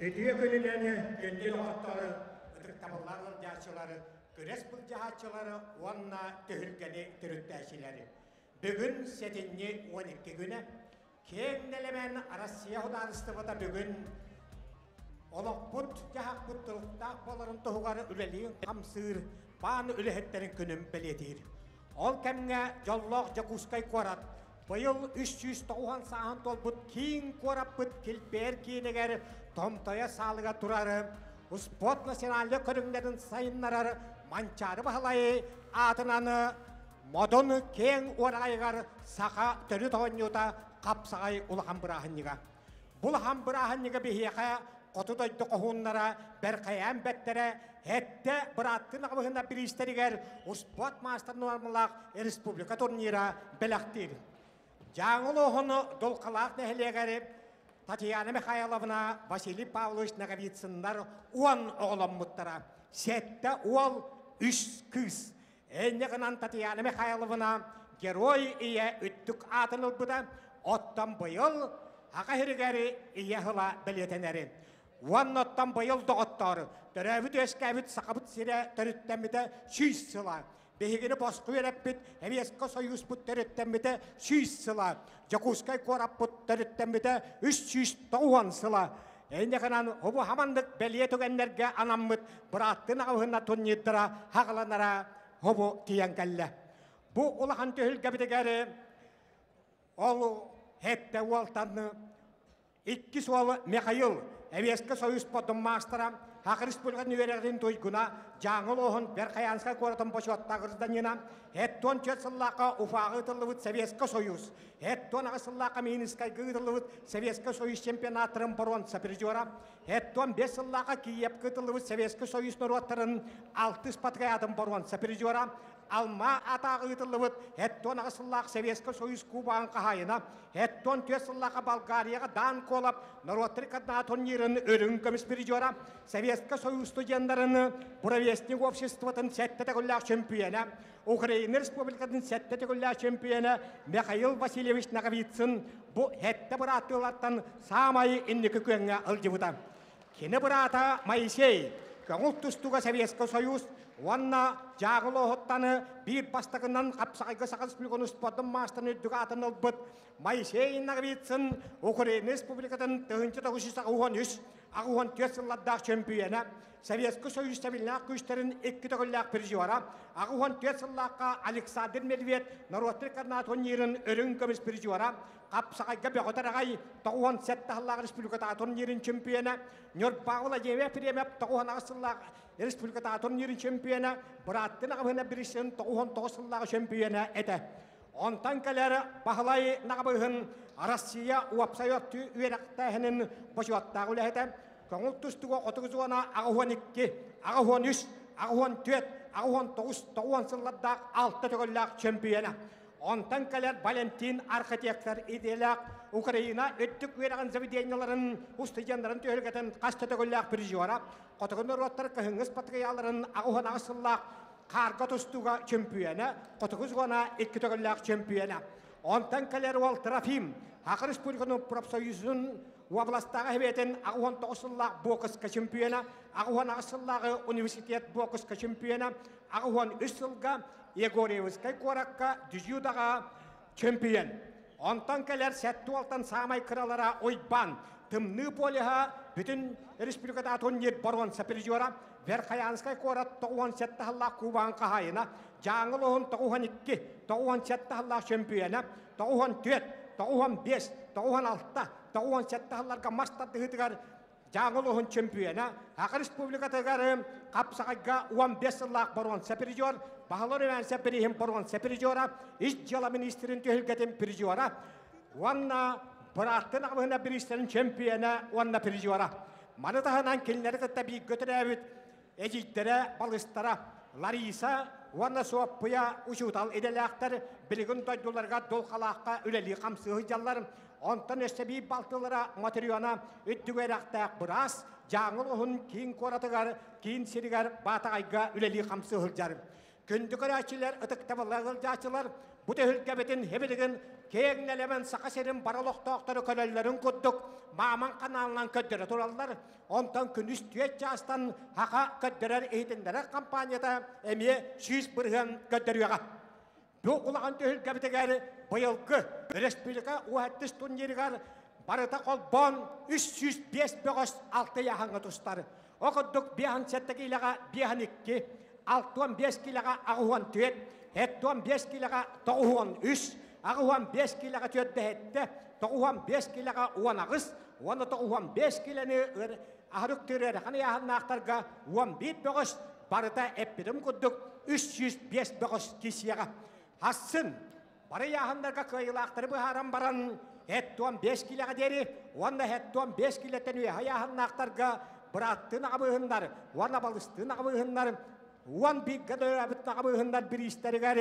Үтүө күнүнэн күндү доҕоттору, ытыктабыллаах ыалдьааччылары, күрэс былдьаһааччылары уонна түһүлгэни төрүттээччилэри. Бүгүн сэтинньи 12 күнэ киэҥ нэлэмэн Россия судаарыстыбата бүгүн олохпут-дьаһахпыт туруктаах буоларын туһугар үлэлиин-хамсыыр баан үлэһиттэрин күнүн бэлиэтиир. Ол кэмҥэ дьоллоох Дьокуускай куорат быйыл 390 сааһын туолбут киин куораппыт килбиэр киинигэр Томтойо саалыга турар спорт национальнай көрүҥнэрин сайыннарар Манчаары Баһылай аатынан Модун киэҥ уораҕайыгар саха төрүт оонньуута хапсаҕай улахан бырааһынньыга. Бу улахан бырааһынньыга биһиэхэ хоту дойду хоһууннара бэрхэйээн бэттэрэ эттэ бырааттыы аҕабыһына бириистэригэр успуорт маастар нуормалаах республика турнира бэлэхтиир. Дьааҥы улууһун Дулхалаах нэһилиэгэр Татьяна Михайловна, Василий Павлович Ноговицыннар 10 оҕоломмуттара. Сэттэ уол, үс кыыс. Инньэ гынан Татьяна Михайловна Герой ийэ үрдүк аатын ылбыта, оттон быйыл Аҕа сиригэр ийэ сыла бэлиэтэнэри. Уонна оттон быйыл доҕоттоор, төрөөбүт-үөскээбит Сахабыт сирэ төрүттэммитэ 100 сыла. Биһигини босхо үөрэппит Эбиэскэ Сойууспут төрүттэммитэ 100 сыла. Дьокуускай куораппыт төрүттэммитэ 390 сыла. Инньэ гынан бу хаманнык бэлиэ түгэннэргэ анаммыт бырааттыы аҕабыһына турнирдара хаҕаланара хобу тиийэн кэллэ. Бу улахан түһүлгэбитигэр ол хэттэ уолтан Иккис уол Михаил, Эбиэскэ Союз спордун маастара, Саха Республикатын үөрэҕин туйгуна, Дьааҥы улууһун Верхоянскай куоратын бочуоттаах гражданина, 74 сыллаахха Уфаҕа ыытыллыбыт Советскай Союз, 78 сыллаахха Минскайга ыытыллыбыт Советскай Союз чемпионаттарын боруонса призера, 75 сыллаахха Киевка ыытыллыбыт Советскай Союз норуоттарын алтыс патриотын боруонса призера, Алма Атаҕа ыытыллыбыт 78 сыллаах Советскай Союз Кубогын хаһаайына, 74 сыллаахха Болгарияҕа Дан Колап норуоттар координат турнирын үрүҥ көмүс призера, Советскай Союз студеннарын Буревестник обществотын сэттэ төгүллээх чөмпүйэнэ, Украина Республикатын сэттэ төгүллээх чөмпүйэнэ Михаил Васильевич Ноговицын бу сэттэ бырааттыылартан саамай инники күөҥҥэ ылдьыбыта. Кини быраата Моисей көҥүл тустууга Советскай Союз уонна Дьааҕылооһуттаны биир бастакынан хапсаҕайга Саха Республикатын спордун маастарын үрдүк аатын ылбыт Моисей Ноговицын Украина Республикатын 1983 84 сыллардаах чөмпүйэнэ, Советскай Союз сэбилээх күүстэрин икки төгүллээх призера, 84 сыллаахха Александр Медведь норуоттар координат турнирын үрүҥ көмүс призера, Хапсаҕайга бөҕөтөр аҕай 97 сыллаах республикатааҕы турнирын чемпиона, Ньурбаҕа Владимир Ефремов 98 сыллаах республикатааҕы турнирын чемпиона, бырааттын аҕабыһына Брисин 99 сыллааҕы чемпиона этэ. Онтон кэлэр Баһылай Наҕабыһын Россия уопсай өттү үөрэхтээһинин бочуоттаах үлэһитэ, көҥүл тустууга хотугу зона 82, 83, 84, 89, 90 сыллардаах алта төгүллээх чемпиона. Онтон кэлэр Валентин архитектор идиэлээх Украина үрдүк үөрэҕин заведениеларын устудьуоннарын түһүлгэтин хас да төгүллээх призера, хотугу норуоттар кыһыҥҥы спартакиаларын 88 сыллаах хаарга тустууга чөмпүйүөнэ, хотугу зона икки төгүллээх чөмпүйүөнэ. Онтон кэлэр уол Трофим, Саха Республикатын профсоюзун уобаластааҕы сэбиэтин 89 сыллаах бокска чемпиона, 88 сыллааҕы университет бокска чемпиона, 83 сылга Егорьевскай куоракка дзюдоҕа чемпион. Онтон кэлэр сэттэ уолтан саамай кыралара Уйбаан, Тымныы полюһа бүтүн республиката турнир боруонса призера, Верхоянскай куорат 97 сыллаах кубогын хаһаайына, Дьааҥы улууһун 92, 97 сыллаах чемпиона, 94, 95, 96, 97 сылларга мас тардыһыытыгар Дьааҥы улууһун чөмпүйүөнэ, Саха Республикатыгар хапсаҕайга 15 сыллаах боруонса призер, Баһылар Иванцев бирииһин боруонса призера, Ис дьыала министрин түһүлгэтин призера уонна бырааттын аҕабыһына бириистэрин чөмпүйүөнэ уонна призера. Маны таһынан кинилэри кытта бииргэ төрөөбүт эдьиийдэрэ, балыстара Лариса уонна Суоппуйа учуутал идэлээхтэр билигин дойдуларыгар дулҕалаахха үлэлии-хамсыы сылдьаллар. Онтон өссө биир балтылара Матрена үрдүк үөрэхтээх быраас Дьааҥы улууһун киин куоратыгар, киин сиригэр Баатаҕайга үлэлии-хамсыы сылдьар. Күндү көрөөччүлэр, ытыктабыллаах ыалдьааччылар, Бу түһүлгэбитин һибилигин киэҥ нэлэмэн Саха сирин бары олохтоохторо көрөллөрүн курдук Мааман каналынан көрдөрө тураллар. Онтон күнүс 4 чаастан Саха көрдөрөр иһитиннэрэр компанията эмиэ 100% көрдөрүөҕэ. Бу улахан түһүлгэбитигэр быйылгы республика уһаттыс турнирыгар барыта холбоон 305 бөҕөс 6 ыйааһыҥҥа тустар. Ол курдук 57 киилэҕэ 52, 65 киилэҕэ 84, 75 киилэҕэ 93, 85 киилэҕэ 47, 95 киилэҕэ 18 уонна 95 киилэни аһарык тыырыарахан ыйааһыннаахтарга 11 бөҕөс барыта эппитим курдук 305 бөҕөс киисиэҕэ. Асын бары ыйааһыннарга кыайыылаахтары быһааран баран 75 киилэҕэ диэри уонна 75 киилэттэн үөһэ ыйааһыннаахтарга бырааттыын аҕабыыһыннар уонна балыстыын аҕабыыһыннар 11 төрөөбүт аҕабыыһыннар бириистэригэр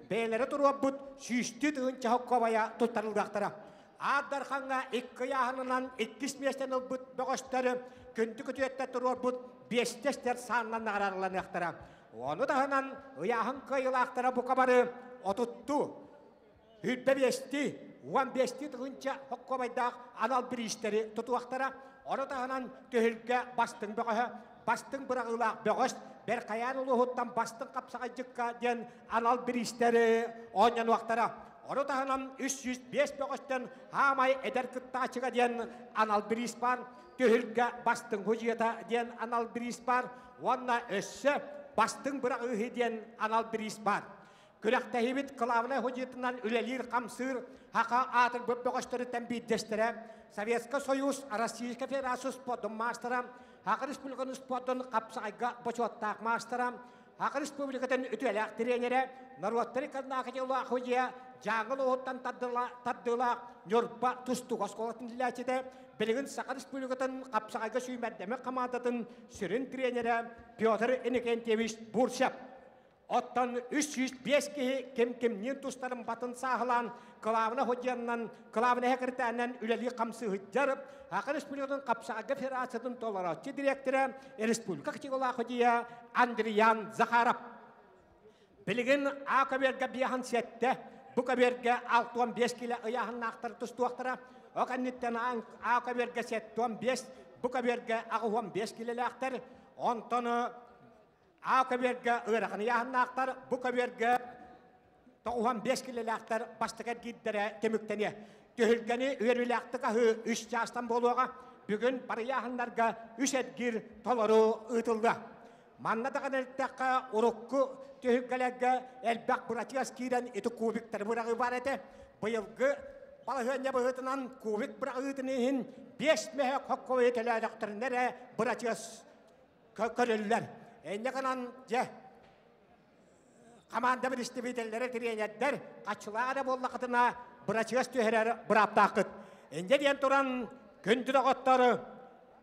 бэйэлэрэ туруорбут сүүстүү тыһыынча хоккобайа туттарыллыахтара. Аар Дархаҥҥа икки ыйааһынынан иккис миэстэни ылбыт бөҕөстөр күндү күтүөттэр туруорбут биэстэстэр сааннан наҕараадаланыахтара. Ону таһынан ыйааһын кыайыылаахтара бука бары отуттуу, үрбэ биэстии, 15-тии тыһыынча хоккуобайдаах анал бириистэри тутуохтара. Ону таһынан түһүлгэ бастыҥ бөҕөһө, бастыҥ быраҕыылаах бөҕөс, Бэркайаан улууһуттан бастыҥ хапсаҕайдьыкка диэн анал бириистэри оонньонуохтара. Ону таһынан 305 бөҕөстөн хаамай эдэр кыттааччыга диэн анал бириис баар, түһүлгэ бастыҥ худьуйата диэн анал бириис баар уонна өссө бастыҥ быраҕыыһы диэн анал бириис баар. Күрэхтэһиибит кылаабынай худьуйатынан үлэлиир-хамсыыр Хаха аатырбыт бөҕөстөрүттэн биирдэстэрэ Советскай Союз Российскай Федерация спордун маастара, Саха Республикатын спордун хапсаҕайга бочуоттаах маастара, Саха Республикатын үтүөлээх тренерэ, норуоттары Карнакатилаах судья Дьааҥы улууһуттан тардыылаах Ньурба тустуук оскуолатын үлэлээччитэ, билигин Саха Республикатын хапсаҕайга сүүмэрдэммит хамаандатын сүрүн тренерэ Петр Иннокентьевич Бурцев. Оттон 305 киһи ким-кимниин тустарын батын сааһылаан, кылаабына судьуйаннан, кылаабына секретарынан үлэлии-хамсыы сылдьар Саха Республикатын хапсаҕайга федерациятын толорооччу дириэктэрэ, республика категориялаах судьуйа Андриан Захаров. Билигин А көбүөргэ биэһин сэттэ, бу көбүөргэ 65 кило ыйааһыннаахтар тустуохтара. Ол кэнниттэн А көбүөргэ 75, бу көбүөргэ 85 килэлээхтэр. Онтон А көбүөргэ ыарахан ыйааһыннаахтар, бу көбүөргэ 95 килэлээхтэр бастакы эргиирдэрэ түмүктэниэ. Түһүлгэни үөрүүлээхтик аһыы үс чаастан буолуоҕа. Бүгүн бары ыйааһыннарга үс эргиир толору ыытыллыа. Манна даҕаны эттэххэ, урукку түһүлгэлэргэ элбэх бырачыас киирэн ити кубиктары быраҕыы баар этэ. Быйылгы балаһыанньа быһыытынан кубик быраҕыытын иһин 5 мөһө хоккойу төлөөтөхтөрүнэ эрэ бырачыас көрүллэр. Инньэ гынан дьэ хамаанда представителлэрэ, тренердэр хаччылаах эрэ буоллахытына бырачыас түһэрэр бырааптааххыт. Инньэ диэн туран күндү доҕоттор,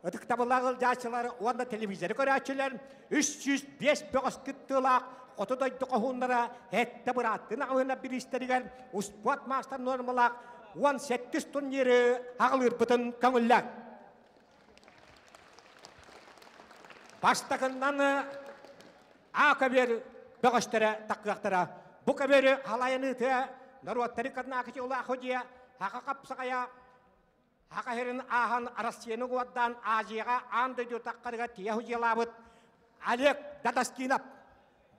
ытыктабыллаах ыалдьааччылар уонна телевизоры көрөөччүлэр 305 бөҕөс кыттыылаах хоту дойду хоһууннара сэттэ бырааттыы аҕыһына бириистэригэр успуорт маастар нуормалаах 18 турниры аҕалыырбытын көҥүллээн. Бастакыннан А көбүөр бөҕөстөрө такыахтара. Бу көбүөрү халайаныытыа норуоттары Карнакити улаахудьуйа хаха хапсаҕайа хаха сирин ааһан Россияны уордаан Азияҕа аан дойду таххарыгар тиийэ судьуйалаабыт Олег Дадаскинов.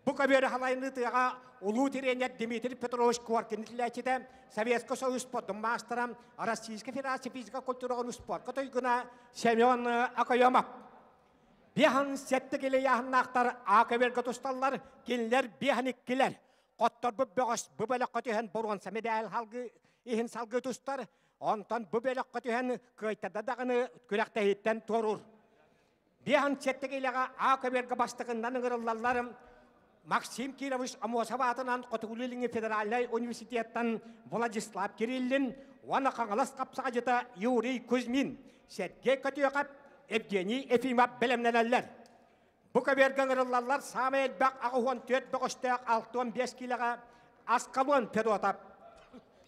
Бу көбүөрү халайыныытыаҕа улуу тренер Дмитрий Петрович Коркин итилээччитэ, Советскай Союз спордун маастара, Российскай Федерация физика культураҕын спорка туйгуна Семен Акоемов. Биэһэн сэттэ килэ ыйааһыннаахтар А көбүөргэ тусталлар, кинилэр биэһэн иккилэр. Хотторбут бөҕөс бу бөлөххө түһэн боруонса медаль халгы иһин салгыы тустар, онтон бу бөлөххө түһэн кыайтарда даҕаны күрэхтэһииттэн туоруур. Биэһэн сэттэ килэҕэ А көбүөргэ бастакыннан ыҥырыллаллар Максим Кирович Амосов аатынан Хотугулуу-Илиҥҥи федеральнай университеттан Владислав Кириллин уонна Хаҥалас хапсаҕайдьыта Юрий Кузьмин, Сергей Көтүөхэп, Евгений Ефимов бэлэмнэнэллэр. Бу көбүөргэ ыҥырыллаллар саамай элбэх 84 бөҕөстөөх 65 киилэҕэ Аскалон Федотов,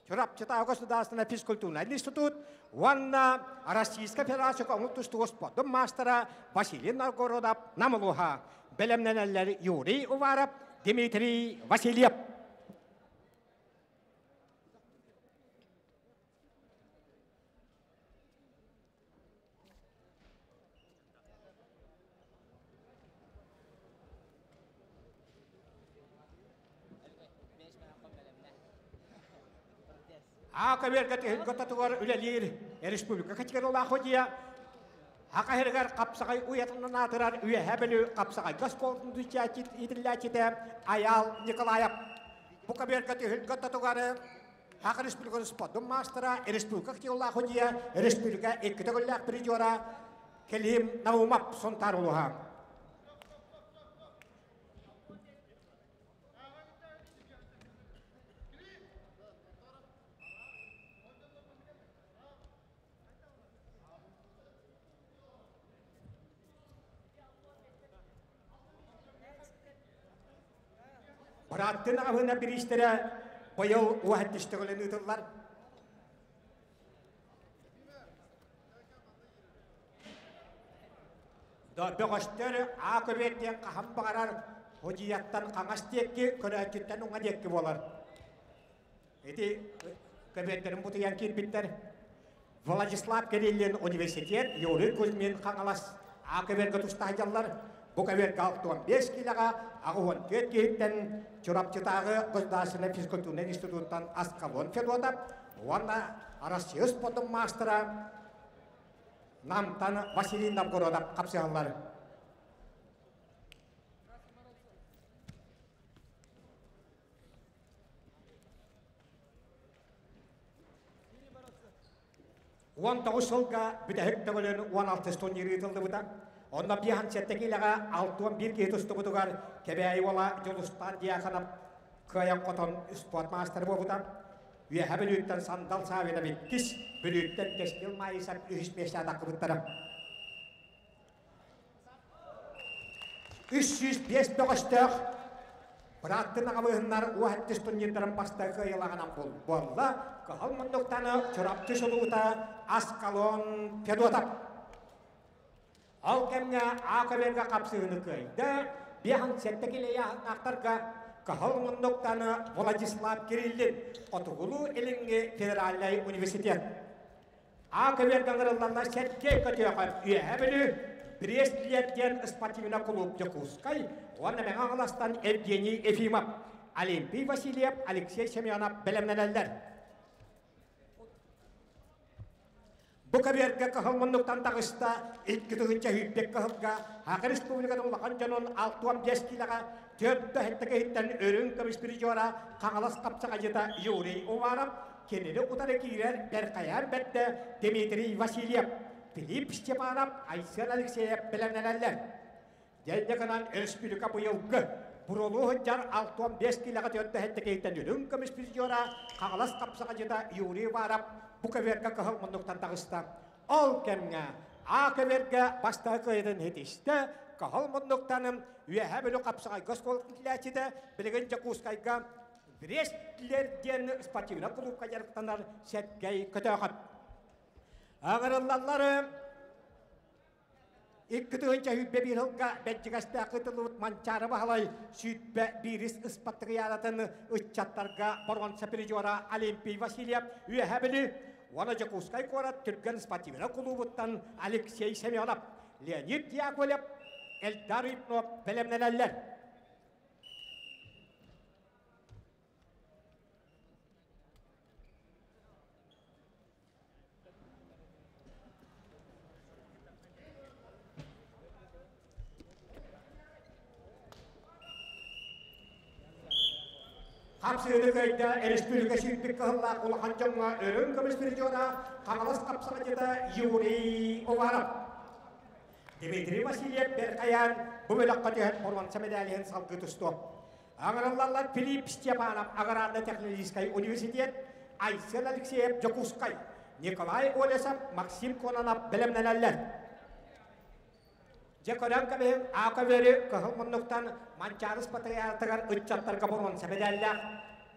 Чурапчытааҕы государственнай физкультурнай институт уонна Российскай Федерация омук тустууга спордун маастара Василий Новгородов Нам улууһа бэлэмнэнэллэр Юрий Уваров, Дмитрий Васильев. А көбүөргэ түһүлгэ ортотугар үлэлиир республика категориялаах судья Саха сиригэр хапсаҕай уйатынан аатырар Үөһээ Бүлүү хапсаҕайга оскуолатын иитиллээччитэ Айаал Николаев. Бу көбүөргэ түһүлгэ ортотугар Саха Республикатын спордун маастара, республика категориялаах судья, республика икки төгүллээх призера Клим Наумов Сунтаар улууһа. Бырааттын аҕаһына бириистэрэ быйыл уһаттыштыгылын ыытыллар. Бөҕөстөр аа көбүөр диэн хаһан баҕарар судьуйаттан хаҥас диэки, көрөөччүттэн уҥа диэки буолар. Ити көбүөрдэрин бутуйан киирбиттэр. Владислав Кириллин университет, Юрий Кузьмин Хаҥалас аа көбүөргэ туста сылдьаллар. Бу көбүөргэ 65 киилэҕэ 84 киһиттэн Чурапчытааҕы государственнай физкультурнай институттан Аскалон Федотов уонна Россия спордун маастара Намтан Василий Новгородов хапсыһаллар. 19 сылга бүтэһик төгүлүн 16 турнир ыытыллыбыта. Онно 57 киилэҕэ 61 киһи тустубутугар Кэбээйи уола Дьулустаан Дьяконов кыайан хотон спорт маастара буолбута. Үөһэ Бүлүүттэн Сандал Савинов иккис, Бүлүүттэн Кэскил Маисов үһүс миэстэҕэ тахсыбыттара. 305 бөҕөстөөх бырааттын аҕабыһыннар уоһаттыс турнирдарын бастакы кыайыылааҕынан буолла. Кыһыл муннуктаны Чурапчы сулуута Аскалон Федотов. Ол кэмҥэ А көбүөргэ хапсыһыыны кыайда. 57 килэйаахтарга Кыһыл муннуктаны Владислав Кириллин Хотугулуу-Илиҥҥи федеральнай университет. А көбүөргэ ыҥырыллаллар Сергей Көтүөхөп Үөһээ Бүлүү, Брест диэн спортивнай кулууп Дьокуускай уонна Мэҥэ Хаҥаластан Евгений Ефимов, Олимпий Васильев, Алексей Семенов бэлэмнэнэллэр. Бу көбүөргэ кыһыл муннуктан таҕыста 2021 кыһылга Саха Республикатын улахан дьонун 65 киилэҕэ 4 киһиттэн үрүҥ көмүс призера Хаҥалас хапсаҕайдьыта Юрий Уваров, кинини утары киирэр Бэркайаан бэрдэ Дмитрий Васильев, Филипп Степанов, Айсен Алексеев бэлэмнэнэллэр. Дьэ гынан республика быйылгы Бурулуу сылдьар 65 киилэҕэ 47 киһиттэн үрүҥ көмүс призера Хаҥалас хапсаҕайдьыта Юрий Уваров бу көбүөргэ кыһыл муннуктан таҕыста. Ол кэмҥэ А көбүөргэ бастакы кыайыытын ситистэ, кыһыл муннуктан Үөһээ Бүлүү хапсаҕайга оскуолатын иитиллээччитэ билигин Дьокуускайга Брестлер диэн спортивнай кулуупка дьарыктанар Сергей Көтөөхөп. Аҕырыллаллары 2021 сылга Бэрдьигэстээх ыытыллыбыт Манчаары Баһылай 121 ыспаттыгыйаанатын ыччаттарга боруонса призера Олимпий Васильев Үөһээ Бүлүү уонна Дьокуускай куорат Түргэн спортивнай кулуубуттан Алексей Семенов, Леонид Яковлев, Эльдар Ипнов бэлэмнэнэллэр. Хапсыыны кыайда республика сүүрбүт кыһыллаах улахан дьоҥҥо өрүн көмүс призера Хаҥалас хапсаҕайдьыта Юрий Уваров. Дмитрий Васильев Беркаян бу бөлөххө түһэн боруонса медалиһын салгыы тустуо. Аҥарыллаллар Филипп Степанов Аграрно-технологическай университет, Айсен Алексеев Дьокуускай, Николай Олесов, Максим Кононов бэлэмнэнэллэр. Дьэ көрөн кэбиһиҥ, А көбүөрү кыһыл муннуктан Манчаарыс патриархатыгар ыччаттарга боруонса медаллаах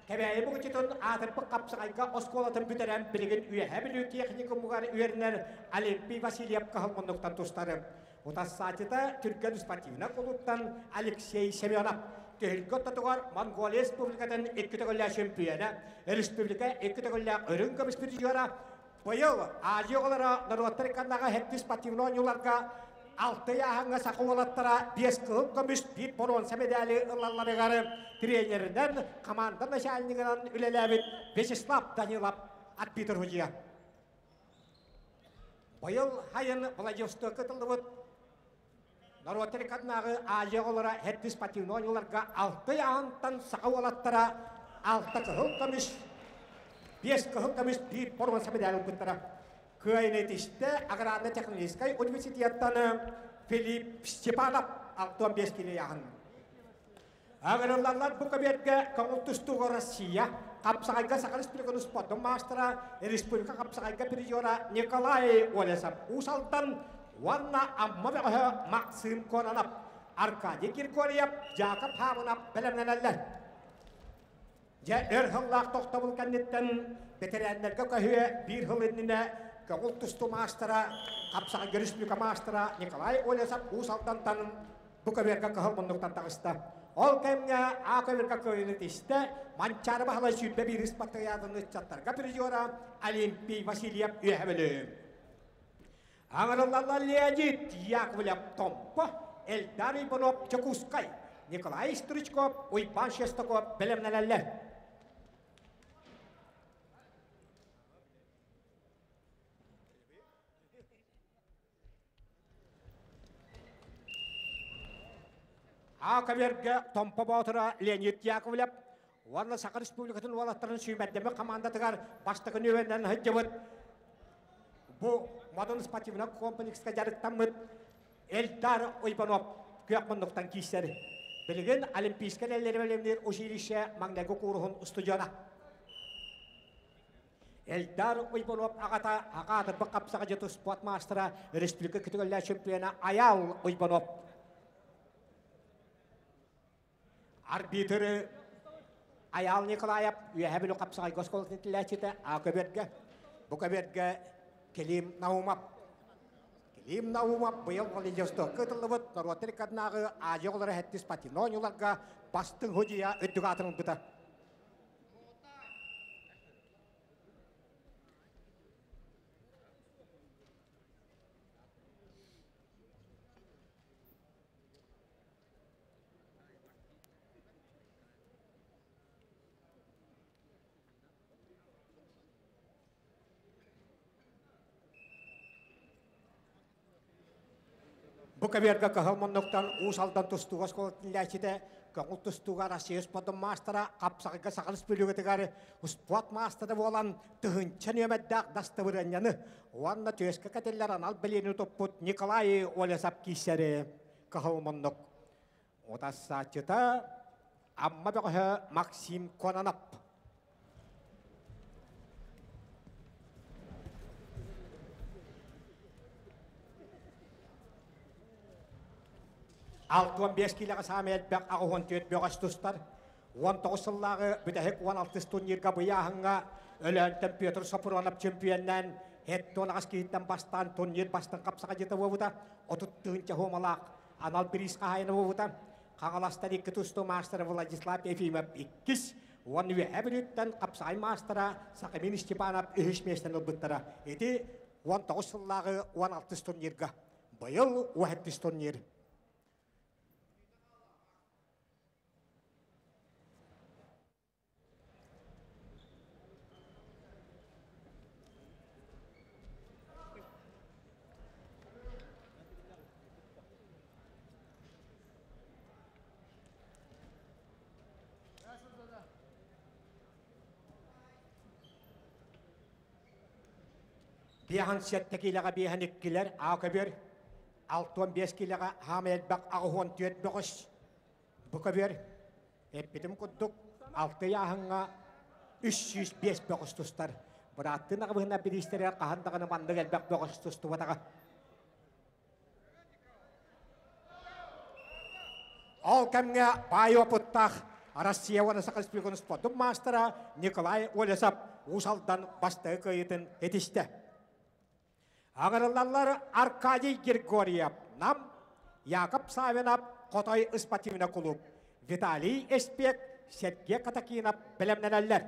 Кэбээйи Бугучутун аатырбыт хапсаҕайга оскуолатын бүтэрэн билигин Үөһээ Бүлүү техникумугар үөрэнэр Олимпий Васильев кыһыл муннуктан тустары. Утарсааччыта Түргэн спортивнай кулууптан Алексей Семенов. Түһүлгэ ортотугар Монголия Республикатын икки төгүллээх чөмпүйүөнэ, республика икки төгүллээх үрүҥ көмүс призера, быйыл Азия оҕолоро норуоттар иккардааҕы сэттис спортивнай оонньууларга алта ыйааһыҥҥа саха уолаттара биэс кыһыл көмүс, биир боруонса медали ылалларыгар тренеринэн, команда начальнигынан үлэлээбит Вячеслав Данилов. арбитр судьуйа. Быйыл сайын Владивостокка ытыллыбыт норуоттар иккардынааҕы Азия оҕолоро һэрдис спортивнай оонньууларга алты аантан саха уолаттара алта кыһыл көмүс, биэс кыһыл көмүс, биир боруонса медаль ылбыттара. Кыайыны итистэ аграрно-техническай университеттан Филипп Степанов 65 кило ыйааһын. Ыҥырыллаллар бу көбүөргэ көҥүл тустууга Россия, хапсаҕайга Саха Республикатын спордун маастара, республика хапсаҕайга призера Николай Олесов Уус Алдан уонна Амма бөҕөһө Максим Кононов, Аркадий Григорьев, Яков Хабынов бэлэмнэнэллэр. Дьэ, өр сыллаах тохтобул кэнниттэн бэтэрээннэргэ көһүө биир сыл иннинэ көҥүл тустуу маастара, хапсаҕайга республика маастара Николай Олесов Уус Алдантан бу көбүөргэ кыһыл муннуктан таҕыста. Ол кэмҥэ А көбүөргэ кыайыыны тистэ Манчаары Баһылай 21 спартакиаданы ыччаттарга призера Олимпий Васильев үөһэ бөлүм. Аҥарыллаллар Леонид Яковлев Томпо, Эльдар Иванов Дьокуускай, Николай Стручков, Уйбаан Шестаков бэлэмнэнэллэр. Аакавергэ Томпо Боотура Леонид Яковлев уонна Саха Республикатын уолаттарын сүүмэрдэммит хамаандатыгар бастакы нүөмэринэн сылдьыбыт бу Модун спортивнай комплекска дьарыктаммыт Эльдар Уйбанов күөх муннуктан киирсэр. Билигин Олимпийскай эрэллэри бэлэмниир училище маҥнайгы кууруһун устудьуона. Эльдар Уйбанов аҕата аҕа аатырбыт хапсаҕайдьыт спорт маастара, республика күтүгэллээх чемпиона Айаал Уйбанов. Арбитры Айаал Николаев Үөһээ Бүлүү хапсаҕайга оскуолатын иитиллээччитэ А көбүөргэ, бу көбүөргэ Клим Наумов. Клим Наумов быйыл Владивостокка ыытыллыбыт норуоттар иккардынааҕы Азия оҕолоро сэттис спортивнай оонньууларга бастыҥ судьуйа үрдүк аатын ылбыта. Бу каверга кыһыл муннуктан Уус Алдан тустууга оскуолатын үлэһитэ, көҥүл тустууга Россия спордун маастара, хапсаҕайга Саха Республикатыгар спорт маастара буолан тыһыынча нүөмэрдээх дастабырыанньаны уонна түөскэ кэтиллэр анал бэлиэни туппут Николай Олесов киирсэри кыһыл муннук. Утассааччыта Амма бөҕөһө Максим Кононов. 65 киилэҕэ саамай элбэх 84 бөҕөс тустар. 19 сыллааҕы бүтэһик 16 турнирга быйааһыҥҥа Өлөөнтөн Петр Сопронов чемпионнаан хеттон аҕыс киһиттэн бастаан турнир бастыҥ хапсаҕайдьыта буолбута. 30 тыһыынча хуомалаах анал бириис хаһаайына буолбута. Хаҥаластар икки тустуу маастара Владислав Ефимов иккис, уонна Үөһээ Бүлүүттэн хапсаҕай маастара Сахамин Степанов үһүс миэстэни ылбыттара. Ити 19 сыллааҕы 16 турнирга. Быйыл 17 турнир. Биэһэн сэттэ киилэҕэ биэһэн иккилэр аа көбүөр, 65 киилэҕэ хаамай элбэх 84 бөҕөс. Бу көбүөр Эппитим курдук, алты ыйааһыҥҥа 305 бөҕөс тустар. Бырааттыын аҕабыһына бириистэригэр хаһан даҕаны маннык элбэх бөҕөс тустубатаҕа. Ол кэмҥэ баай опыттаах Россия уонна Саха Республикатын спордун маастара Николай Олесов Уус Алдан бастакы кыайыытын этистэ. Аҕырыллаллар Аркадий Григорьев, Нам, Яков Савинов, Хотой спортивный клуб, Виталий Эспек, Сергей Катакинов бэлэмнэнэллэр.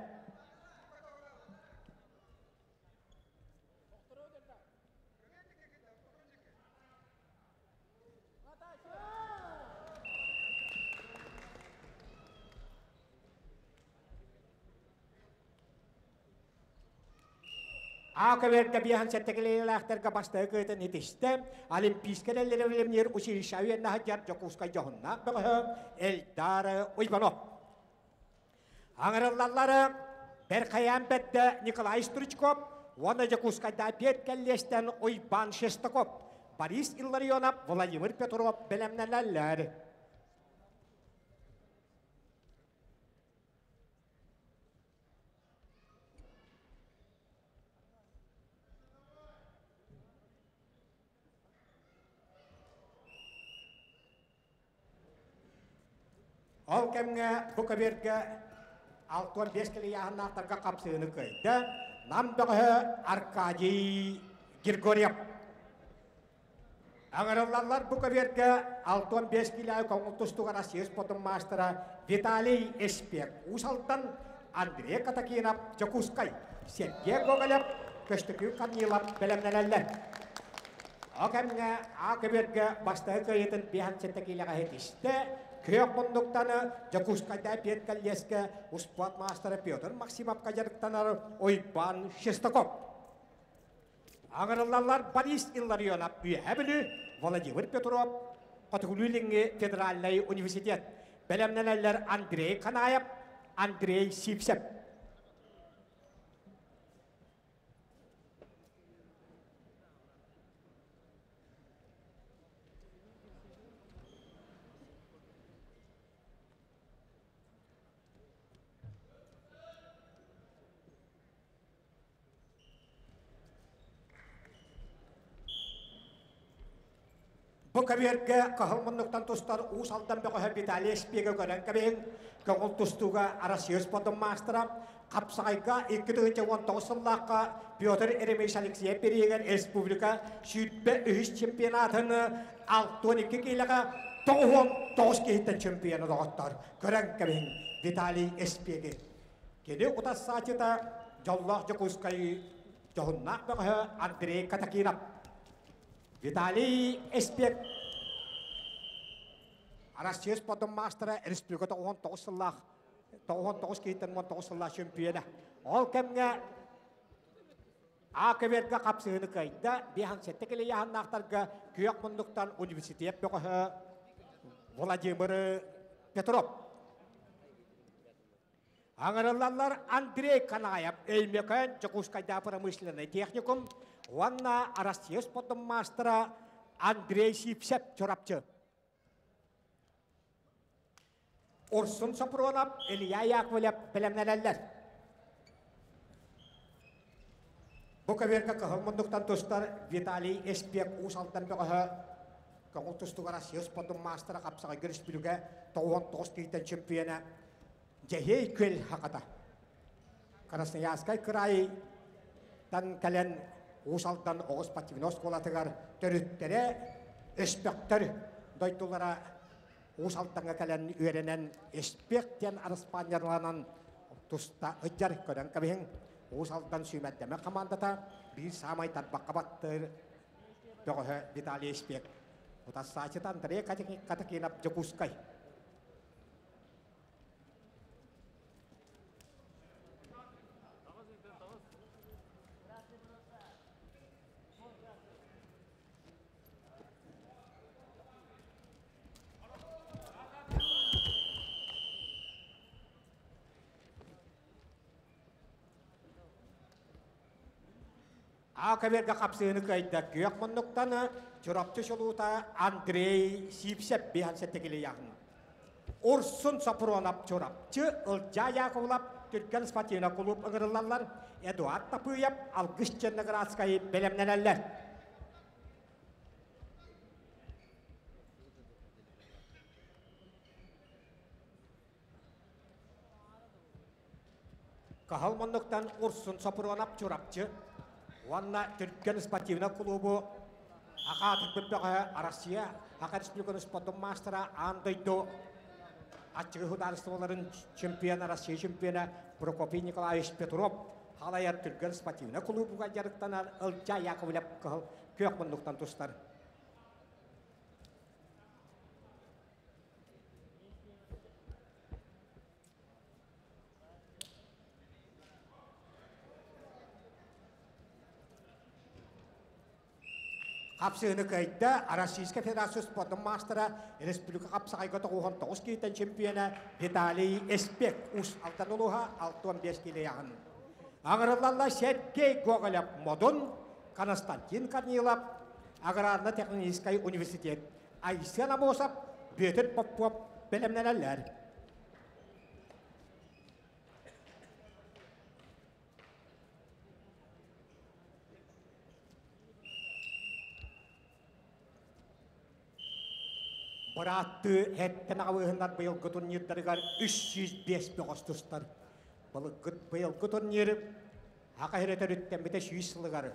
А көбүөргэ биэһэн сэттэкилиилээхтэргэ бастакы кыытын итистэ Олимпийскай эрэллэри училище үөннэ сылдьар Дьокуускай дьоһуннаах бөҕөһө Эльдар Уйбанов. Аҥарыллаллары Бэрхэйээн бэрдэ Николай Стручков уонна Дьокуускайдаа Пет кэллиэстэн Уйбан Шестаков, Борис Илларионов, Владимир Петров бэлэмнэнэллэр. Ол кэмҥэ бу көбүөргэ 65 килийааһыннаахтарга хапсыыны кыайда Нам бөҕөһө Аркадий Григорьев. Аҥарыллаллар бу көбүөргэ 65 килэ көҥүл тустууга Россия спордун маастара Виталий Эспек Уус Алдан, Андрей Катакинов Дьокуускай, Сергей Гоголев, Көстөкүүн Корнилов бэлэмнэнэллэр. Ол кэмҥэ А көбүөргэ бастакы кыайыытын 57 киилэҕэ ситистэ. Күөх муннуктаны Дьокуускайдаа Пет кэллиэскэ успуорт маастара Петр Максимовка дьарыктанар Уйбаан Шестаков. Аҥырыллаллар Борис Илларионов Үөһээ Бүлүү, Владимир Петров Хотугулуу-Илиҥҥи федеральнай университет. Бэлэмнэнэллэр Андрей Канаев, Андрей Сивцев. Бу көбүөргэ кыһыл муннуктан тустар Уус Алдан бөҕөһө Виталий Шпига көрөн кэбиһиҥ. Көҥүл тустууга Россия спордун маастара, хапсаҕайга 2019 сыллаахха Петр Еремеевич Алексеев бирииһигэр республика 23 чемпионатын 62 киилэҕэ 99 киһиттэн чемпиона доҕоттор. Көрөн кэбиһиҥ Виталий Эспиги. Кини утарсааччыта дьоллоох Дьокуускай дьоһуннаах бөҕөһө Андрей Катакинов. Виталий Эспек Россия спордун маастара республика 99 сыллаах 99 киһиттэн 19 сыллаах чемпиона. Ол кэмҥэ А көбүөргэ хапсыһыыны кыайда, 57 килийааһыннаахтарга күөх муннуктан университет бөҕөһө Владимир Петров. Аҥарыллаллар Андрей Канаев Өймөкөөн Дьокуускайдааҕы промышленнай техникум уонна Россия спордун маастара Андрей Сивцев Чурапчы. Урсун Сопронов, Илья Яковлев бэлэмнэнэллэр. Бу көбүөргэ кыһыл муннуктан тустар Виталий Эспек Уус Алдан бөҕөһө көҥүл тустууга Россия спордун маастара хапсаҕайга республика 99 киһиттэн чемпиона Дьэһиэй күөл хахата. Красноярскай кыраайтан кэлэн Уус Алдан оҕо спортивнай оскуолатыгар төрүттэрэ өспөхтөр дойдулара Уус Алдаҥҥа кэлэн үөрэнэн Эспиэк диэн араспаанньаланан туста ыдьар көрөн кэбиһиҥ. Уус Алдан сүүмэрдэмэ хамаандата биир саамай тарбахха баттыыр бөҕөһө Виталий Эспиэк. Утарсааччыта Андрей Катакинов Дьокуускай. А көбүөргэ хапсыыны кыайда күөх муннуктан Чурапчы чулуута Андрей Сивцев биһан сэттэкилийаһын. Урсун Сопронов Чурапчы, Ылдьаа Яковлев Түргэн спортивнай кулууп ыҥырыллаллар, Эдуард Тапыев Алгыс Черноградскай бэлэмнэнэллэр. Каһыл муннуктан Урсун Сопуруонап Чурапчы уонна Түргэн спортивнай кулуубу Аха бөҕө Россия Аха Республикатын спордун маастара аан дойду аччыгый судаарыстыбаларын чемпиона Россия чемпиона Прокопий Николаевич Петров халайар Түргэн спортивнай кулуубуга дьарыктанар Ылдьаа Яковлев кыһыл күөх муннуктан тустар. Хапсыһыыны кыайда Российскай Федерация спордун маастара, республика хапсаҕайга 99 киһиттэн чемпиона Виталий Эспек Уус Алдан улууһа 65 килояҕын. Аҥырыллалла Сергей Гоголев Модун, Константин Корнилов, Аграрно-техническай университет Айсен Амосов, Бүөтүр Попов бэлэмнэнэллэр. Бырааттыы эттэн аҕабыыһыннар быйылгы турнирдарыгар 305 бөҕөс тустар. Быйылгы турнир Аха сирэ төрүттэммитэ 100 сылыгар,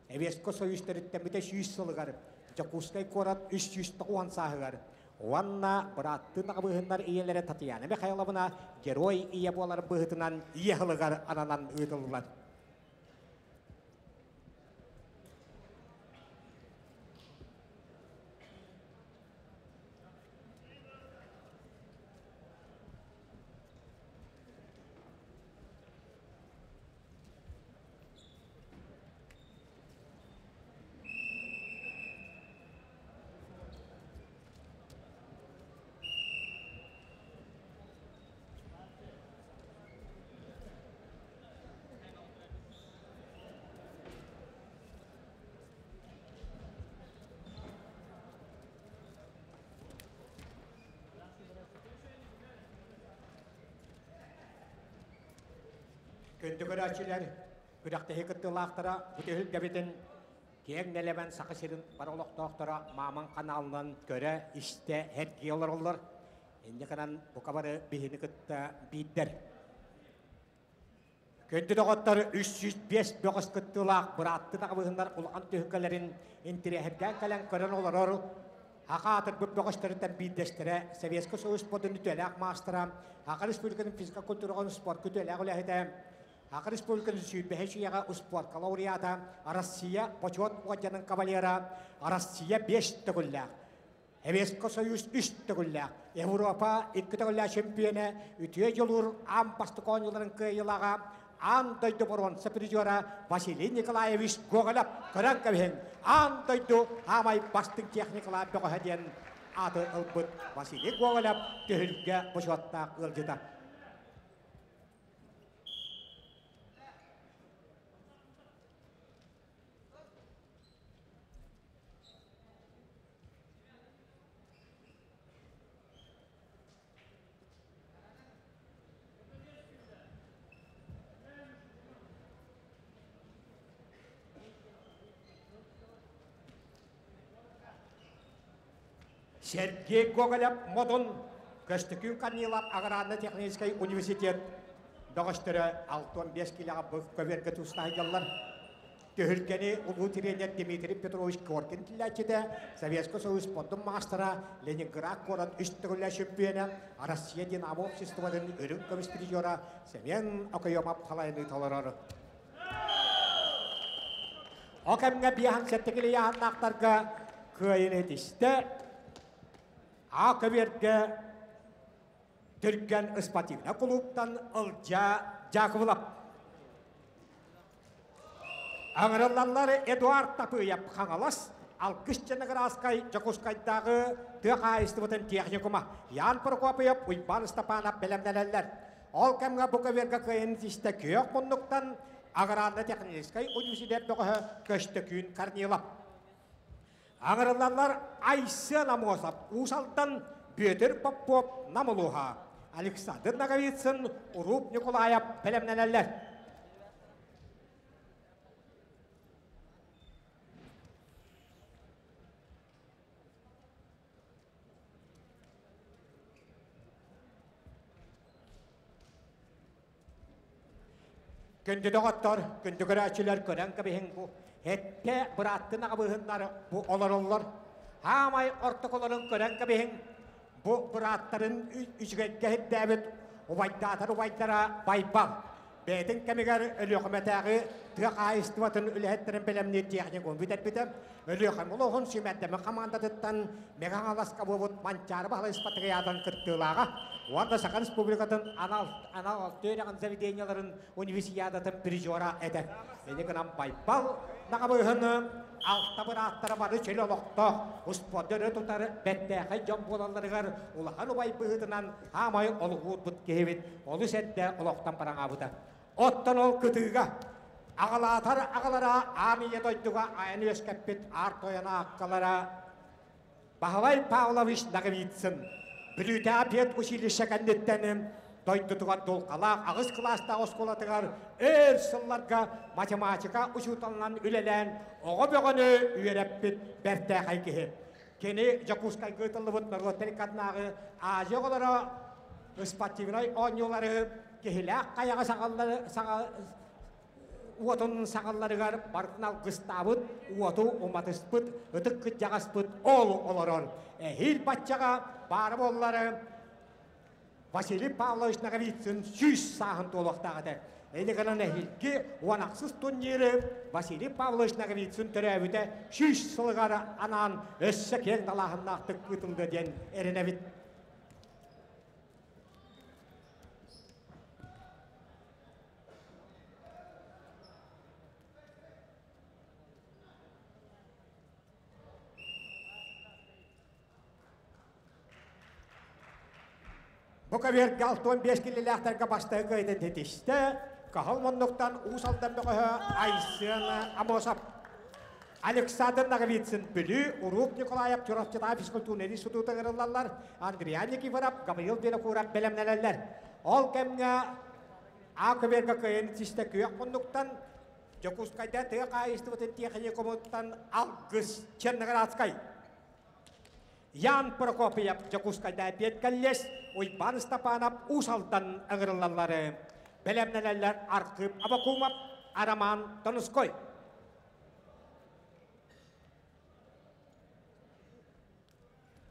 Эвеско Союз төрүттэммитэ 100 сылыгар, Дьокуускай куорат 390 сааһыгар уонна бырааттыы аҕабыыһыннар ийэлэрэ Татьяна Михайловна Герой ийэ буолар быһыытынан ийэ сылыгар ананан ыытыллар. Күндү көрөөччүлэр, күрэхтэһии кыттыылаахтара бу түһүлгэбитин киэҥ нэлэмэн Саха сирин бары олохтоохторо Мааман ханаалынан көрө, истэ, эргийэ олороллор. Инньэ гынан бука бары биһини кытта биирдэр. Күндү доҕоттор, 305 бөҕөс кыттыылаах бырааттыы аҕабыһыннар улахан түһүлгэлэрин интириэһиргээн кэлэн көрөн олорор Аха аатырбыт бөҕөстөрүттэн биирдэстэрэ, Советскай Союз спордун үтүөлээх маастара, Аха Республикатын физика-культураҕа спортка үтүөлээх үлэһитэ, Аха Республикатын сүүрбэһис үйэҕэ успуортка лауреата, Россия Бочуот уордьанын кавалера, Россия биэс төгүллээх, Советскай Союз үс төгүллээх, Европа икки төгүллээх чемпиона, үтүө дьулуур аан бастакы оонньууларын кыайыылааҕа, аан дойду боруонса призера Василий Николаевич Гоголев көрөн кэбиһиҥ, аан дойду аамай бастыҥ техникалаах бөҕөһө диэн ааты ылбыт Василий Гоголев түһүлгэ бочуоттаах ыалдьыта. Сергей Гоголев Модун Көстөкүүн Корнилов аграрно-техническай университет бөҕөстөрө 65 килэҕэ көбүөргэ тустаһыйаллар. Түһүлгэни улуу тренер Дмитрий Петрович Коркин киллээччитэ, Советскай Союз спордун маастара, Ленинград куорат үс төгүллээх чемпиона, Россия Динамо обществотын үрүҥ көмүс призера Семен Окоемов халайыныы толорор. О кэмҥэ биэһэн сэттэ ыйааһыннаахтарга кыайыны итистэ. А көбүөргэ Түргэн спортивнай кулууптан Ылдьаа Дьаакыбылап. Аҥырыллаллар Эдуард Тапыев Хаҥалас, Алгыс Ченоградскай Дьокуускайдааҕы тыа хаһаайыстыбатын техникума, Ян Прокопьев, Уйбаан Степанов бэлэмнэнэллэр. Ол кэмҥэ бу көбүөргэ кыайан истэ күөх муннуктан аграрно-техническай университет бөҕөһө Көстөкүүн Корнилов. Аҥырыллаллар Айсен Амосов, Уус Алдан, Бүөтүр Попов, Нам улууһа, Александр Ноговицын, Уруп Николаев бэлэмнэнэллэр. Күндү доҕоттор, күндү көрөөччүлэр көрөн кэбиһиҥ бу эттэ бырааттын аҕабыыһыннар бу олороллор. Хаамай ортоколорун көрөн кэбиһиҥ бу бырааттарын үчүгэйгэ сирдээбит убайдаатар убайдара Байбал. Бэйэтин кэмигэр Өлүөхүмэтээҕи тыа хаһаайыстыбатын үлэһиттэрин бэлэмниир техникум бүтэрбитэ. Өлүөхүмэ улууһун сүүмэрдэммит хамаандатыттан Мэҥэ Хаҥаласка буолбут Манчаары Баһылай Спартакиадан кыттыылааҕа уонна Саха Республикатын анал анал үөрэҕин заведениеларын универсиадатын призера этэ. Ини гынан Байбал Наҕабыыһыны алта бырааттара бары чөл олохтоох, успуорду өрө тутар бэртээхэй дьон буолалларыгар улахан убай быһыытынан хаамай олуһуурбут киһибит олус эрдэ олохтон бараҥаабыта. Оттон ол кытыыга аҕалаатар аҕалара аан ийэ дойдуга айан үөскэппит аар тойон ааккалара Баһылай Павлович Ноговицын Бүлүүтээҕи педучилище кэнниттэн дойдутугар дулҕалаах аҕыс кылаастаах оскуолатыгар өр сылларга математика учууталынан үлэлээн оҕо бөҕөнү үөрэппит бэртээхэй киһи. Кини Дьокуускайга ыытыллыбыт норуот тэрикатынааҕы Азия оҕолоро спортивнай оонньуулары Киһилээх хайаҕа уотун саҕалларыгар барытын алгыстаабыт, уоту уматыспыт, ытык кырдьаҕаспыт ол олорор. Эһиил баччаҕа баара буоллары Василий Павлович Ноговицын 100 сааһын туолуохтаах этэ. Ини гынан эһиилги 16 турниры Василий Павлович Ноговицын төрөөбүтэ 100 сылыгар анаан өссө киэҥ далааһыннаахтык ыытыллыа диэн эрэнэбит. Бу көбүөргэ 65 килилээхтэргэ бастакы кыайытын ситистэ. Каһыл муннуктан Уус Алдан бөҕөһө Айсен Амосов. Александр Ноговицын Бүлүү, Урук Николаев Чурапчытаа физкультурнай института ыҥырыллаллар. Андриан Никифоров, Гаврил Винокуров бэлэмнэнэллэр. Ол кэмҥэ А көбүөргэ кыайан итистэ күөх муннуктан Дьокуускайда тыа хаһаайыстыбатын тиэхиньикумуттан Алгыс Черноградскай. Ян Прокопьев Дьокуускайда эпиэт кэллиэс, Уйбаан Степанов Уус Алдан ыҥырыллаллары. Бэлэмнэнэллэр Архип Абакумов, Роман Тонской.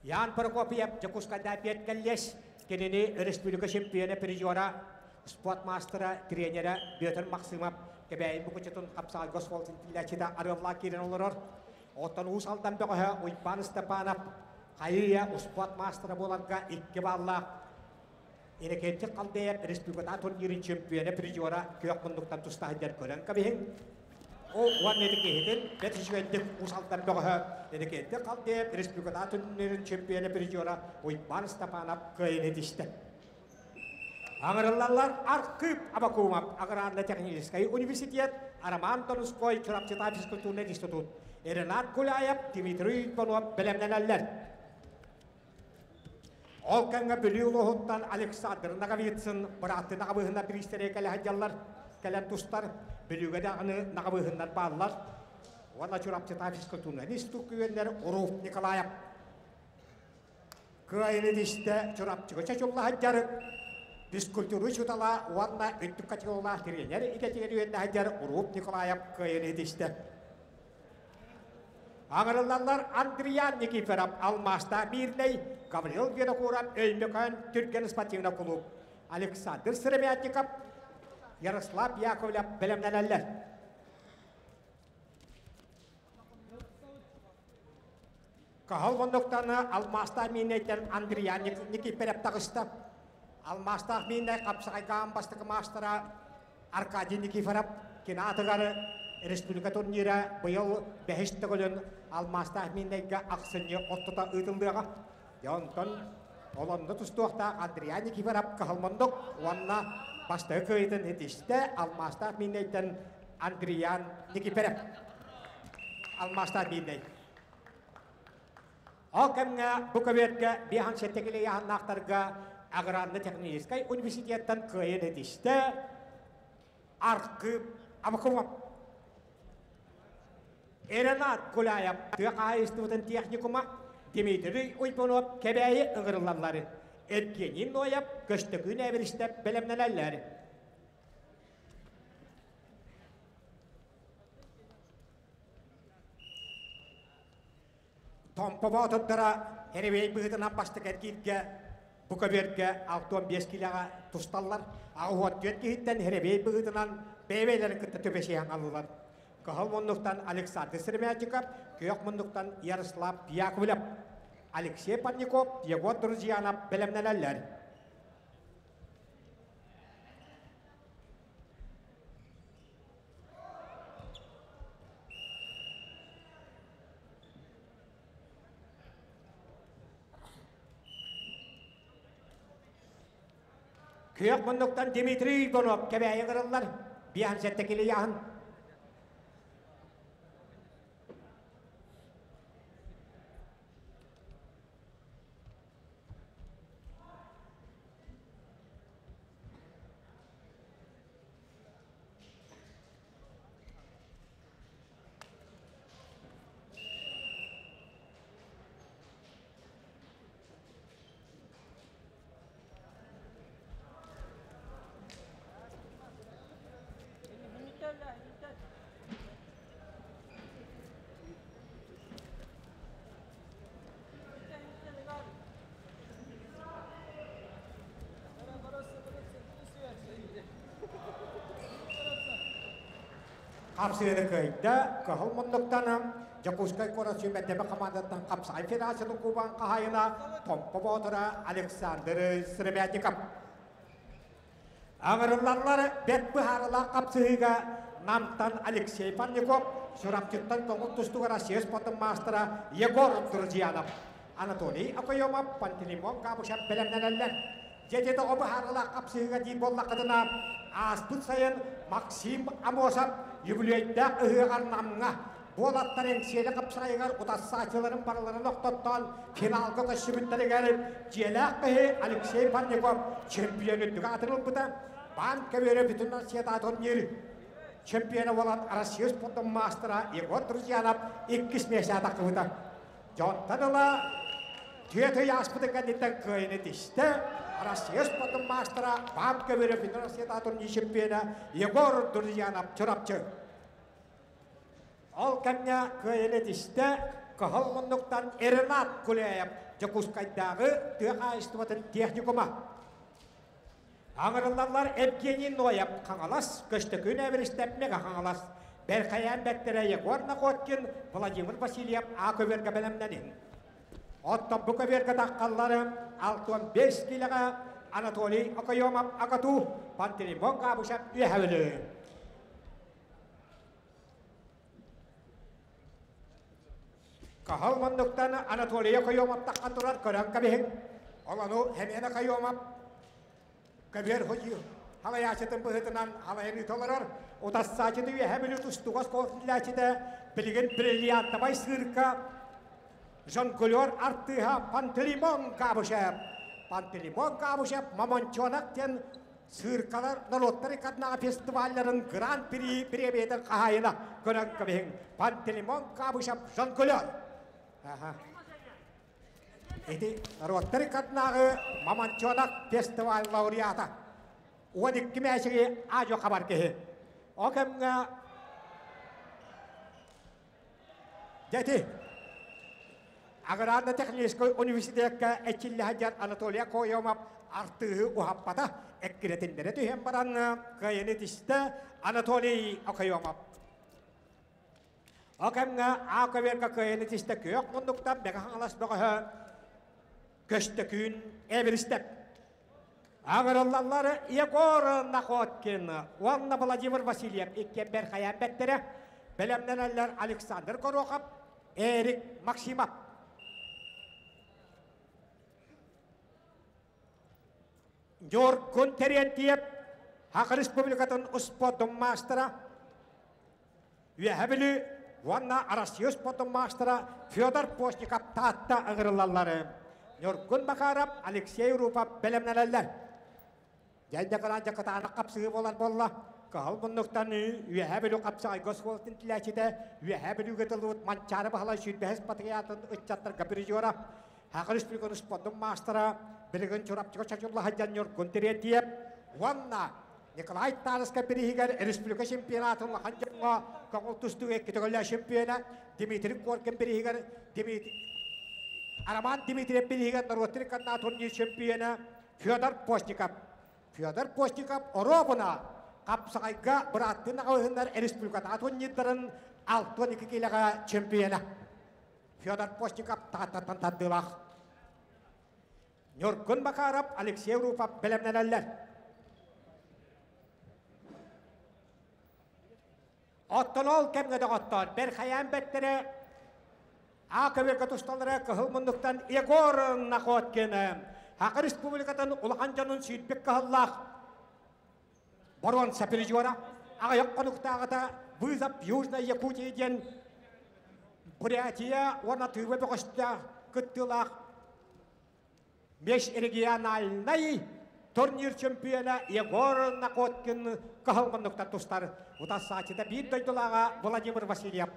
Ян Прокопьев Дьокуускайда эпиэт кэллиэс, кинини республика чемпиона призера, спорт маастара, тренерэ Бүөтүр Максимов Кэбээйи Мукучутун хапсаҕайга оскуолатын тиллээччитэ арыаллаах киирэн олорор. Оттон Уус Алдан бөҕөһө Уйбаан Степанов хайыы-үйэ успуорт маастара буоларга икки бааллаах Иннокентий Халдеев республикатааҕы турнирын чемпиона призера күөх муннуктан туста сылдьар көрөн кэбиһиҥ. Ол уонна ити киһитин бэрт үчүгэйдик Уус Алдан бөҕөһө Иннокентий Халдеев республикатааҕы турнирын чемпиона призера Уйбаан Степанов кыайыыны ситистэ. Аҥырыллаллар Архип Абакумов аграрно-техническэй университет, Роман Донской Чурапчытаа физкультурнай институт, Ренат Гуляев, Дмитрий Иванов бэлэмнэнэллэр. Ол кэмҥэ Бүлүү улууһуттан Александр Ноговицын бырааттыы наҕабыыһыннар бириистэрэ кэлэ сылдьаллар, кэлэн тустар. Бүлүүгэ даҕаны наҕабыыһыннар бааллар. Уонна Чурапчытаа физкультурнай институт күөннэр Руф Николаев Кыайыны истэ Чурапчыга чочулла сылдьар физкультура учуутала уонна үрдүк категориялаах тренер идэтигэр үөрэнэ сылдьар Уруп Николаев кыайыны истэ. Аҥырыллаллар Андриан Никифоров, Алмаастаах Мирнэй, Гаврил Винокуров, Өймөкөөн Түргэн спортивный клуб, Александр Сыромятников, Ярослав Яковлев бэлэмнэнэллэр. Каһыл муннуктан алмаастаах миинэйтэн Андриан Никифоров таҕыста. Алмаастаах миинэй хапсаҕайгаан бастакы маастара Аркадий Никифоров кини аатыгар республика турнира быйыл бэһис төгүлүн алмаастаах миинэйгэ ахсынньы ортото ыытыллыаҕа. Дьэ онтон олонно тустуохтаах Андриан Никифоров кыһыл муннук уонна бастакы кыайыытын ситистэ алмаастаах миинэйтэн Андриан Никифоров. Алмаастаах миинэй. Ол кэмҥэ бу көбүөргэ биэһэн сэттэ килэ ыйааһыннаахтарга аграрно-техническай университеттан кыайан этистэ Архип Абакумов. Ренат Гуляев тыа хаһаайыстыбатын техникума Дмитрий Уйбунов Кэбээйи ыҥырыллаллары Евгений Ноев Көстөкүүн Эбиристэп бэлэмнэнэллэр. Томпо боотурдара Эребей быһыытынан бастакы эргииргэ бу көбүөргэ 65 киилэҕэ тусталлар. 84 киһиттэн Эребей быһыытынан бэйэ-бэйэлэрин кытта түбэсиһэн аллылар. Кыһыл муннуктан Александр Сыромятников, күөх муннуктан Ярослав Яковлев, Алексей Парников, Егор Друзьянов бэлэмнэнэллэр. Күөх муннуктан Дмитрий Иванов Кэбээйи ыҥырыллар. 57 килийааһын. Хапсыыны кыайда, кыһыл муннуктан Дьокуускай куорат сүүмэрдэмэ хамаандаттан хапсаҕай федерациятын кубан хаһаайына Томпо Боотура Александр Сыромятников. Аҥырыллаллар бэрт быһаарылаах хапсыһыыга Намтан Алексей Парников, Чурапчыттан көҥүл тустууга Россия спортун маастара Егор Друзьянов, Анатолий Окоемов, Пантелеймон Габышев бэлэмнэнэллэр. Дьэ, тоҕо быһаарылаах хапсыһыыга диир буоллаххытына, ааспыт сайын Максим Амосов юбилейдээх ыһыаҕар Намҥа буолаттар Эҥсиэли хапсаҕайыгар утарсааччыларын барыларын охтоттоон финалга көссүбүттэригэр дьиэлээх киһи Алексей Парников чемпион үрдүк аатын ылбыта. Баан көбүөрэ бүтүн Россията турнир чемпиона буолан Россия спордун маастара Егор Друзьянов иккис миэстэ тахсыбыта. Дьонтон ыла түөрт ый ааспытын кэнниттэн кыайыны тистэ Россия спордун маастара Баан көбүөрэ бүтүн Россията турнир чемпиона Егор Друзьянов Чурапчы. Ол кэмҥэ кыайан этистэ Кыһыл муннуктан Ренат Гуляев Дьокуускайдааҕы тыа хаһаайыстыбатын техникума. Аҥырыллаллар Евгений Ноев Хаҥалас, Көстөкүүн Эбиристэп Мега Хаҥалас, Бэрхэйээн бэртэрэ Егор Находкин, Владимир Васильев А көбүөргэ бэлэмнэнин. Оттон бу көбүөргэ таххаллары 65 киилэҕэ Анатолий Окоемов Акату, Пантелеймон Габышев Үөһэ Бүлүү. Каһал муннуктан Анатолия Кайомов турар көрөн кэбиһиҥ. Ол ону Хемена Кайомов көбүөр хойуу халайаачытын быһыытынан халайан ыыта олорор. Утассаачыты үөһэ Бүлүү тустугас кофтилээччитэ билигин бриллиантовай сыырка жонглер артыыһа Пантелеймон Габышев. Пантелеймон Габышев Мамончонок диэн Циркалар норуоттар иккардынааҕы фестивалларын Гран-при премиятын хаһаайына көрөн кэбиһиҥ Пантелеймон Кабышев жонглер. Ити норуоттар иккардынааҕы Мамончонок фестиваль лауреата. 12 мээчиги аадьо хабар киһи. О кэмҥэ Дети, Аграрно-техническай университекка эчиллэ сылдьар Анатолий Окоемов артыыһы уһаппата, эккирэтиннэрэ түһэн баран кыайыны тистэ Анатолий Окоемов. Ол кэмҥэ А көбүөргэ кыайыны тистэ күөх муннуктан Бэгэ Хаҥалас бөҕөһө Көстөкүүн Эбиристэп. Аҥырыллаллар Егор Находкин уонна Владимир Васильев иккиэн бэрхайаан бэртэрэ. Бэлэмнэнэллэр Александр Горохов, Эрик Максимов. Ньургун Терентьев, Саха Республикатын успуордун маастара, Үөһэ Бүлүү уонна Россия спордун маастара Федор Постников Таатта ыҥырыллаллар. Ньургун Макаров, Алексей Рупов бэлэмнэнэллэр. Дьэ дьэ кытаанах хапсыһыы буолар буолла. Кыһыл муннуктан Үөһэ Бүлүү хапсаҕайга оскуолатын тилээччитэ Үөһэ Бүлүүгэ тыллыбыт Манчаары Баһылай сүүрбэһис патриотын ыччаттарга призера, Саха Республикатын спордун маастара билигин Чурапчыга чочулла сылдьан Ньургун Терентьев уонна Николай Тараска бирииһигэр республика чемпионатын улахан дьоҥҥо көҥүл тустууга икки төгүллээх чемпиона Дмитрий Коркин бирииһигэр Дмитрий Роман Дмитриев бирииһигэр норуоттар иккардаа турнир чемпиона Федор Постников. Федор Постников оруобуна хапсаҕайга бырааттыы наҕаһыннар республикатааҕы турнирдарын 62 киилэҕэ чемпиона. Федор Постников Тааттаттан тардыылаах. Ньургун Макаров, Алексей Руфов бэлэмнэнэллэр. Оттон ол кэмҥэ доҕоттоор, Бэрхэйээн бэртэрэ А көбүөргэ тусталлара кыһыл муннуктан Егор Находкин Саха Республикатын улахан дьонун сүүрбүт кыһыллаах. Боруонса призера, аҕыйах хонуктааҕыта Вызов Южной Якутии диэн Бурятия уонна Тыва бөҕөстөөх кыттыылаах межрегиональнай турнир чемпиона Егор Находкин кыһыл муннуктан тустар. Утассааччыта биир дойдулааҕа Владимир Васильев.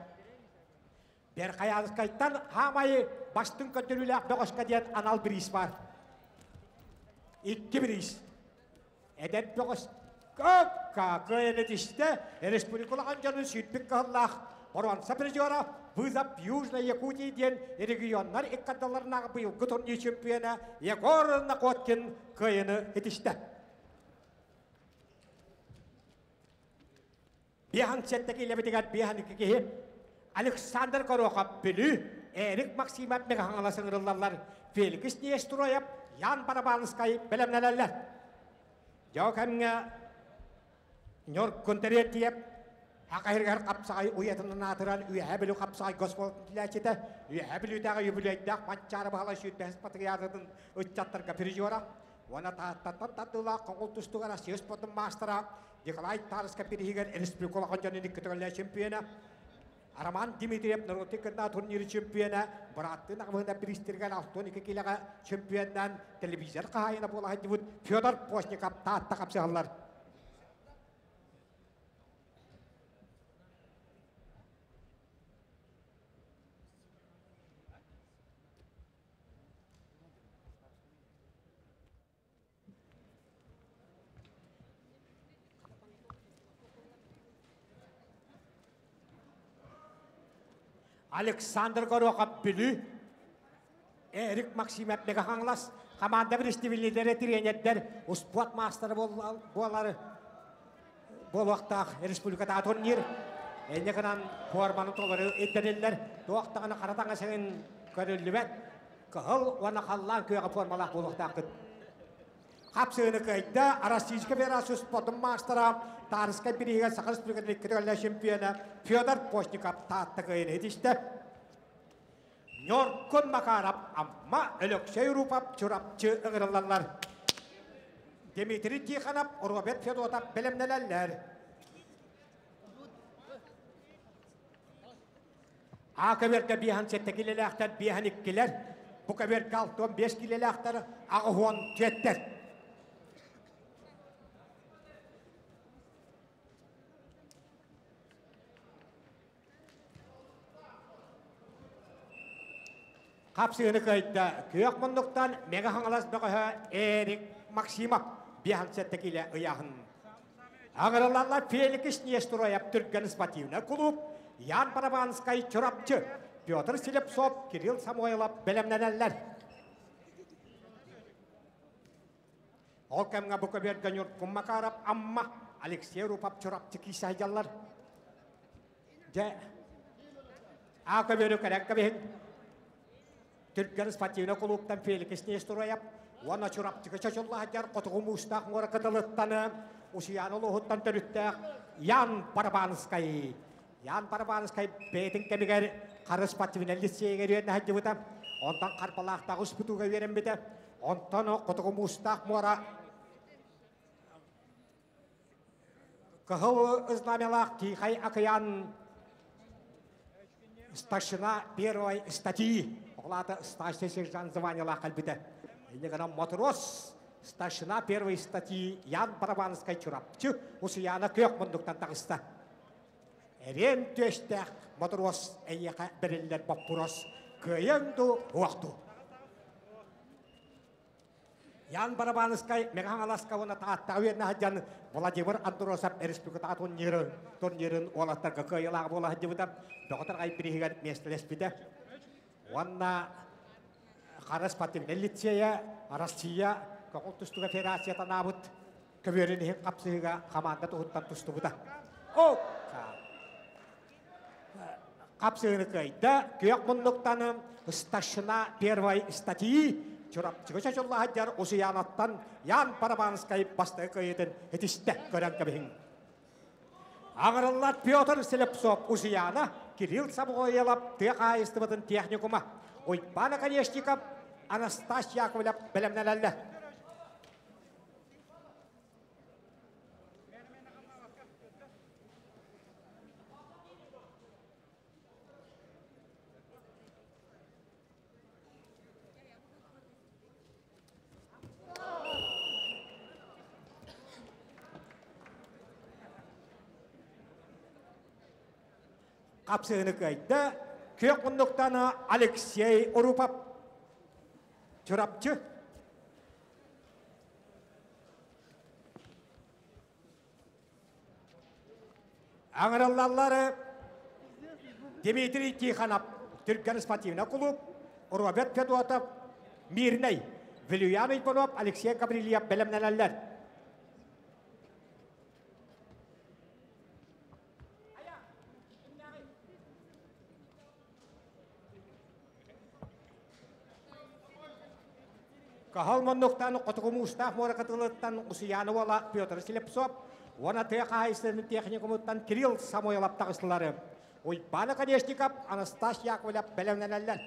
Верхоянскайтан хаамайы бастыҥ көрдөрүүлээх бөҕөскө диэн анал бириис бар. Икки бириис. Эдэр бөҕөс кыайан этистэ республика улахан дьонун сүүрбүт кыһыллаах боруонса призера Вызов Южной Якутии диэн регионнар иккардаларынааҕы быйылгы турнир чемпиона Егор Находкин кыайыны итистэ. Биэһэн сэттэ киилэбитигэр биэһэн икки киһи Александр Горохов Бүлүү, Эрик Максимов Мегаһаҥалас ыҥырыллаллар, Феликс Нестроев, Ян Барабанскай бэлэмнэнэллэр. Дьэ кэмҥэ Ньургун Терентьев Акаһыргар хапсаҕай уйатынан аатыран Үөһээ Бүлүү хапсаҕай госполлээччитэ Үөһээ Бүлүүтээҕи юбилейдаах Манчаары Баһылай сүүрбэһис патриархатын ыччаттарга призера уонна Тааттаттан тардыылаах хоҥул тустуга Россия спордун маастара Николай Тарскай бириһигэр республика улахан дьонун икки төгүллээх чемпиона Роман Дмитриев норуотун кытта турнир чемпиона бырааттыы наҕабыһына бириистэригэр 62 килэҕэ чемпионнаан телевизор хаһаайына буола сылдьыбыт Федор Постников Таатта хапсыһаллар. Александр Горохов Бүлүү, Эрик Максимов Мега-Хаҥалас команда биристибиллилэрэ тренердэр успуорт маастара буолары буолуохтаах республикатааҕы турнир. Энньэ гынан форманы толору ирдэниллэр. Туох даҕаны хара таҥас эҥин көрүллүбэт. Кыһыл уонна халлаан күөҕэ формалаах буолуохтааххыт. Хапсыыны кыайда Российская Федерация спордун маастара, Таарыскай бирииһигэр Саха Республикатын икки төгүллээх чемпиона Федор Постников Таатта кыайыыны ситистэ. Ньоркун Макаров, Амма, Өлөксөй Рупов, Чурапчы ыҥырыллаллар. Дмитрий Тихонов, Роберт Федотов бэлэмнэнэллэр. А көбүөргэ биэһэн сэттэ килэлээхтэр, биэһэн иккилэр, бу көбүөргэ алтыан биэс килэлээхтэр, аҕыһуон түөттэр. Хапсыыны кыайда күөх муннуктан Мэҥэ Хаҥалас бөҕөһө Эрик Максимов биэһэн сэттэ киилэ ыйааһын. Аҥырылаллар Феликс Нестроев Түргэн спортивнай кулууп, Ян Барабанскай Чурапчы, Петр Слепцов, Кирилл Самойлов бэлэмнэнэллэр. Ол кэмҥэ бу көбүөргэ Ньургун Макаров Амма, Алексей Рупов Чурапчы киирсэ сылдьаллар. Дьэ, аа көбүөрү кэлэн кэбиһин. Түргэн спортивнай кулууптан Феликс Нестороев уонна Чурапчыга чочулла сылдьар Хотугу Муустаах муора кытылыттан Усуйаана улууһуттан төрүттээх Ян Барабанскай. Ян Барабанскай бэйэтин кэмигэр Хары спортивнай лицейигэр үөрэнэ сылдьыбыта. Онтон Харбалаахтааҕы успутууга үөрэммитэ. Онтон Хотугу Муустаах муора Кыһыл знамялаах Тихай акыйаан старшина первой статьи, оҕолаата старший сержант званиялаах кэлбитэ. Инньэ гынан матрос старшина первой статьи Ян Барабанскай Чурапчы Усуйаана күөх мундуктан таҕыста. Эриэн түөстээх матрос эйиэхэ бэриллэр боппуруос кыайыаҥ дуу, уох дуу? Ян Барабаныскай Мэҥэ Хаҥаласка уонна Тааттаҕа үөрэнэ сылдьан Владимир Андросов республикатааҕы турнирын, турнирын уолаттарга кыайыылаах буола сылдьыбыта. Бөҕө Тарҕай бирииһигэр миэстэлэспитэ. Уонна Хара спортивнай лицейэ Россия көҕүл тустууга федерацията анаабыт көбүөрүн иһин хапсыһыыга хамаанда туһуттан тустубута. О! Хапсыһыыны кыайда, күөх муннуктан старшина первой статьи Чурапчыга чочулла сылдьар Усуйаанаттан Ян Барабанскай бастакы кыайыытын этистэ көрөн кэбиһиҥ. Аҥырыллар Петр Слепцов Усуйаана, Кирилл Самойлов тыа хаһаайыстыбатын техникума, Уйбаан Оконешников, Анастас Яковлев бэлэмнэнэллэр. Хапсыһыны кыайда күөх муннуктан Алексей Урупов Чурапчы. Аҥырыллаллары Дмитрий Тихонов Түргэн спортивный клуб, Роберт Федотов Мирнэй, Вилюян Иванов, Алексей Гаврильев бэлэмнэнэллэр. Каһал муннуктан Хотугу Муустаах муора кытылыттан Усуйаана уола Петр Слепцов уонна тыа хаһаайыстыбатын техникумуттан Кирилл Самойлов таҕыстылар. Уйбаан Оконешников, Анастас Яковлев бэлэмнэнэллэр.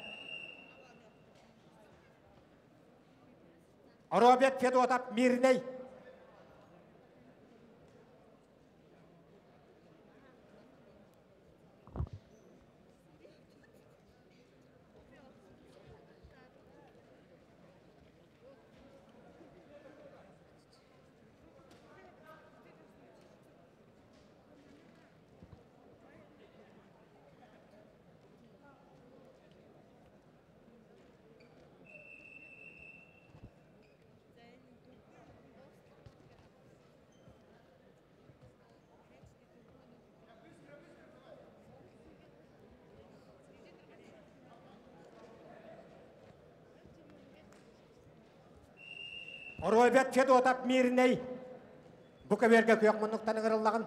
Роберт Федотов Мирнэй. Роберт Федотов Мирнэй бу көбүөргэ күөх муннуктан ыҥырыллаҕын.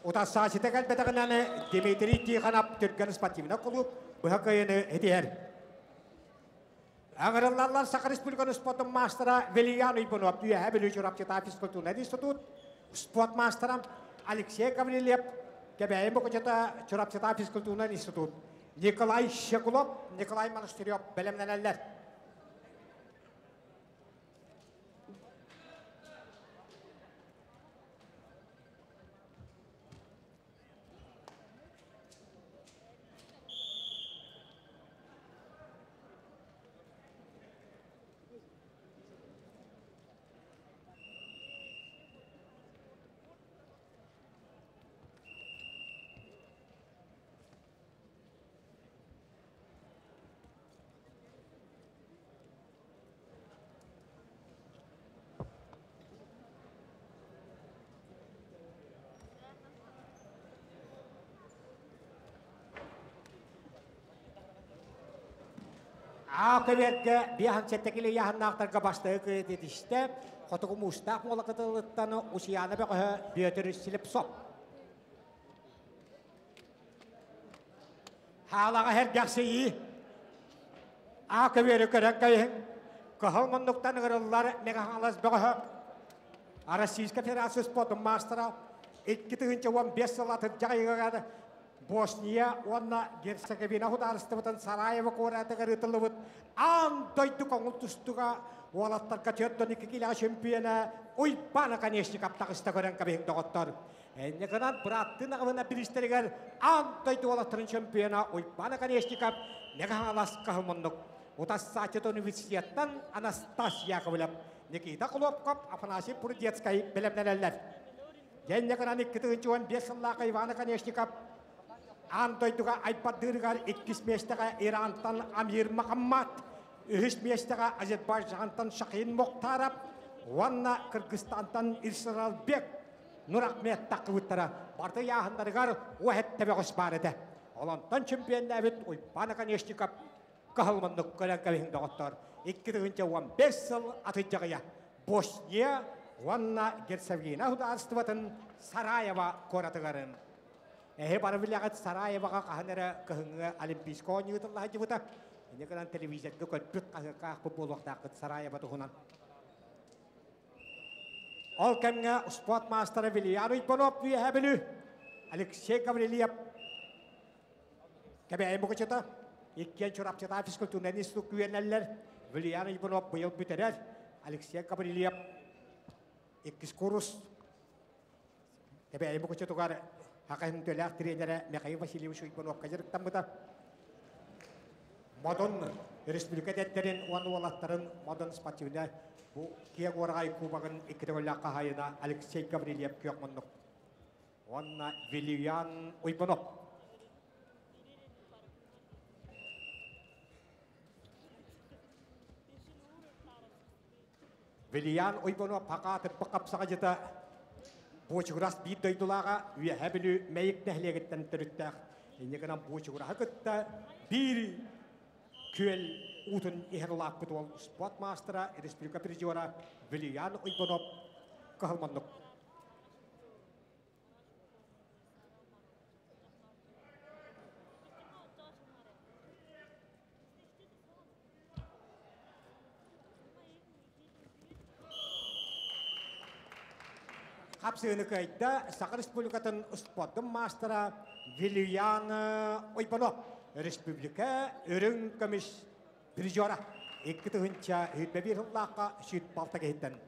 Утассаачыта кэлбэтэҕинэн Дмитрий Тихонов Түргэн спортивнай кулууп быһа кыайыны этиһэр. Аҥырыллаллар Саха Республикатын спортун маастара Вилиян Уйбунов, Үөһээ Бүлүү Чурапчытаа физкультурнай институт спорт маастара Алексей Гаврильев, Кэбээйи Мукучута Чурапчытаа физкультурнай институт Николай Щеглов, Николай Монастырев бэлэмнэнэллэр. Аа көбүөргэ биэһэн сэттэкили ыйааһыннаахтарга бастакы кыайыы Хотугу муустаах муола кытылыттан Усуйаана бөҕөһө Бүөтүр Слепцов. Хаалаҕа сэргэхсийии. Аа көбүөрү көрөн кэбиһиҥ. Кыһыл муннуктан ыҥырыллар Мэҥэ Хаҥалас бөҕөһө Российскай Федерация спордун маастара 2015 сыл атырдьах ыйыгар Босния уонна Герцеговина судаарыстыбатын Сараево куоратыгар ыытыллыбыт аан дойду көҥүл тустууга уолаттарга 42 киилэҕэ чемпиона Уйбаан Оконешников таҕыста көрөн кэбиһиҥ доҕоттор. Инньэ гынан бырааттыы наҕылына бириистэригэр аан дойду уолаттарын чемпиона Уйбаан Оконешников Мэҥэ Хаҥалас Кыһыл Утассааччыт университеттан Анастас Яковлев, Никита Хлопков, Афанасий Прудецкай бэлэмнэнэллэр. Дьэнньэ гынан 2015 сыллаах Иван Оконешников аан дойдуга айбардыырыгар иккис миэстэҕэ Ирантан Амир Махаммат, үһүс миэстэҕэ Азербайджантан Шахин Мухтаров уонна Кыргызстантан Ирсаралбек Нурахмет таххыбыттара барыта ыйааһыннарыгар уоһэтте бөҕөс баар этэ. Олонтон чемпионнээбит Уйбаан Оконешников кыһыл муннук көрөн кэбиһиҥ доҕоттор. 2015 сыл атыдьаҕыйа Босния уонна Герцеговина судаарыстыбатын Сараево куоратыгарын. Эһи бары билэҕит Сараеваҕа хаһан эрэ кыһыҥҥы Олимпийскай оонньуу ыытылла сылдьыбыта. Инньэ гынан телевизорга көрбүт хаһыакка буолуохтааххыт Сараево туһунан. Ол кэмҥэ спорт маастара Вильям Уйбанов Үөһээ Бүлүү, Алексей Гаврильев Кэбээйи Мукучута, иккиэн Чурапчытаа физкультурнай институт үөрэнэллэр. Вильям Уйбанов быйыл бүтэрэр, Алексей Гаврильев иккис курс. Кэбээйи Мукучутугар Хакаһын төлөөх тренерэ Михаил Васильевич Уйбановка дьарыктаммыта. Модун Республика эдэрдэрин уонна уолаттарын Модун спортивнай бу киэҥ уораҕай кубогын икки төгүллээх хаһаайына Алексей Гаврильев күөх муннук уонна Вильян Уйбанов. Вильян Уйбанов хакаатырбы хапсаҕадьыта Буочугурас биир дойдулааҕа Үөһээ Бүлүү Мэйик нэһилиэгиттэн төрүттээх. Инньэ гынан Буочугураһы кытта биир күөл уутун иһэн улааппыт уол спорт маастара, республика призера Вильян Уйбанов кыһыл муннук. Хапсыыны кыайда Саха Республикатын спордун маастара Вильян Ойбонов, республика үрүҥ көмүс призера. 2021 сыллаахха сүүт балта киһиттэн.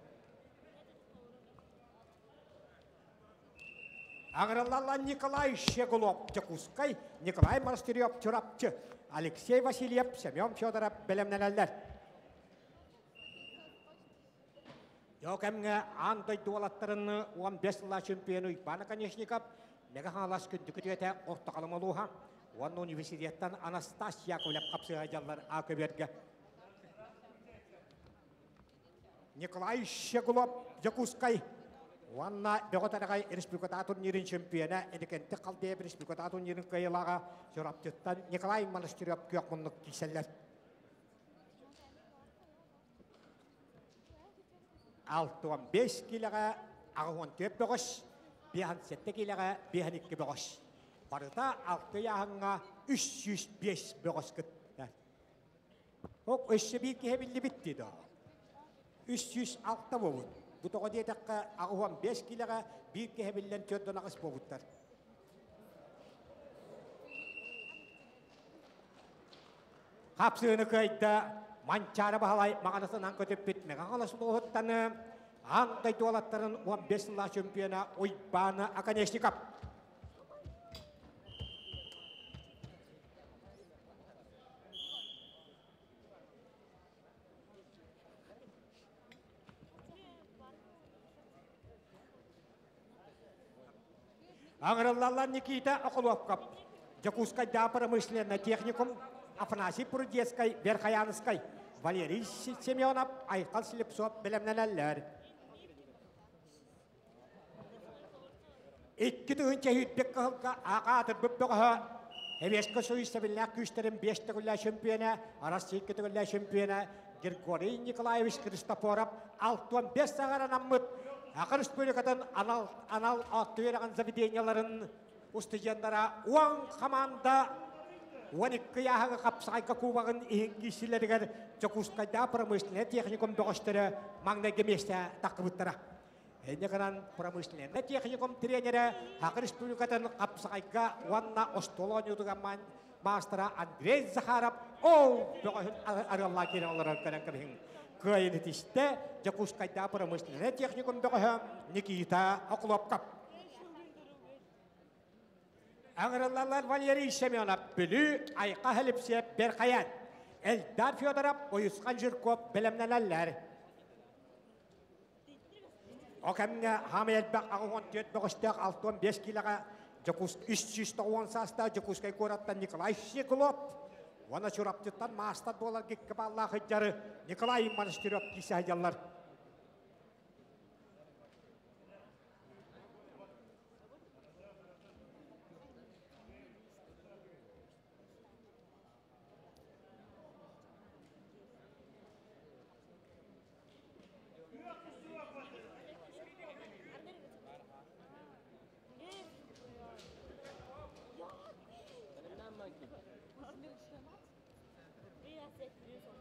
Аҥырыллалла Николай Щеглов Дьокуускай, Николай Монастырев Чурапчы, Алексей Васильев, Семен Федоров бэлэмнэнэллэр. Дьоо кэмҥэ аан дойду уолаттарын 15 сыллаах чемпиону Уйбаан Оконешников, Мэҥэ Хаҥалас күндү күтүөтэ Орто Халыма улууһа уонна университеттан Анастас Яковлев хапсыһа дьаллар А көбүөргэ. Николай Щеглов Дьокуускай уонна Бөҕө Тараҕай республикатааҕы турнирын чемпиона Эдикэнтик Халдеев республикатааҕы турнирын кыайыылааҕа Чурапчыттан Николай Монастырев күөх муннук киирсэллэр. 65 киилэҕэ 84 бөҕөс, 57 киилэҕэ 52 бөҕөс. Барыта алты ыйааһыҥҥа 305 бөҕөс кытта. Ок, өссө биир киһи биллибит дии доо. 306 буолбут. Бу тоҕо диэтэххэ, 85 киилэҕэ биир киһи биллэн 48 буолбуттар. Хапсыыны кыайда Манчаары Баһылай маҕанасынан көтүппүт Мэҥэ Хаҥалас улууһуттан аан дойду уолаттарын 15 сыллаах чемпиона Уйбаан Оконешников. Аҥырыллаллар Никита Околовков, Дьокуускайдааҕы промышленнай техникум, Афанасий Прудецкай, Верхоянскай, Валерий Семенов, Айхал Слепцов бэлэмнэнэллэр. 2001 кыһылга аҕаатырбыт бөҕөһө Эбиэскэ Союз сэбиллээх күүстэрин биэс төгүллээх чемпиона, Россия икки төгүллээх чемпиона Григорий Николаевич Христофоров 65 саҕаранаммыт Саха Республикатын анал анал ааттыы үөрэҕин заведениеларын устудьуоннара уон хамаанда 12 ыйааһыҥа хапсаҕайга кубогын иһин киирсиилэригэр Дьокуускайдааҕы промышленнай техникум бөҕөстөрө маҥнайгы миэстэ таххыбыттара. Инньэ гынан промышленнай техникум тренерэ Саха Республикатын хапсаҕайга уонна остуол оонньуутугар маастара Андрей Захаров ол бөҕөһүн арыаллаан киирэн олорор көрөн кэбиһиҥ. Кыайын итистэ Дьокуускайдааҕы промышленнай техникум бөҕөһө Никита Охлопков. Аҥырыллаллар Валерий Семенов, Бүлүү, Айха Хелипсиев, Берхаят, Эльдар Федоров, Уйусхан Жирков бэлэмнэнэллэр. О кэмҥэ хаамай элбэх 84 бөҕөстөөх 65 киилэҕэ Дьокуус 390 саастаах Дьокуускай куораттан Николай Щеглов уонна Чурапчыттан маастар буолар икки бааллаах ыдьары Николай Монастырев киирсэ сылдьаллар.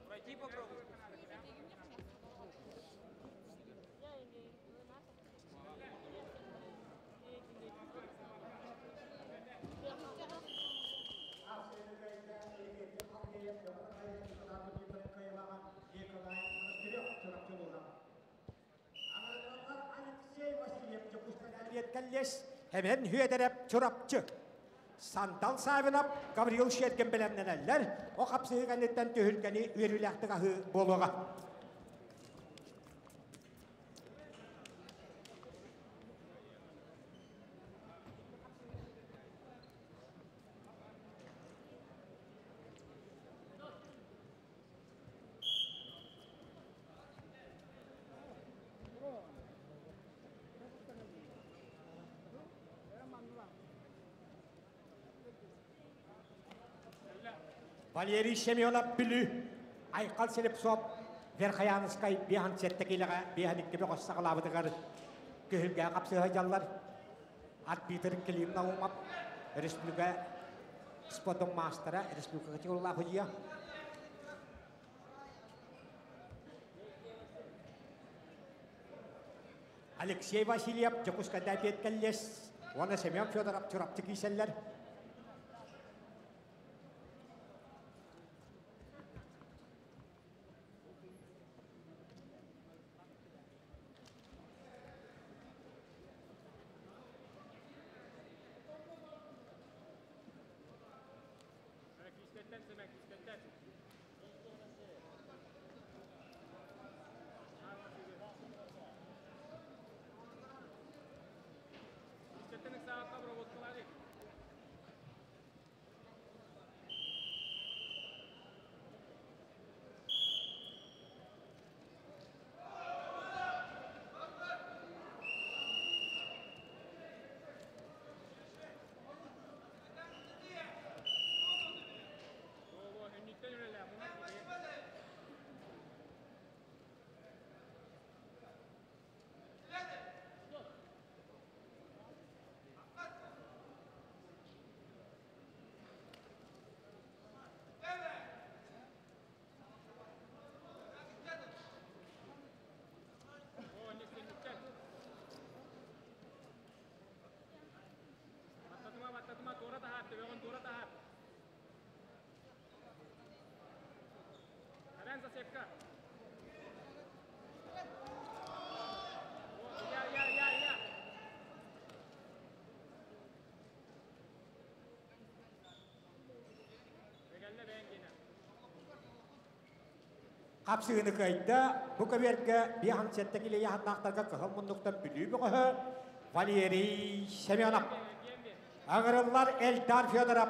Пройти попробуй. Кэллиэс Эбэн Хүөдэрэп Чурапчы. Сандал Савинов, Гаврил Щеркин бэлэмнэнэллэр. О хапсыһыы кэнниттэн түһүлгэни үөрүүлээхтик аһыы буолуоҕа. Валерий Семенов Бүлүү, Айхал Слепцов Верхоянскай биэһэн сэттэ киилэҕэ биэһэн икки бөҕөс саҕалаабытыгар күһүлгэҕэ хапсыһа дьаллар. Арбитр Клим Наумов, республика спортун маастара, республика категориялаах судья. Алексей Васильев Дьокуускайда эпиэт кэллиэс уонна Семен Федоров Чурапчы киисэллэр. Хапсыгыны кыайда, бу көбүөргэ биэһэн сэттэ килэ яһаннаахтарга кыһыл муннуктан Бүлүү бөҕөһө Валерий Семенов. Аҥырыллар Эльдар Федоров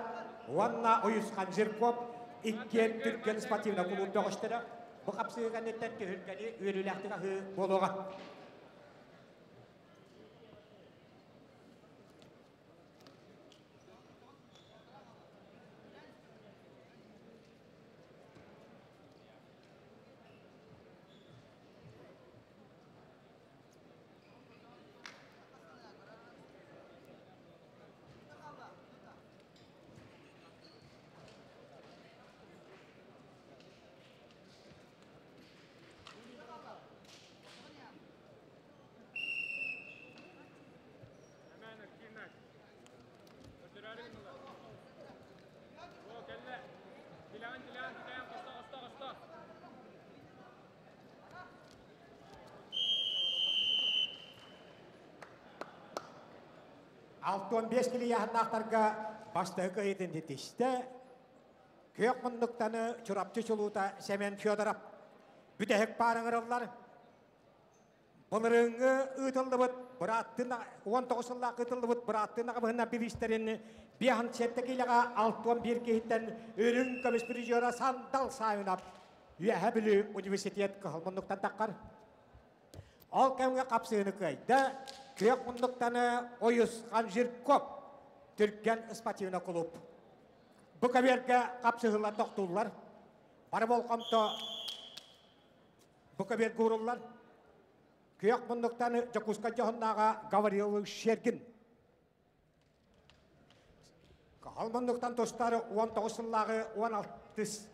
уонна Уйусхан Жирков иккиэн түргэн спортивнай кулууп бөҕөстөрө. Бу хапсыгы кэнниттэн түһүлгэни үөрүүлээхтик аһыы буолуоҕа. 65 килийаһыннаахтарга бастакы кыайыытын ситистэ. Күөх муннуктаны Чурапчы чулуута Семен Федоров бүтэһик паарыҥырыллар. Былырыыҥҥы ыытыллыбыт бырааттын 19 сыллаах ыытыллыбыт бырааттын аҕабыһынан бириистэрин биэһэн сэттэ киилэҕэ 61 киһиттэн үрүҥ көмүс призера Сандал Саайынап Үөһэ Бүлүү университет кыһыл муннуктан таххар. Ол кэмҥэ хапсыыны кыайда күөх муннуктаны Ойусхан Жирков Түргэн спортивный клуб. Бу көбүөргэ хапсыһыылар тохтууллар. Бары болҕомто бу көбүөргэ ууруллар. Күөх муннуктаны Дьокуускай дьоһуннааҕа Гаврил Шергин. Кыһыл муннуктан тустар 19 сыллааҕы 16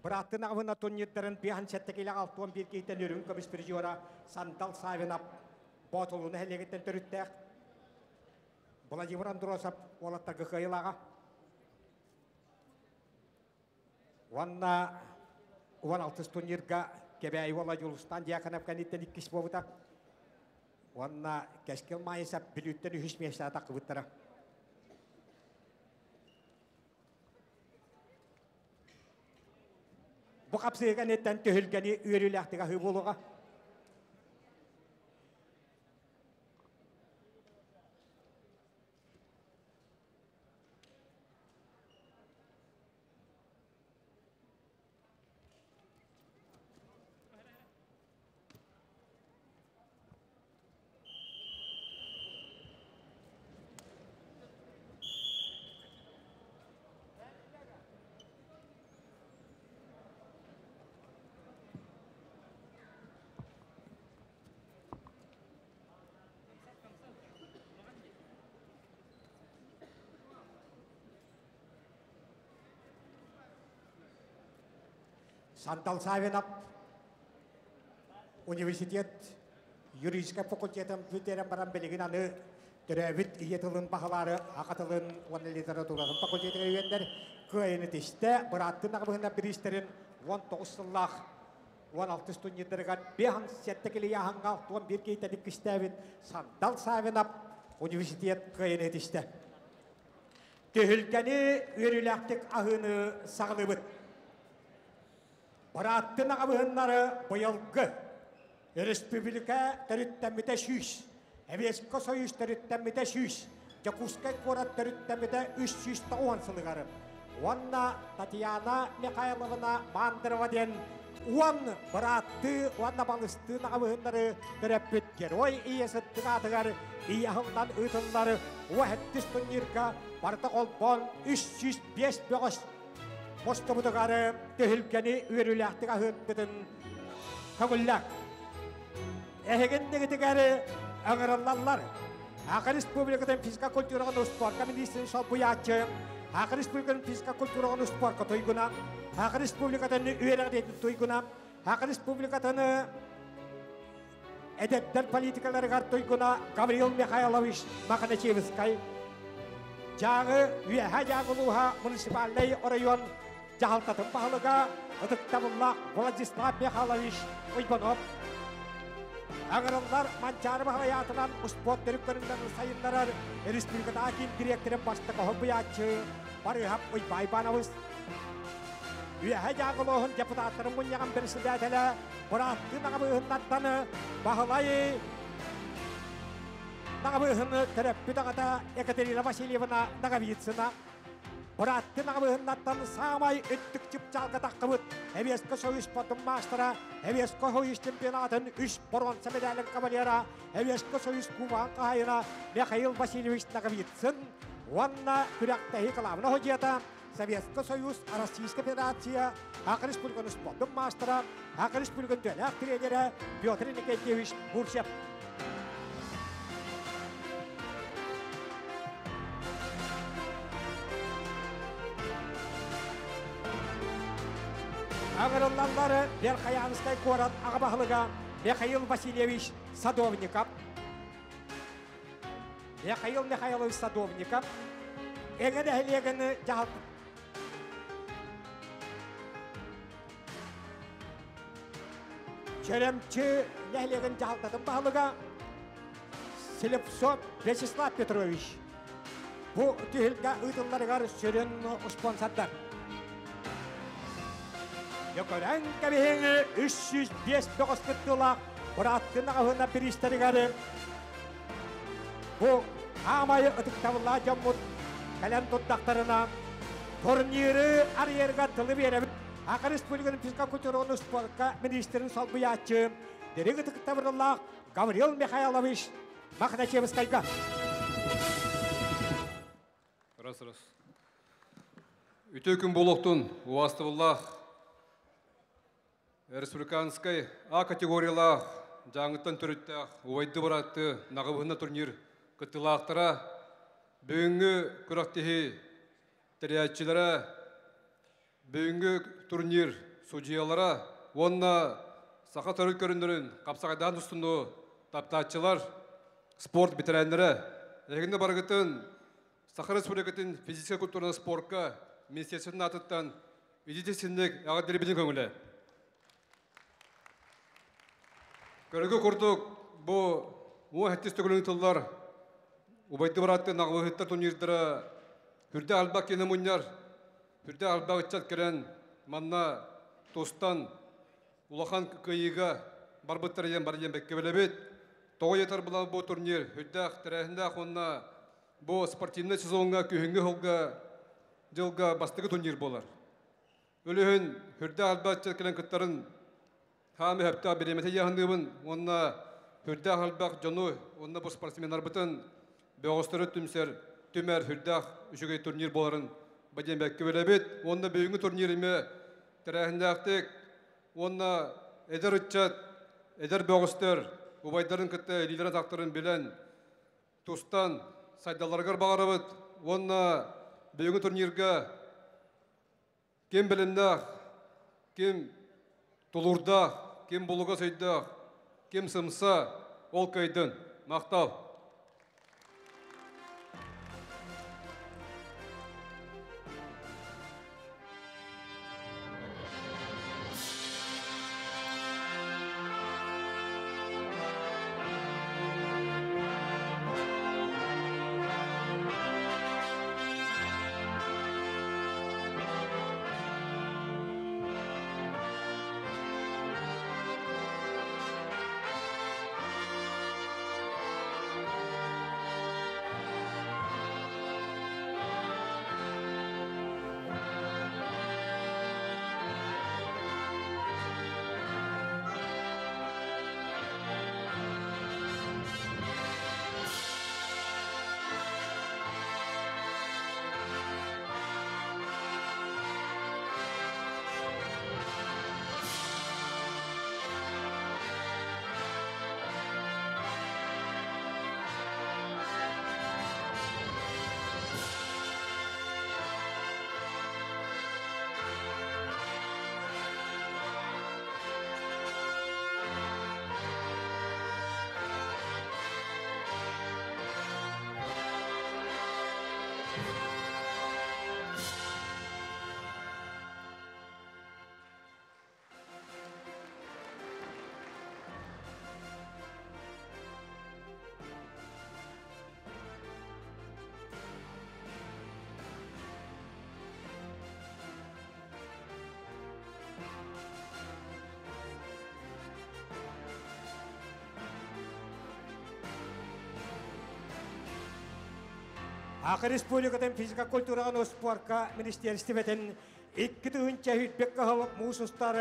бырааттын аҕабына турнирдарын 57 килэ 61 киһиттэн үрүҥ көмүс призера Сандал Савинов Боотулуу нэһилиэгиттэн төрүттээх Владимир Андросов уолаттарга кыайылааҕа. Уонна 16 турнирга Кэбээйи уола Дьулустан Дьяконов кэнниттэн иккис буолбута. Уонна Кэскил Маайысап Бүлүүттэн үһүс миэстэҕэ тахсыбыттара. Бу хапсыһыы кэнниттэн түһүлгэни үөрүүлээхтик аһыы буолуоҕа. Сандал Савинов университет юридическай факультетын бүтэрэн баран билигин аны төрөөбүт ийэ тылын баһылаары аҕа тылын уонна литературатын факультетыгар үөрэнэр кыайыны тистэ бырааттын аҕабыһына бириистэрин 19 сыллаах 16 турнирдарыгар 57 килийааһыҥҥа 61 киһитэ кистээбит Сандал Савинов университет кыайыны тистэ. Түһүлгэни үөрүүлээхтик аһыыны саҕалыыбыт. Бырааттын аҕабыһыннары быйылгы Өрөспүүбүлүкэ төрүттэммитэ 100, Эбиэскэ Союз төрүттэммитэ 100, Дьокуускай куорат төрүттэммитэ 390 сылыгар уонна Татьяна Михайловна Мандрова диэн уон бырааттыы уонна балыстыы аҕабыһыннары төрөппүт герой ийэ сыттык аатыгар ийэ аһыллан ыытыллар уоһэттис турнирга барыта холбоон 305 бөҕөс мустубутугар түһүлгэни үөрүүлээхтик аһыырбытын көҥүллээх. Эһигин дигитигэр ыҥырыллаллар. Саха Республикатын физика культураҕын спорка министрин солбуйааччы, Саха Республикатын физика культураҕын спорка туйгуна, Саха Республикатын үөрэҕириэтин туйгуна, Саха Республикатын эдэрдэр политикаларыгар туйгуна Гаврил Михайлович Махначевскай, Дьааҥы Үөһээ Дьааҥы улууһа муниципальнай оройуон дьаһалтатын баһылыга ытыктабыллаах Владислав Михайлович Уйбанов, Аҥырыллар Манчаары Баһылай аатынан успуорт төрүт көрүҥнэрин сайыннарар республикатааҕы киин дириэктэрин бастакы солбуйааччы Барыыһап Уйбай Иванович, Үөһээ Дьааҥы улууһун депутаттарын мунньаҕын председателэ бырааттыы наҕабыыһыннартан Баһылай Наҕабыыһыны төрөппүт аҕата Екатерина Васильевна Наговицына, бырааттыы наҕабыыһыннартан саамай үрдүк чыпчаалга таххыбыт Эбиэскэ Союз спортун маастара, Эбиэскэ Союз чемпионатын үс боруонса медалин кавалера, Эбиэскэ Союз кубогын хаһайына Михаил Васильевич Наговицын уонна күрэхтэһии кылаабына судьуйата Советский Союз, Российская Федерация, Саха Республикатын спордун маастара, Саха Республикатын төлөөх тренерэ Петр Никитевич Бурцев. Аҕырыллаллары Верхоянскай куорат аҕа баһылыга Михаил Васильевич Садовников, Михаил Михайлович Садовников, Эҥэ нэһилиэгин дьаһалт Чөрөмчү нэһилиэгин дьаһалтатын баһылыга Слепцов Вячеслав Петрович бу түһүлгэ ыытылларыгар сүрүн спонсордар. Дьөкөрөн кэбиһиҥ 305 бөҕөс кыттыылаах бырааттын аҕаһына бириистэригэр бу хаамайы ытыктабыллаах дьоммут кэлэн турдахтарына турниры арыйарга тылы биэрэбит. Саха Республикатын физкультураны спортка министрин солбуйааччы дириҥ ытыктабыллаах Гаврил Михайлович Махначевскайга. Раз, раз. Үтө күн буолуохтун, убаастабыллаах республиканскай А категориялаах Дьааҥыттан төрүттээх убайды быраатты Наҕыбыһына турнир кыттыылаахтара, бүгүҥҥү күрэхтэһии тэрийээччилэрэ, бүгүҥҥү турнир судьуйалара уонна саха төрүт көрүҥнэрин хапсаҕайдаан тустууну таптааччылар, спорт бэтэрээннэрэ, эһигини барыгытын Саха Республикатын физическэй культураны спорка министерствотын аатыттан итии-синник эҕэрдэлиибитин көҥүлэ. Көрөгө курдук бу 17 төгүлүн тыллар убайды быраатты наҕылыһыттар турнирдара хүрдэ албак кини мунньар, хүрдэ албак ыччат кэлэн манна Тустан улахан кыайыыга барбыттара диэн бары диэн бэккэ билэбит. Тоҕо диэтэр була бу турнир үрдээх тэрээһиннээх уонна бу спортивнай сезоҥҥа күһүҥҥү сылга дьылга бастакы турнир буолар. Өлүһүн үрдээх элбэх кэлэн кыттарын хаамы хөптөөх бириэмэтэ яһыныыбын уонна үрдээх элбэх дьону уонна бу спортсменнарбытын бөҕөстөрү түмсэр түмэр үрдээх үчүгэй турнир буоларын бадиэн бэккэ билэбит. Уонна бүгүҥҥү турнир эмиэ тэрээһиннээхтик уонна эдэр ыччат, эдэр бөҕөстөр убайдарын кытта илиилэрин атахтарын билэн тустан сайдалларыгар баҕарабыт. Уонна бүгүҥҥү турнирга ким бэлэмнээх, ким тулуурдаах, ким булугас өйдөөх, ким сымса, ол кыайдын. Махтал. Саха Республикатын физика культураҕа спорка министерствотын 2 тыһыынча сүүрбэ сыл муус устар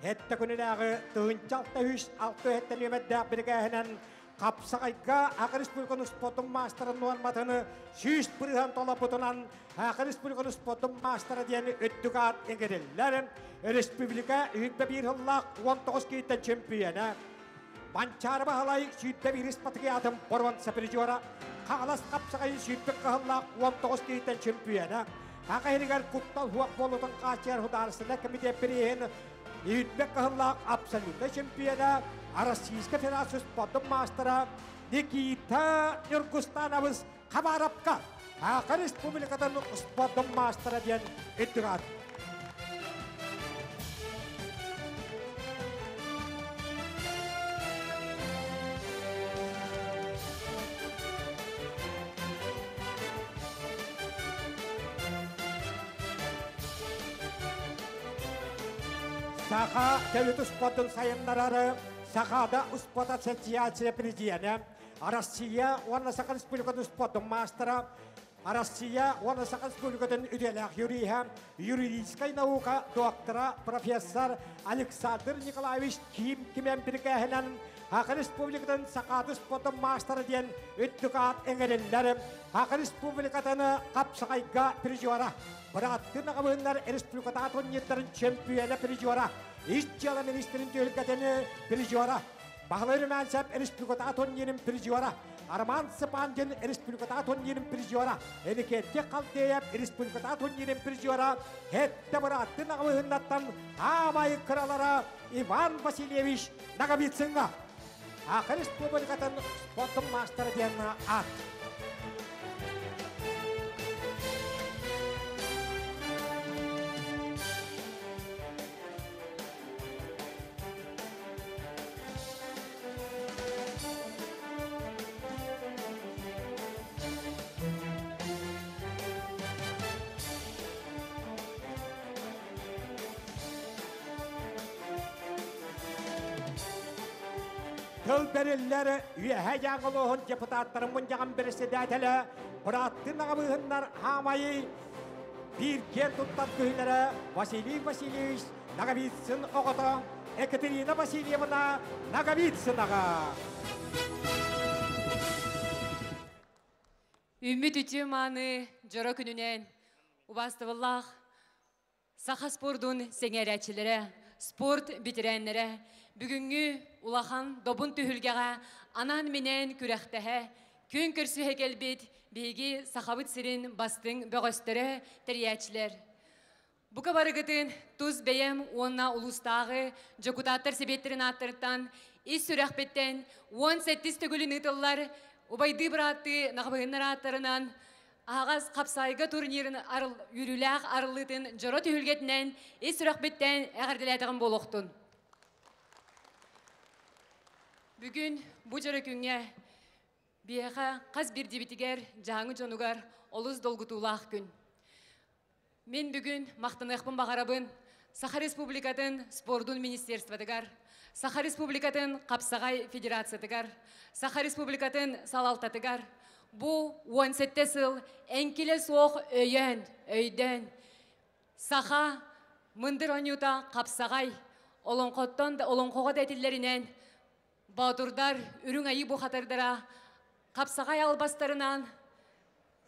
7 күнүнээҕи 1636 нүөмэрдээх бирикээһинэн хапсаҕайга Саха Республикатын спордун маастарын нуорматын 100% толорбутунан Саха Республикатын спордун маастара диэн үрдүк аат иҥэриллэр. Республика 21 сыллаах 19 киһиттэн чемпиона. Манчаары Баһылай 21 спартакиадатын боруонса призера, Хаҥалас хапсаҕайын 22 сыллаах 19 киһиттэн чемпиона. Саха сиригэр куттал суох буолуутун хааччыйар судаарыстыбаннай комитет бирииһин 22 сыллаах абсолютнай чемпиона, Российская Федерация спордун маастара Никита Нюргустанович Хабаровка Саха Республикатын спордун маастара диэн үрдүк аат. Саха төрүт спордун сайыннарар Сахаада спорт ассоциация президенэ, Россия уонна Саха Республикатын спордун маастара, Россия уонна Саха Республикатын үтүөлээх юриһа, юридическай наука доктора, профессор Александр Николаевич Ким Кимэн бирикээһинэн Саха Республикатын Сахаада спордун маастара диэн үрдүк аат иҥэриллэр. Саха Республикатын хапсаҕайга призера, бырааттыы Наҕабыһыннар республикатааҕы турнирдарын чемпиона, призера, Ис дьыала министрин түһүлгэтин призера, Баһылай Румянцев республикатааҕы турнирин призера, Арман Сыпандин республикатааҕы турнирин призера, Эникетти Халдеев республикатааҕы турнирин призера, сэттэ бырааттыы Наҕабыһыннартан саамай кыралара Иван Васильевич Наговицыҥҥа Саха Республикатын спордун маастара диэн аат. Тыл бэриллэр Үөһээ Дьааҥы улууһун депутаттарын мунньаҕын председателэ бырааттыы Наҕабыыһыннар Хаамайы биир киэн туттар күһүлэрэ Василий Васильевич Ноговицын оҕото Екатерина Васильевна Ноговицынаҕа. Үммүт үтүө мааны дьоро күнүнэн убаастабыллаах Саха спордун сэҥээрээччилэрэ, спорт бэтэрээннэрэ бүгүҥҥү улахан добун түһүлгэҕэ анаан-минээн күрэхтэһэ, күөн көрсүһэ кэлбит биһиги Сахабыт сирин бастыҥ бөҕөстөрө, тэрийээччилэр. Бука барыгытын тус бэйэм уонна улуустааҕы дьокутааттар сэбиэттэрин ааттарыттан ис сүрэхпиттэн 17 төгүлүн ыытыллар убайдыы-бырааттыы Наҕабыһыннар ааттарынан Аһаҕас хапсаайга турнирын үөрүүлээх арыллыытын дьоро түһүлгэтинэн ис сүрэхпиттэн эҕэрдэлээтэҕим буолуохтун. Бүгүн бу дьоро күҥҥэ биһиэхэ хас биирдиибитигэр дьааҥы дьонугар олус долгутуулаах күн. Мин бүгүн махтаныахпын баҕарабын Саха Республикатын спордун министерствотыгар, Саха Республикатын хапсаҕай федерациятыгар, Саха Республикатын салалтатыгар бу 17 сыл эҥкилэ суох өйөөн, өйдөөн саха мындыр оонньуута хапсаҕай олоҥхоттон да олоҥхоҕо да этиллэринэн боотурдар үрүҥ айыы бухатырдара хапсаҕай албастарынан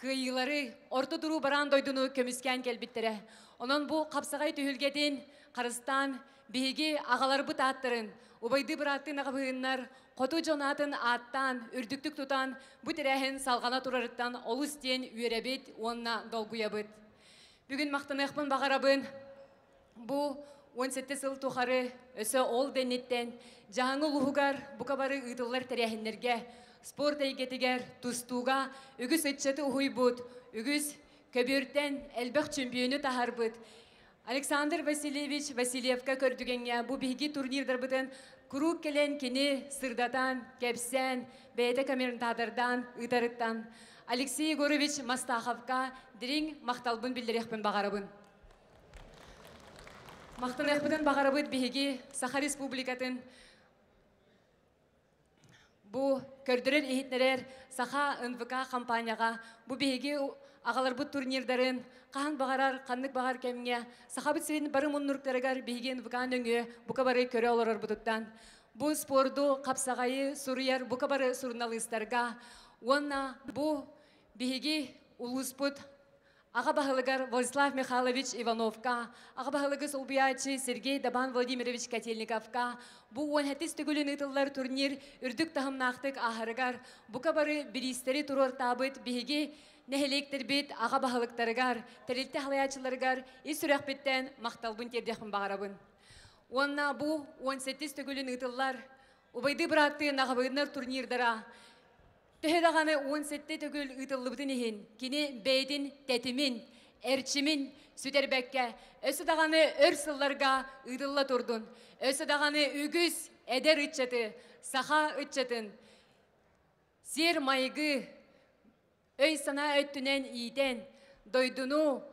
кыайыылары орто туруу бараан дойдуну көмүскээн кэлбиттэрэ. Онон бу хапсаҕай түһүлгэтин харыстаан биһиги аҕаларбыт ааттарын, убайдыы бырааттыы аҕабыһыннар хоту дьон аатын ааттаан, үрдүктүк тутан бу тэрээһин салҕана турарыттан олус диэн үөрэбит уонна долгуйабыт. Бүгүн махтаныахпын баҕарабын. Бу 17 сыл тухары өссө ол дэнниттэн Дьааҥы улууһугар бука бары ыытыллар тэрээһиннэргэ, спорт эйгэтигэр, тустууга үгүс ыччаты уһуйбут, үгүс көбүөртэн элбэх чөмпүйүөнү таһаарбыт Александр Васильевич Васильевка көрдүгэҥҥэ бу биһиги турнирдарбытын куруук кэлэн кини сырдатан, кэпсээн, бэйэтэ комментатордаан ыытарыттан Алексей Егорович Мастаховка дириҥ махталбын биллэриэхпин баҕарабын. Махтаныахпытын баҕарабыт биһиги Саха Республикатын бу көрдөрөр иһитинэрэр Саха НВК компанияҕа бу биһиги аҕаларбыт турнирдарын хаһан баҕарар ханнык баҕар кэмҥэ Сахабыт сирин бары муннуктарыгар биһиги НВК нөҥүө бука бары көрө олорорбутуттан бу спорду хапсаҕайы суруйар бука бары суруналыыстарга уонна бу биһиги улууспут Аҕа баһылыгар Владислав Михайлович Ивановка, аҕа баһылыгы солбуйааччы Сергей Дабан Владимирович Котельниковка бу 17 төгүлүн ыытыллар турнир үрдүк таһымнаахтык ааһарыгар бука бары бириистэри туруортаабыт биһиги нэһилиэктэрбит аҕа баһылыктарыгар, тэрилтэ халайааччыларыгар ис сүрэхпиттэн махталбын тиэрдиэхпин баҕарабын. Уонна бу 18 төгүлүн ыытыллар убайдыы бырааттыы Наҕабыыннар турнирдара Төһө даҕаны 17 төгүл ыытыллыбытын иһин, кини бэйэтин тэтимин, эрчимин сүтэрбэккэ, өссө даҕаны өр сылларга ыытылла турдун, өссө даҕаны үгүс эдэр ыччаты, саха ыччатын сиэр-майгы, өй-санаа өттүнэн иитэн, дойдуну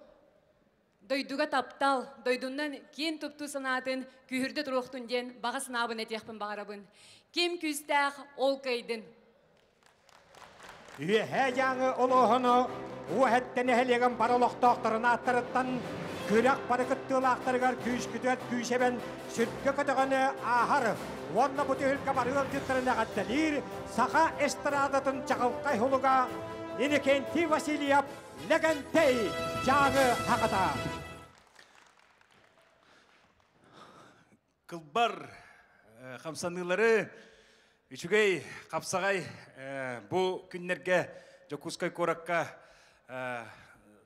дойдуга таптал, дойдунан киэн туттуу санаатын күүһүрдэ туруохтун диэн баҕа санаабын этиэхпин баҕарабын. Ким күүстээх, ол кыайдын. Үөһээ Дьааҥы олоһону Уоһэттэн нэһилиэгин бары олохтоохторун ааттарыттан күрэх бары кыттыылаахтарыгар күүскүтүөт күүсэбэн сүргэ көтөҕөнү ааһар уонна бу түһүлгэ бары ыалдьыттарын эҕэрдэлиир саха эстрадатын чаҕылхай хулуга Иннокентий Васильев Лэгэнтэй Дьааҥы хахата. Кылбар хамсаныылары үчүгэй хапсаҕай бу күннэргэ Дьокуускай куоракка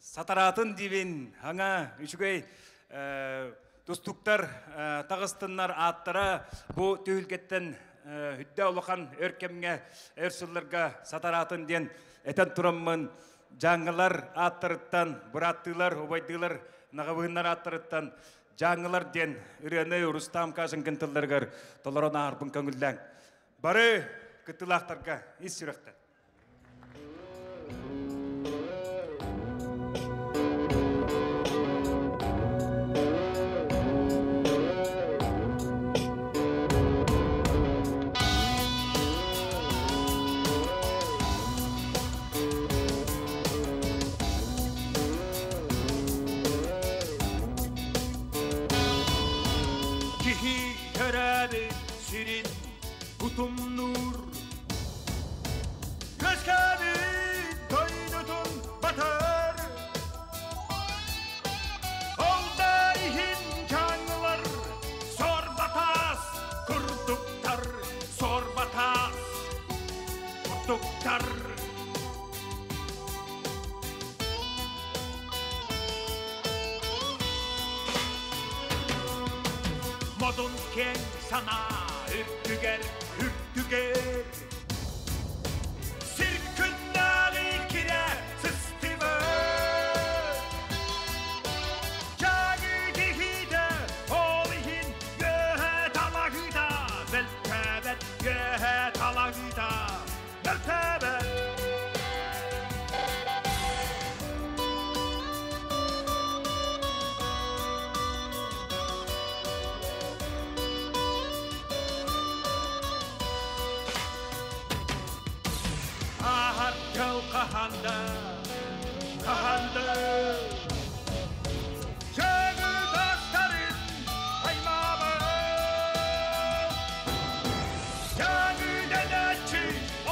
сатараатын диибин хаҥа үчүгэй тустуктар таҕыстыннар ааттара бу түһүлгэттэн үрдэ улахан өр кэмҥэ өр сылларга сатараатын диэн этэн тураммын Дьааҥылар ааттарыттан, бырааттыылар, убайдыылар, наҕабыһыннар ааттарыттан Дьааҥылар диэн ырыаны Рустам Каженкин тылларыгар толорон аарбын көҥүллээҥ. Бары кыттыылаахтарга ис сүрэхтэн. Тустуктар. Модун кең санаа үрдүгэр, үрдүгэр. Сир күннээҕи кирэ сыстыбат. Дьааҥы киһитэ ол иһин үөһэ талаһыыта мөлтөөбөт, үөһэ талаһыыта мөлтөөбөт. Ааһар тыл хаһан да, хаһан да. Дьааҥы тастарын аймаабат. Дьааҥы дэнээччи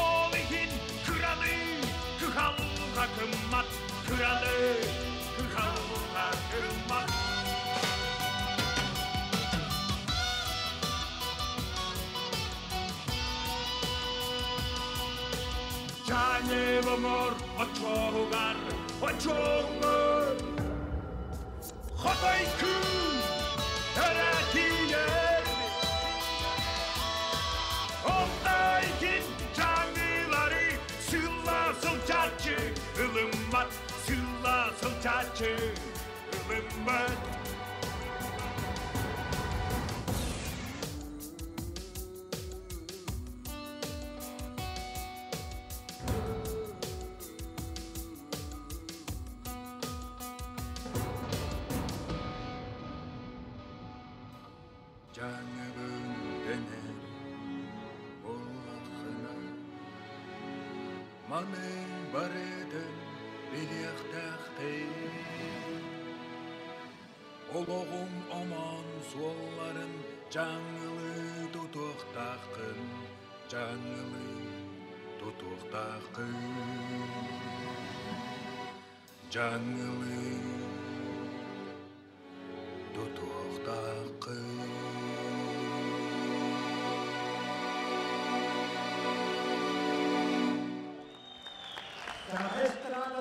ол иһин кыраны кыһалҕа гыммат, кыраны кыһалҕа гыммат. Дьааҥы оҥор оччоҕугар, оччоҕугар. Хотой күн өрө тиийэр. Ол да иһин дьааҥылары сыла сылдьааччы ылыммат, сыла сылдьааччы ылыммат. Дьааҥыбын дэнэр буоллаххына, маны барытын билиэхтээхтин. Олоҕуҥ омоон суолларын дьааҥылыы тутуохтааххын, дьааҥылыы тутуохтааххын. Дьааҥылыы тутуохтааххын.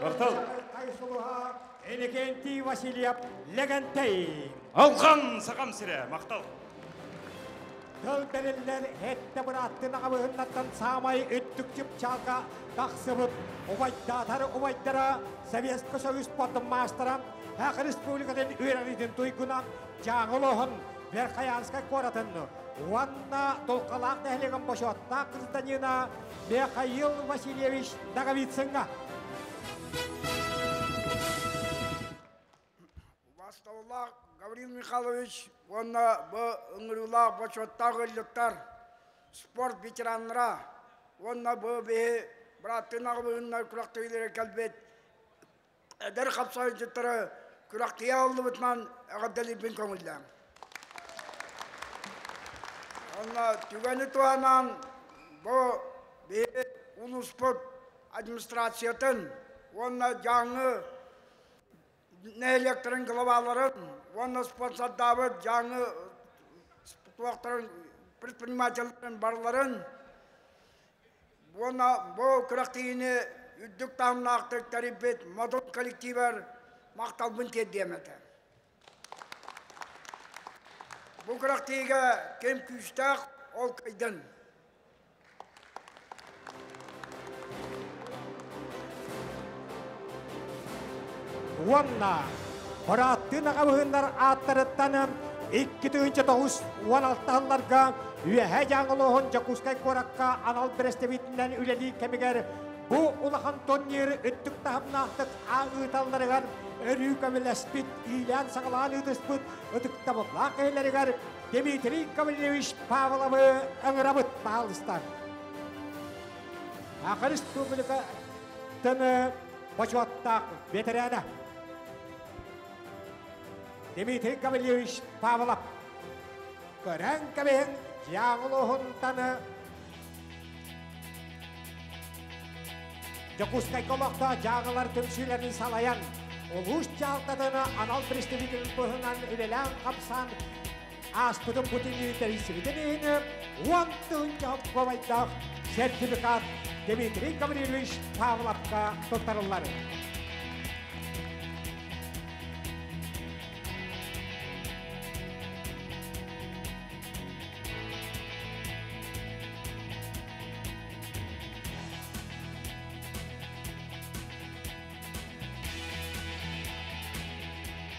Махтал. Иннокентий Васильев Лэгэнтэй. Алҕан Сахам сирэ, махтал. Тыл бэриллэр сэттэ бырааттыы аҕабыһыннартан саамай үрдүк чыпчаалга тахсыбыт убайдаатар убайдара Советский Союз спортун маастара, Саха Республикатын үөрэҕириитин туйгуна, Дьааҥы улууһун Верхоянскай куоратын уонна Дулҕалаах нэһилиэгин бочуоттаах гражданина Михаил Васильевич Ноговицыҥҥа. Убаастабыллаах Гаврил Михайлович уонна бу ыҥырыылаах бочуоттаах ыалдьыттар, спорт ветераннара уонна бу биһи бырааттыын аҕабыһыннар күрэхтэһиилэрэ кэлбит эдэр хапсаҕайдьыттары күрэхтэһии аҕаллыбытынан эҕэрдэлиирбин көҥүллээҥ. Онно түгэни туһанан бу биһи улууспут администрациятын уонна Дьааҥы нэһилиэктэрин главаларын уонна спонсордаабыт Дьааҥы туохтарын предпринимателлэрин барыларын уонна бу күрэхтэһиини үрдүк таһымнаахтык тэрийбит Модун коллективар махталбын тиэрдиэм этэ. Бу күрэхтэһиигэ ким күүстээх, ол кыайдын. Уонна бырааттыы аҕабыһыннар ааттарыттан 2009-16 сылларга Үөһээ Дьааҥы улууһун Дьокуускай куоракка анал бэрэстэбиитинэн үлэлиир кэмигэр бу улахан турнир үрдүк таһымнаахтык ыыталларыгар өрүү көмөлөспүт, иилээн-саҕалаан ыытыспыт ытыктабыллаах киһилэригэр Дмитрий Гаврильевич Павловы ыҥырабыт, пожалуйста. Саха Республикатын бочуоттаах ветерана Дмитрий Гаврильевич Павлов. Көрөн кэбиһиҥ, Дьааҥы улууһунтан Дьокуускайга олохтоох дьааҥылар түмсүүлэрин салайан, улуус дьаһалтатын анал представителин быһынан үлэлээн-хамсаан ааспытын бу тэрийсибитин иһин 10 тыһыынча солкуобайдаах сертификат. Дмитрий Гаврильевич Павловка туттарыллар.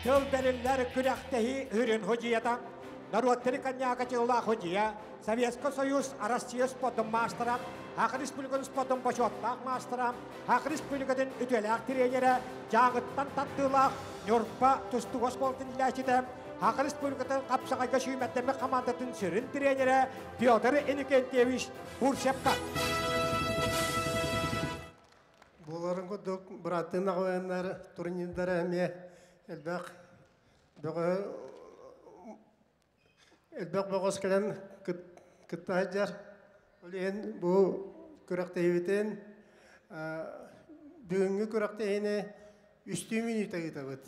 Тыл бэриллэр күрэхтэһии үрүн худьуйата, норуоттары коньяка тыллаах худьуйа, Советский Союз Россия спортун маастара, Саха Республикатын спортун бочуоттаах маастара, Саха Республикатын үтүөлээх тренерэ, Дьааҥыттан тардыылаах Ньурба тустууга оскуолатын иилээччитэ, Саха Республикатын хапсаҕайга сүүмэрдэммит хамаандатын сүрүн тренерэ Петр Иннокентьевич Бурцевка. Буоларын курдук, бырааттыын аҕабыаннар турнирдара эмиэ элбэх бөҕө элбэх бөҕөс кэлэн кытта сылдьар. Ол иһин бу күрэхтэһиибитин бүгүҥҥү күрэхтэһиини үстүү мүнүүтэ ыытабыт.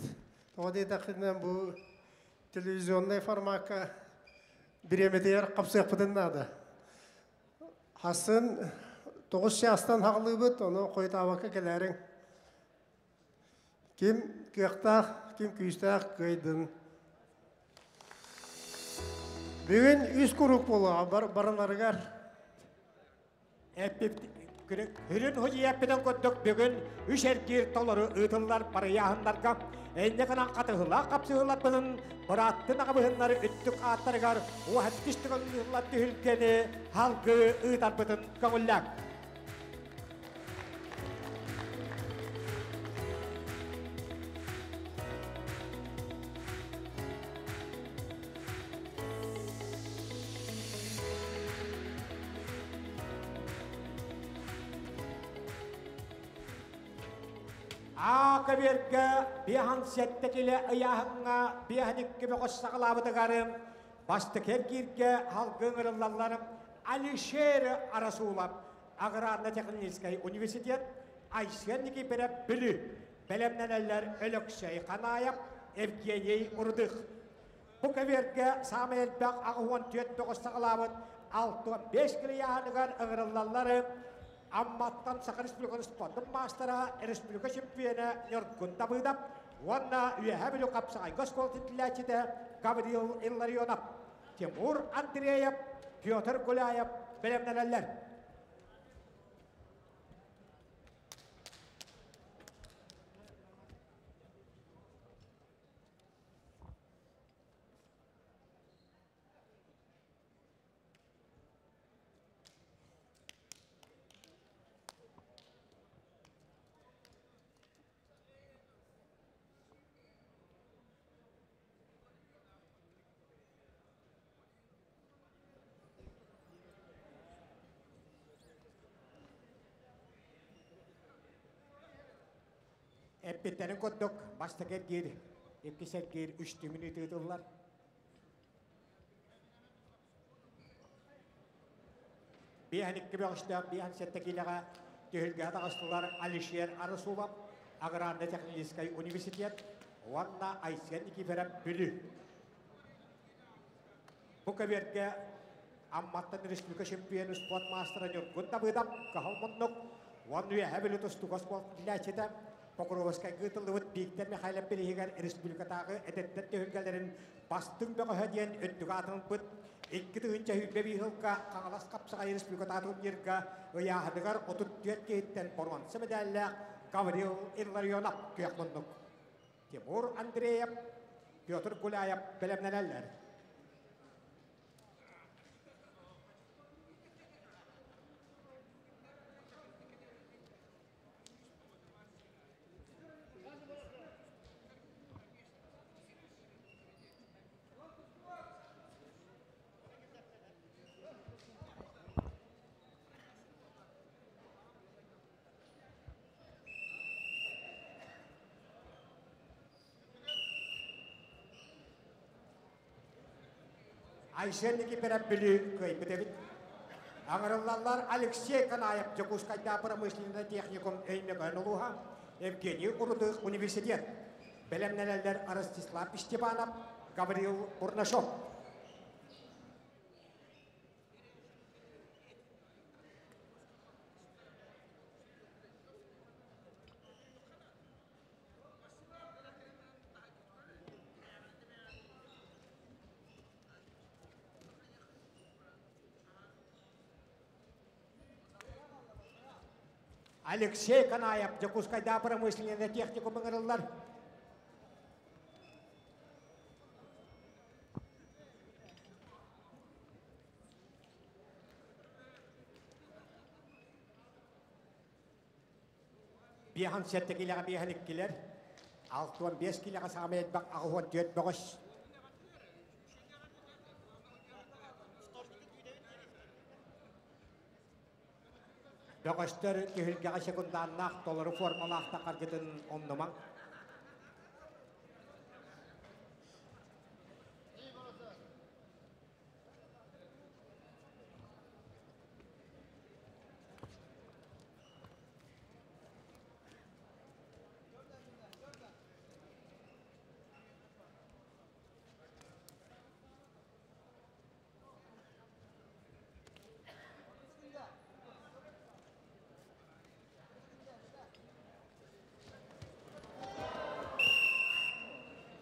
Тоҕо диэтэххинэ бу телевизионнай формакка бириэмэтигэр хапсыахпытын наада. Хасын тоҕус чаастан хаҕылыыбыт, ону хойутаабакка кэлээриҥ. Ким кыахтаах, ким күүстээх кыайдын. Бүгүн үс куруук буолуоҕа бар барыларыгар. Үрүн худьуйаппытын курдук бүгүн үс эргиир толору ыытыллар барыйааһыннарга энньэ гынан хатыһылаах хапсыһыыларбытын бырааттын аҕабыһыннары үттүк ааттарыгар уоһаттис түгэн түһүлгэни халгыы ыытарбытын көҥүллээк. Аакаберга биэһан сэттэ килэ ыйааһыҥҥа биэһэн икки бөҕөс саҕалаабытыгар бастакы эргииргэ халгы ыҥырыллаллар Алишер Арасулов аграрно-техническай университет Айсен Никифоров Бүлүү бэлэмнэнэллэр Өлөксөй Ханаев Евгений Урдых Бу кэбиэргэ саамай элбэх 84 бөҕөс саҕалаабыт 65 килийааһыныгар ыҥырыллаллары Амматтан Саха Республикатын спордун маастара, республика чемпиона Ньургун Давыдов уонна Үөһээ Бүлүү хапсаҕайга оскуолатын иитиллээччитэ Гаврил Илларионов, Тимур Андреев, Петр Гуляев бэлэмнэнэллэр. Эппиттэрин курдук, бастакы эргиир, иккис эргиир үс түмүн ыытыллар. Биэһэн икки бөҕүстээх, биэһэн сэттэ киилэҕэ түһүлгэҕэ таҕыстылар Алишер Арысулов, Аграрно-техническай университет уонна Айсен Никифоров Бүлүү. Бу көбүөргэ Амматтан республика чемпиону спорт маастара Ньургун Давыдов, Каһыл Муннук уонна Үөһээ Бүлүү тустууга спорт иитиллээччитэ Покровскайга ыытыллыбыт Виктор Михайлов бирииһигэр республикатааҕы эдэрдэр түһүлгэлэрин бастыҥ бөҕөһө диэн үрдүк аатын ылбыт 2021 сылга Хаҥалас Хапсаҕай республикатааҕы турнирга ыйааһыныгар 34 киһиттэн боруонса мэдээллээх Гаврил Илларионов күөх муннук. Тимур Андреев, Петр Гуляев бэлэмнэнэллэр. Айсен Никифоров Бүлүү кыайбыт эбит. Аҥарыллаллар Алексей Канаев Дьокуускайдаа промышленнай техникум Өймөкөөн улууһа, Евгений Урудых университет. Бэлэмнэнэллэр Ростислав Степанов, Гаврил Бурнашов. Алексей Канаев Дьокуускайдаа промышленнай техникум ыҥырыллар. Биэһэн сэттэ килэҕэ биэһэн иккилэр, 65 килэҕэ саамай элбэх 84 бөҕөс. Бөҕөстөр түһүлгэҕэ секундааннаах толору формалаах тахаргытын умнумаҥ.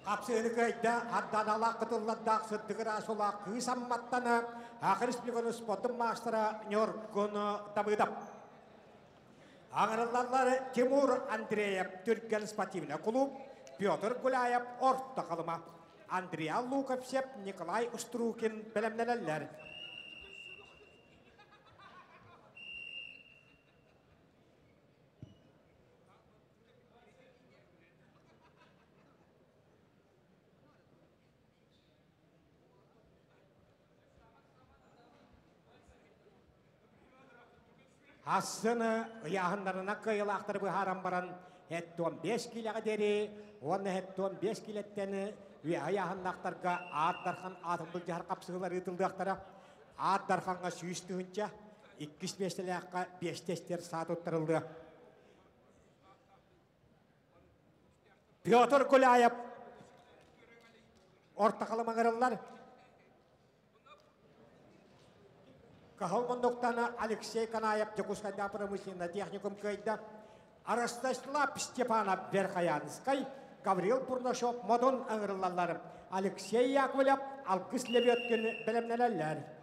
Хапсыыны кыайда Арданалаах кытыллардаах сырдык ыраас улаах кыыс Амматтана Саха Республикатын спордун маастара Ньургун Давыдов. Аҥарыллаллар Тимур Андреев Түргэн спортивный клуб, Петр Гуляев Орто Халыма, Андриан Луковцев, Николай Струкин бэлэмнэнэллэр. Ассыны ыйааһыннарына кыайылаахтары быһааран баран, 75 киилэҕэ диэри уонна 75 киилэттэн үөһэ ыйааһыннаахтарга Аар Дархан аатын былдьаһар хапсыһыылар ыытыллыахтара. Аар Дархаҥҥа 100 000, иккис миэстэлээххэ биэс тестер саа туттарыллыа. Петр Гуляев орто халымаҥырыллар. Каһыл мундуктана Алексей Канаев Дьокуускайдаах промышленнай техникум кыайда. Ростислав Степанов Верхоянскай, Гаврил Бурнашов Модун ыҥырыллаллар. Алексей Яковлев Алгыс Лебедкин бэлэмнэнэллэр.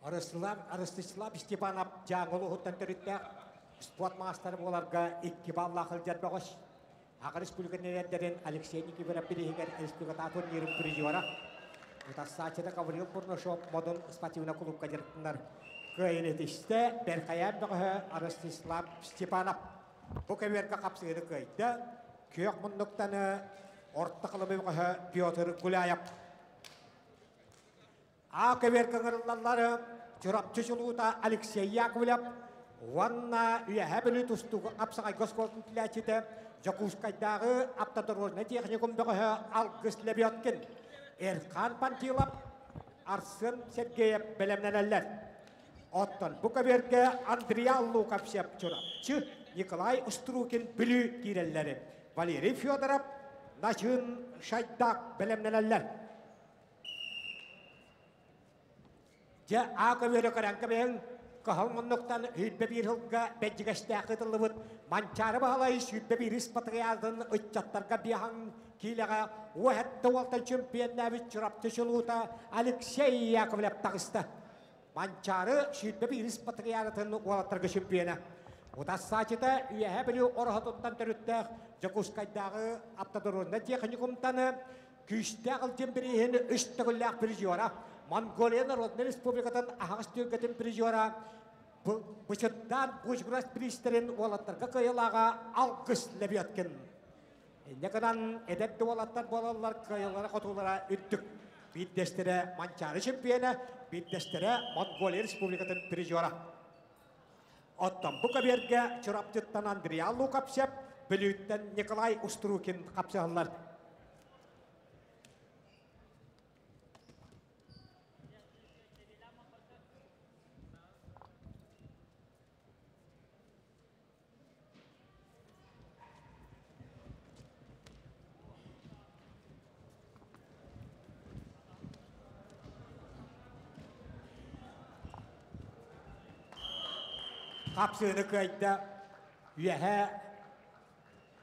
Арыслав Ростислав Степанов Дьааҥы улууһуттан төрүттээх спорт маастара буоларга икки баллаах сылдьар бөҕөс. Аҕа республика нэрэрдэрин Алексей Никифоров бирииһигэр республикатааҕы турнирын призера. Утарсааччыта Гаврил Бурнашов Модун спортивнай клубка дьарыктанар. Кыайын этистэ Бэрхэйээн бөҕөһө Ростислав Степанов. Бу көбүөргэ хапсыһыыны кыайда. Күөх муннуктаны орто халыма бөҕөһө Петр Гуляев. А көбүөргэ ыҥырыллаллар Чурапчы чулуута Алексей Яковлев уонна Үөһээ Бүлүү тустууга хапсаҕайга оскуолатын түлээччитэ Дьокуускайдааҕы автодорожнай техникум бөҕөһө Алгыс Лебедкин, Эрхан Пантилов, Арсен Сергеев бэлэмнэнэллэр. Оттон бу көбүөргэ Андриан Луковцев Чурапчы, Николай Струкин Бүлүү киирэллэр. Валерий Федоров, Начын Шайдак бэлэмнэнэллэр. Дьэ, аа көбүөрэ көрөн кэбиһиҥ, кыһыл муннуктан 21 сылга бэдьигэстээх ыытыллыбыт Манчаары Баһылай 21 патриархын ыччаттарга биэһэн киилэҕэ уоһэтте уолтан чемпионнээбит Чурапчы чулуута Алексей Яковлев таҕыста. Манчаары 21 патриархын уолаттарга чемпиона. Утассаачыта Үөһээ Бүлүү Ороһотуттан төрүттээх Дьокуускайдааҕы автодорожнай техникумтан Күүстээх Ылдьын бирииһин үс төгүллээх призера, Монголия Народнай Республикатын аһаҕас түһүлгэтин призера, Бычырдаан Бучгурас бириистэрин уолаттарга кыайыылааҕа Алгыс Лебедкин. Инньэ гынан эдэр да уолаттар буолаллар кыайыылара-хотуулара үрдүк. Биирдэстэрэ Манчаары чемпиона, биирдэстэрэ Монголия Республикатын призера. Оттон бу көбүөргэ Чурапчыттан Андриан Лукапсев, Бүлүүттэн Николай Уструкин хапсыһаллар. Хапсыыны кыайда Үөһээ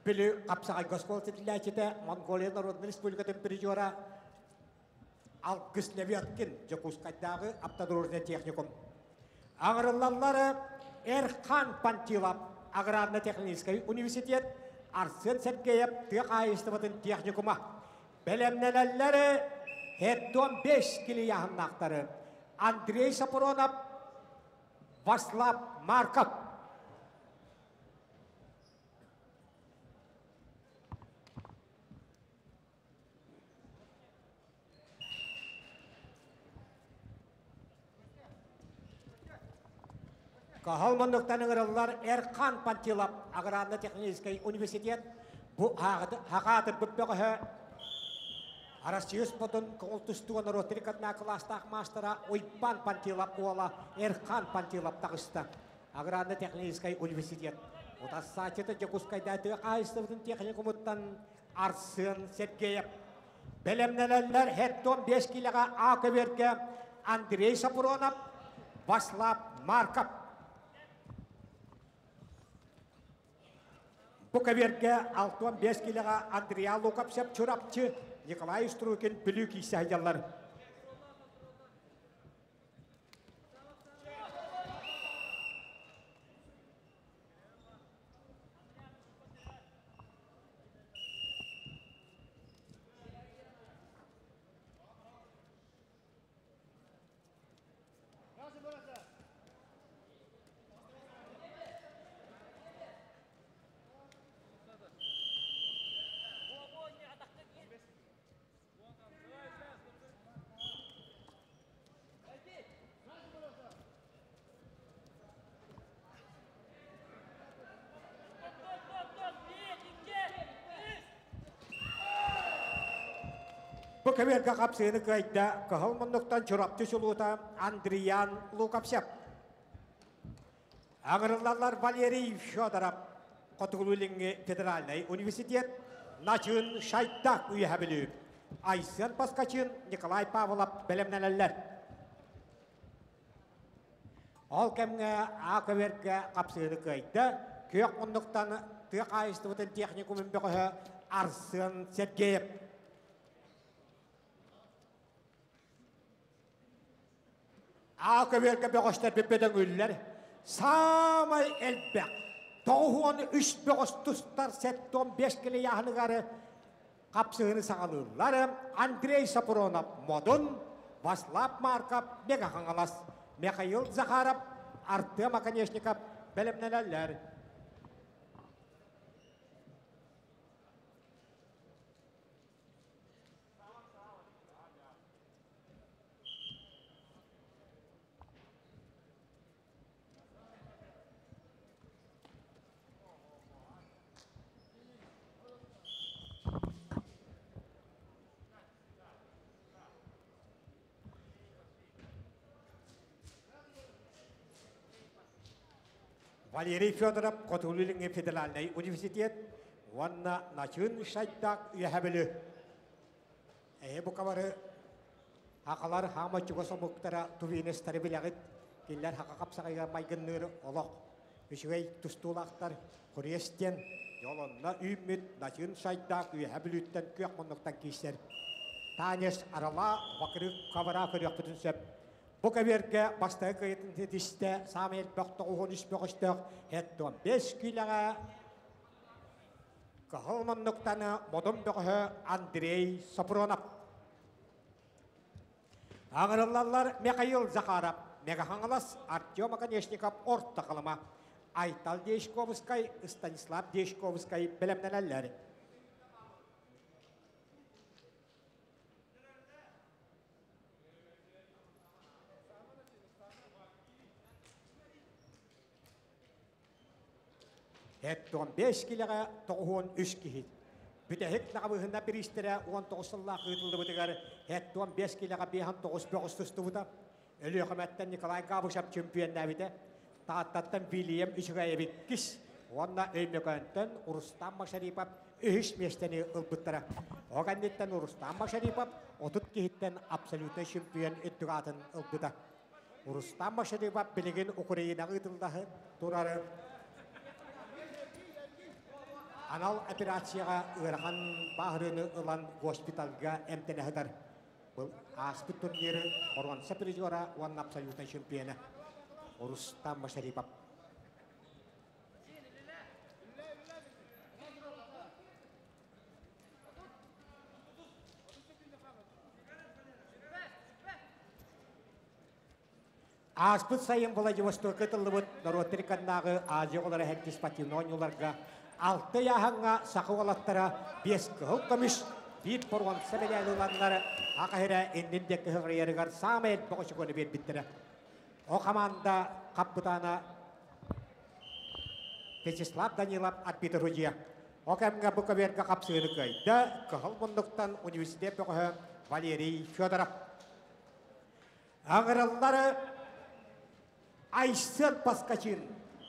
Бүлүү хапсаҕайга оскуола титиллээччитэ Монголия Народнай Республикатын призера Алгыс Левяткин, Дьокуускайдааҕы автодорожный техникум. Аҥырыллаллар Эрхан Пантилов, аграрно-техническай университет, Арсен Сергеев тыа хаһаайыстыбатын техникума. Бэлэмнэнэллэр Хеттон 5 килияһыннаахтары Андрей Сапронов, Васлав Марков. Каһал муннуктан ыҥырыллар Эрхан Пантилов аграрно-техническэй университет бу хаҕаатырбыт бөҕөһө Арассыыйа спортун көҥүл тустууга норуот рекорднаах кылаастаах маастара Уйбаан Пантилов уола Эрхан Пантилов таҕыста. Аграрно-техническэй университет утарсааччыта Дьокуускайдаа тыа хаһаайыстыбатын техникумуттан Арсен Сергеев. Бэлэмнэнэллэр Хертон 5 килэҕэ А көбүөргэ Андрей Сапронов, Васлав Марков. Бу көбүөргэ 65 килэҕэ Андриан Лукапсев Чурапчы, Николай Струкин Бүлүү киирсэ сылдьаллар. Бу кэбиэргэ хапсыыны кыайда Кыһыл муннуктан Чурапчы чулуута Андриан Лукапсев. Аҥырыллаллар Валерий Федоров, Хотугулуу-Илиҥҥи федеральнай университет, Начыын Шайдак Үөһэ Бүлүү, Айсен Поскачин, Николай Павлов бэлэмнэнэллэр. Ол кэмҥэ А көбүөргэ хапсыыны кыайда, күөх муннуктан тыа хаһаайыстыбатын техникумун бөҕөһө Арсен Сергеев. А көбүөргэ бөҕөстөрбүт бөдөҥүллэр саамай элбэх 93 бөҕөс тустар 75 килийааһыныгар хапсыһыны саҕалыыллар Андрей Сапронов Модун, Васлав Марков Мега Хаҥалас, Михаил Захаров, Артем Оконешников бэлэмнэнэллэр. Валерий Федоров Хотугулуу-Илиҥҥи федеральнай университет уонна Начыын Шайдак Үөһэ Бүлүү. Эһи бука бары Хахалар хаама чугас омуктара тувинецтары билэҕит. Кинилэр хаха хапсаҕайга майгынныыр олох үчүгэй тустуулаахтар Куриэс диэн дьолонно үүммүт Начыын Шайдаах Үөһэ Бүлүүттэн күөх муннуктан киирсэр. Танец Арала вокруг ковра көрүөхпүтүн сөп. Бу кэбиэргэ бастакы кыайытын ситистэ саамай элбэх 93 бөҕөстөөх 75 киилэҕэ Кыһыл муннуктаны модун бөҕөһө Андрей Сопронов. Аҥырыллаллар Михаил Захаров, Мега-Хаҥалас, Артем Оконешников, Орто Халыма, Айтал Дьячковскай, Станислав Дьячковскай бэлэмнэнэллэр. 75 килэҕэ 93 киһи. Бүтэһик лаҕабыһына бириистэрэ 19 сыллаах ыытыллыбытыгар 75 килэҕэ 59 бөҕөс тустубута. Өлүөхүмэттэн Николай Габышев чөмпүйэннээбитэ. Тааттаттан Вильям Үчүгэйэбиккис уонна Өймөкөөнтөн Рустам Машарипов үһүс миэстэни ылбыттара. Ол кэнниттэн Рустам Машарипов 30 киһиттэн абсолютнай чемпион үрдүк аатын ылбыта. Рустам Машарипов билигин Украинаҕа ыытыллаһы турары анал операцияҕа ыарахан бааһырыыны ылан госпитальга эмтэнэ сытар. Бұл ааспыт турниры боруонса призера уонна абсолютнай чемпиона Рустам Машарипов. Ааспыт сайын Владивостокка ытыллыбыт норуоттар иккардынааҕы Азия оҕолоро сэттис спортивнай оонньууларга алта ыйааһыҥҥа саха уолаттара биэс кыһыл көмүс, биир боруонса мэтээли ыланнар ах эрэ иннин диэки ыһыгырыйарыгар саамай элбэх очукуону биэрбиттэрэ. О хамаанда хаппытаана Вячеслав Данилов арбитр судья. О кэмҥэ бу көбүөргэ хапсыыны кыайда кыһыл муннуктан университет бөҕөһө Валерий Федоров. Аҥырыллары Айсен Поскачин,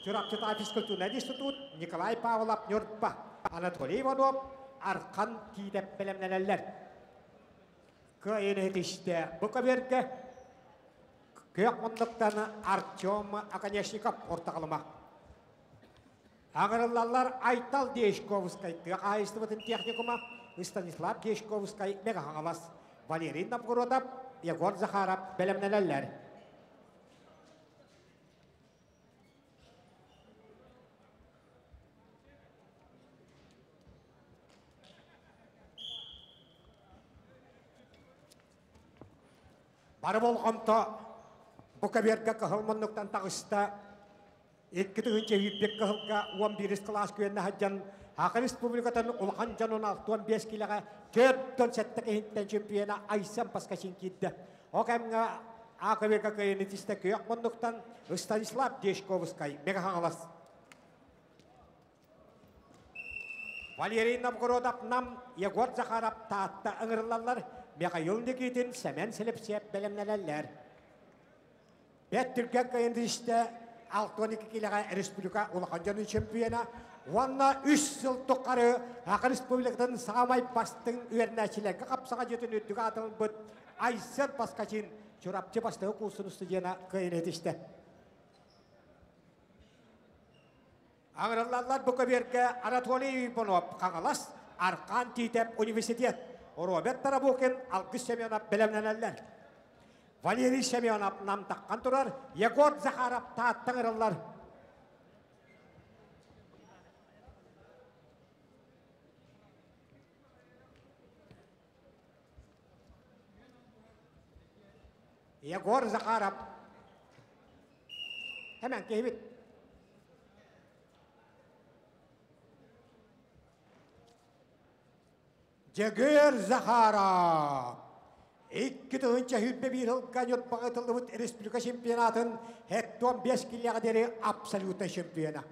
Чурапчытааҕы физкультурнай институт, Николай Павлов Ньурба, Анатолий Иванов Архан Тиитэп бэлэмнэнэллэр. Кыайыыны ситистэ бу көбүөргэ күөх муннуктан Артем Оконешников ортоҕолума. Аҥырыллаллар Айтал Дьячковскай тыа хаһаайыстыбатын техникума, Станислав Дьячковскай Мэҥэ Хаҥалас, Валерий Новгородов, Егор Захаров бэлэмнэнэллэр. Бары болҕомто бу көбүөргэ кыһыл муннуктан таҕыста. 2001 кыһылга 11 кылаас күөннэ сылдьан Саха Республикатын улахан дьонун 65 киилэҕэ 47 киһиттэн чемпиона Айсен Паскачин киирдэ. Ол кэмҥэ АКВК кыайыыны тистэ күөх муннуктан Станислав Дьячковскай Мэҥэ Хаҥалас. Валерий Новгородов Нам, Егор Захаров Таатта ыҥырыллаллар, Михаил Никитин, Сэмэн Слепсиэп бэлэмнэнэллэр. Бэрт түргэн кыайын истэ 62 киилэҕэ республика улахан дьонун чемпиона уонна үс сыл тухары Саха Республикатын саамай бастыҥ үөрэнээччилэргэ хапсаҕа дьиэтин үрдүк аатырбыт Айсен Паскачин Чурапчы бастакы курсун студена кыайын этистэ. Аҥырыллаллар бу көбүөргэ Анатолий Иванов Хаҥалас, Аркан Тиитэп университет, Роберт Тарабукин, Алгыс Семенов бэлэмнэнэллэр. Валерий Семенов намтаххан турар, Егор Захаров Тааттан ырыллар. Егор Захаров Hemen киһибит. Дьөгүөр Захаров 2021 сылга Ньурбаҕа ытыллыбыт республика чемпионатын 75 килиэҕэ диэри абсолютнай чемпиона.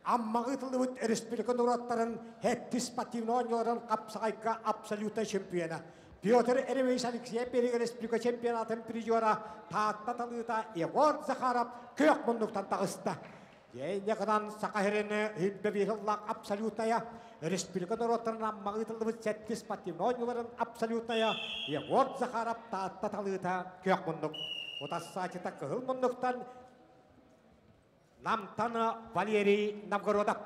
Аммаҕа ытыллыбыт республика норуоттарын сэттис спортивнай оонньууларын хапсаҕайга абсолютнай чемпиона. Петр Еремеевич Алексеев биэригэр республика чемпионатын призера Таатта талыыта Егор Захаров күөх муннуктан таҕыста. Дьэ гынан Саха сирин сүүрбэ биир сыллаах абсолютная республика норуоттарын Аммаҕа ыытыллыбыт сэттис спортивнай оонньууларын абсолютная Егор Захаров Таатта талыыта күөх муннук. Утассаачыта кыһыл муннуктан Намтан Валерий Новгородов.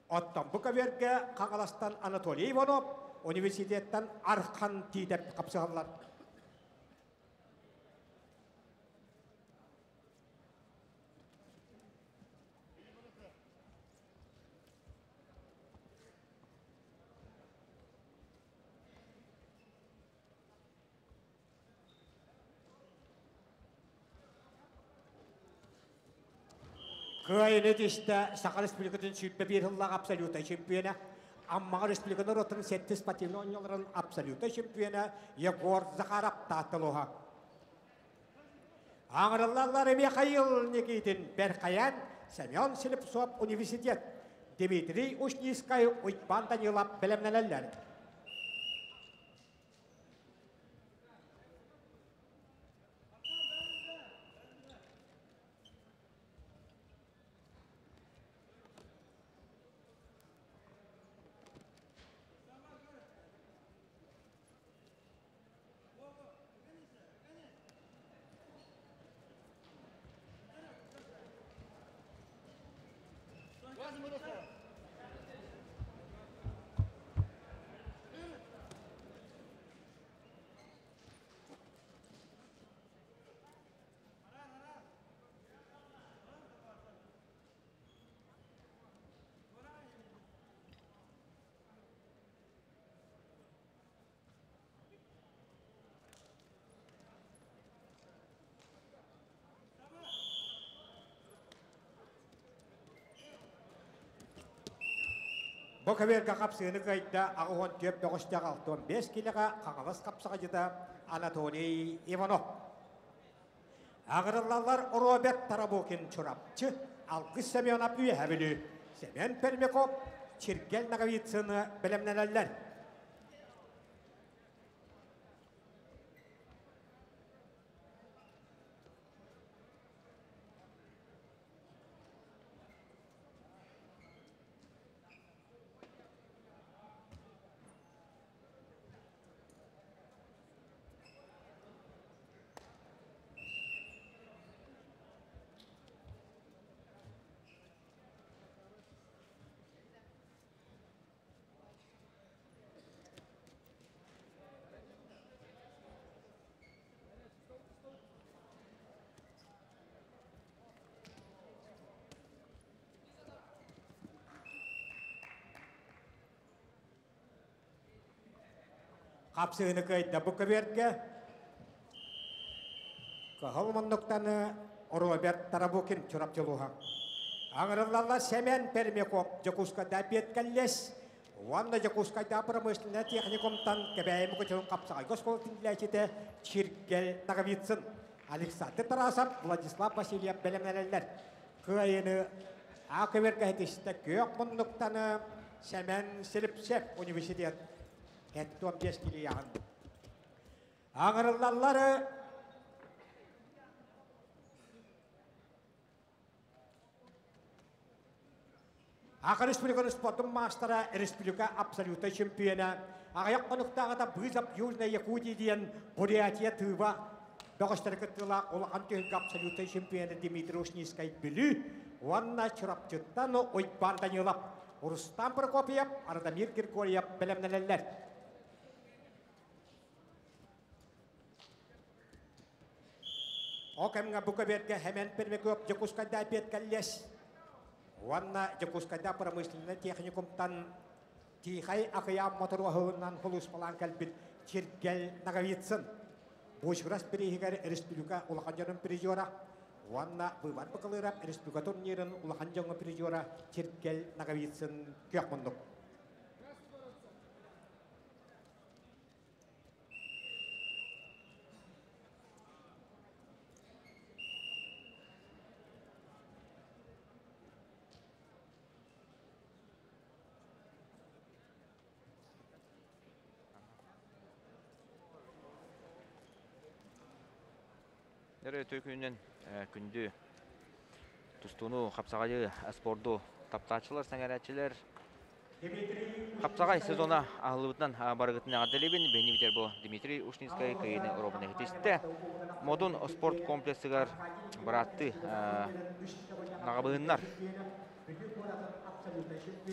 Оттон бу көбүөргэ Хаҥаластан Анатолий Иванов, университеттан Архан Тиитэп хапсыһаллар. Кыайыны түстэ Саха Республикатын 21 сыллаах абсолютнай чемпиона, Аммаҕа республика норуоттарын сэттис спортивнай оонньууларын абсолютнай чемпиона Егор Захаров Таатталуоһа. Аҥырыллаллар Михаил Никитин Бэрхайан, Семен Слепцов университет, Дмитрий Ушницкай, Уйбан Данилов бэлэмнэнэллэр. Бу көбүөргэ хапсыыны кыайда 84 бөҕүстээх 65 килэҕэ Хаҥалас хапсаҕайдьыта Анатолий Иванов. Аҕырыллаллар Роберт Тарабукин Чурапчы, Алгыс Семенов Үөһэ Бүлүү, Семен Пермяков Чиргэл Ноговицыны бэлэмнэнэллэр. Хапсыыны кыайда бу көбүөргэ Кыһыл муннуктаны Роберт Тарабукин Чурапчылууһа. Аҥырыллалла Семен Пермяков Дьокуускайда Петкаллес уонна Дьокуускайда промышленнай техникумтан Кэбээйи Мукучуһун хапсаҕайга оскуолатын иитиллээччитэ Чиргэл Ноговицын, Александр Тарасов, Владислав Васильев бэлэмнэнэллэр. Кыайыыны А көбүөргэ ситистэ күөх муннуктаны Сэмэн Слепцев университет 75 килияҕын. Аҥырыллаллары Аха республиканы спортун маастара, республика абсолютнай чемпиона, аҕыйах хонуктааҕыта Вызов Южной Якутии диэн Бурятия Тыва бөҕөстөрө кыттыылаах улахан түһүлгэ абсолютнай чемпиона Дмитрий Ушницкай Бүлүү уонна Чурапчыттан Уйбаан Данилов, Рустам Прокопьев, Радомир Григорьев бэлэмнэнэллэр. Ол кэмҥэ бу көбүөргэ Хэмэн Пермяков Дьокуускайда эпиэт кэллиэс уонна Дьокуускайда промышленнай техникумтан Тихай акыйаан моторуоһунан сулууспалаан кэлбит Чиргэл Ноговицын Бучурас бирииһигэр республика улахан дьонун призера уонна Выбор Бакалыров республика турнирын улахан дьоҥҥо призера Чиргэл Ноговицын күөх муннук. Өрө күнүнэн күндү тустууну, хапсаҕайы, спорду таптааччылар, сэҥээрээччилэр Хапсаҕай сезона аһыллыбытынан барыгытын эҕэрдэлиибин. Биһини бүтэр бу Дмитрий Ушницкай кыайыыны оруобуна иһитистэ. Модун спорт комплексыгар бырааттыы наҕабыһыннар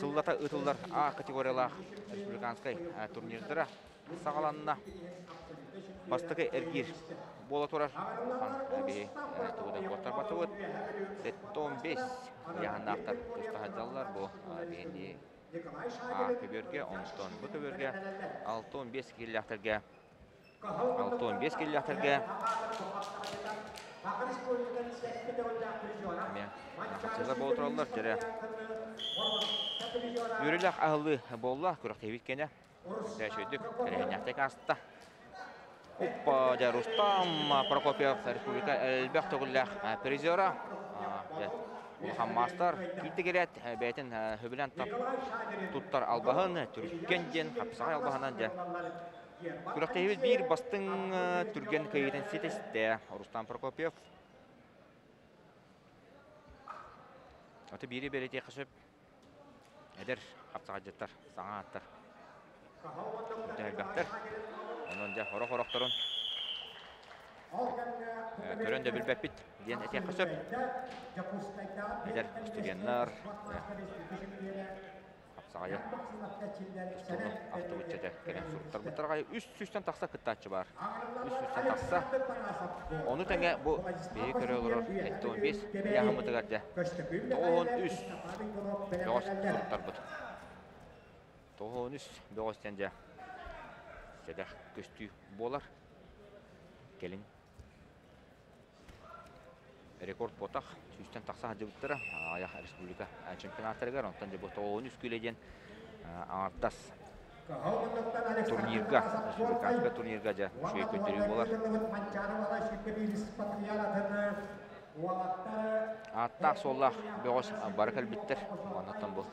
сыллата ыытыллар А категориялаах республиканскай турнирдара саҕаланна. Бастакы эргиир буола турар. Улахан биһи тугу да куоттарбатыбыт. 75 ыйааһыннаахтар туста сылдьаллар. Бу биһини А көбүөргэ, онтон Б көбүөргэ 65 киһилээхтэргэ 65 киһилээхтэргэ эмиэ хапсыылар буола тураллар. Дьэрэ үөрүүлээх аһыллыы буолла күрэхтэһиибит кэнэ. Үчүгэйдик тэрээһиннээхтик ааста. Уппа дьэ Рустам Прокопьев республика элбэх төгүллээх призера. Улахан маастар киирдэ кэлээт бэйэтин сөбүлээн туттар албаһын түргэн диэн хапсаҕай албаһынан дьэ күрэхтэһиибит биир бастыҥ түргэн кыайыытын ситистэ Рустам Прокопьев. Аты биири бэлиэтиэххэ сөп. Эдэр хапсаҕайдьыттар, саҥа ааттар элбэхтэр. Онон дьэ хорох-хорохторун көрөн да билбэппит диэн этиэххэ сөп. Эдэр студеннар хапсаҕайы тустууну ахтыбычча дьэ кэлэн суруттарбыттар аҕай үс сүүстэн тахса кыттааччы баар. Үс сүүстэн тахса. Ону тэҥэ бу биһиги көрө олорор 75 ыйааһыммытыгар дьэ 93 бөҕөс суруттарбыт. 93 бөҕөс диэн дьэ сэдэх көстүү буолар. Кэлин рекорд буотах сүүстэн тахса сылдьыбыттара аҕыйах республика чемпионаттарыгар онтон дьэ бу 93 киилэ диэн Аҥардас турнирга, республиканскай турнирга дьэ үчүгэй көрдөрүү буолар. Ааттаах-суоллаах бөҕөс бары кэлбиттэр. Оннуттан бу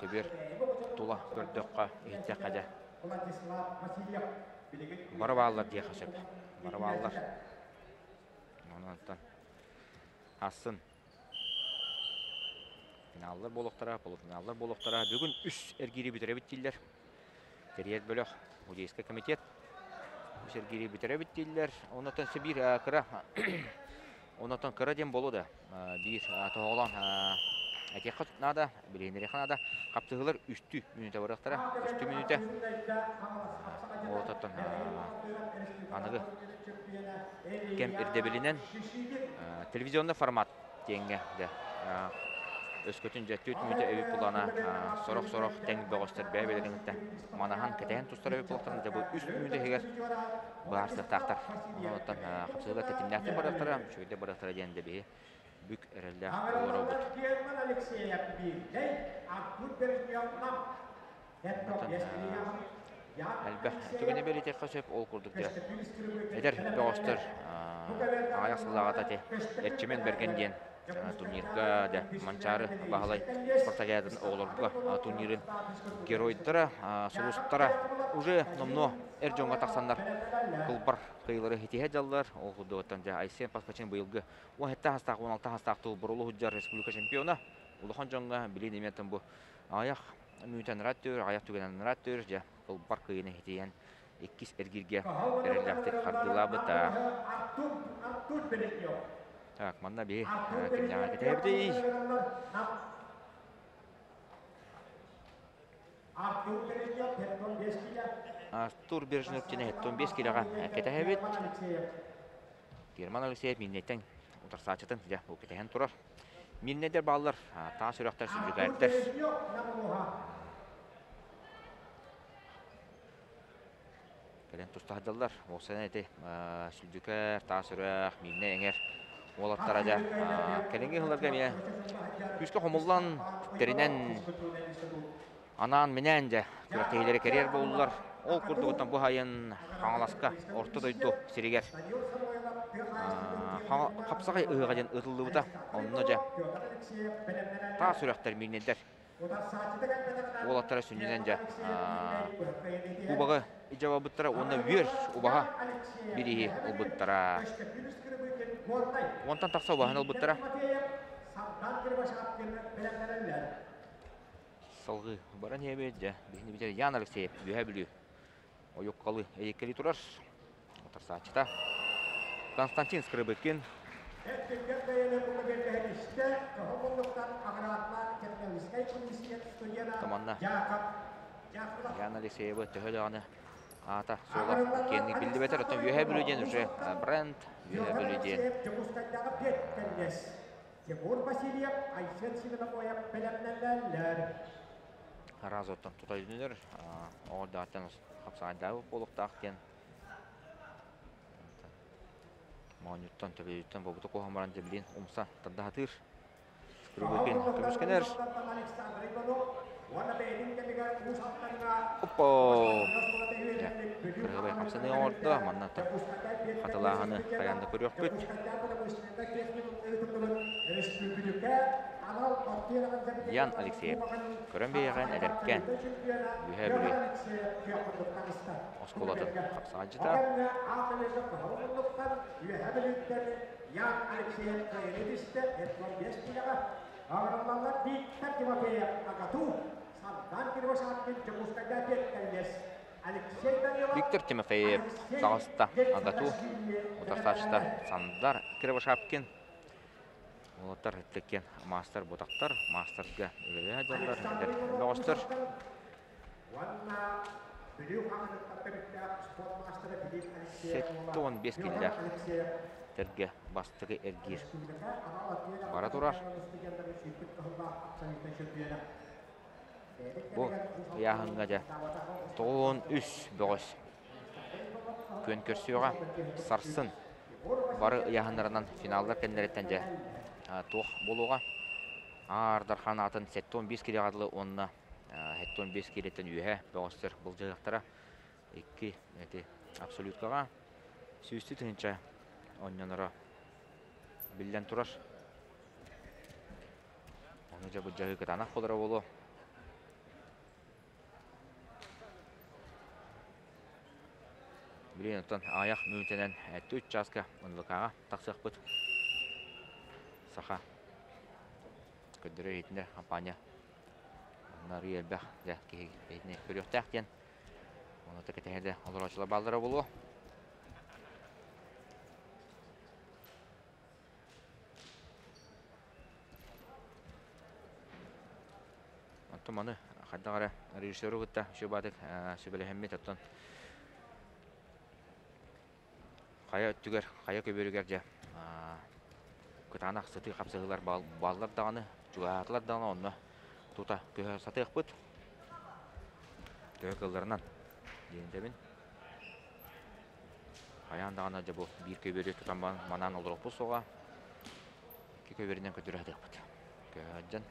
көбүөр тула көрдөххө, иһиттэххэ дьэ бары бааллар диэххэ сөп. Бары бааллар. Онон Асын финаллар буолуохтара, полуфиналлар буолуохтара. Бүгүн үс эргиири бүтэрэбит дииллэр. Тэрийэр бөлөх, Музейскай комитет үс эргиири бүтэрэбит дииллэр. Оннотон биир кыра оннотон кыра диэн буолуо да биир тоһоҕолоон этиэххэ наада, билиһиннэриэххэ наада. Хаптыһыылар үстүү мүнүүтэ барыахтара. Үстүү мүнүүтэ. Ол аныгы кэм ирдэбилинэн телевизионный формат диэҥҥэ дьэ өскөтүн дьэ түөрт мүнүүтэ эбит булана сорох-сорох тэҥ бөҕөстөр бэйэ-бэйэлэрин кытта манаһан кэтэһэн тустар эбит буоллахтарына дьэ бу үс мүнүүтэ иһигэр быһаарсыахтаахтар. Онон хапсыһыылар тэтимнээхтик барыахтара, үчүгэйдик барыахтара диэн дэ биһи бүк эрэллээх олоробут. Элбэх түгэни бэлиэтиэххэ сөп, ол курдук дьэ эдэр бөҕөстөр аҕыйах сыллааҕыта ити Эрчимэн Бэргэн диэн турнирга дьэ Манчаары Баһылай спартакиадатын оҕолорго турнирын геройдара, сулустара уже номнуо эр дьоҥҥо тахсаннар кылбар кыайыылары ситиһэ дьаллар. Ол курдугуттан дьэ Айсен Паспачин быйылгы 17 саастаах, 16 саастаах тыл Бурулу Худжар республика чемпиона. Улахан дьоҥҥо билин эмиэ бу аҕыйах Мүнүүтэн ырааттыыр, аҕыйах түгэнэн ырааттыыр, дьэ, ылбар кыайыыны иһитийэн иккис эргииргэ эрэллээхтик хардыылаабыта. Так, манна биһи кимнээҕи кэтэһэбитий? Артур Бережнев тинэһиттэн 5 килэҕэ кэтэһэбит. Герман Алексеев миннэттэн утарсааччытын дьэ бу кэтэһэн турар. Миннэдэр бааллар, таас үрэхтэр, сүлдьүкээрдэр. Кэлэн тустаһдаллар. Уопсайынан ити сүлдьүкээр, таас үрэх, миннэ эҥэр уолаттара дьэ кэлиҥҥи сылларга эмиэ күүскэ хомуллан, тэринэн анаан-минээн дьэ күрэхтэһиилэри кэрийэр буоллулар. Ол курдугуттан бу сайын Хаҥаласка Орто дойду сиригэр хапсаҕай ыһыаҕа диэн ыытыллыбыта. Онно дьэ таас үрэхтэр мииннэйдэр уолаттара сүнньүнэн дьэ кубогы илдьэ барбыттара уонна үөр убаһа бирииһи ылбыттара. Уонтан тахса убаһаны ылбыттара. Салгыы баран иһэбит дьэ биһини бүтэр Ян Алексеев Үөһээ Бүлүү ойуккалы эйиккэлии турар утарсааччыта Константин Скрыбыкин. Манна Ян Алексеевы төһө даҕаны аата суола киэҥник биллибэтэр, оттон Үөһээ Бүлүү диэн уже бренд Үөһээ Бүлүү диэн. Тимур Васильев, Айсен Свинобоев бэлэмнэнэллэр. Араас оттон тута өйдөнөр, оҕордааттан хапсаҕайдаабыт буолуохтаах диэн моонньуттан, төбөйүттэн буолбута куоһан баран дьэбилиин умса тардаһатыыр. Скрыбыкин көмүскэнэр. Оппо! Кыргыбай хамсаныы оҥордо. Манна хатылааһыны хайаан да көрүөхпүт. Ян Алексеев көрөн биэрэҕин эдэркээн Үөһээ Бүлүү оскуолатын хапсаҕайдьыта. Виктор Тимофеев таҕыста АГАТУ утарсааччыта Сандар Кривошапкин. Уолаттар өттөккен маастар бутактар, маастарга үлэлэһэ дьаллар, эдэр бөҕөстөр. 75 киллээх тэргэ бастакы эргиир бара турар. Бу ыйааһыҥҥа дьэ 93 бөҕөс күөн көрсүөҕэ. Сарсын бары ыйааһыннарынан финаллар кэннилэриттэн дьэ туох буолуоҕа. Аар Дархан аатын 75 килоҕа дылы уонна 75 киилэттэн үөһэ бөҕөстөр былдьаһыахтара. Икки эти абсолюткаҕа сүүстүү тыһыынча оонньоноро биллэн турар. Ону дьэ былдьаһыы кытаанах буолара буолуо. Билигин оттон аҕыйах мүнүүтэнэн үч чааска НВК-ҕа тахсыахпыт. Саха көрдөрөр иһитиннэр компания онно арыый элбэх дьэ киһи иһитини көрүөхтээх диэн ону кэтэһэ да олороочулар бааллара буолуо. Оттон маны хайдах эрэ режиссеру кытта сүбаатык сүбэлэһэммит оттон хайа өттүгэр, хайа көбүөрүгэр дьэ кытаанах сытыы хапсыһыылар бааллар даҕаны, чугаһаатылар даҕаны онно тута көһө сатыахпыт. Төһө кыалларынан диэн этэбин. Хайаан даҕаны дьэ бу биир көбүөрү тутан манаан олоруохпут суоҕа. Икки көбүөрүнэн көтүрэ сатыахпыт. Көһө сылдьан.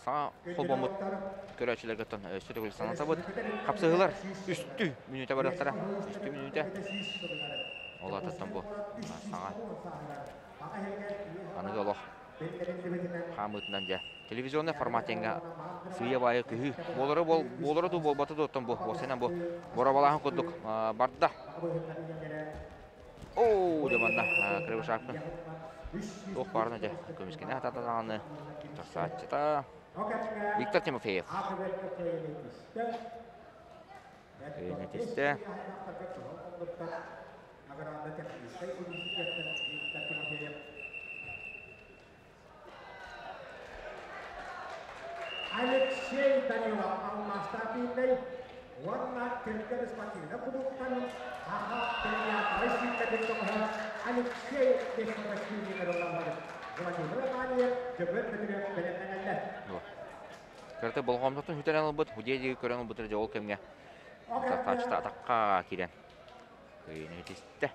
Саҥа холбоммут көрөөччүлэргэ оттон өссө төгүл санатабыт. Хапсыһыылар үстүү мүнүүтэ барыахтара. Үстүү мүнүүтэ. Ол ататтан бу саҥа аныгы олох хаамыытынан дьэ телевизионный форматинга сыыйа-баайа күһүү буолара буолара дуу буолбата дуу оттон бу уопсайынан бу боробалааһын курдук барда. Оо, дьэ манна Кривошапкин туох баарына дьэ көмүскэнэ сатаатаҕына тахсааччыта Виктор Тимофеев. Кыайан Алексей Данилов алмаастаах биирдэй уонна Түргэн спортивнай кулууптан Саха педиатрай сүүрдэрин көмөһө Алексей Бессарашвили ылаллар. Владимир Иванович Дьөгүөр Бөтүрүөп бэлэмнэнэллэр. Кырата болҕомтотун сүтэрэн ылбыт, худья диэки көрөн ылбыт дьэ ол кэмҥэ тахсааччыта атахха киирэн кыайыыны ситистэ.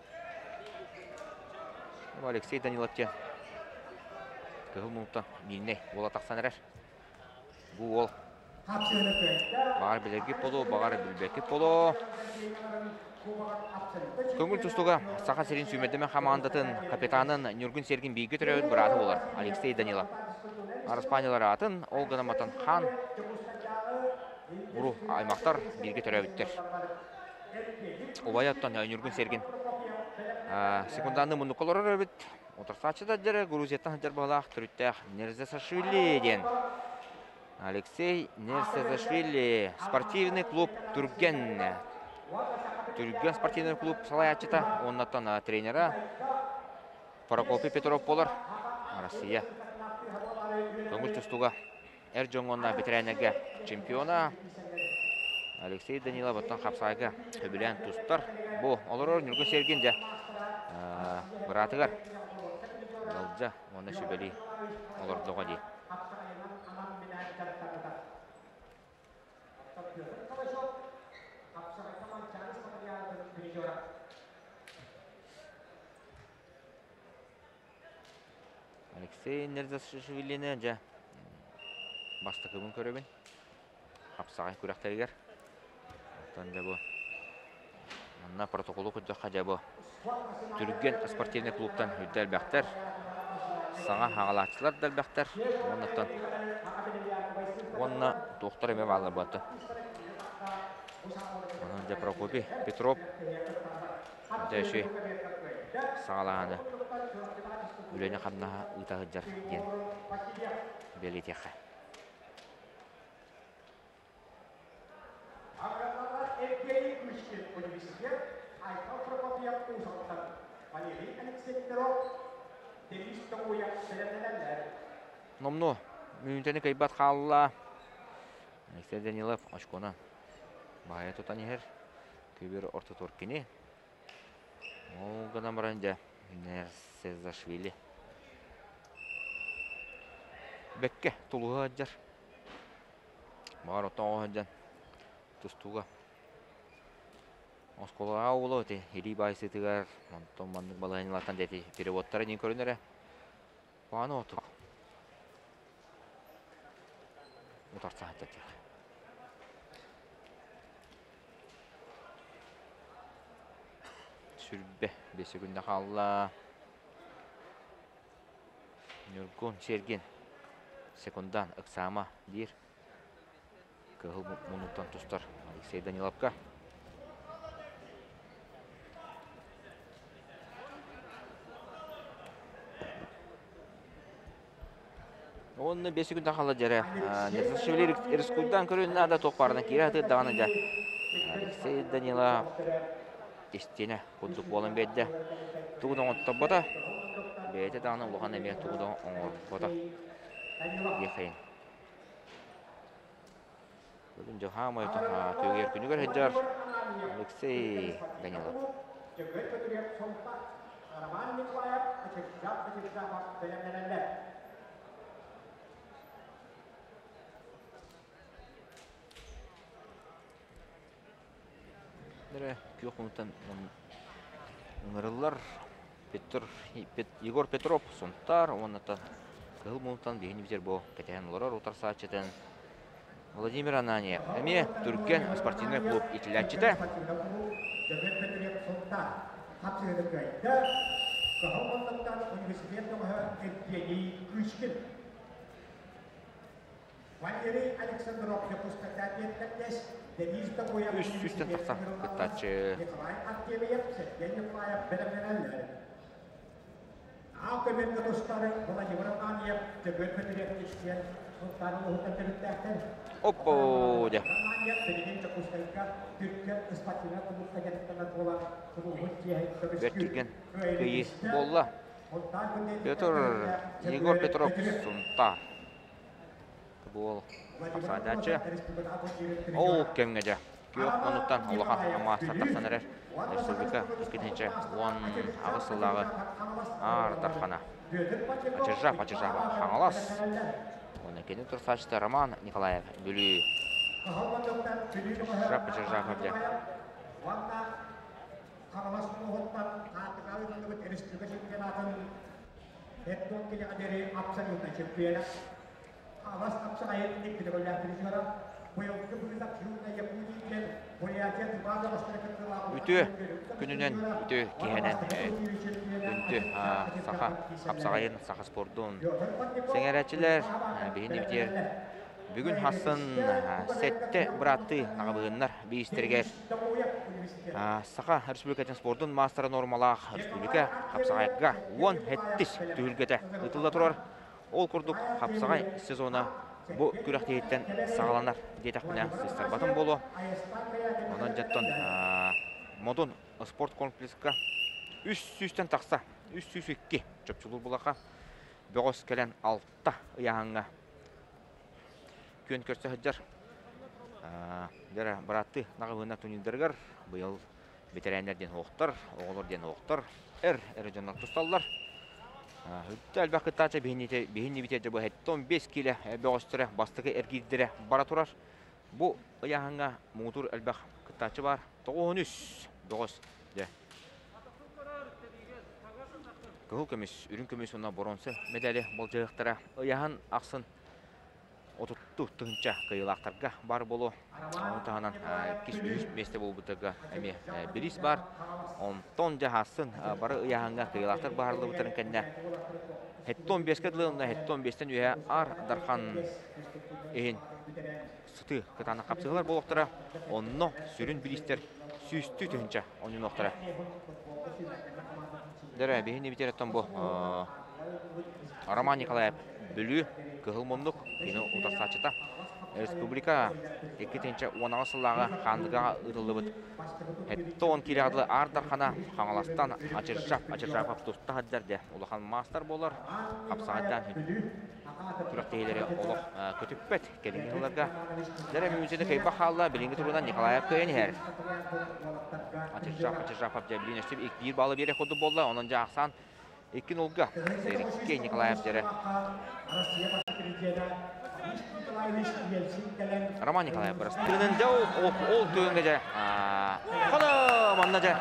Алексей Данилов диэн кыһыл муҥтан мииннэй уола тахсан эрэр. Бу уол баҕар билэргит буолуо, баҕар билбэккит буолуо. Көҥүл тустууга Саха сирин сүүмэрдэмэ хамаандатын капитанын Ньургун Сергин бииргэ төрөөбүт быраата буолар Алексей Данилов. Араспаанньалар аатын ол гынан батан хаан уру аймахтар бииргэ төрөөбүттэр. Убайа оттон Ньургун Сергин секунданны муннукка олорор эбит. Утарсааччы да дьэрэ Грузияттан сылдьар быһалаах төрүттээх Нерзесашвили диэн. Алексей Нерсезашвили спортивный клуб Түргэн. Түргэн спортивный клуб салайааччыта, уоннаттан тренера Прокопий Петров буолар. Россия көҥүл тустууга эр дьоҥҥо уонна бэтэрээннэргэ чемпиона Алексей Данилов оттон хапсаайга сөбүлээн тустар. Бу олорор Ньургун Сергин дьэ быраатыгар ыалдьа уонна сүбэлии олордоҕо дии. Алексей Нерзашвилини дьэ бастакыбын көрөбүн. Хапсаҕай күрэхтэригэр. Оттон дьэ бу манна протоколу көрдөххө дьэ бу Түргэн спортивнай клубтан үрдэ элбэхтэр. Саҥа хаҕалааччылар да элбэхтэр. Уоннаттан уонна туохтар эмэ бааллар буолта. Онон дьэ Прокопий Петров Дьэ үчүгэй саҕалааһыны үлэни-хамнаһы ыыта сылдьар диэн бэлиэтиэххэ. Номнуо мүнүүтэни кыайбат хаалла. Алексей Данилов очкону баайа тутан иһэр. Көбүөр ортотугар кини. Ол гынан баран дьэ Нерсезашвили бэккэ тулуһа сылдьар. Баҕар оттон оҕо сылдьан тустууга. Оскуолаҕа уолу ити илии баайсыытыгар, онтон маннык балаһыанньалартан да ити переводтара диэн көрүнэрэ. Куһаҕан оҕотук. Утарса сылдьар. Сүрбэ 5 секунда хаалла. Ньургун Сергин секундан ыксаама диир. Кыһыл муннуктан тустар Алексей Даниловка. Уонна 5 секунда хаалла дьэрэ. Нерсашвили рискуйдан көрүн наада туох баарынан киирэ сатыыр даҕаны дьэ. Алексей Данилов истиэнэ курдук буолан биэрдэ. Тугу да оҥотторбото. Бэйэтэ даҕаны улахан эмиэ тугу да оҥорбото. Диэххайын. Бүгүн дьаһаамай түгэр күнүгэр сылдьар Алексей Данилов. Күөх мунтан ыҥырыллар Петр, Егор Петров Сунтаар уонна Кыһыл мунтан биһини битэр бу кэтэһэн олорор утарсааччытын Владимир Ананьев эмиэ Түргэн спортивнай клуб иитиллээччитэ. Үс сүүстэн тахса кыттааччы. Оппоо дьэ. Бэрт түргэн кыайыы буолла. Петр Егор Петров Сунтаар. Буол хапсаайдааччы. Ол кэмҥэ дьэ күөх муннуктан улахан маастар тахсан эрэр. Республика 2018 сыллааҕы Аар Дархана. Ачыржав Ачыржава Хаҥалас. Уонна кини турсааччыта Роман Николаев Бүлүү. Ачыржав Ачыржавов дьэ. Хаҥалас улууһуттан Хаартыка ыытыллыбыт республика чемпионатын Хеттон килэҕэ диэри абсолютно чемпиона. Хаҥалас хапсаҕайын икки төгүллээх призера. Быйылгы быысап Южная Якутия диэн Бурятия Тыва бөҕөстөрө кыттыылаах Үтүө күнүнэн, үтүө киһинэн күндү саха хапсаҕайын, саха спордун сэҥээрээччилэр, биһини битиэр бүгүн хассын сэттэ бырааттыы наҕабыһыннар биистэригэр Саха Республикатын спордун маастара нуормалаах республика хапсаҕайга 10 сэттис түһүлгэтэ ыытылла турар. Ол курдук хапсаҕай сезона бу күрэхтэһииттэн саҕаланар диэтэхпинэ сыыстарбатым буолуо. Онон дьоттон Модун спорт комплекска 300-тэн тахса 302 чопчулуур булаха бөҕөс кэлэн алта ыйааһыҥҥа күөн көрсө сылдьар. Дьэ бырааттыы наҕабыына турнирдарыгар быйыл бэтэрээннэр диэн оһохтор, оҕолор диэн оһохтор, эр эрэ дьоннор тусталлар. Үттэ элбэх кыттааччы биһиннибитэ дьэ бу 75 киилэ бөҕөстөрө бастакы эргиирдэрэ бара турар. Бу ыйааһыҥҥа муҥутуур элбэх кыттааччы баар. 93 бөҕөс дьэ. Кыһыл көмүс, үрүҥ көмүс уонна боруонса медали болдьоһуохтара. Ыйааһын ахсын отуттуу тыһыынча кыайыылаахтарга баар буолуо. Ону таһынан иккис, үһүс миэстэ буолбуттарга эмиэ бириис баар. Онтон дьэ хаассын бары ыйааһыҥҥа кыайыылаахтар быһаарыллыбыттарын кэннэ 75-кэ дылы уонна 75-тэн үөһэ Аар Дархан иһин сытыы кытаанах хапсыһыылар буолуохтара. Онно сүрүн бириистэр сүүстүү тыһыынча оонньонуохтара. Дэрэ, биһини битереттон бу Роман Николаев Бүлүү Кыһыл Муннук кини утарсааччыта. Республика 2018 сыллааҕы Хаандыгаҕа ыытыллыбыт 70 киилэҕэ дылы Аар Дархана Хаҥаластан Ачыржап Ачыржапов туста сылдьар дьэ улахан маастар буолар. Хапсаҕайдаан күрэхтэһиилэри олох көтүппэт кэлиҥҥи сылларга. Дьэ мүнүүтүнэ кыайбах хаалла, билиҥҥи туругунан Николаев кыайан иһэр. Ачыржап Ачыржапов дьэ билин өссө биир баллы биэрэх курдук буолла, онон дьэ ахсаан 2-0-га Сергей Николаев дьэрэ. Роман Николаев бырастыынын дьэ ол түгэҥҥэ дьэ хана Опа, манна дьэ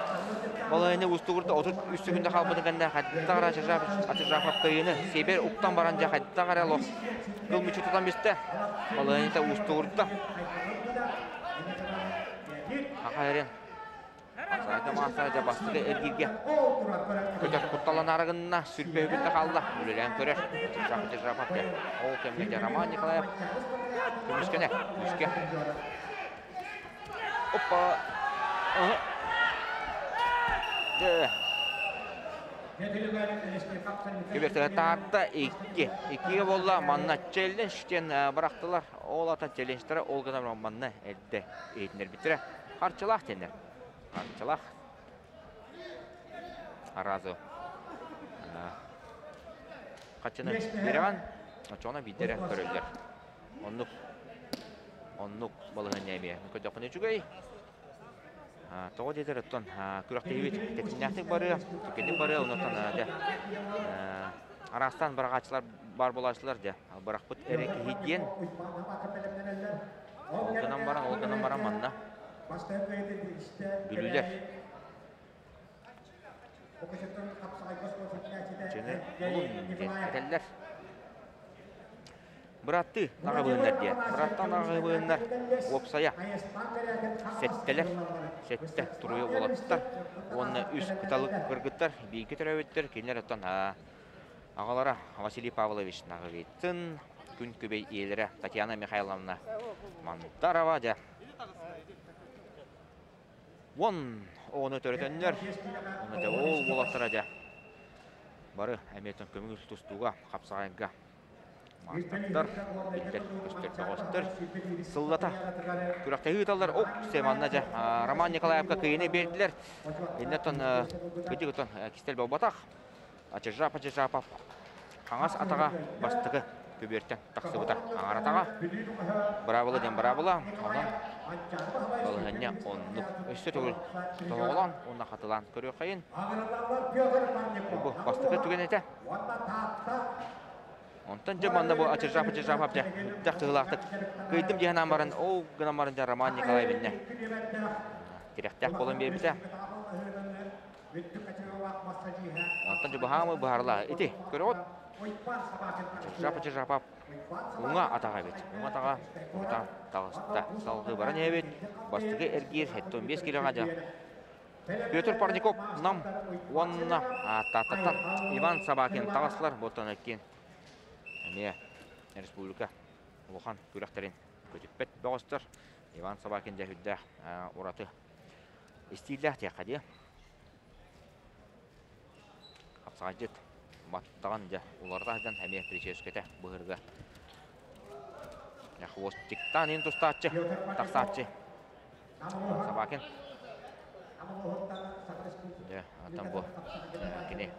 балайны устугурда 33 секунда хаалбытын кэннэ хайдах эрэ Ачыжапов кыайыыны сиэбэр уктан баран дьэ хайдах эрэ лох кыл мүччү тутан бистэ. Балайныта устугурда. Хахайрын Саайда маастара дьэ бастакы эргииргэ көтөр кутталанаары гынна, сүрбэ үгүттэ хаалла. Үлэлээн көрөр. Ачыжапов дьэ ол кэмҥэ дьэ Роман Николаев көмүскэнэр. Күүскэ. Опа! Дьэ. Кибертэгэ таарта икки. Иккигэ буолла манна челлендж диэн бырахтылар. Ол ата челленджтара ол гынан манна эрдэ иһитиннэрбиттэрэ. Харчылаах диэннэр. Харчылаах. Аразы. Хаччыны бирэҕин, оччоҕуна биирдэрэ көрөллөр. Оннук оннук балаһыанньа эмиэ. Көрдөххүнэ үчүгэй. Тоҕо диэтэр оттон күрэхтэһиибит тэтимнээхтик барыа, түргэнник барыа, оннуттан дьэ араастаан быраҕааччылар баар буолааччылар дьэ бырахпыт эрэ киһи диэн ол гынан баран ол гынан баран манна бүлүүлэр Чыны булун диэн этэллэр. Быраттыы наҕабыыннар диэн. Быраттан наҕабыыннар уопсайа сэттэлэр, сэттэ туруйа уолаттар уонна үс кыталык кыргыттар бииргэ төрөөбүттэр. Кинилэр оттон аҕалара Василий Павлович Наговицын, күн күбэй ийэлэрэ Татьяна Михайловна Мантарова дьэ Уон оҕону төрөтөннөр, уонна дьэ ол уолаттара дьэ бары эмиэтин көмүс тустууга, хапсаҕайга маастардар, биллэр көстөр бөҕөстөр сыллата күрэхтэһии ыыталлар. Оп, манна дьэ Роман Николаевка кыайыыны биэрдилэр. Иннеттон кыдьык отон кистэл буолбатах. Ачыжапа Чижапов хаҥас атаҕа бастакы көбүөртэн тахсыбыта. Аҥар атаҕа быраабыла диэн быраабыла. Онон балаһыанньа оннук. Өссө төгүл тоһоҕолоон уонна хатылаан көрүөххэйин. Бу бастакы түгэн этэ. Онтон дьэ манна бу Ачыжапа Чижапов дьэ дьах кыһылаахтык кыйдым диэн баран ол гынан баран дьэ Роман Николаевичне тирэхтээх буолан биэрбитэ. Онтон дьубаһаамы быһаарла. Ити, көрөҕүт? Чыржапа-чыржапа уҥа атаҕа эбит. Уҥа атаҕа урутаан таҕыста. Салгыы баран иһэбит. Бастакы эргиир 75 килоҕа дьа. Петр Парников Нам уонна Тааттаттан Иван Собакин таҕыстылар. Буоттан эккин эмиэ республика улахан күрэхтэрин көтүппэт бөҕөстөр. Иван Собакин дьэ үрдээх ураты Истииллээх диэххэ дии. Хапсаҕайдьыт баттаҕын дьэ уларыта сылдьан эмиэ прическэтэ быһырга. Хвостиктаан иһин тустааччы, тахсааччы. Собакин. Дьэ, оттон бу кини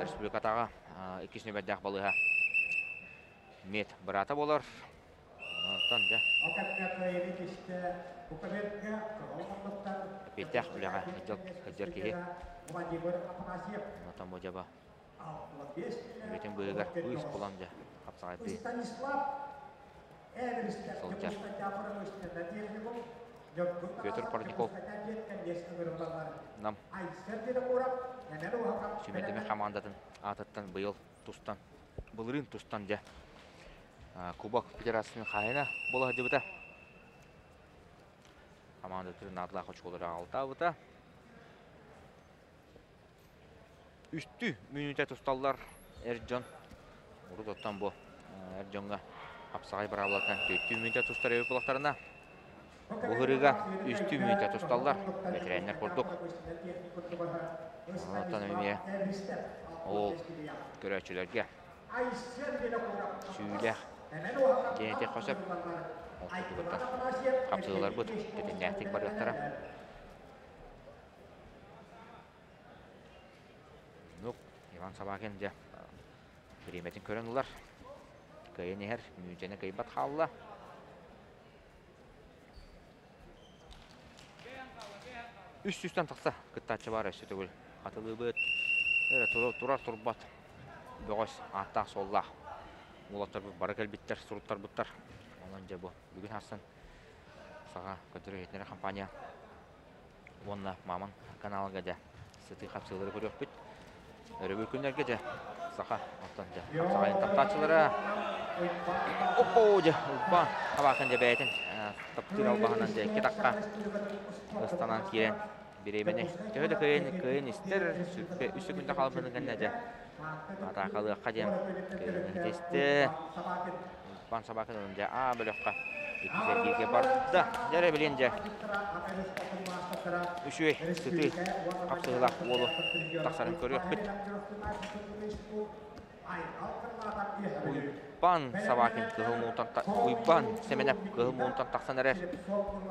республикатааҕы иккис нүөмэрдээх балыыһа мед быраата буолар. Онтон дьэ эппиэттээх үлэҕэ сылдьар киһи. Онтон бу дьаба үлэтин быыһыгар быыс булан дьэ хапсаҕайдыы сылдьар. Петр Парников Нам сүүмэрдэмэ хамаандатын аатыттан быйыл тустан былырыын тустан дьэ Кубок Федерациятын хаһайына буола сылдьыбыта. Хамаандатын наадалаах очколары аҕалтаабыта. Үстүү мүнүүтэ тусталлар эр дьон. Урут оттон бу эр дьоҥҥо хапсаҕай быраабылатынан төртүү мүнүүтэ тустар эбит буоллахтарына, бу ырыыга үстүү мүнүүтэ тусталлар. Бэтэрээннэр курдук. Онтон эмиэ ол көрөөччүлэргэ Сүүлэх диэн этиэххэ сөп. Ол курдугуттан хапсыһыыларбыт тэтимнээхтик барыахтара. Ну, Иван Собакин дьэ бириэмэтин көрөн ылар. Кыайан иһэр, мүнүүтэни кыайбат хаалла. Үс сүүстэн тахса кыттааччы баар өссө төгүл хатылыыбыт. Эрэ турар турбат бөҕөс ааттаах-суоллаах уолаттарбыт бары кэлбиттэр, суруттарбыттар. Онон дьэ бу бүгүн харсан саха көтөр иһитиннэрэр компания уонна Маман каналга дьэ сытыы хапсыылары көрүөхпүт. Өрөбүл күннэргэ дьэ саха оттон дьэ хапсаҕайын таптааччылара оппоо дьэ Уйбаан Табаакын дьэ бэйэтин таптыыр албаһынан дьэ икки тахха ыстанан киирэн бириэмэни төһө да кыайын кыайын истэр сүрбэ үс секунда хаалбытын кэннэ дьэ атаакалыахха диэн кыайыыны ситистэ. Уйбаан Собакин дьэ А бөлөххө иккис эргииргэ барда. Дьэ эрэ билин дьэ үчүгэй сытыы хапсыһыылаах уолу тахсарын көрүөхпүт. Уйбаан Собакин кыһыл муунтан Уйбаан Сэмэнэп кыһыл муунтан тахсан эрэр.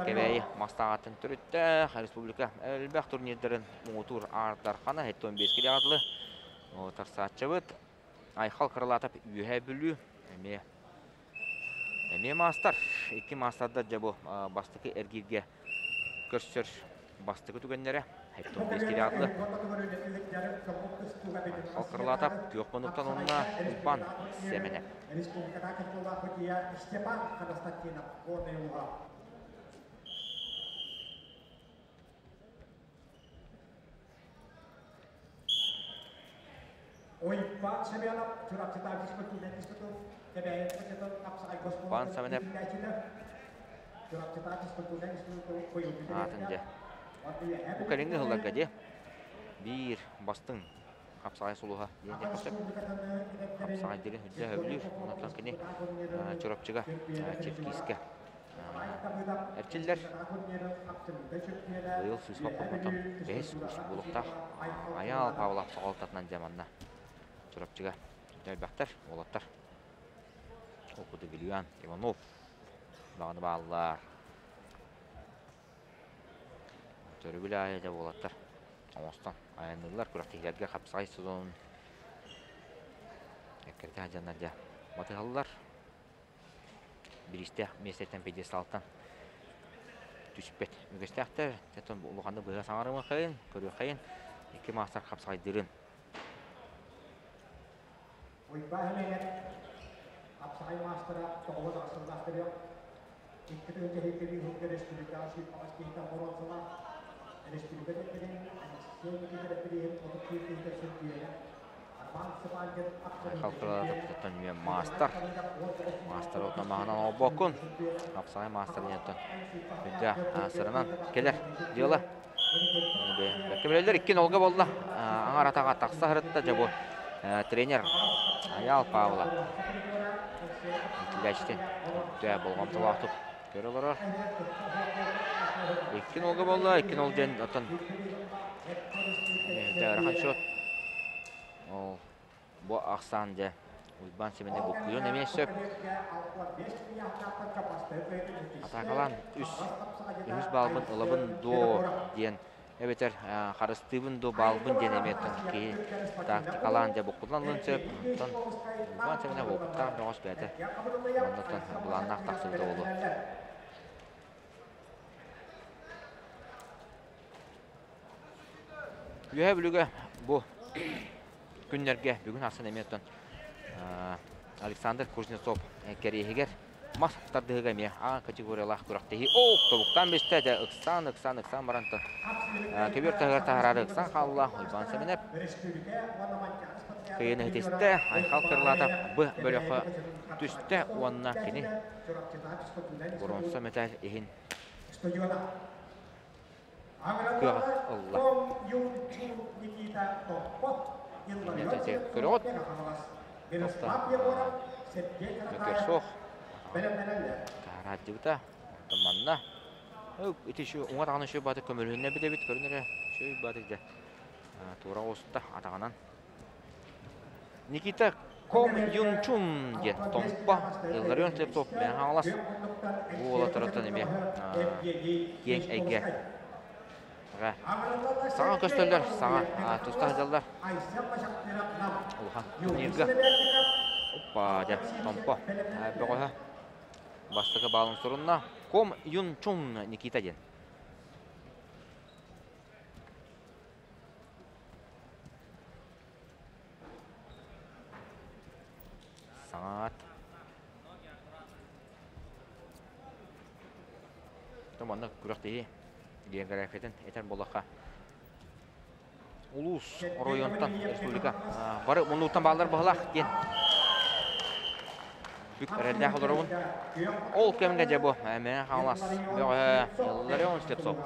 Кэбээйи мастааҕыттан төрүттээх республика элбэх турнирдарын муҥутуур аардархана 75 килоҕа дылы тарсааччыбыт. Айхал Крылатов Үөһээ Бүлүү эмиэ эмиэ маастар. Икки маастардар дьэ бу бастакы эргииргэ көрсөр бастакы түгэннэрэ. 75 килоҕа Айхал Крылатов күөх муннуктан уонна Уйбаан Сэмэнэп. Пан Сэмэнэп аатын дьэ бу кэлиҥҥи сылларга дьэ биир бастыҥ хапсаҕай сулуһа диэн диэххэ сөп. Хапсаҕай дириҥ үрдэ сөбүлүүр. Онтон кини Чурапчыга Чевкиискэ Эрчиллэр. Быйыл сыыспа хоммотом бэһис курс буолуохтаах. Айаал Павлов соҕолтатынан дьэ манна Чурапчыга элбэхтэр, уолаттар. Ол курдук Ильян Иванов даҕаны бааллар. Төрүбүл аайы дьэ уолаттар оҥостон айанныыллар күрэхтэһиилэргэ хапсаҕай сезонун эккирэтэ сылдьаннар дьэ батыһаллар. Бириистээх миэстэттэн пьедесталтан түспэт үгэстээхтэр. Оттон улаханнык быһа саҥарымыаххайын, көрүөххэйин, икки маастар хапсаҕайдыырын. Уйбаа Хэмээнэп хапсаҕай маастара тоҕус сыллаах төрүөх. Икки тыһыынча иһиккэ уһук республикаҕа сүүрбэҕэс киһиттэн боруонсалаах. Республика кэккэтин Алексей Никитин бирииһин 31 киһитэ чөмпүйүөнэ. Халкылаатыттан үөн маастар. Маастар отон маһынан олбоккун. Хапсаҕай маастар диэнтэн үрдээх сыранан кэлэр дьыала. Бэркэ билэллэр икки нолга буолла. Аҥар атаҕа тахса сырытта дьэ бу тренер Айаал Павла. Итилээчитин үрдээх болҕомтолоохтук көрө олорор. Икки нолга буолла, икки нол диэн оттон ыарахан счет. Ол бу ахсаан дьэ Уйбаан Сэмэнэ буккуйуон эмиэ сөп. Атаакалаан үс үһүс баалбын ылабын дуо диэн эбэтэр харыстыыбын дуо баалбын диэн эмиэ киһи тактикалаан дьэ буккуллан ылыан сөп. Онтон Уйбаан Сэмэнэ уопуттаах бөҕөс бэйэтэ оннуттан былааннаах тахсыбыта буолуо. Үөһээ Бүлүүгэ бу күннэргэ бүгүн ахсын эмиэ оттон Александр Кузнецов кэриэһигэр мас тардыһыга эмиэ А категориялаах күрэхтэһии. О, тобуктаан бистэ дьэ ыксаан, ыксаан, ыксаан баран көбүөр таһыгар таһараары ыксаан хаалла Уйбаан Сэмэнэп. Кыайыыны ситистэ, Айхал Крылатов Б бөлөххө түстэ уонна кини боруонса мэтээл иһин кыаҕы ылла. Көрөҕүт? Мөкөр суох. Таһарааддьыбыта. Онтон манна ити уҥа атаҕынан үчүгэй баатык көмөлөһүннэ эбит эбит көрүн эрэ үчүгэй баатык дьэ туора оҕуста атаҕынан Никита Ком Юн Чун диэн Томпо Илларион Слепцов Мэҥэ Хаҥалас бу уолаттарыттан эмиэ киэҥ эйгэ саҥа көстөллөр, саҥа туста сылдьаллар. Улахан турнирга. Оппа, дьэ, Томпо бөҕөһө бастакы баалын сурунна. Ком Юн Чун Никита диэн. Саҥаат. Манна күрэхтэһии. Географиятын этэр буоллахха, улуус оройуонтан республика бары муннуктан бааллар баһылаах диэн бүк эрэллээх олоробун. Ол кэмҥэ дьэ бу Мэҥэ Хаҥалас бөҕөһө Илларион Слепцов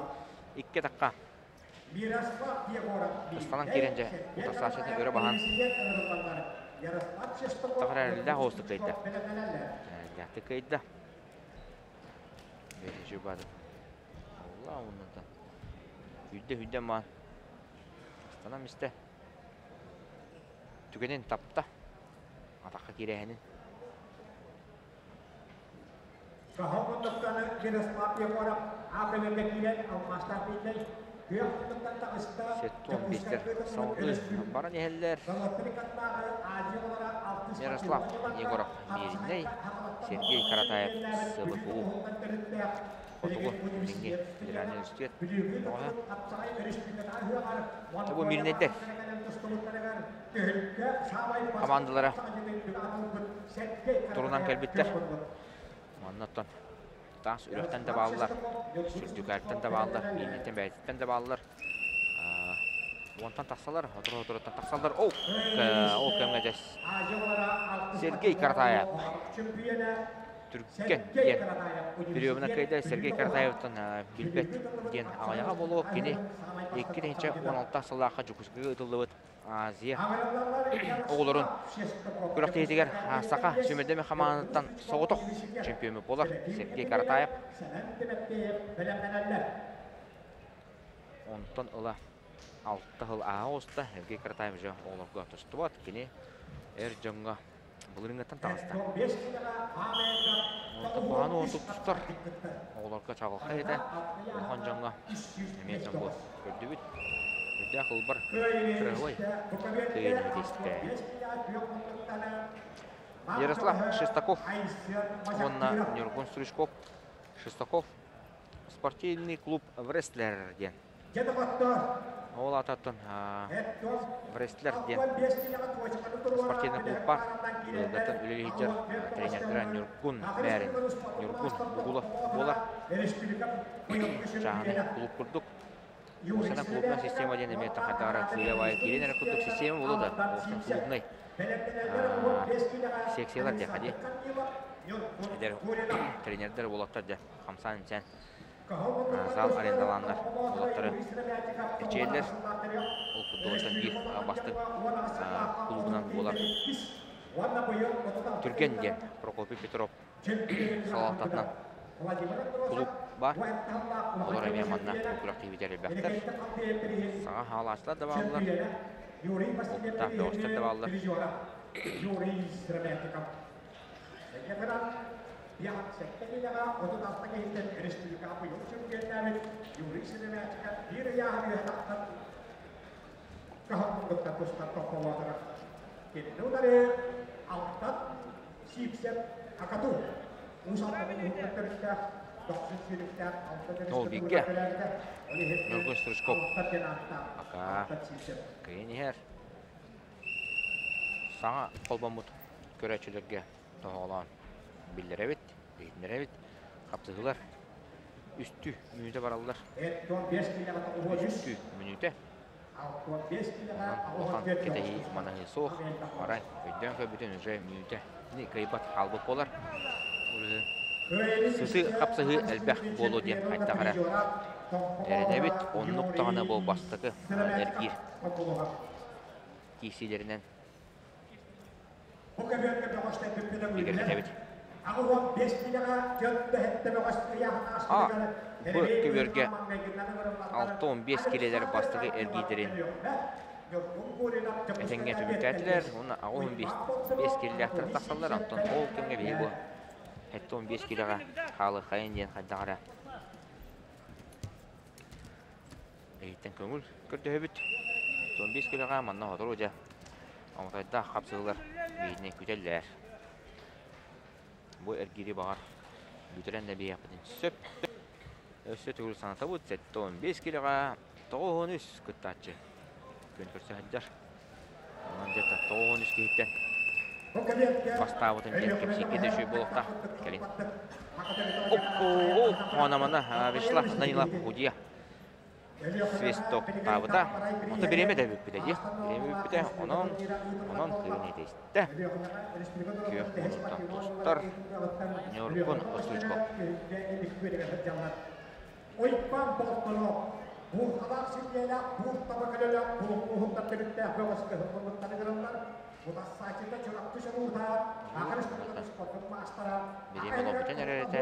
икки атахха ыстанан киирэн дьэ утарсааччытын өрө баһан тахар эрэллээх оҕустук кыайда. Эрэллээхтик кыайда. Бэйэтэ баады. Алла оннуттан. Үйдэ-үйдэ маан. Астанам истэ. Түгэнин тапта. Атахха киирээһинин. Саха муннуктаны Ярослав Егоров АКВ-га киирэн алмаастаах биирдэй күөх муннуктан таҕыста. 75-тер салгыы баран иһэллэр. Ярослав Егоров Мииринэй, Сергей Каратаев СВФУ Хотугу Илиҥҥи федеральнай университет бөҕөһө. Бу Мииринэйдэр хамаандалара турунан кэлбиттэр. Манна оттон таас үрэхтэн да бааллар, Сүрдүкээртэн да бааллар, Мииринэйтэн бэйэтиттэн да бааллар. Уонтан тахсалар, отур-отуруттан тахсаллар. Ол, ол кэмҥэ дьэ Сергей Каратаев Түргэн диэн приемна кыайда Сергей Каратаевтан билбэт диэн аҕыйаҕа буолуо. Кини 2016 сыллаахха Дьокуускайга ыытыллыбыт Азия оҕолорун күрэхтэһиитигэр саха сүүмэрдэммит хамаандаттан соҕотох чемпиоммут буолар Сергей Каратаев. Онтон ыла алта сыл ааһа оҕуста Сергей Каратаев дьэ оҕолорго тустубат. Кини эр дьоҥҥо былырыыҥҥыттан таҕыста. Онтон куһаҕаны оҥорбут тустар оҕолорго чаҕылхай этэ. Улахан дьоҥҥо эмиэ дьон бу көрдүбүт. Үрдээх ылбар кырыһыбай кыайыыны ситистэ. Ярослав Шестаков уонна Ньургун Стручков Шестаков спортивный клуб Врестлер диэн Ол аатыттан Врестлер диэн спортивный клуб баар. Быйылгыттан үлэлии сылдьар тренердэрэ Ньургун Мээрин, Ньургун Бугулов буолар. Чааһынай клуб курдук. Уусана клубная система диэн эмиэ хайдах сыыйа-баайа киирэн эрэ курдук система буолуо да, уустан клубнай секциялар диэххэ дии. Эдэр тренердэр уолаттар дьэ хамсаан-имсээн Зал арендалааннар уолаттары эчэйэллэр. Ол футболтан биир бастыҥ клубунан буолар Түргэн диэн Прокопий Петров салалтатынан клуб бар. Олор эмиэ манна күрэхтэһиибитигэр элбэхтэр. Саҥа хаалааччылар да бааллар, опыттаах бөҕөстөр да бааллар. Ол бииргэ Ньургун Стручков ака кыайан иһэр. Саҥа холбоммут көрөөччүлэргэ тоһоҕолоон биллэрэбит, иһитиннэрэбит. Хапсыһыылар үстүү мүнүүтэ бараллар. Үстүү мүнүүтэ. Онон улахан кэтэһии манаһыы суох. Арай өйдөөн көрбүтүн уже мүнүүтэ кыайбат хаалбыт буолар. Сытыы хапсыһыы элбэх буолуо диэн хайдах эрэ эрэнэбит. Оннук даҕаны бу бастакы эргиир киирсиилэринэн Бигэргэтэбит. А Б көбүөргэ 65 килэлэр бастакы эргиирдэрин этэҥҥэ түмүктээтилэр уонна 85 килэлээхтэр тахсаллар. Онтон ол кэмҥэ биһиги бу 75 килэҕэ хаалыаххайын диэн хайдах эрэ Эһиттэн көҥүл көрдөһөбүт. 15 килэҕэ манна сотору дьэ оҥотойдоох хапсыһыылар биһигини күтэллэр. Бу эргиири баҕар бүтэрэн да биһиэхпитин сөп. Өссө төгүл санатабыт 75 килэҕэ 93 кыттааччы күөн көрсө сылдьар. Онон дьэ 93 киһиттэн бастаабытын диэн кэпсииргэ да үчүгэй буолуохтаах. Кэлин. Оп, оп, Мана Вячеслав Данилов Худья. свистоктаабыта. Онто бириэмэ да бүппүтэ дии. Бириэмэ бүппүтэ. Онон онон кыын этистэ. Күөх муннуктан тустар Ньургун Осучков. Уйбаан Болтонов буурҕалаах силлиэлээх буур таба көлөлөөх булуҥ төрүттээх бөҕөс кыһыллыбыттары гыраллар. Утассааччыта Чурапчы чулуута, Аха Республикатын спордун маастара, Бириэмэ олорбутун эрэр этэ.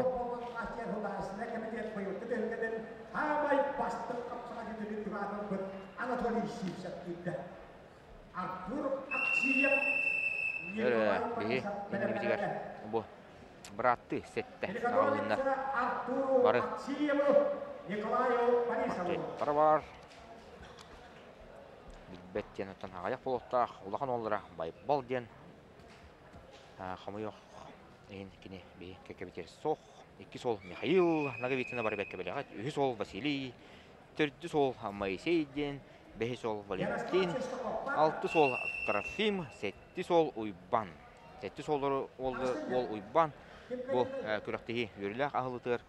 Хаамай бастыҥ хапсаҕай түмүк аатырбыт Анатолий Сивцев киирдэ. Артур Аксиев Өрө, биһи иннибитигэр бу бырааттыы сэттэ аҕалыннар бары портретара бар. Билбэт диэн оттон аҕыйах буолуохтаах улахан уоллара Байбал диэн хомойуох иһин кини биһи кэккэбитигэр суох. Иккис уол Михаил Ноговицына бары бэркэ билэҕит. Үһүс уол Василий, төрдүс уол Моисей диэн, бэһис уол Валентин, алтыс уол Трофим, сэттис уол Уйбан. Сэттис уоллары уол Уйбан бу күрэхтэһии үөрүүлээх аһылытыгар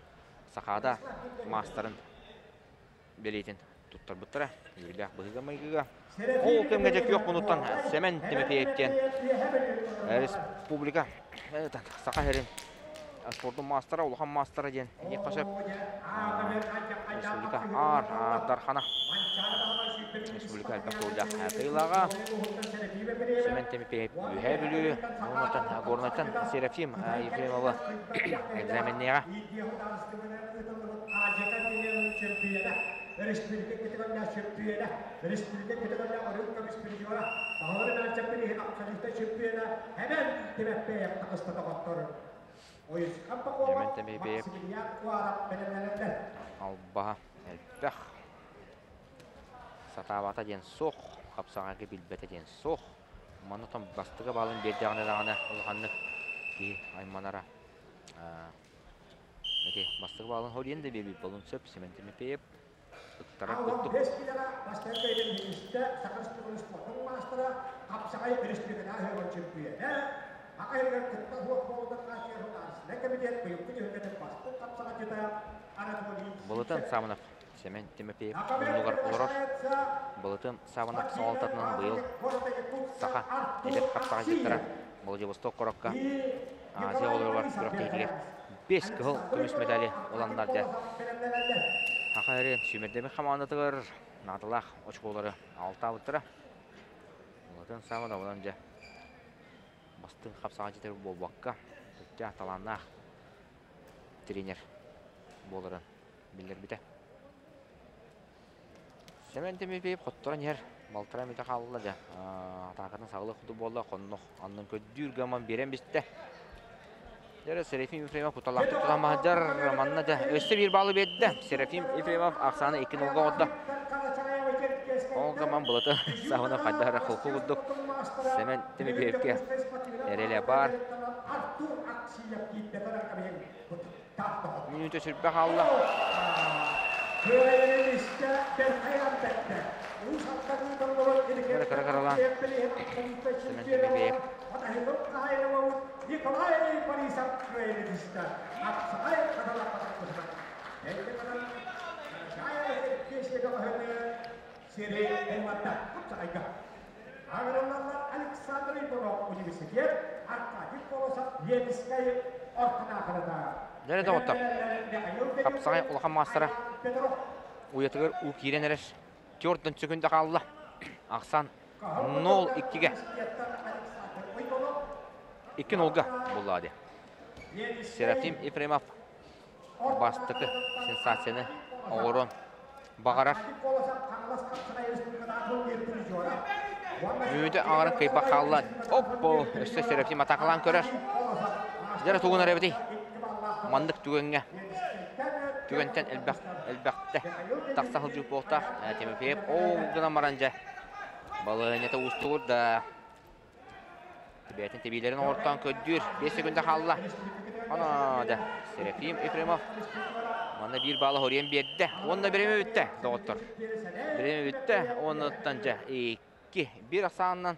Сахаада маастарын бэлиэтин туттарбыттара. Үөрүүлээх быһыыга-майгыга. Ол кэмҥэ дьэ күөх мунуттан Сэмэн Тимофеев диэн республика Саха сирин спордун маастара, улахан маастара диэн диэххэ сөп. Республика Аар Дархана республика элбэх тыллаах кыайыылааҕа Сэмэн Тимофеев Үөһээ Бүлүү, Горнайтан Горнайтан Серафим Ефремова экзаменныаҕа. Республика көтөҕөллөөх чөмпүйүөнэ, республика көтөҕөллөөх үрүҥ көмүс призера, Баһылай Мэлдьэп билиһин абсолютнай чөмпүйүөнэ Эмэн Тимэппэев таҕыста доҕоттор. Ойусхан Пахомов, Эмэн Тимэппэев Максимилиан Куаров бэлэмнэнэллэр. Албаһа элбэх. Сатаабата диэн суох, хапсаҕайга билбэтэ диэн суох. Манна бастакы баалын биэрдэҕинэ даҕаны улаханнык киһи айманара Ити бастакы баалын Ходин да биэрбит буолун сөп Семен Тимофеев ыктарар курдук. Бэс килера бастакы кэлин министр Саха Республикатын спордун маастара Хапсаҕай республикатааҕы ыһыаҕын чөмпүйүөнэ Аҕа кытта суох буолбут Азия Судаарыстыбаннай комитет быйылгы түһүлгэтин бастыҥ хапсаҕайдьыта Анатолий Былытын Сивцев. Саванов Семен Тимофеев муннугар олорор. Былытын Саванов салалтатынан быйыл саха эдэр хапсаҕайдьыттара Владивосток куоракка Азия оҕолоругар күрэхтэһиитигэр 5 кыһыл көмүс медали ыланнар дьэ Саха эрэ сүүмэрдэммит хамаандатыгар наадалаах очколары алтаабыттара. Улатын сааман онон дьэ бастыҥ хапсаҕайдьытар буолбакка, сүрдээх талааннаах тренер буоларын биллэрбитэ. Семен Тимофеев хотторон иһэр. Балтараа мүнүүтэ хаалла дьэ. Атаакатын саҕалыах курдук буолла. Хоннох аннын көрдүүр гаман биэрэн бистэ. Дьэ, Серафим Ефремов куталаахтык тутан маһдьар. Манна дьэ өссө биир баалы биэрдэ. Серафим Ефремов ахсааны 2-0-га оҕордо. Ол гаман былаты саҕана хайдах эрэ холку курдук Семен Тимофеевке эрэлэ баар. Мүнүүтэ сүрбэ хаалла. Кыра кыралаан Семен Тимофеев. Александр Иванов университет Аркадий Колосов Ленскэй Дьэ доҕоттор, хапсаҕай улахан маастара уйатыгар уу киирэн эрэр. Төрдүн сөкүндэ хаалла. Ахсан 0-2-ге. 2-0-га булла ди. Серафим Ефремов бастакы сенсацияны оҥорон баҕарар. Мүнүүтэ аҥарын кыйбах хаалла. Оппо! Өссө Серафим атаакалаан көрөр. Дьэ тугун эрэбитий? Маннык түгэҥҥэ түгэнтэн элбэх элбэхтэ тахса сылдьыбыт буолтаах Тимофеев ол гынан баран дьэ балаһыанньата уустугур да Бэйэтин тэбиилэрин оҥортоон көрдүүр. 5 секунда хаалла. Ана да Серафим Ефремов манна биир баалы хоруйан биэрдэ. Уонна бириэмэ бүттэ, доҕоттор. Бириэмэ бүттэ. Уоннаттан дьэ икки биир ахсаанынан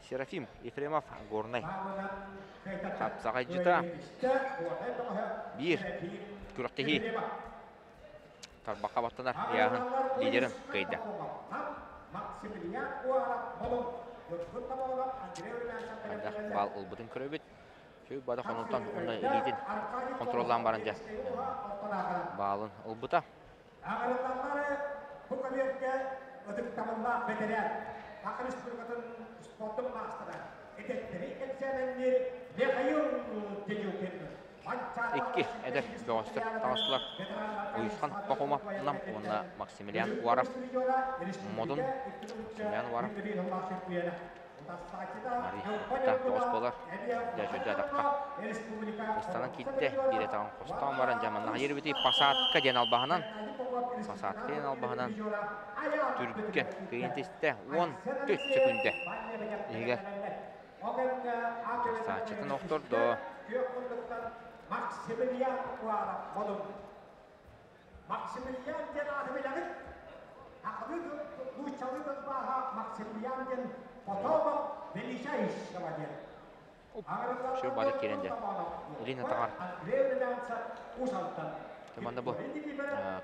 Серафим Ефремов Горнай хапсаҕайдьыта биир күрэхтэһии. Тарбахха баттанар ыйааһын лидерин кыайда. Хайдах баал ылбытын көрөбүт. Сүй бада хонуттан уонна илиитин контроллаан баран дьэ баалын ылбыта. Аҕырыллаллары бу көбүөргэ ытыктабыллаах бэтэрээн, Саха Республикатын спордун маастара, эдэрдэри эксээмэнниир Михаил Дедюкин. Икки эдэр бөҕөстөр таҕыстылар. Уйусхан Пахомов Нам уонна Максимилиан Уаров Модун Максимилиан Уаров Арый тоҕус буолар. Дьэ чөдө атахха ыстанан киирдэ. Биир атаҕын хостоон баран дьэ манна хайыр эбитий посадка диэн албаһынан посадка диэн албаһынан түргэн кыйын тистэ 14 секунда иһигэр Сааччытын охтордо. Максимилиан Модун Максимилиан диэн ааты билэҕит? Сахалыы нууччалыы тылбааһа Максимилиан диэн потомок величайшего диэн. Все бары киирэн дьэ. Илин атаҕар. Манна бу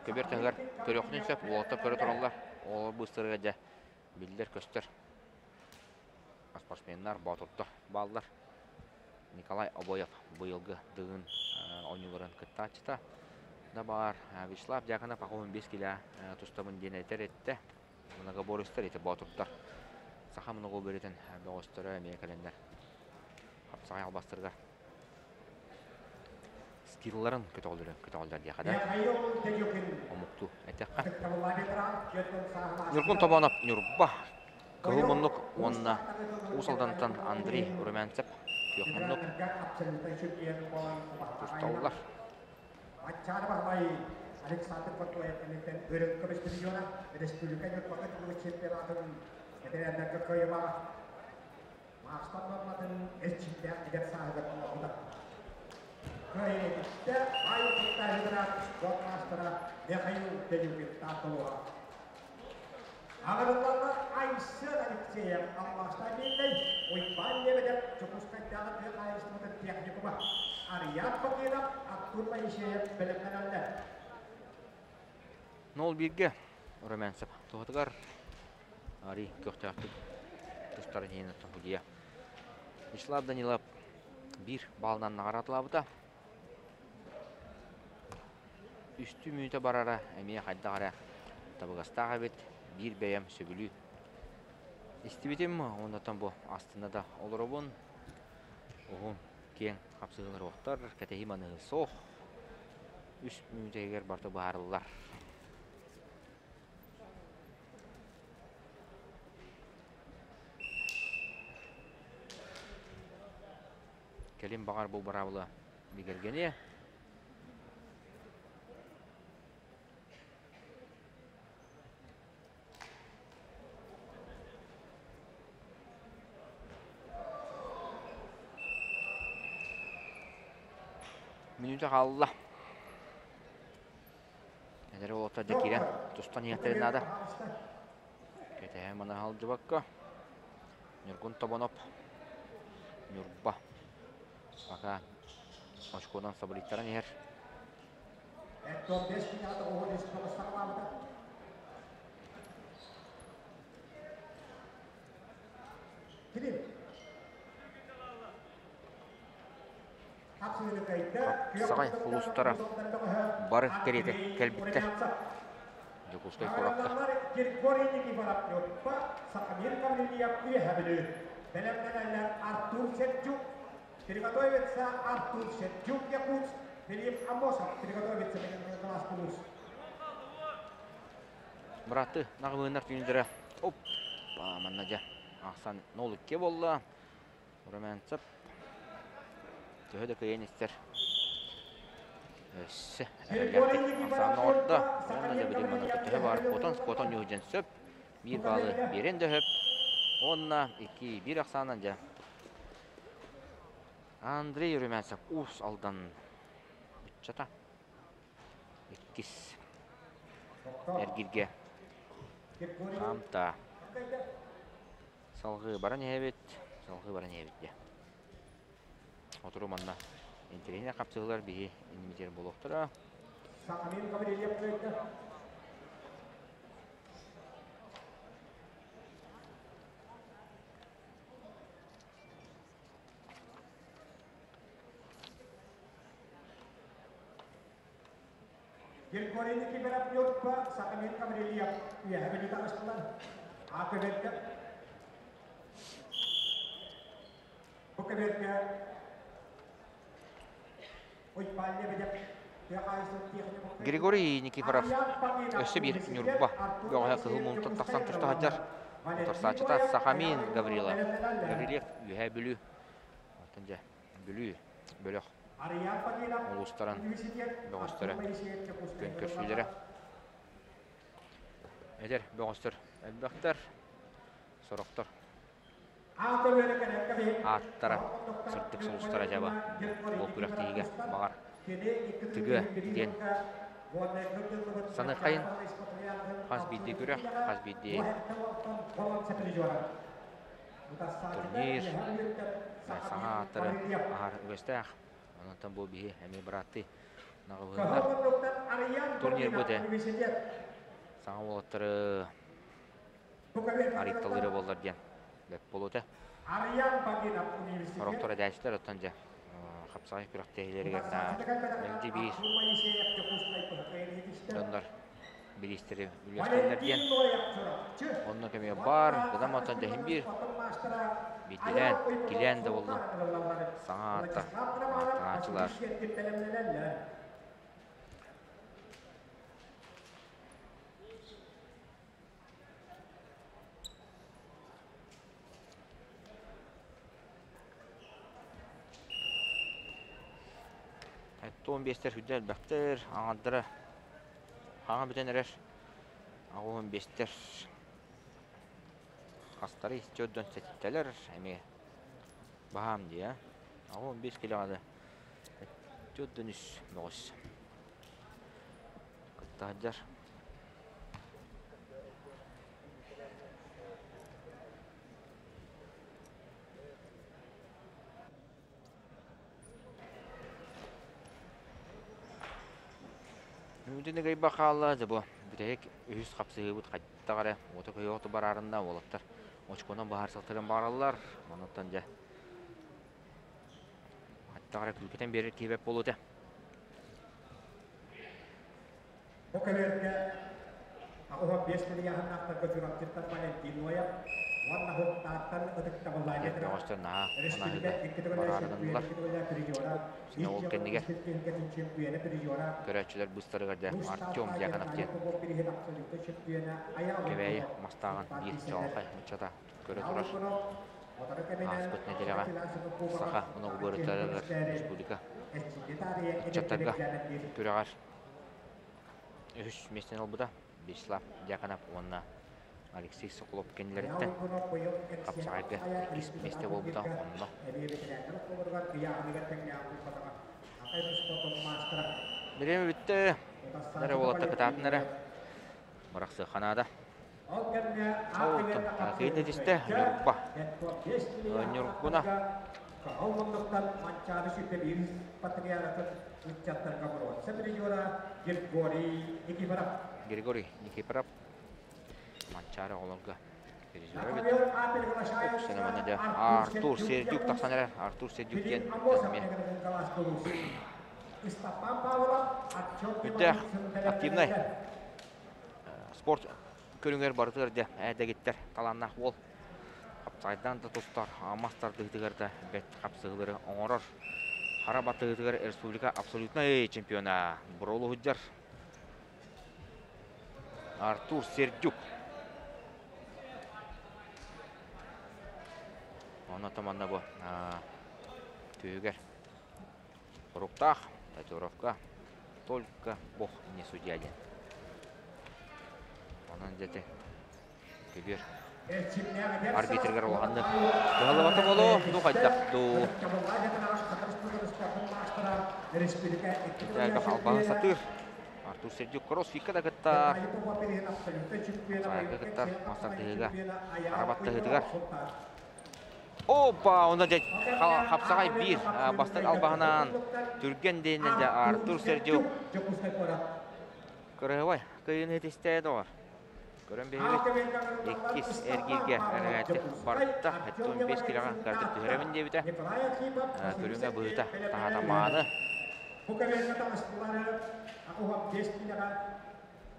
көбүөр таһыгар көрүөхтүн сөп. Уолаттар көрө тураллар. Олор быыстарыгар дьэ биллэр-көстөр. Спортсменнар, боотурдар бааллар. Николай Обоев быйылгы Дыгын оонньууларын кыттааччыта да баар. Вячеслав Дьяконов 85 килэ тустабын диэн этэр эттэ. Многоборецтар ити боотурдар. Саха многоборетін бөҕөстөрө эмиэ кэлэннэр хапсаҕай албастарыгар скилларын көтөҕөлөрүн көтөҕөллөр диэхэ да омуктуу эттэххэ. Ньургун Тобонов Ньурба Кыһыл муннук уонна Уус Алдантан Андрей Румянцев күөх муннук тусталлар. Александр Ботуев кэнниттэн өрөк көмүс миллиона республика Ньурбаҕа чемпионатын ветераннарга кыайыылаах Маастар норматын эрчимнээх эдэр сааһыгар оҥорбута. Кыайыытыттэ баай опыттааһыгара спорт маастара Михаил Делюгин Таатолуга. Аҕырыллаллар Айсен Алексеев Алмаастаах Миирнэй, Уйбаан Лебедев Дьокуускайдааҕы тыа хаһаайыстыбатын техникума, Ариан Бакинов, Артур Моисеев бэлэмнэнэллэр. Нол бииргэ Румянцев туһатыгар Ари көхтөөхтүк тустарын иһин судьуйа Вячеслав Данилов биир баалынан наҕараадалаабыта. Үстүү мүнүүтэ барара эмиэ хайдах эрэ табыгастаах эбит. Биир бэйэм сөбүлүү истибитим. Оннуттан бу астына да олоробун. Уһун, киэҥ хапсыһыылар уохтар, кэтэһии маныһы суох. Үс мүнүүтэ иһигэр барыта быһаарыллар. Кэлин баҕар бу быраабыла бигэргэниэ. Мүнүүтэ хаалла. Эдэр уолаттар дьэ киирэн тустан иһиэхтэрин наада. Кэтэһэ маны халдьыбакка. Ньургун Тобоноп. Ньурба. Пока очконан сабылыйтаран иһэр. Саҕай улуустара бары кэриэтэ кэлбиттэр. Дьокуускай куоракка. Приготовится Артур Сердюк, Якутск, Филипп Амосов приготовится Глаз Быраатты наҕылыыннар түүнүлэрэ оп манна дьэ ахсан 0-2 буолла. Румянцев төһө да кыайан истэр өссө эрэллээхтик ахсаан оҥордо. Уонна дьэ билим манна төһө баар куотан куотан ньуһудьан сөп. Биир баалы биэрэн да сөп. Уонна 2-1 ахсаанан дьэ Андрей Румянцев Уус Алдан ыччата иккис эргиргэ хаамта. Салгыы баран иһэбит, салгыы баран иһэбит дьэ. Отуру манна интэриэһинэй хапсыһыылар биһи иннибитигэр буолуохтара. Григорий Никифоров Ньурба, Сахамин Гаврильев Үөһэ Бүлүү таҕыстылар. А көбүөргэ Бу көбүөргэ Уйбаан Лебедев Григорий Никифоров өссө биир Ньурба бөҕөһө кыһыл муунтан тахсан туста сылдьар. Утарсааччыта Сахамин Гаврила. Гаврильев Үөһээ Бүлүү. Оттон дьэ Бүлүү бөлөх улуустарын бөҕөстөрө күөн көрсүүлэрэ. Эдэр бөҕөстөр элбэхтэр, сорохтор ааттара сырдык сулустара дьаба ол күрэхтэһиигэ баҕар тыгыа диэн саныаххайын хас биирдии күрэх, хас биирдии турнир саҥа ааттары аһар үгэстээх. Онон бу биһи эмиэ бырааттыы наҕылыһыннар турнир бу этэ. Саҥа уолаттары арыйталыыра буоллар диэн бэт буолуо этэ. Сорохтор эдээччилэр оттон дьэ хапсаҕай күрэхтэһиилэригэр мэлдьи биир дьоннор бириистэри үллэстэллэр диэн онно кэмигэр баар гынан оттон дьэһин биир биирдилээн иккилээн да буоллун саҥа аата ааттанааччылар Туон биэстэр сүрдэ элбэхтэр, аҥардара хаҥа бүтэн эрэр. Аҕуһун биэстэр хастары исчэ сэттэлэр эмиэ баһаам дии ээ. Аҕуһун биэс килэҕэ да төрдөн үс бөҕөс кытта сылдьар. Мүнүүтүн ыгыйба хаалла, дьэ бу бүтэһик үһүс хапсыһыыбыт хайдах эрэ уота көйөҕө бараарынна уолаттар очконан быһаарсыахтарын баҕараллар. Онуттан дьэ хайдах эрэ күүкэтэн биэрэр киһи бэрт буолуо этэ. Бу көбүөргэ 85 ыйааһыннаахтарга Чурапчыттан Валентин Ноев уонна Һуктааттан ытыктабыллаах Бөҕөстөр наһаа манаһыыга бараары гыннылар. Сине ол кэннигэр көрөөччүлэр быыстарыгар дьэ Артем Дьяконов диэн Кэбээйи мастааҕын биир чаҕылхай ыччата көрө турар. Ааспыт нэдиэлэҕэ саха ноҕуруоттарыгар республика ыччаттарга күрэҕэр үһүс миэстэни ылбыта Вячеслав Дьяконов уонна Алексей Соколов кинилэриттэн хапсаҕайга иккис миэстэ буолбута онно. Бириэмэ бүттэ. Эрэ уолаттар кытаатын эрэ. Бырахсыахха наада. Оттон кыйын этистэ Ньурба. Ньургуна. Григорий Никифоров Манчаары оҕолорго призера эбит. Артур Сердюк тахсан эрэр. Артур Сердюк диэн эмиэ Үрдээх активнай спорт көрүҥэр барытыгар дьэ дэгиттэр талааннаах уол. Хапсайдан да тустар, мас тардыытыгар да бэрт хапсыһыылары оҥорор. Хара баттыытыгар республика абсолютнай чемпиона Буролу сылдьар. Артур Сердюк. Онно манна бу түһүгэр Хоруктаах татуировка только бог не судья диэн. Онон дьэ көбүөр арбитрыгар улаханнык кыһаллыбата буолуо, ну хайдах дуу. Элбэх албаһы сатыыр. Артур Сердюк кроссфикка да кыттар. Саайга кыттар, мастардыһыыга, арабаттаһыытыгар. Опа, онно дьэ хапсаҕай биир бастак албаһынан түргэн диэнинэн дьэ Артур Сердюк кырыһыбай кыйыны тистээ доҕор. Көрөн биһибит иккис эргииргэ эргээттик барда. 75 килоҕа кардыр түһэрэбин диэбитэ. Көрүҥэ быһыыта таһаатамааны. Бу кэмҥэ таҕыстылары 85 киилэҕэ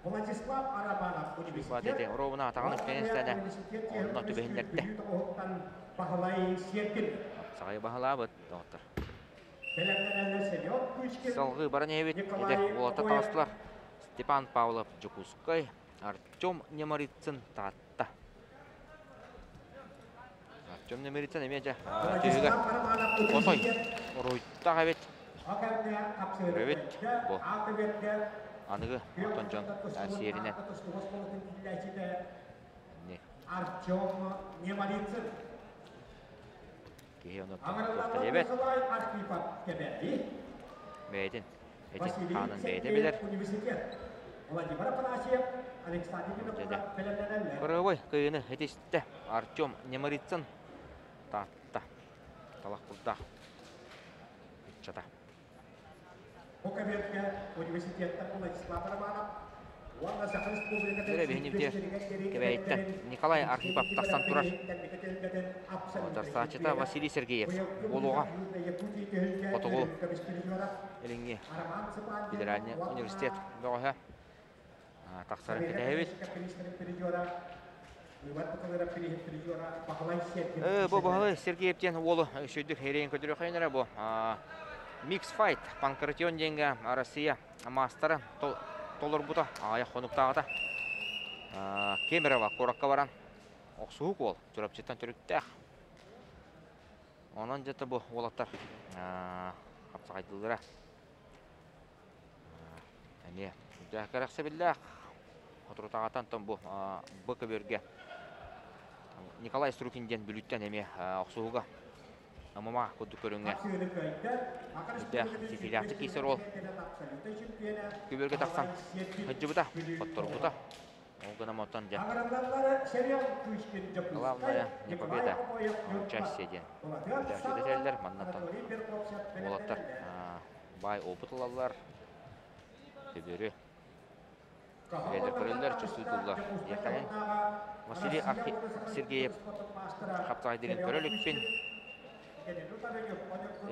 Владислав Араманов университет Ити оруобуна атаҕын үктэнэн истэҕинэ онно түбэһиннэрдэ. Баһылай Сергин. Саҕайы баһылаабыт доҕоттор. Бэлэмнэнэллэр Семен Кычкин. Салгыы баран иһэбит. Николай Эдэр уолаттар Обоев. таҕыстылар. Степан Павлов Дьокуускай, Артем Немарицын Таатта. Артем Немарицын эмиэ дьэ түһүгэ Владислав Романов отой университет. уруйдах эбит. Көрөбүт Бу аныгы оттон дьон сиэринэн Артем Немарицын. Киһи онуттан туохта диэбэт. Бэйэтин этин хаанын бэйэтэ билэр. Владимир Афанасьев, Александр Винокуров бэлэмнэнэллэр. Кырыабай кыйыны этистэ Артем Немарицын Таатта талах курдаах ыччата. Бу кабинетка университеттан Владислав Романов уонна Саха Республикатын Эрэ биһини Кэбээйиттэн Николай Архипов тахсан турар. Тарсааччыта Василий Сергеев буолуоҕа. Хотугу Илиҥҥи федеральный университет бөҕөһө тахсарын кэтэһэбит. Бу Баһылай Сергеев диэн уолу үчүгдүк эрэйин көрдөрүөххэ бу Микс Файт Панкратион диэҥҥэ Россия маастара толорбута аҕыйах хонуктааҕыта Кемерово куоракка баран охсуһук уол Чурапчыттан төрүттээх. Онон дьэ бу уолаттар хапсаҕайдыыллара Эмиэ сүрдээх кэрэхсэбиллээх. Соторутааҕыттан тон бу Б көбүөргэ Николай Струкин диэн Бүлүүттэн эмиэ охсуһууга ММА курдук көрүҥҥэ сүрдээх ситиилээхтик киирсэр уол көбүөргэ тахсан сылдьыбыта, хотторбута. Ол гынан оттон дьэ главное не победа, а участие диэн этэллэр. Маннаттан уолаттар баай опыт ылаллар, көбүөрү билэллэр-көрөллөр, чувствуютуллар диэххайын. Василий Архи Сергеев хаптаҕайдырын көрө иликпин.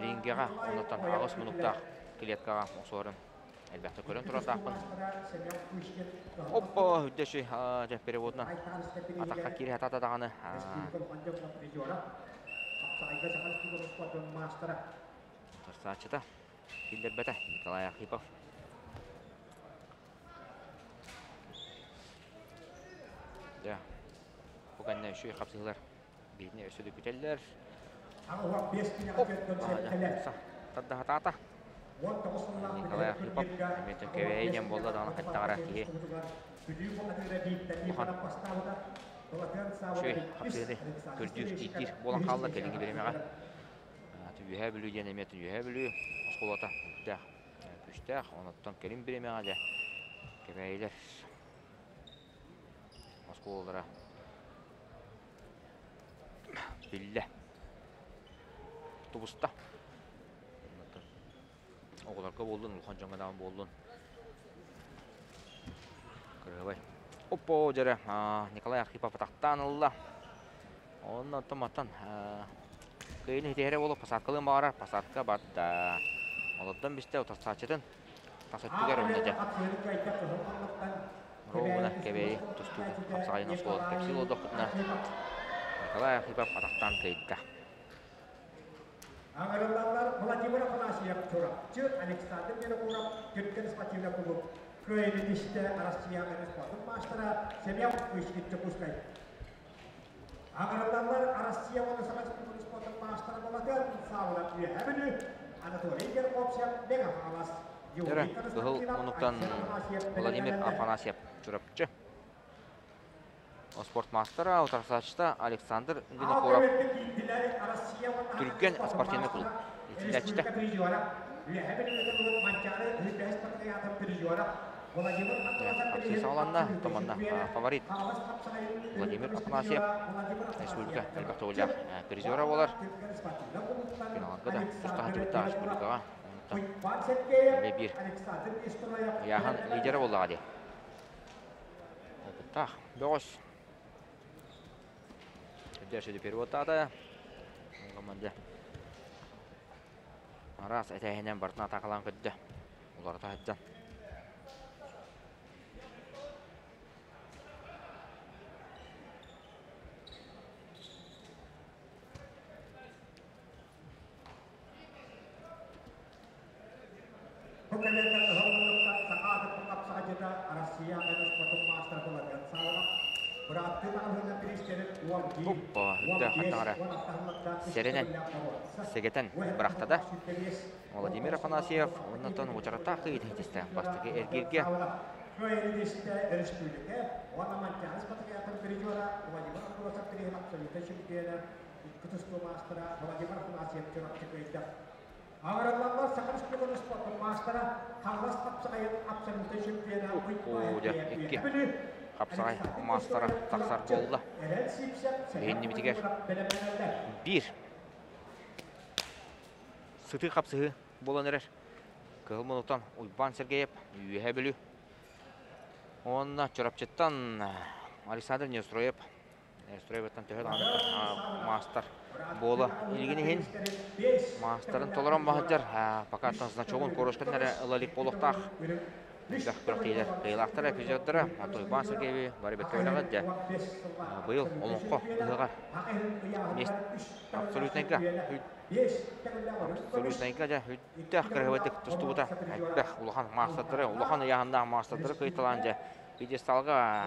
Рингэҕэ оннуттан аҕыс мунуктаах клеткаҕа охсуорун элбэхтик көрөн турардаахпын. Оппа, үрдэ дьэ переводунан атахха киирэ сатаата даҕаны. Тарсааччыта киллэрбэтэ Николай Архипов. Дьэ, бу кэннэ үчүгэй хапсыһыылар биһини өссө да күтэллэр. Тардаһатаата. Николай Архипов эмиэ кэбэһэй диэн буолла даҕаны хайдаҕара киһи улахан үчүгэй хапсыһыыны көрдүүр, ииттиир буолан хаалла кэлиҥҥи бириэмэҕэ. Үөһээ Бүлүү диэн эмиэ Үөһээ Бүлүү оскуолата күүстээх, күүстээх. Онуттан кэлин бириэмэҕэ дьэ Кэбээйилэр оскуолалара биллэ, тубуста. Оҕолорго буоллун, улахан дьоҥҥо даҕаны буоллун. Кырыһыбай. Оппо, дьэрэ, Николай Архипов атахтаан ылла. Онно оттон кыайыыны ситиһэрэ буолуо посадкалыан баҕарар, посадка барда. Олордон бистэ утарсааччытын тас өттүгэр онно дьэ. Ровно Кэбээйи тустуута хапсаҕайын оскуолатын кэпсии олордохпутуна Николай Архипов атахтаан кыайда. Аҥарыллаллар Владимир Афанасьев Чурапчы, Александр Винокуров Түргэн спортивный клуб кыайыыны тистэ Россия спортун маастара Семен Кычкин Дьокуускай. Аҥарыллаллар Россия уонна Саха Республикатын спортун маастара Балатын Саалар Үөһээ Бүлүү Анатолий Верховцев Мэҥэ Хаҥалас Дөрө, Кыһыл муннуктан Владимир Афанасьев Чурапчы. Спорт маастара, утарсааччыта Александр Винокуров Түргэн спортивный клуб иитиллээччитэ. Акция саҕаланна, томанна фаворит Владимир Афанасьев республика элбэх төгүллээх призера буолар. Финалга да туста сылдьыбыттаах республикаҕа. Онтон эмиэ биир ыйааһын лидерэ буоллаҕа дии. Опыттаах бөҕөс. Үрдээши переводтаата. Команда. Араас этээһинэн барытын атаакалаан көрдө. Уларыта сылдьан. Бу кэлиэккэ ыһыл муннуктан саха аатыппыт хапсаҕайдьыта Россия спортун маастара Былатыан Савва, бырааттыы маҕаһыына бириистэрин 11, Оппа, үрдээх 15, хаттаҕара 16 сылларга үс сэрэнэн, төгүллээх боруонса, сэгэтэн үөһэ бырахта да. 25 Владимир Афанасьев уоннатан уочараттаах кыйыт иһитистэ бастакы эргииргэ. Кыайыы өрөспүүбүлүкэ уонна Манчаары спартакиадатын призера Владимир Андросов бирииһин абсолютнай чемпиона, икки тустуу маастара Владимир Афанасьев Чурапчы кыайда. Аҕыраллаллар Саха Республикатын спордун маастара, Хаҥалас хапсаҕайын абсолютнай чемпиона Уккуудя икки хапсаҕай маастара тахсар буолла. Биһиннибитигэр биир сытыы хапсыһыы буолан эрэр. Кыһыл мунуктан Уйбаан Сергеев, Үөһээ Бүлүү. Уонна Чурапчыттан Александр Неустроев. Неустроевтан төһө даҕаны маастар буола илигин иһин маастарын толорон баһыдьар. Пока значогун корочкатын эрэ ыла илик буолуохтаах. Элбэх күрэхтэһиилэр кыайыылаахтара, эпизодтара. Онтон Уйбаан Сергееви бары бэркэ билэҕит дьэ. Быйыл Олоҥхо ыһыаҕар абсолютнайга абсолютнайга дьэ үттээх кыраһыбайдык тустубута. Элбэх улахан маастардары, улахан ыйааһыннаах маастардары кыйталаан дьэ пьедесталга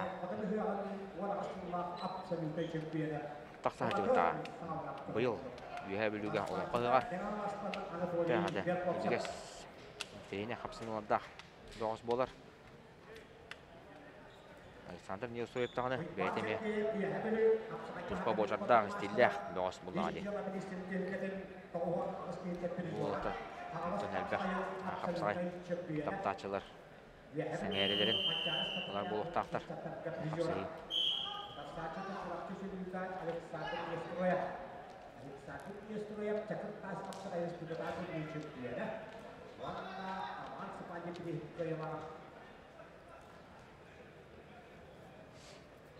тахса сылдьыбыта. Быйыл Үөһээ Бүлүүгэ Олоҥхо ыһыаҕар дьэ ибигэс интэриэһинэй хапсыныылардаах бөҕөс буолар. Александр Неустроев даҕаны бэйэтэ эмиэ туспа буочардаах, истииллээх бөҕөс буллаҕа дии. Уолаттар онтон элбэх хапсаҕай таптааччылар сэҥээрилэрин ылар буолуохтаахтар. Хапсыһыы.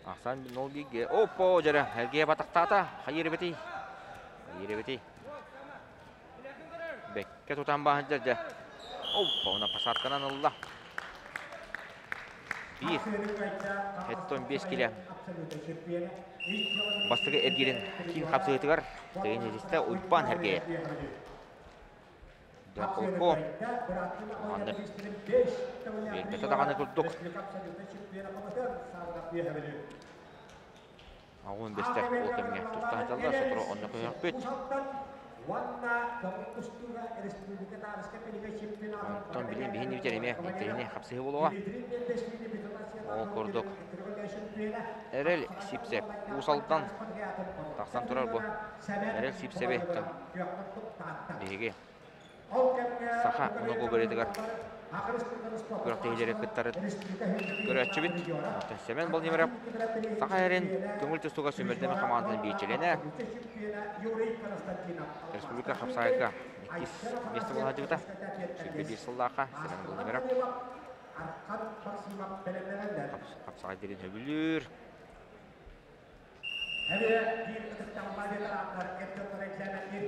Ахсан нол бииргэ. Оппо, дьэрэ, эргийэ батахтаата. Хайыр эбитий? Хайыр эбитий? Бэккэ тутан баһыдьар дьэ. Оппа, уна посадканан ылла. Биир. Хеттон 5 киле. Бастакы эргиирин киин хапсыытыгар теннисистэ Уйбаан Сергеев. Дьэ, маннык биэрбэтэ даҕаны курдук. Аҕуун бэстэр ол кэмҥэ туста сылдьаллар, сотору онно көһүөхпүт. Онтон билин биһин бүтэр эмиэ интэриэһинэй хапсыһыы буолуоҕа. Ол курдук Эрэл Сипсеп Уус Алдан тахсан турар бу. Эрэл Сипсеби Биһиги саха многоборьетыгар күрэхтэһиилэри кыттарын көрөөччүбүт. Оттон Семен Владимиров Саха эрин көҥүл тустууга сүүмэрдэммит хамаандатын биир чилиэнэ. Республика хапсаайга иккис миэстэ буола сылдьыбыта. 21 сыллаахха Семен Владимиров хапсаҕай дириҥ сөбүлүүр. Эмиэ биир ытыктабыллаах ветераннар эр дьоннор экзаменнир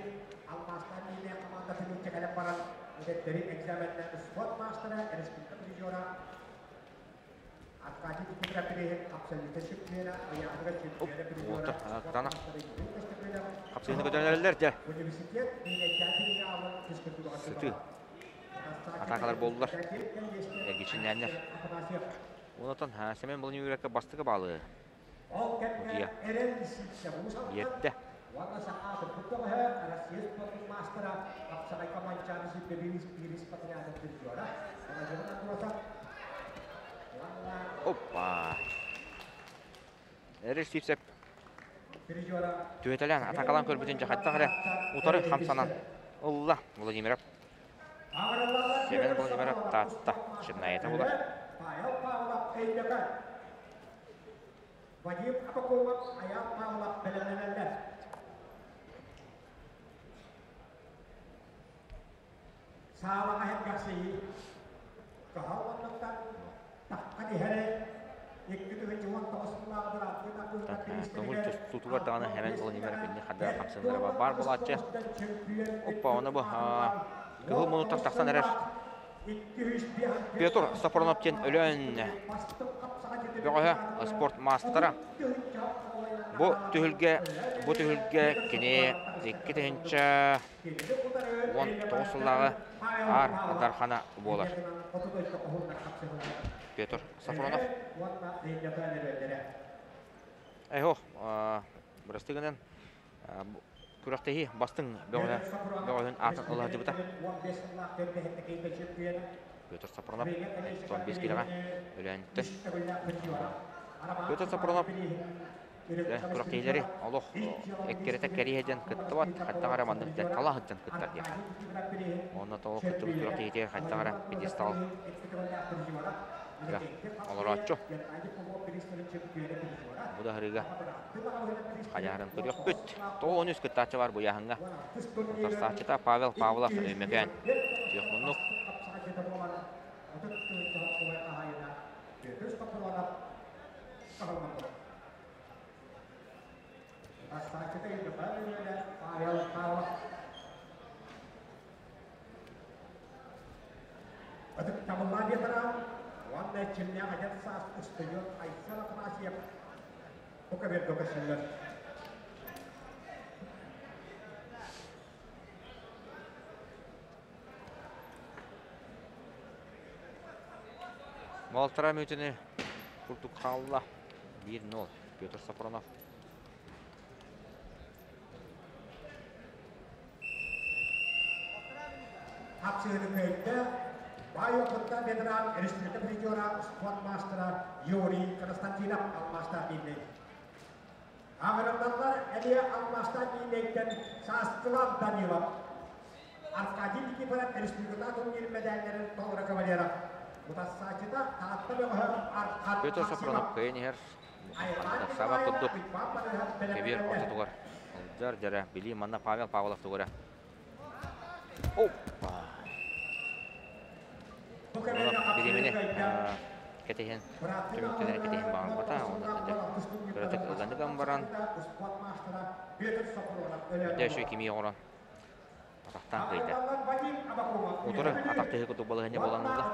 алмаастаах миилээх хамаандатын илдьэ кэлэн баран эдэрдэри экзаменнээн спорт маастара, республика призера Аркадий Дмитриев бирииһин абсолютнай чемпиона, ыйааһыныгар чемпиона призера, Кытаанах хапсыһыыны көтөнөрөллөр дьэ. Университет миинэйдээн аалын физкультураҕа Сытыы атаакалар буоллулар. Эргичиннээннэр. Онтон Семен Владимировичка бастакы баалы Ол кэмҥэ Утуйа Эрэл Сиипсэ Уус Алдан биэрдэ. уонна саха аатырбыт бөҕөһө Россия спордун маастара Хапсаҕайга Манчаары сиргэ биирис патриотын призера Владимир Андросов уонна Оппа! Эрэл Сиипсэп призера түһэтэлээн атакалаан көрбүтүн дьахаттах эрэ утары хамсанан ылла Владимиров. Семен Владимиров Таатта Чернаята булар. Павел Павлов Өймөкөөн Вадим Апакумов, Айаал Павлов бэлэмнэнэллэр. Саалаҕа иһэргэхсийии кыһал оннуттан таххан иһэрэ 2019 сыллааҕы бырааттыы Көҥүл тустуутугар даҕаны Хэмэн Владимиров инни хардара хамсаннара баар буолааччы. Оппа, оны бу Кыһыл мунуттан тахсан эрэр Петр Сапронов диэн Өлөөн бөҕөһө спорт маастара. Бу түһүлгэ бу түһүлгэ кини 2019 сыллааҕы Аар Дархана буолар. Петр Сафронов. Эһох, бырастыы гынан күрэхтэһии бастыҥ бөҕөһө бөҕөһүн аатын ыла сылдьыбыта. Петр Сапронов 95 килэҕэ Өлөөнтөн. Петр Сапронов күрэхтэһиилэри олох эккирэтэ кэриэһэ диэн кыттыбат, хайдах эрэ маннык диэн тала сылдьан кыттар диэххэ. Уонна тоҕо кыттыбыт күрэхтэһиитигэр хайдах эрэ пьедестал олорооччу. Бу да аһарыыга хайаарын көрүөхпүт. 93 кыттааччы бар бу ыйааһыҥҥа. Утарсааччыта Павел Павлов Өймөкөөн. Күөх муннук. Ытыктабыллаах ветеран уонна эрчимнээх эдэр саас устудьуон Айсен Афанасьев бу көбүөргэ көрсөллөр. Балтараа мүнүүтэни курдук хаалла. 1-0 Петр Сапронов. Хапсыһыны көйдө баай опыттаах ветеран республика призера спорт маастара Юрий Константинов алмаастаах биирнэй. Аҕырымналлар эмиэ алмаастаах биирнэйтэн Сааскылаах Данилов, Аркадий Никифоров республикатааҕы турнир мэдээллэрин толору кавалера, утарсааччыта Таатта бөҕөһө Архан Петр Сапронов Максимов. кыайан иһэр Саба курдук кэбиэр ортотугар сылдьар дьэрэ билии манна Павел Павлов тугура. Опа! Бириэмэни кэтэһэн түмүктэнэр кэтэһэн баҕарбата онон дьэ кыратык ыганыган баран дьэ үчүгэй кимии оҥорон атахтаан кыайда. Утары атах тыһы курдук балаһыанньа буолан ылла.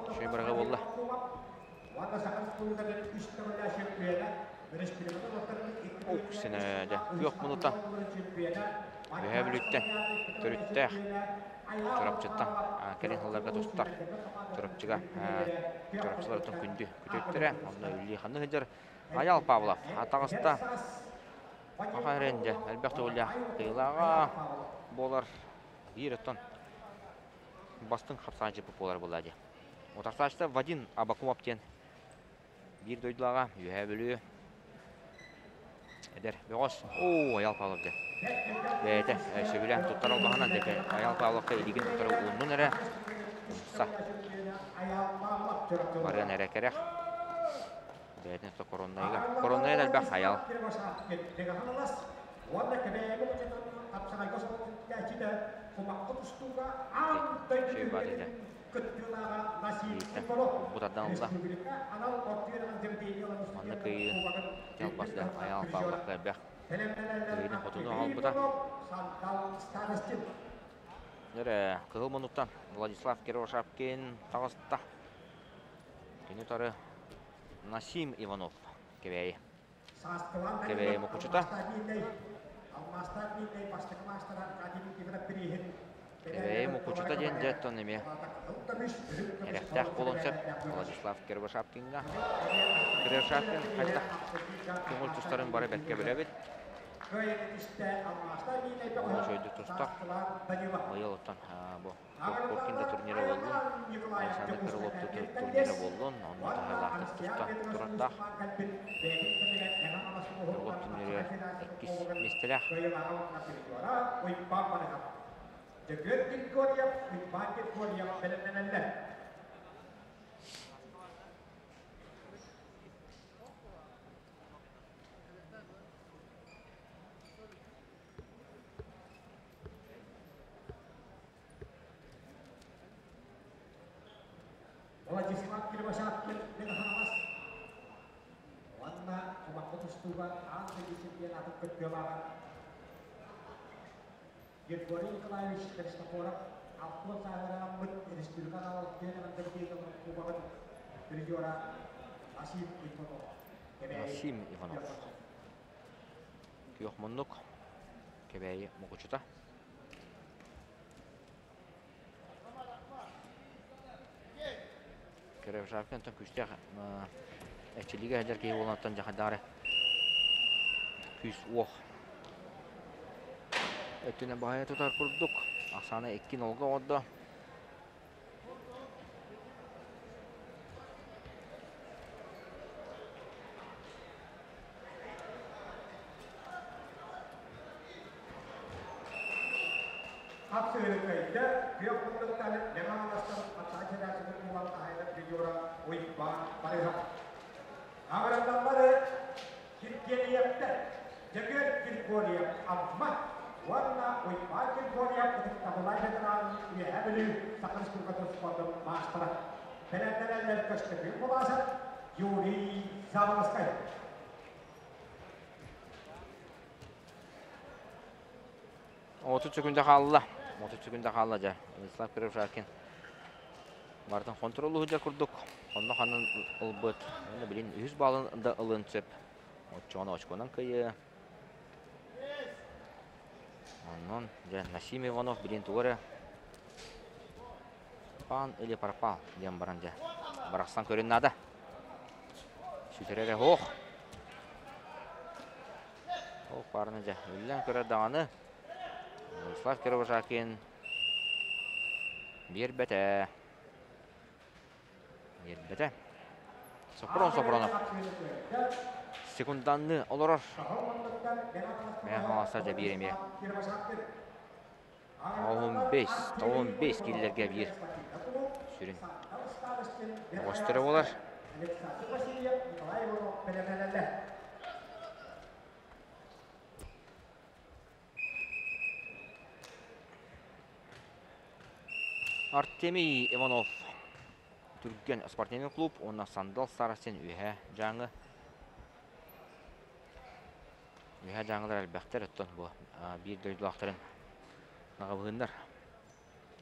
Үчүгэй быраҕыы буолла. Уксинэ дьэ күөх мунута Үөһээ Бүлүүттэн төрүттээх Чурапчыттан кэлин сылларга тустар Чурапчыга Чурапчылар күндү күтүөттэрэ онно үлэлии ханна сылдьар Айал Павлов атаҕаста Аха эрэн дьэ элбэх төгүллээх кыайыылааҕа буолар биир оттон бастыҥ хапсаанчыппыт буолар буолла дии. Утарсааччыта Вадим Абакумов диэн биир дойдулааҕа Үөһээ Бүлүү эдэр бөҕөс. Оо, Айал Павлов дьэ. Бэйэтэ сөбүлээн туттар албаһынан дьэ Айал Павловка илигин утары ууннун эрэ умса барыан эрэ кэрэх. Бэйэтин өттө короннайга. Короннайа да элбэх Айал. Үчүгэй баар этэ. Бу тардан ылла. Манна кыайыы албаста Айаал Павловка элбэх кыайыыны хотуну аҕалбыта. Эрэ кыһыл муннуктан Владислав Кировошапкин таҕыста. Кини утары Насим Иванов Кэбээйи. Кэбээйи Мукучута. Кэбээйи Мукучута диэн дьэ оттон эмиэ эрэхтээх буолуон сөп Владислав Кирбашапкиҥҥа. Кирбашапкин хайдах көҥүл тустарын бары бэркэ билэбит. Олус өйдүк тустар. Быйыл оттон бу Коркин да турнира буоллун, Александр Крылов турнира буоллун, онно таһыылаахтык туста турардаах. Крылов турнирыгар иккис миэстэлээх. Дьөгүөр Григорьев, Уйбаан Григорьев бэлэмнэнэллэр. Кожапин Мегафонамас. Уонна кумахха тустууга аан дойду чемпионатын кыттыылааҕа Григорий Николаевич Христофоров 60 сааһыгар республика аналог кубогын призера Насим Иванов. Насим Иванов. Күөх муннук Кэбээйи Мукучута. Киров Шапкин күүстээх эчилигэ сылдьар киһи буоланаттан дьахайдаары күүс уох өттүнэн баһайа тутар курдук. Ахсаана 2-0-га оҕордо. Хапсыһыны күөх муннуктан Мэҥэ-Хаҥаластан Хапсаҕай Федерациятын кубогын хаһаайына призера Уйбаан Барыһов. Аҕыраллаллары Киргиэлийэптэр, Дьөгүөр Григорьев Амма уонна Уйбаан Григорьев ытыктабыллаах ветеран Үөһээ Бүлүү Саха Республикатын спордун маастара. Бэлэмнэнэллэр Көстөкүүн Кулаасап, Юрий Заболоцкай. 30 секунда хаалла. 30 секунда хаалла дьэ. Владислав Киров-Шаркин бартын контролу сылдьар курдук. Онно ханан ылбыт. Онно билин үһүс балын да ылын сөп. Оччоҕуна очконан кыйы. Онон дьэ Насим Иванов билин тугу эрэ пан или пропал диэн баран дьэ барахсан көрүн наада. Сүтэрэрэ ох. Ох баарына дьэ үллэн көрөр даҕаны. Владислав Кировожакин биэрбэтэ. Биэрбэтэ. Сопрон Сопронов секунданны олорор. Мен хаҥаласа дьэ биир эмиэ. 15, 15 киллэргэ биир сүрүн оҕостөрө болар. Александр Васильев, Николай Иванов бэлэмнэнэллэр. Артемий Иванов Түргэн спортивный клуб уонна Сандал Старостин Үөһээ Дьааҥы. Үөһээ Дьааҥылар элбэхтэр, оттон бу биир дойдулаахтарын наҕабыһыннар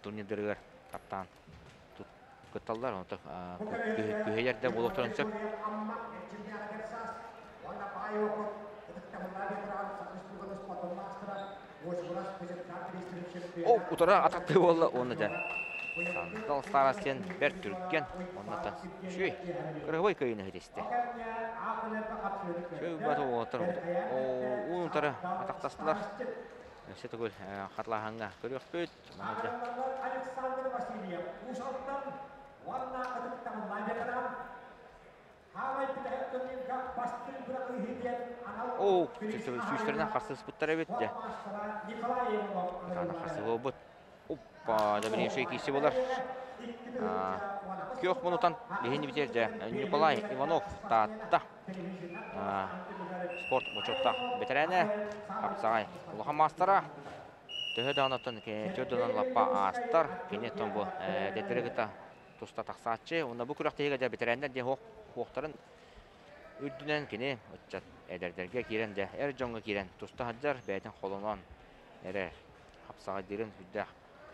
турнирдарыгар таптаан кытталлар, онтон күһэйэр да буолуохтарын сөп. О, утара атахтыы буолла уонна дьэ Сандал Старостин бэрт түргэн оннотон үчүгэй кырыһыбай кыайыыны ситистэ. Үчүгэй бата уолаттар уун утары атахтастылар. Өссө төгүл хатылааһыҥҥа көрүөхпүт. Манна дьэ Александр Васильев Уус Алдан уонна ытыктабыллаах ветеран Оо, сүүстэринэн харсыспыттар эбит дьэ. Итаана харсыһыабыт. Оппа, дьэ билигин үчүгэй киирсии буолар. Күөх мунутан биһини битэр дьэ Николай Иванов Таатта спорт бочуоттаах бэтэрээнэ, хапсаҕай улахан маастара. Төһө даҕаны оттон төрдүнэн лаппа аастар, кини оттон бу эдэрдэри кытта туста тахсааччы. Уонна бу күрэхтэһиигэ дьэ бэтэрээннэр диэн хуохтарын үрдүнэн кини ыччат эдэрдэргэ киирэн дьэ эр дьоҥҥо киирэн туста сылдьар, бэйэтин холонон эрэр хапсаҕайдыырын сүрдээх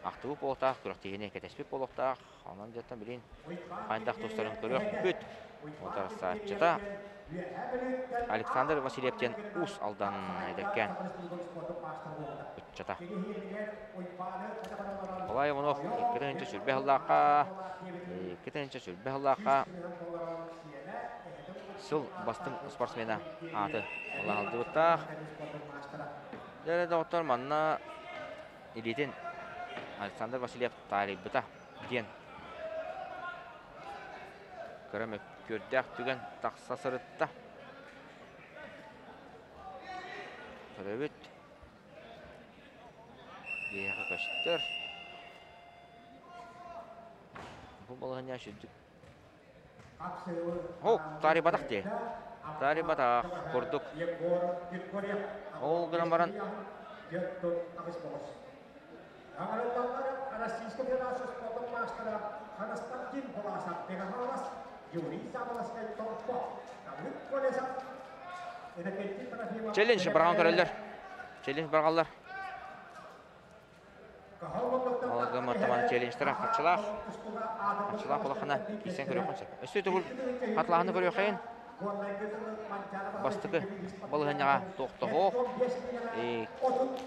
ахтыбыт буолуохтаах, күрэхтэһиини кэтэспит буолуохтаах. Онон дьэттэн билин хайдах тустарын көрүөхпүт. Утарсааччыта Александр Васильев диэн Уус Алдан эдэркээн ыччата. Николай Иванов 2 тыһыынча сыллаахха 2 тыһыынча сыллаахха сыл бастыҥ спортсмена ааты ылаһылдыбыттаах. Дьэ, доҕоттор, манна илиитин Александр Васильев таарыйбыта диэн кыра мөккүөрдээх түгэн тахса сырытта. Көрөбүт. Биһиэхэ көстөр. Бу балаһыанньа сүрдүк. О, таарыйбатах дии. Таарыйбатах курдук. Ол гынан баран Российская Федерация спортун маастара Константин Буласов Мегафонов. Челлендж барған көрөллөр. Челлендж барғалар. Алгы таман челленджтер хатчылах. Хатчылах улахана кисен көрөкөн сөп. Өссө төгүл хатлаһаны көрөкөйүн. Бастыкы балыһаньаҕа тохтоһоох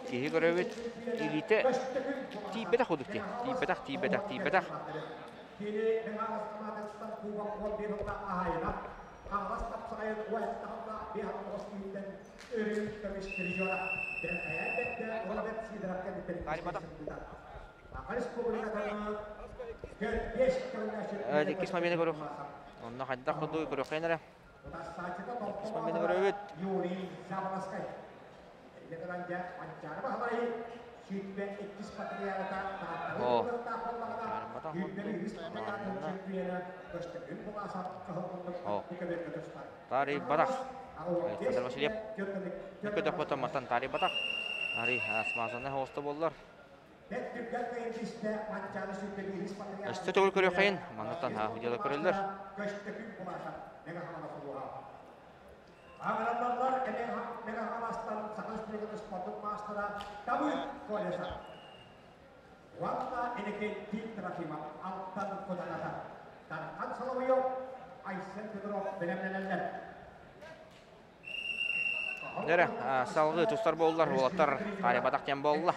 киһи көрөбүт илиитэ тиийбэтэх курдук дии. Тиийбэтэх, тиийбэтэх, тиийбэтэх. Иккис момент көрүөх. Онно хайдах курдук көрүөххэ эрэ. Иккис момент көрөбүт. О. О. Тари Барах. Александр Васильев. Көтөх потоматтан Тари Батах. Ари смазаны хоста боллар. Өстө төгүл көрүөххайын, маннаттан видеода көрөллөр. Нөрө салгыы тустар буоллар, уолаттар Харибатах диэн буолла.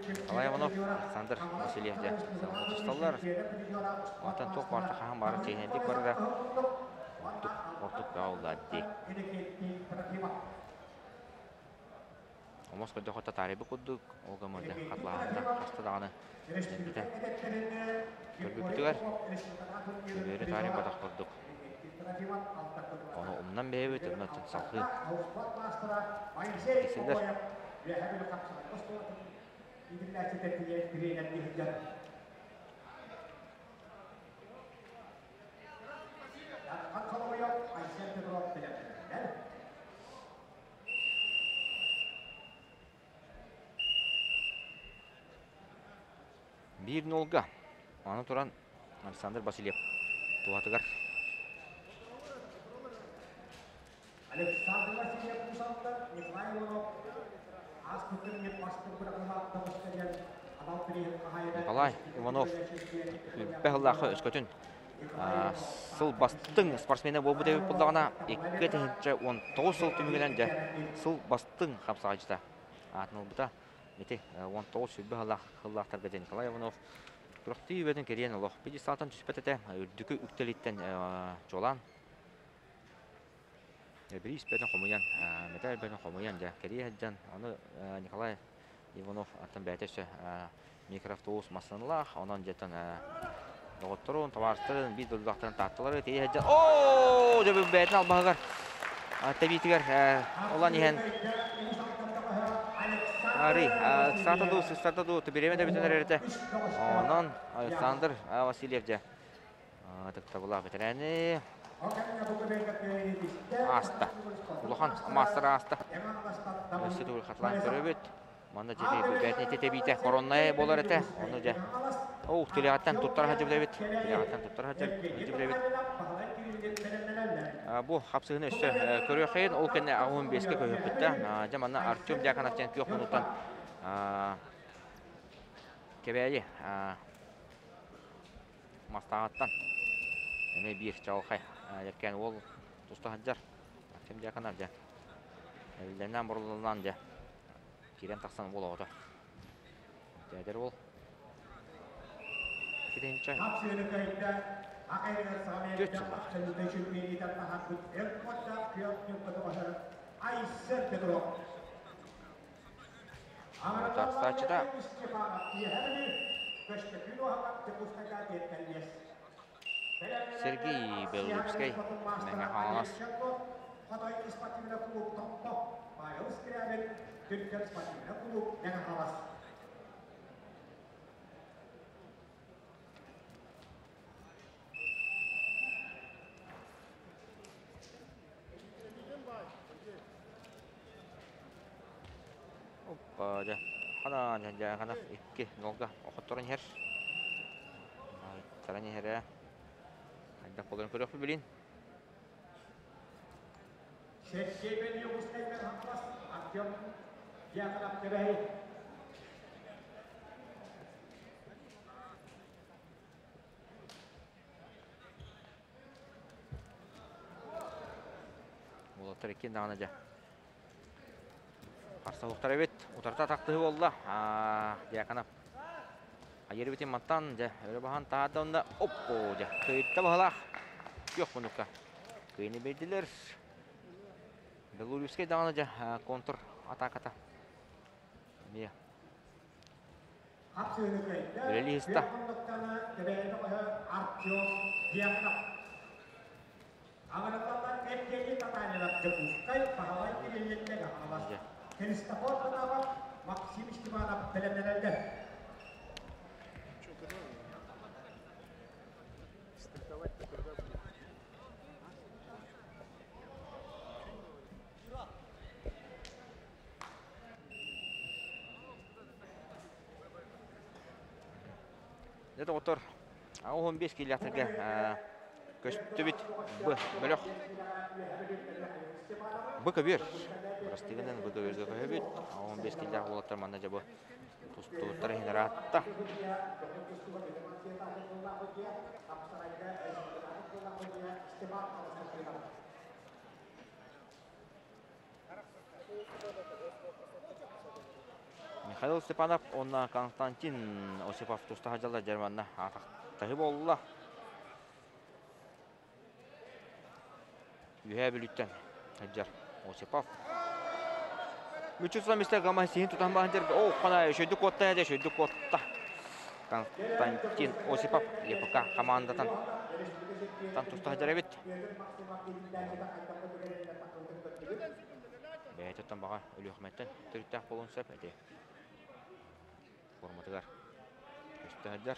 Николай Иванов, Александр Васильев дьэ салгыы тусталлар. Онтон туох барыта хаһан бары чиэһинэйдик барара ордук ордук бөҕө дии. Омос көрдөххө татаарыйбыт курдук, ол гыммыта хатлааһында хаста даҕаны дэммитэ. Көрбүппүтүгэр көбүөрү таарыйбатах курдук. Ону умнан бэйэбит, оннуттан салҕыы кисилэр. Биир нолга. Аны туран Александр Васильев туһатыгар. Александр Васильев Кусалта, Николай Иванов Николай Иванов үппэ сыллаахы өскөтүн сыл бастыҥ спортсмена буолбут эбит буоллаҕына, 2019 сыл түмүгүнэн дьэ сыл бастыҥ хамсаҕайдьыта аатын ылбыта. Ити 19 сүүрбэ сыллаах сыллаахтарга дьэ Николай Иванов күрэхтии үбэтин кэриэн олох пьедесталтан түспэт этэ. Үрдүкү үктэлиттэн чуолаан бириис бэтин хомуйан, мэтээл бэтин хомуйан дьэ кэрийэ сылдьан, ону Николай Иванов аттан бэйэтэ өссө микроавтобус массыыналаах, онон дьэтэн доҕотторун, табаарыстарын, биир дойдулаахтарын таатталары тиийэ сылдьан, оо, дьэ бэйэтин албаһыгар тэбиитигэр олан иһэн Ари, ыксаата дуу, сыстарда дуу, бириэмэ да бүтэн эрэр этэ. Онон Александр Васильев дьэ ытыктабылаах бэтэрээни ааста. Улахан маастар ааста. Өссө төгүл хатылаан көрөбүт. Манна дьэ бээтин тэбиитэ коронная буолар этэ. Ону дьэ оу тилэҕиттэн туттара сылдьыбыт эбит. Тилэҕиттэн туттара сылдьыбыт эбит. Бу хапсыһыны өссө көрүөххэйин. Ол кэннэ 85-кэ көһүппүттэ. Дьэ манна Артем Дьяконов диэн күөх муннуттан Кэбээйи Мастааҕыттан эмиэ биир чаҕылхай эркээн уол туста сылдьар. Артем Дьяконов дьэ эбиллэннээн борулланан дьэ киирэн тахсан уол оҕото. Дээдэр уол. Китинчэ түөрт сыллаах. Тахсааччыта Сергей Белолюбскай Мэҥэ Хаҥалас. Оппа, дьэ. Хана, дьэ, хана, икки нолга охотторон иһэр. Таран иһэрэ. Хайдах боларын көрөхпү билин. Уолаттар иккиэн даҕаны дьэ. Харса эбит. Утарта тахтыһы буолла. Дьяконов. Айыр битин мантан дьэ өрө баһан таһаарда онно оппо дьэ кыйытта баһылаах. Күөх муннукка. Кыйыны бердилер. Белорусский даҕаны дьэ контр атаката. Эмиэ Үлэлии сыста. Дьэ доҕоттор, 15 киилээхтэргэ көстүбүт Б бөлөх. Б көбүөр. Бырастыгынан Б көбүөргэ көһөбүт. 15 киилээх уолаттар манна дьэ бу тустубуттар иһин ыраатта. Михаил Степанов уонна Константин Осипов туста сылдьаллар дьэ манна атахтаһыы буолла. Үөһээ Бүлүүттэн сылдьар Осипов. Мүччү тутан мистер Гамай сиһин тутан баһан дьэргэ о хана шөйдүк куотта дьэ шөйдүк куотта. Константин Осипов ЕПК хамаандатын тан туста сылдьар эбит. Бэйэтиттэн баҕа Өлүөхүмэттэн төрүттээх буолуон сөп эти форматыгар көстө сылдьар.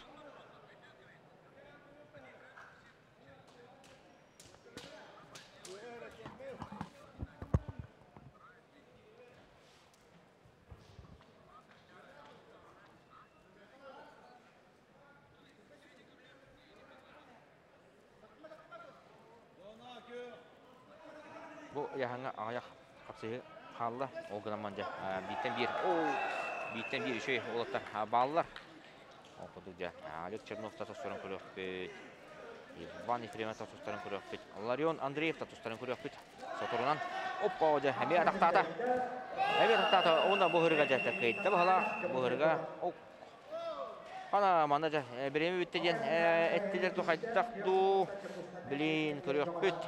Бу ыйааһыҥҥа аҕыйах хапсыһыы хаалла. Ол гынан дьэ бииртэн биир бииртэн биир үчүгэй уолаттар бааллар. Ол курдук дьэ Олег Чернов та тустарын көрүөхпүт. Иван Ефремов та тустарын көрүөхпүт. Ларион Андреев та тустарын көрүөхпүт. Соторунан оппа дьэ эмиэ атахтаата. Эмиэ атахтаата. Уонна бу ыһырыга дьэ кыйда баһылаах. Бу ыһырыга Ана манна дьэ бириэмэ бүттэ диэн эттилэр дуу хайдах дуу билин көрүөхпүт.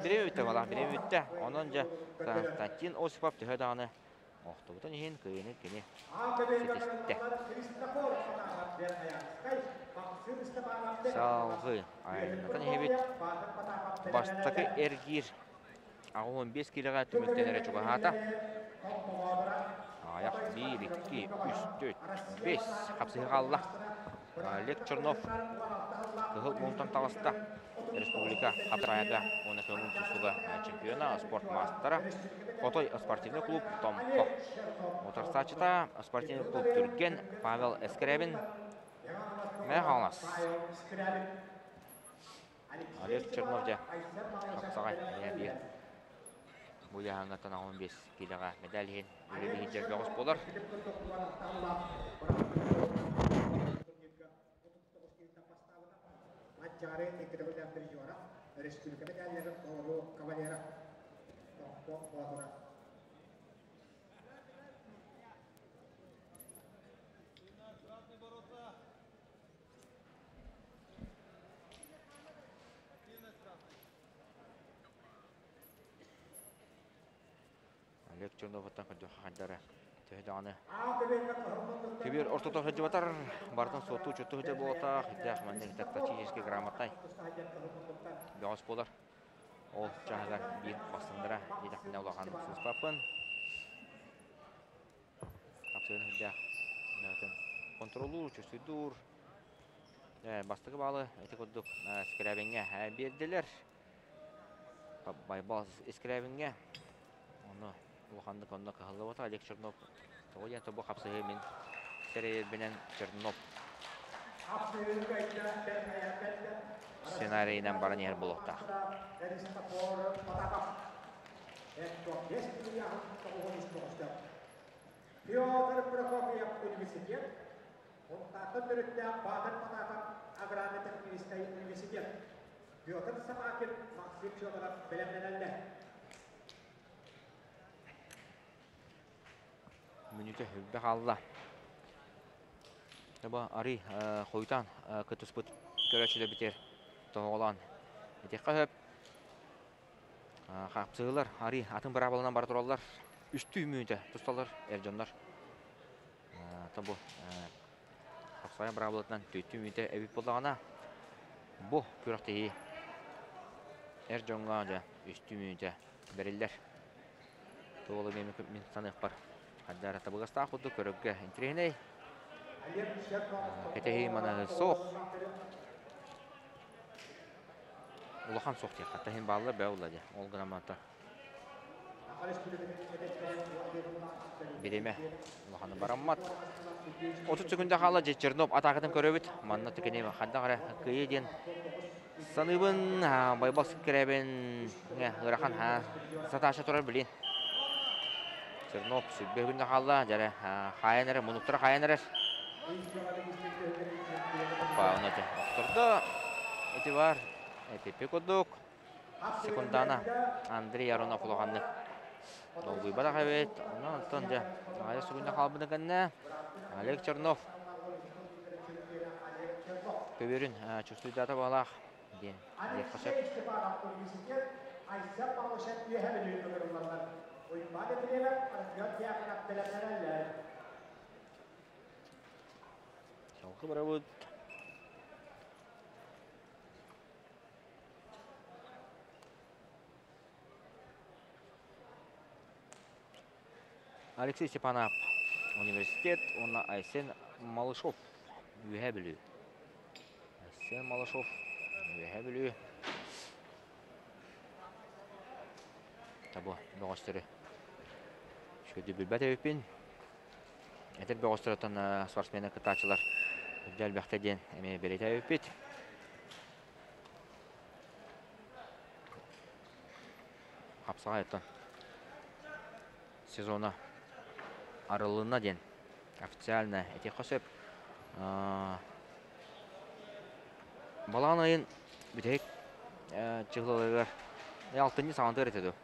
Бириэмэ бүттэ балаах бириэмэ бүттэ. Онон дьэ Константин Осипов төһө даҕаны охтубутун иһин кыайыыны кини ситистэ. Салгыы айаннатан иһэбит. Бастакы эргиир 85 киилэҕэ түмүктэнэрэ чугаһаата. Аҕыйах 1, 2, 3, 4, 5 хапсыһыы хаалла. Олег Чернов кыһыл муунтан таҕыста. Республика хапсаайга уонна көҥүл тустууга чемпиона, спорт маастара, Хотой спортивный клуб Томпо. Утарсааччыта спортивный клуб Түргэн Павел Эскрябин. Мэ Хаҥалас. Олег Чернов дьэ хапсаҕай эмиэ биир бу ыйааһыҥҥаттан 15 киилэҕэ медаль иһин үлэлии сылдьар бөҕөс буолар. Олег Черноваттан көрдөххө хайдара төһө даҕаны Көбүөр ортото сылдьыбатар, барытын суоттуу учуттуу сылдьар буолуохтаах, ирдээх маннык тактический грамотнай бөҕөс буолар. Ол чааһыгар биир бастыҥнара диэтэхпинэ улахан сыыспаппын. Хапсыгын үрдээх контроллуур, чувствуйдуур. Бастакы баалы ити курдук Скрябиҥҥэ биэрдилэр. Байбал Скрябиҥҥэ. Ону улаханнык онно кыһаллыбата Олег Чернов. Тоҕо диэн тобу хапсыһыы мин сэрэйэрбинэн Чернов. Сценарийынан баран иһэр буолуохтаах. Петр Прокопьев университет, Онтааттан төрүттээх Баатыр Потапов аграрно-техническай университет, Петр Самакин, Максим Федоров бэлэмнэнэллэр. Мүнүүтэ үрдэ хаалла. Таба арый хойутаан кытыспыт көрөөччүлэрбитигэр тоһоҕолоон этиэххэ сөп. Хаапсыһыылар арый атын быраабыланан бара тураллар. Үстүү мүнүүтэ тусталлар эр дьоннор. Бу хапсаҕай быраабылатынан түөртүү мүнүүтэ эбит буоллаҕына, бу күрэхтэһии эр дьоҥҥо дьэ үстүү мүнүүтэ бэриллэр. Туолу мин саныахпар хаддара табыгастаах курдук көрөргө интириэһинэй. Кэтэһии маны суох. Улахан суох диэххэ. Таһын бааллар бээ буолла дии. Ол гынан баран Бириэмэ улаханы бараммат. 30 секунда хаалла дьэ Чернов атаакатын көрөбүт. Манна түгэни хайдах эрэ кыайыы диэн саныыбын. Байбал Кэрэбин ыарахан саташа турар билин. Чернов сүрбэ күндэ хаалла. Дьэрэ хаайан эрэр, мунуктара хаайан эрэр. Опа, оны охтордо. Эти бар. Эпипи курдук. Секундана Андрей Аронов улаханнык долгуйбатах эбит. Онон онтон дьэ аҕыйах секунда хаалбыта кэннэ Олег Чернов көбүөрүн чувствуйдаата баалаах диэн диэххэ сөп. Салгыы барабыт. Алексей Степанов университет уонна Айсен Малышов Үөһээ Бүлүү. Айсен Малышов Үөһээ Бүлүү. Табы бөҕөстөрү үчүгэйдик билбэт эбиппин. Этэр бөҕөстөрүттэн спортсмены кыттааччылар үрдэ элбэхтэ диэн эмиэ бэлиэтээбиппит. Хапсаҕай оттон сезона арылынна диэн официально этиэххэ сөп. Балаҕан ыйын бүтэһик чыһылаларыгар алтынньы саҕалатыгар этэ дуо?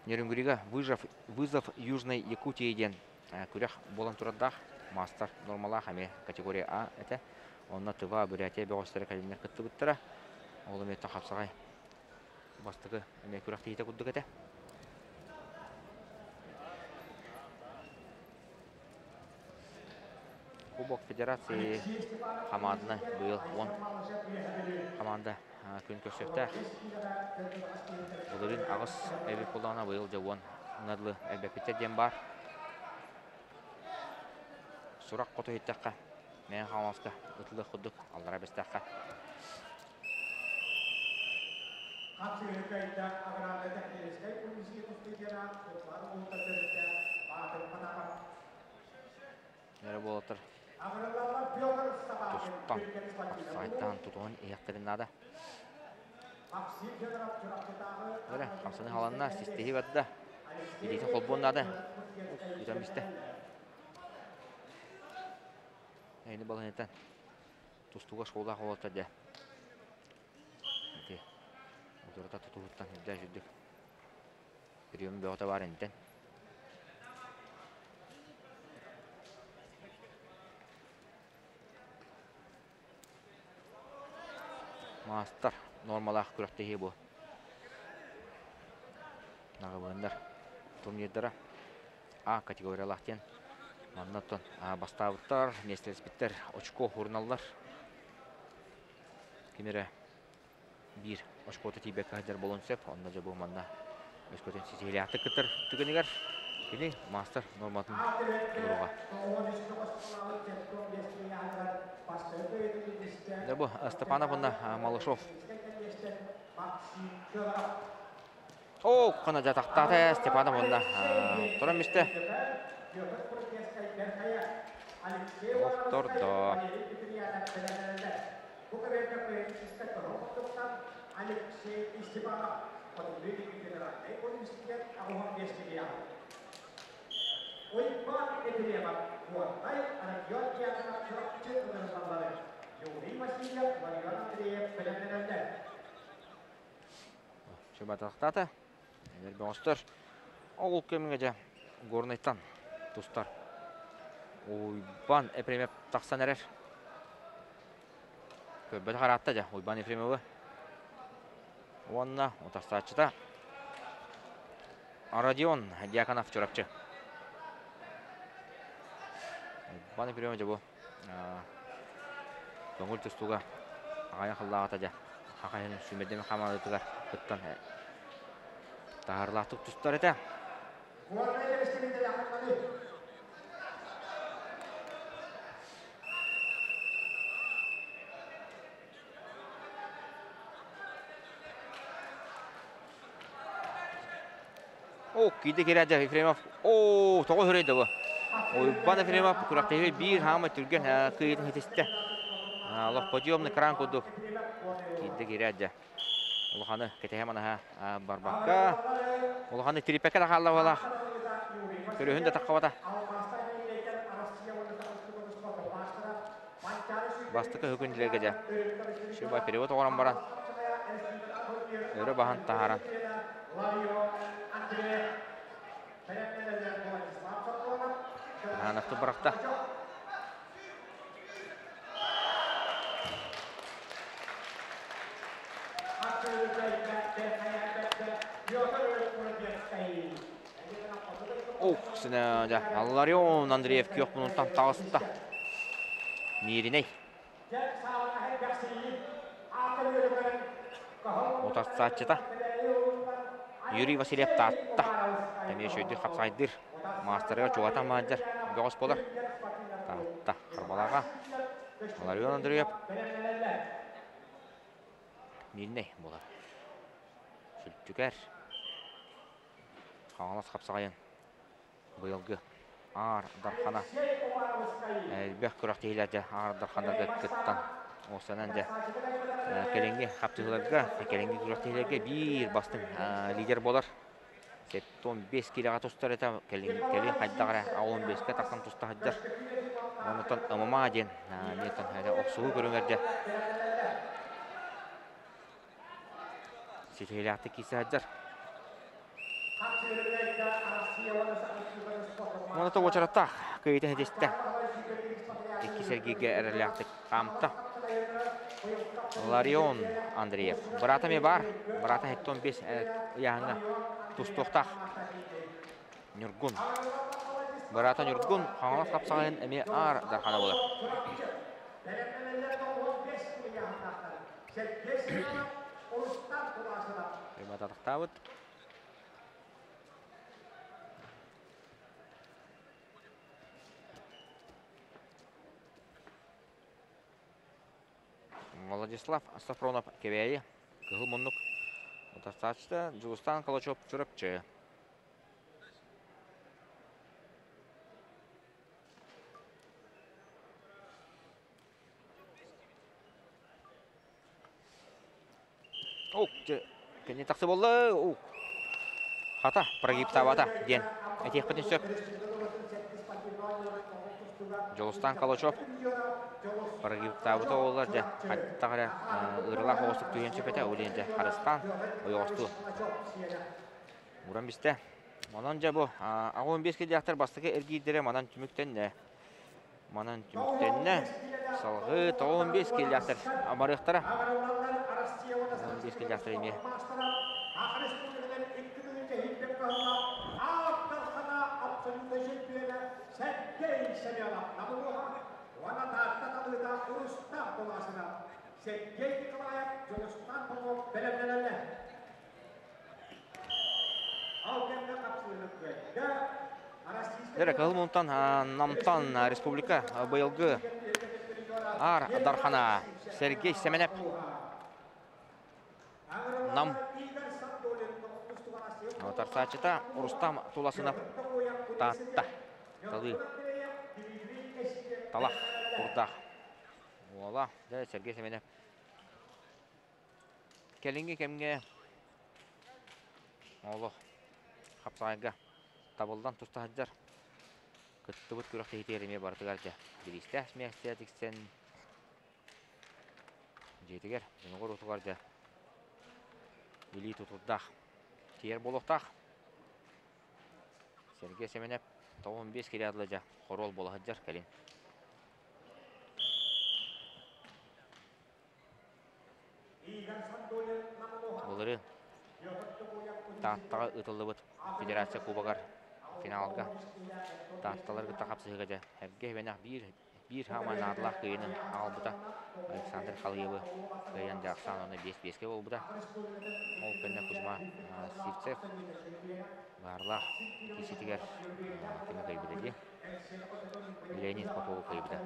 Нерюнгрига вызов Южной Якутии диэн күрэх буолан турардаах маастар нормалаах эмиэ категория А этэ. Онно Тыва, Бурятия бөҕөстөрө кэлиннэр кыттыбыттара. Ол эмиэ хапсаҕай бастакы эмиэ күрэхтэһиитэ курдук этэ. Кубок Федерации хамаанданы быйыл 10 хамаанда күн көрсүөхтээх. Былырыын аҕыс эбит буоллаҕына быйыл дьэ 10 ынадылы элбэппиттэр диэн баар. Сурах хоту иһиттэххэ, Мэҥэ Хаҥаласка ытылыах курдук аллара бэстэххэ. Эрэ буолаттар тустан сайтаан тутуһан иһиэхтэрин наада. Эрэ хамсаны халанна, систиһи барда. Илиитин холбуон наада. Бүтэн бистэ. Эйни балаһынтан тустууга школаах уолаттар дьэ. Ити утурата тутуһуттан үрдэ үрдүк. Прием бөҕөтө баар интэн. Маастар нормалаах күрэхтэһии бу. Наҕабыаннар турнирдара А категориялаах диэн. Манна оттон бастаабыттар, миэстэлэспиттэр очко уруналлар. Ким эрэ биир очкота тиийбэккэ сылдьар буолуон сөп. Онно дьэ бу манна өскөтүн ситиһиилээхтик кыттар түгэнигэр кини маастар норматын толоруоҕа. Дьэ бу Степанов уонна Малышов. Оо, хана дьатахтаата Степанов уонна туран мистэ. Охтордо. Чубатахтата. Эдэр бөҕөстөр. Ол кэмҥэ дьэ Горнайтан тустар. Уйбан Ефремов тахсан эрэр. Көрбөтөх араатта дьэ Уйбан Ефремовы. Уонна утарсааччыта Родион Дьяконов Чурапчы. Уйбан Ефремов дьэ бу көҥүл тустууга аҕайах сыллааҕыта дьэ хахайын сүүмэрдэммит хамаандатыгар кыттан таһаарыылаахтык тустар этэ. О, киирдэ киирээдэ Ефремов. О, тоҕо үһүрэй бу. Уйбан Ефремов күрэхтэһии биир хаама түргэн кыайыытын ситистэ. Олох подъемный кран курдук киирдэ киирээдэ. Улаханы кэтэһэ манаһа барбакка, улаханы тириппэккэ да хаалла буолаах. Көрүһүн да таххабата. Бастакы үкүндүлэргэ дьэ. Шуба перевод оҥорон баран өрө баһан таһааран Анаахты бырахта. Ох, сіне дьэ, Алларион Андреев күөх мунунтан таҕыста. Мииринэй. Утарсааччыта Юрий Васильев Таатта. Эмиэ үчүгэйдик хапсаайдыыр. Маастарыгар чугатан маадьар бөҕөс буолар. Таатта Харбалааҕа. Ларион Андреев Мииринэй буолар. Сүлтүкэр. Хаҥалас хапсаҕайын быйылгы Аар Дархана элбэх күрэхтэһиилэргэ Аар Дарханарга кыттан уопсайынан дьэ кэлиҥҥи хапсыһыыларга, кэлиҥҥи күрэхтэһиилэргэ биир бастыҥ лидер буолар. 75 киилэҕэ тустар этэ, кэлин, кэлин хайдах эрэ 15-кэ тахсан туста сылдьар. Онтон ММА диэн охсуһуу көрүҥэр дьэ Ситиһиилээхтик киирсэ сылдьар. Уонна уочараттаах кыайыытын ситистэ. Икки сэргииргэ эрэллээхтик хаамта. Ларион Андреев. Быраата эмиэ баар. Быраата 75 ыйааһыҥҥа тустуохтаах. Ньургун. Быраата Ньургун Хаҥалас хапсаҕайын эмиэ аар дархана буолар. Атахтаабыт. Владислав Сафронов Кэбээйи Кыһыл муннук утарсааччыта Дьулустаан Калачев Чурапчы. Ок, кини тахсы буолла. Ук. Хата, прогибтаабата диэн этиэхпитин сөп. Дьулустаан Калачев прогибтаабыта буоллар дьэ хайдах эрэ ыарыылаах оҕустук түһүөн сөп этэ. Ол иһин дьэ харыстаан ойоҕостуу ууран бистэ. Онон дьэ бу 85 килиэхтэр бастакы эргиирдэрэ манан түмүктэннэ. Манан түмүктэннэ. Салгыы 95 киилээхтэр барыахтара. 15 киилээхтэр эмиэ. Дэрэ Кыһыл Мунтан Намтан Республика быйылгы Аар Дархана Сергей Сэмэнэп Нам Талах курдах уола дьэ Сергей Семенов кэлиҥҥи кэмҥэ олох хапсаҕайга табыллан туста сылдьар. Кыттыбыт күрэхтэһиитигэр эмиэ барытыгар дьэ бириистээх миэстэ тиксэн дьиэтигэр, дьонугар уотугар дьэ илии тутурдаах тиийэр буолуохтаах. Сергей Семенов 95 килэ дьэ хоруол буола сылдьар кэлин. Былырыын Тааттаҕа ыытыллыбыт Федерация Кубогар финалга Таатталар кытта хапсыһыыга дьэ эргэ эбэнэх биир биир хааман наадалаах кыайыыны аҕалбыта Александр Халыевы кыайан дьэ ахсаан онно 5-5-кэ буолбута. Ол кэннэ Кузьма Сивцев баарлаах кииситигэр кими кыайбыта дии. Леонид Попову кыайбыта.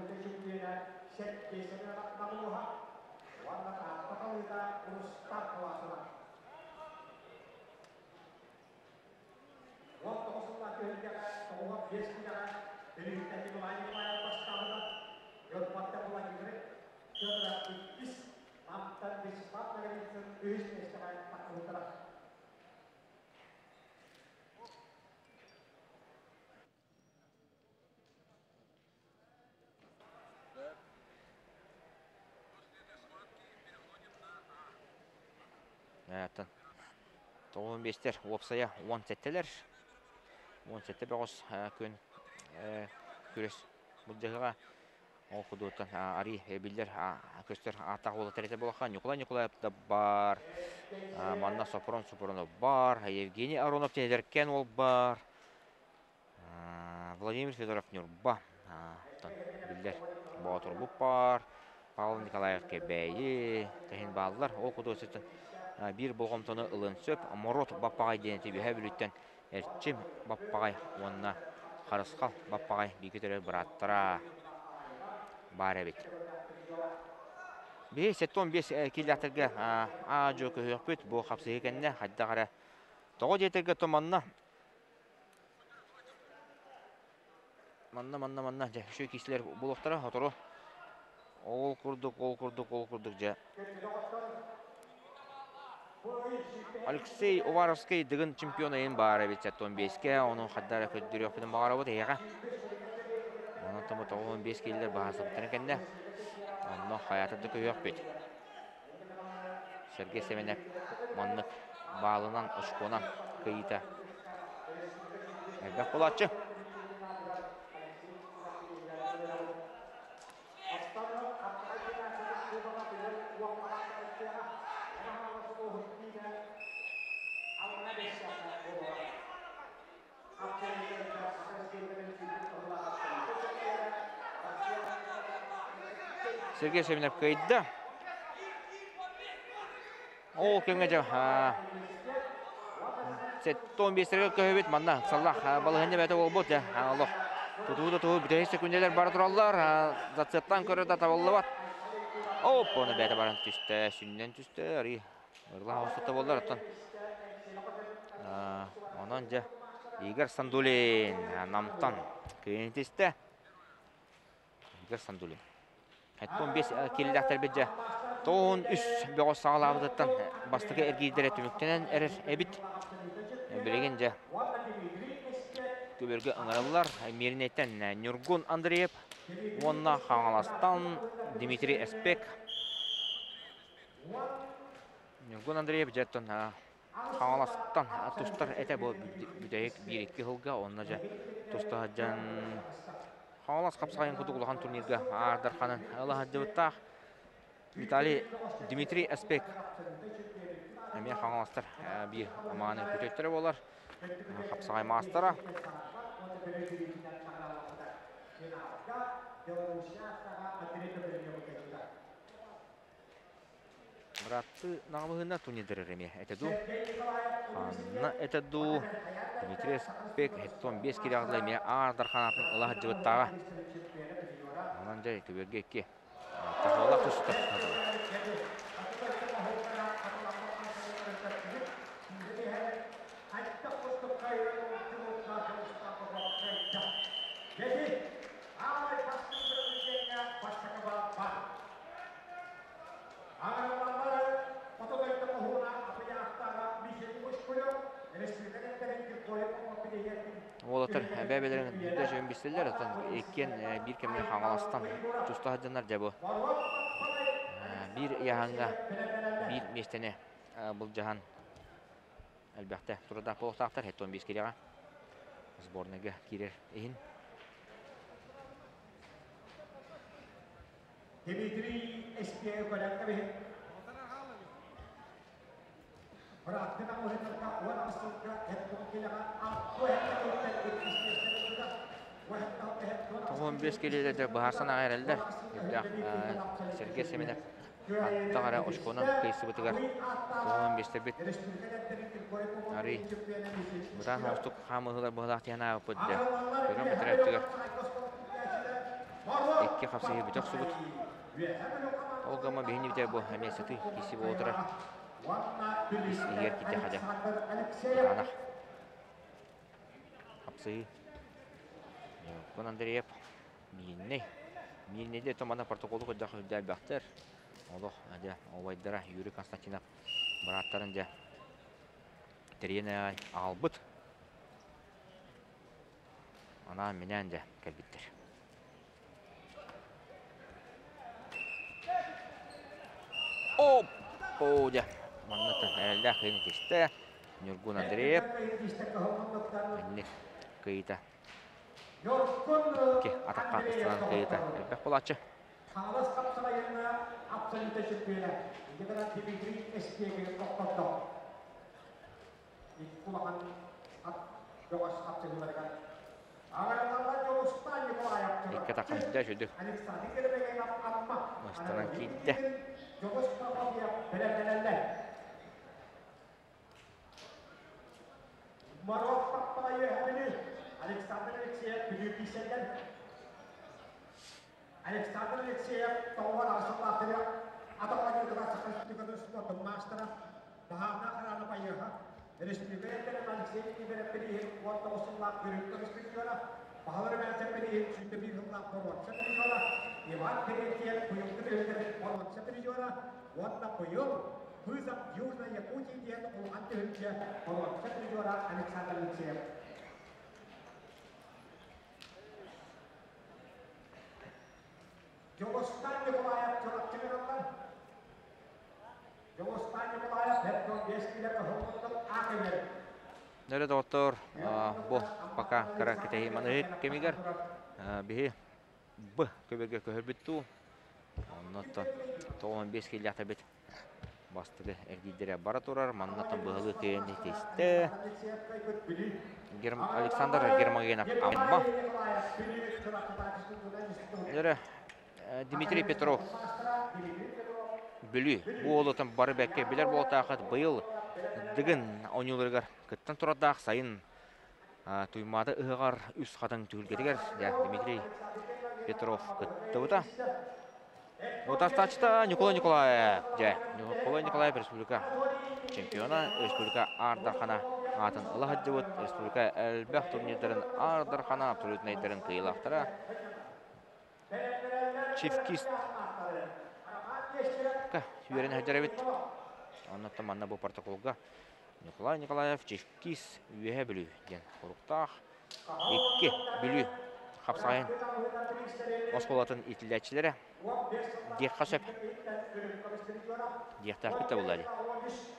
Аттан 95-тер уопсайа 17-лэр. 17 бөҕөс күн күрэс былдьаһыга ол кудуоттан ари биллэр көстөр ааттаах уолаттар этэ буолаха Ньукулай Ньукулаев да бар, манна Сопрон Сопронов бар, Евгений Аронов тенедеркен ол бар, Владимир Федоров Ньурба биллэр Боотурбут баар, Павел Николаев Кэбээйи тэһин бааллар. Ол кудуосуттан биир болҕомтону ылыан сөп. Морот Баппаҕай диэн эти Үөһээ Бүлүүттэн Эрчим Баппаҕай уонна Харысхал Баппаҕай бииргэ төрөөбүт бырааттара баар эбит. Биһи 75 киилээхтэргэ аа-дьуо көһүөхпүт. Бу хапсыһыы кэннэ хайдах эрэ тоҕо диэтэргэ то манна Манна, манна, манна, дьэ, үчүгэй киисилэр булуохтара, сотору. Ол курдук, ол курдук, ол курдук, дьэ. Алексей Уваровский Дыгын чемпион ыйын баар эбит 75-кэ, ону хайда эрэ көрдөрүөхпүтүн баҕарабыт эһиэхэ. Онон тому 95 киилэлэр баһаасабыттарын кэннэ, онно хайаатар да көһүөхпүт. Сергей Семенов маннык баалынан, очконан кыайыыта элбэх буолааччы. Сергей Семенов кыайда. Ол кэмҥэ дьэ 75 көһөбүт манна саллах балаһыанньа бэйэтэ буолбут дьэ олох тутуу да тутуу бүтэһик секүндэлэр бара тураллар зацептан көрө да табыллыбат оп ону бэйэтэ баран түстэ сүннэн түстэ арыы Ырлаах устата буоллар оттон онон дьэ Игорь Сандулин Намтан кыайан тистэ. Игорь Сандулин. 15 киирилээхтэрбит дьэ 93 бөҕө саҕалаабытыттан бастакы эргиирдэрэ түмүктэнэн эрэр эбит. Билигин дьэ көбөргө ыҥыраллар. Мииринэйтэн Ньургун Андреев уонна Хаҥаластан Дмитрий Эспек. Ньургун Андреев дьэ оттон Хаҥаластан тустар этэ бу бүтэһик биир-икки сылга онно дьэ туста сылдьан Хаҥалас хапсаҕайын курдук улахан турнирга Аар Дарханын ыла сылдьыбыттаах Виталий Дмитрий Аспек эмиэ хаҥаластар биир мааны күтөттөрө буолар хапсаҕай маастара. Бырааттыы наҕылыһына турнирдары эмиэ этэ дуу? Ханна этэ дуу? Дмитрий Спек 75 кирэҕилэ эмиэ Аар Дархан аатын ыла сылдьыбыттааҕа. Онон дьэ түбүргэ икки. Тахаллах туста. Уолаттар бэйэ-бэйэлэрин да үчүгэй билсэллэр, оттон иккиэн биир кэмҥэ Хаҥаластан туста сылдьаннар дьэ бу биир ыйааһыҥҥа биир миэстэни былдьаһан элбэхтэ турардаах буолуохтаахтар. 75 киилэҕэ сборнайга киирэр иһин. Дмитрий Эспиэ көрөн кэбиһин. 95 килиэлэрдэ быһаарсан аҕай эрэллэр. Үрдээх Сергей Семенов аттах эрэ очконан кыйсыбытыгар 95-тэрбит арый бытаан оҥостук хаамыһылар быһылаах тиһэн аабыппыт дэ. Көрөн бэтэрээттигэр икки хапсыһыы бүтэ охсубут. Ол гамма биһини бүтэ бу эмиэ сытыы киси буола турар. Ис иһигэр киирдэххэ дьэ кытаанах хапсыһыы. Ньургун Андреев Миирнэй. Миирнэйде өтө манна протоколу көрдөх үрдээбэхтэр. Олох дьэ убайдара Юрий Константинов бырааттарын дьэ тэрийэн аҕалбыт. Анаан-минээн дьэ кэлбиттэр. Оп! Оо, дьэ, манна эрэллээх кыайыыны тистэ. Ньургун Андреев. Инник кыйыта. Икки атахха ыстанан кыйыта элбэх буолааччы. Хаҥалас хапсаҕайыҥҥа абсолютнай чөмпүйүөнэ Дмитрий Эспиэги тохтотто. Икки улахан ат бөҕөс хапсыһыыларыгар Икки атахха сылдьа үчүгдүк ыстанан киирдэ. Александр Алексеев тоҕугар аҕасыллаахтыгар атах оонньуутугар Саха Республикатын спордун маастара, баһаардаах хараана байыаһа, республика эрдэрин Алексей Никифоров бирииһин 19 сыллаах үрүҥ көмүс призера, Баһылар Эмээхсин бирииһин 101 сыллаах боруонса призера, Иван Терентьев быйылгы түһүлгэлэрин боруонса призера уонна быйыл Вызов Южной Якутии диэн улахан түһүлгэ боруонса призера Александр Алексеев. Дьулустан Николаев Чурапчыгыраллар. Дьулустан Николаев 45 килэ кыһыл аак ылар. Нөрө доҕоттор, бу пока кыра кэтэһии маныһыт кэмигэр биһи Б көбөргө көһөрбүт дуу. Оннуттан 95 киилээхтэрбит Бастакы эргиирдэрэ бара турар. Маннаттан быһалыы кыайан итистэ. Александр Гермогенов Амма. Нөрө Дмитрий Петров Бүлүү. Бу уолутун бары бэккэ билэр буолтаахыт быйыл Дыгын оонньууларыгар кыттан турардаах сайын Туймаада ыһыаҕар үс хатыҥ түһүлгэтигэр Дмитрий Петров кыттыбыта. Утарсааччыта Николай Николаев. Дьэ, Николай Николаев республика чемпиона, республика Аар Дархана аатын ыла сылдьыбыт, республика элбэх турнирдарын Аар Дархана абсолютнайдарын кыайыылаахтара. Чифкист үөрэнэ сылдьар эбит. Оннуттан манна бу протоколга Николай Николаев Чифкис Үөһэ Бүлүү диэн суруктаах. Икки Бүлүү хапсаҕайын оскуолатын иитиллээччилэрэ диэххэ сөп. Диэхтээхпит да буолла дии.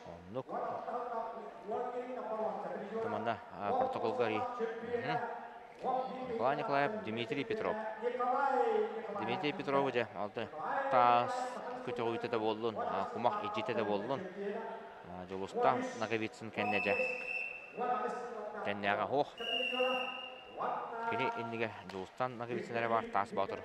Оннук. Манна протоколга Николай Николаев, Дмитрий Петров. Дмитрий Петров дьэ алты таас көтөҕүүтэ да буоллун, кумах иччитэ да буоллун, Дьулустаан Ноговицын кэннэ дьэ Тэннээҕэ суох. Кини иннигэр Дьулустаан Ноговицын эрэ баар Таас Боотур.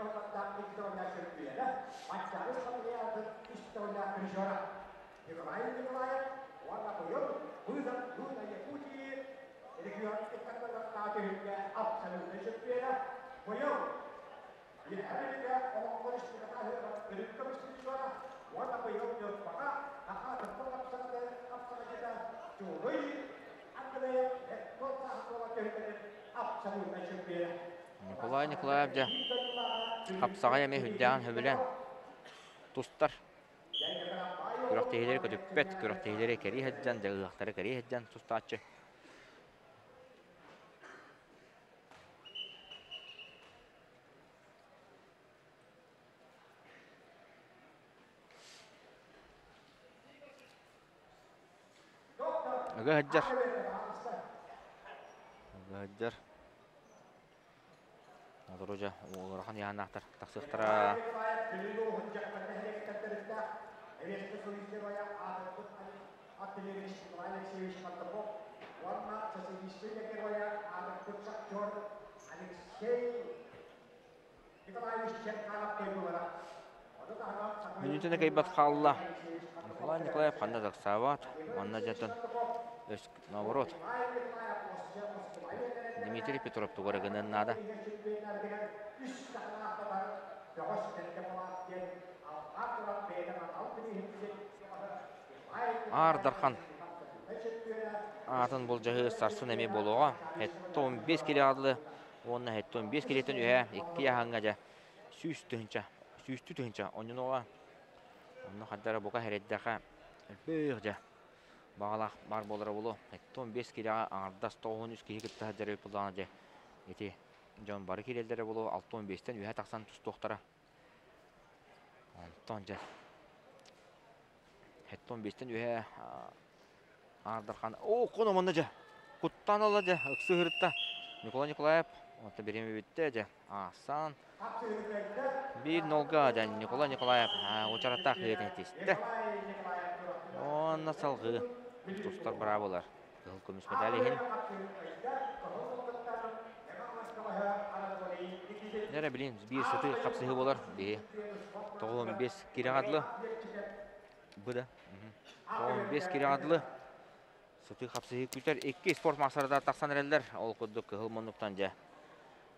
Николай Николаев дьэ хапсаҕай эмиэ сүрдээҕин сөбүлээн тустар. Күрэхтэһиилэри көтүппэт, күрэхтэһиилэри кэрии сылдьан, дьэ ыһыахтары кэрии сылдьан тустааччы. Ыга сылдьар. Ыга сылдьар. Олору дьэ улахан ыйааһыннаахтар тахсыахтара. Мүнүүтүнэ кыайбат хаалла. Николай Николаев ханна да ыксаабат. Манна дьэтэн наоборот. Дмитрий Петров тугу эрэ гыныан наада. Аар Дархан аатын болдьаһыы сарсын эмиэ буолуоҕа. 75 кило адлы уонна 75 килиттэн үһэ икки аһаҥҥа дьэ 100 тыһыынча, сүүстүү тыһыынча онньунуоҕа. Онно хардара бука хэрэйдэхэ элбэх дьэ баҕалаах баар буолара буолуо. 75 килоҕа аҥардас 93 киһи кытта сылдьар эбит буоллаҕына дьэ ити дьон бары киирэллэрэ буолуо 65-тэн үһэ тахсан тустуохтара. Онтон дьэ 75-тэн үһэ Аардархан оо коно манна дьэ куттаан ыла дьэ ыксы ыһырытта Николай Николаев онтон бириэмэ бүттэ дьэ аасан биир нолга дьэ Николай Николаев уочараттаах иһитин тистэ уонна салгыы тустар быраабылар кыһыл көмүс медаль иһин Нэрэ билин биир сытыы хапсыһыы болар биһи 95 кирэҕэ дылы Быда. 15 кирэҕэ дылы сытыы хапсыһыы күүтэр. Икки спорт маастардар тахсан эрэллэр. Ол курдук кыһыл муннуктан дьэ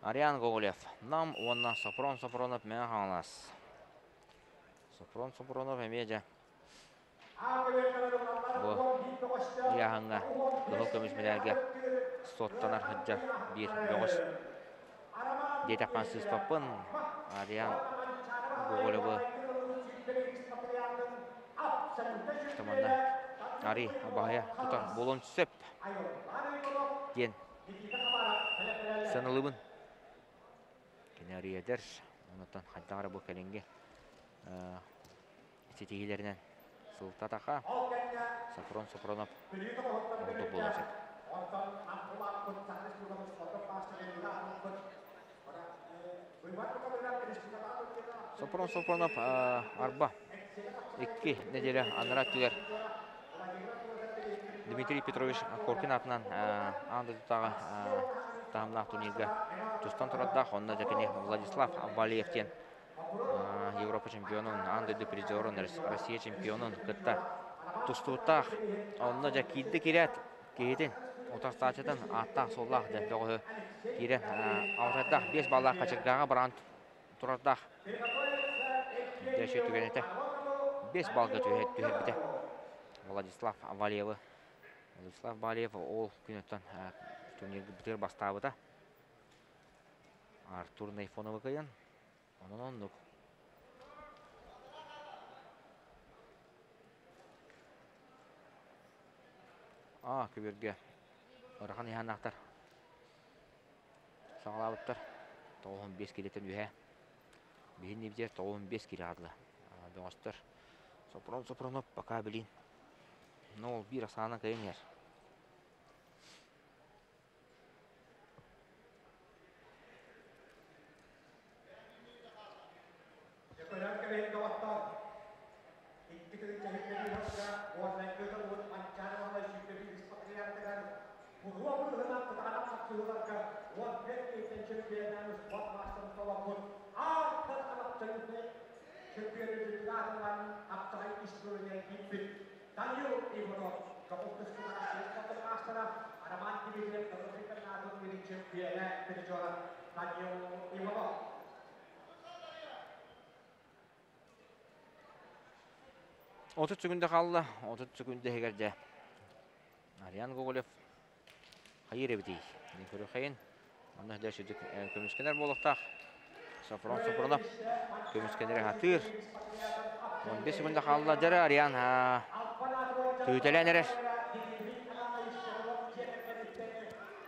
Ариан Гоголев, Нам уонна Сопрон Сопронов Мэҥэ Хаҥалас. Сопрон Сопронов эмиэ дьэ бу ыйааһыҥҥа кыһыл көмүс мэдээлгэ суоттанар сылдьар биир бөҕөс диэтэхпин сыыспаппын. Ариан Гоголевы манна Ари баһыйа тутар буолуон сөп диэн сыаналыыбын. Кини Ари эдэр, онтон хайдах эрэ бу кэлиҥҥи ситиһиилэринэн сылтатаха Софрон Софронов ордук буолуон сөп. Сопрон Сопронов арба икки неделя анараа өттүгэр Дмитрий Петрович Коркин аатынан аан дойдутааҕы таһымнаах турнирга тустан турардаах. Онно дьэ кини Владислав Валиев диэн Европа чемпионун, аан дойду призерун, Россия чемпионун кытта тустубуттаах. Онно дьэ киирдэ киирээт киһитин утарсааччытын ааттаах-суоллаах дьэ бөҕөһү киирэн алтайдаах 5 баллаах хачыргааҕа баран турардаах дьэ түгэн этэ 5 баллга түһэрбитэ Владислав Валиевы. Владислав Валиев ол күнүттэн турнирга бытыыр бастаабыта. Артур Найфоновы кыайан. Онон оннук. Аа, күбүргэ. Ыарахан ыйааһыннаахтар. Саҕалаабыттар. 95 килэтэн үһэ. Биһин нибдиэр 95 килэ аадыла. Бөҕөстөр. Сопрон Сопронов пока билин. Но ол биир асаана кыйын иһэр. 30 секунда хаалла. 30 секунда иһигэр дьэ Ариан Гоголев хайыыр эбитий? Мин көрүөххэйин. Онно дьэ сүдүк көмүскэнэр буолуохтаах. Сопрон Сопронов көмүскэнэри хатыыр. 15 секунда хаалла. Дьэрэ Ариан түүтэлээн эрэр.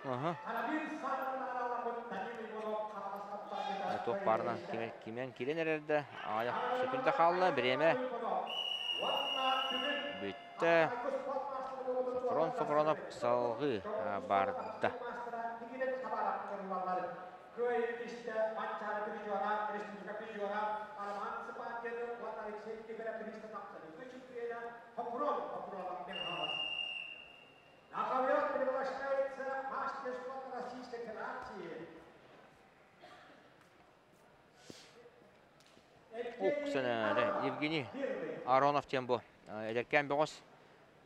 Аха. Туох баарынан кимэн киирэн эрэр да, аҕыйах секунда хаалла, бириэмэ бүттэ. Софрон Софронов салгыы барда. Уксана Евгений Аронов диэн бу эдэркээн бөҕөс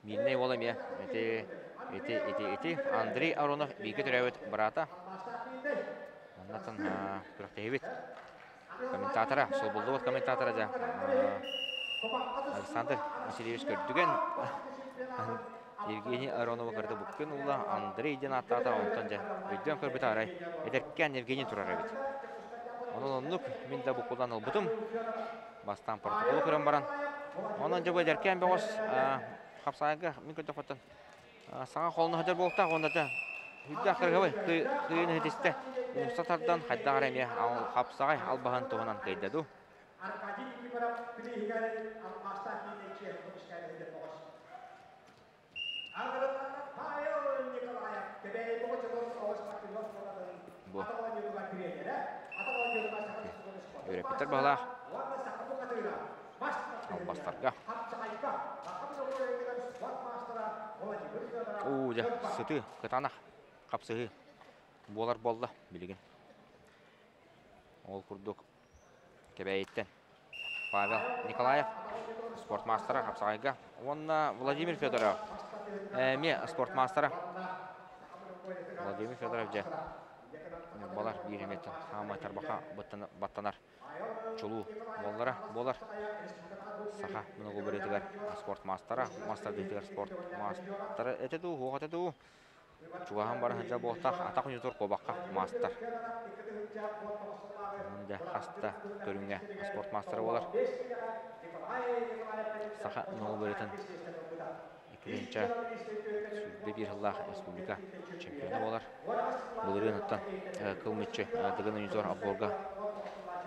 Миирнэй уола эмиэ ити ити ити ити Андрей Аронов бииргэ төрөөбүт быраата. Оннотон күрэхтэһибит комментатора, солбуллубут комментатора дьэ Александр Васильевич Көрдүгэн Евгений Ароновы кытта буккун улла Андрей диэн ааттаата, онтон дьэ өйдөөн көрбүтэ арай эдэркээн Евгений турар эбит. Онон оннук мин да буккуллан ылбытым. Бастаан протоколу көрөн баран. Онон дьэ бу эдэркээн бөҕөс хапсаайга мин көрдөхпүттэн саҥа холоно сылдьар буолтаах уонна да үрдээх кыргыбай кыйын иһитистэ умса тардан хайдах эрэ эмиэ хапсаҕай албаһын туһунан кыйда дуу. Аркадий Никифоров бирииһигэр алмаастаах биирдээччи көмүскээбитэ бөҕөс. Агрономнар Павел Николаев Кэбээйи Боҕочотун оҕус спортивнай оскуолатын Бу атах оонньуутугар тренерэ, атах оонньуутугар саха республикатын спордун үөрэппиттэр маастара баһылаах уонна саха бухатыыра мас тардыһыыга албастарга. хапсаҕайга саха бюрократиятыгар спорт маастара Владимир Федоров Уу дьэ Ньурба. сытыы кытаанах хапсыһыы буолар буолла билигин. Ол курдук Кэбээйиттэн Павел Николаев спорт маастара хапсаҕайга уонна Владимир Федоров эмиэ спорт маастара. Владимир Федоров дьэ ньурбалар биир эмиэттэн хаамай тарбаха баттанар чулуу буоллара буолар. Саха многоборьетыгар спорт маастара, маастардыытыгар спорт маастара этэ дуу, хуох этэ дуу. Чугаһан баран сылдьар буолтах, атах ойутур куобахха маастар. Онон дьэ хас да көрүҥҥэ спорт маастара буолар. Саха многоборьетын 2021 сыллаах республика чемпиона буолар. Былырыын оттон кыл мүччү Дыгын Уйзор отборга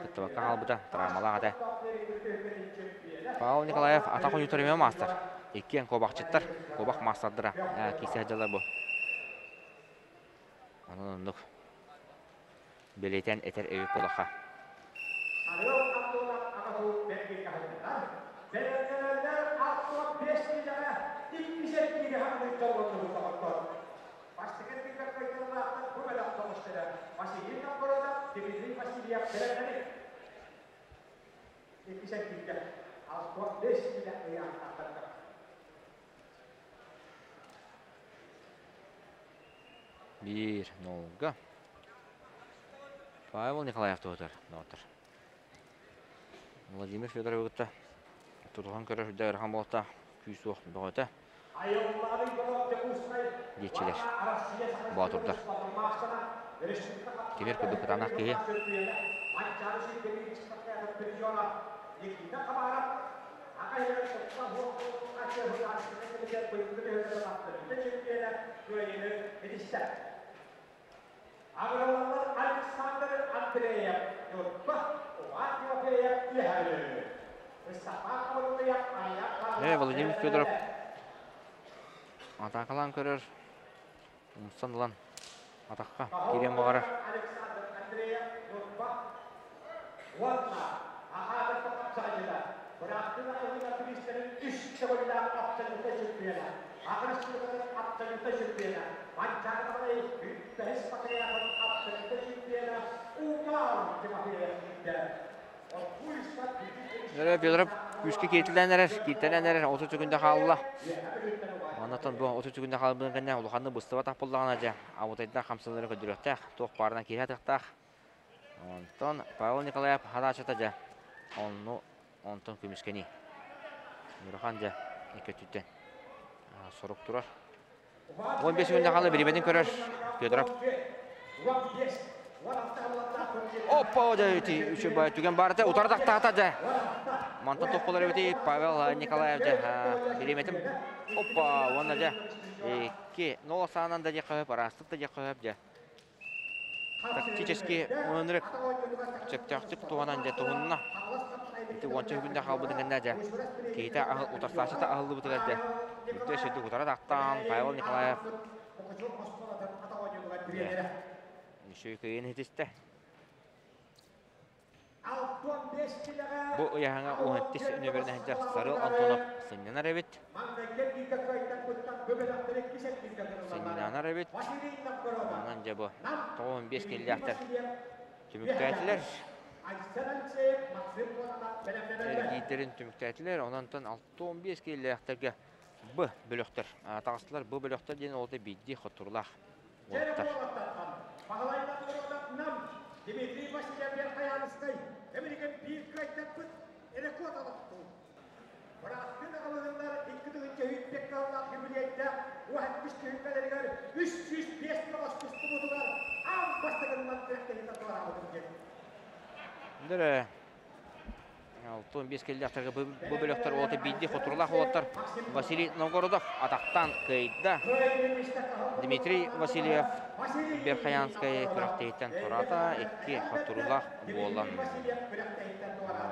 кыттыбакка хаалбыта, травмалаах этэ. Павел Николаев атах ойутар эмиэ маастар. Иккиэн куобахчыттар, куобах маастардара киирсэ сылдьаллар бу. Онон оннук бэлиэтээн этэр эбит буолахха. Сарыал Антонов аҕату бэргиҥҥэ Бэлэмнэнэллэр 65 киилэҕэ иккис эргиири хаҥныы дьоллоннубут доҕоттор. Бастакы эргииргэ кыайтарыылаахтар бу бэлэх тоҕустара Василий Новгородов, Дмитрий Васильев бэлэмнэник. Иккис эргииргэ 65 киилэ ыйаахтаахтарга. Биир нолга. Павел Николаев туһутар, доҕоттор. Владимир Федоровы кытта тутуһан көрөр үрдэ ыарахан буолта күүс-уох бөҕөтө диэччилэр, боотурдар. Тимир курдук кытаанах киһи. Агрономнар Александр Андреев, Ньурба, Иван Тимофеев Үөһээ Э, Владимир Федоров атаакалаан көрөр, умсан ылан атахха киириэн баҕарар. Александр Андреев, Ньурба уонна Ахаадырта хапсаҕайдьыта бырааттыы аҕыйыга туристарын үс төгүллээх абсолютнай чемпиона, Аҕырыскыытын абсолютнай чемпиона, Манчаары Баһылай бэһис патриархын абсолютнай чемпиона Умар Тимофеев киирдэ. Эрэ Федоров күүскэ кииртэлээн эрэр, кииртэлээн эрэр, 30 күндэ хаалла. Онтон бу 30 күндэ хаалбытын кэннэ улаханнык быстыбатах буоллаҕына дьэ, абытайдаах хамсаныылары көрдөрүөхтээх, туох баарынан киирэ атыахтаах. Онтон Павел Николаев хадааччыта дьэ, онну онтон көмүскэнии. Нурахан дьэ икки өттүттэн сорук турар. 15 күндэ хаалла бириэмэтин көрөр Федоров. Оппа, дьэ, ити үчүгэй түгэн баар этэ. Утары тахтаата дьэ. Мантан туох буолар эбитий Павел Николаев дьэ бириэмэтин оппа уонна дьэ икки нол саанан да диэххэ сөп, араастык да диэххэ сөп дьэ. Тактически ынырык сөптөөхтүк туһанан дьэ туһунна. Ити уонча күндэ хаалбытын кэннэ дьэ киһитэ утарсааччыта аһыллыбытыгар дьэ. Үрдэ сүрдүк утара тахтаан Павел Николаев үчүгэй кыайыыны ситистэ. Бу ыйааһыҥа уһантис нөмерин сылдьар Сарыл Антонов сынньанар эбит. Сынньанар эбит. Онон дьэ бу 95 киллээхтэр түмүктээтилэр. Эргиирдэрин түмүктээтилэр. Онон 65 киллээхтэргэ Б бөлөхтөр таҕыстылар. Б бөлөхтөр диэн олото биирдии хотторулаах уолаттар. Дмитрий Васильев Хайаныскай эмилигин биир кыайтарбыт рекорд олохтуур. Бырааттыы аҕалыһыннар 2 тыһыынча кыаллаах юбилейдаах уһаттыс түһүлгэлэригэр 305 тоҕус тустубутугар аан бастакыннан күрэхтэһиитэ туораабытым диэн. Дөрө 65 кэллэхтэргэ бу бөлөхтөр уолата биирдии хотуруулаах уолаттар Василий Новгородов атахтаан кыайда. Дмитрий Васильев Верхоянскай күрэхтэһииттэн тураата икки хотуруулаах буолан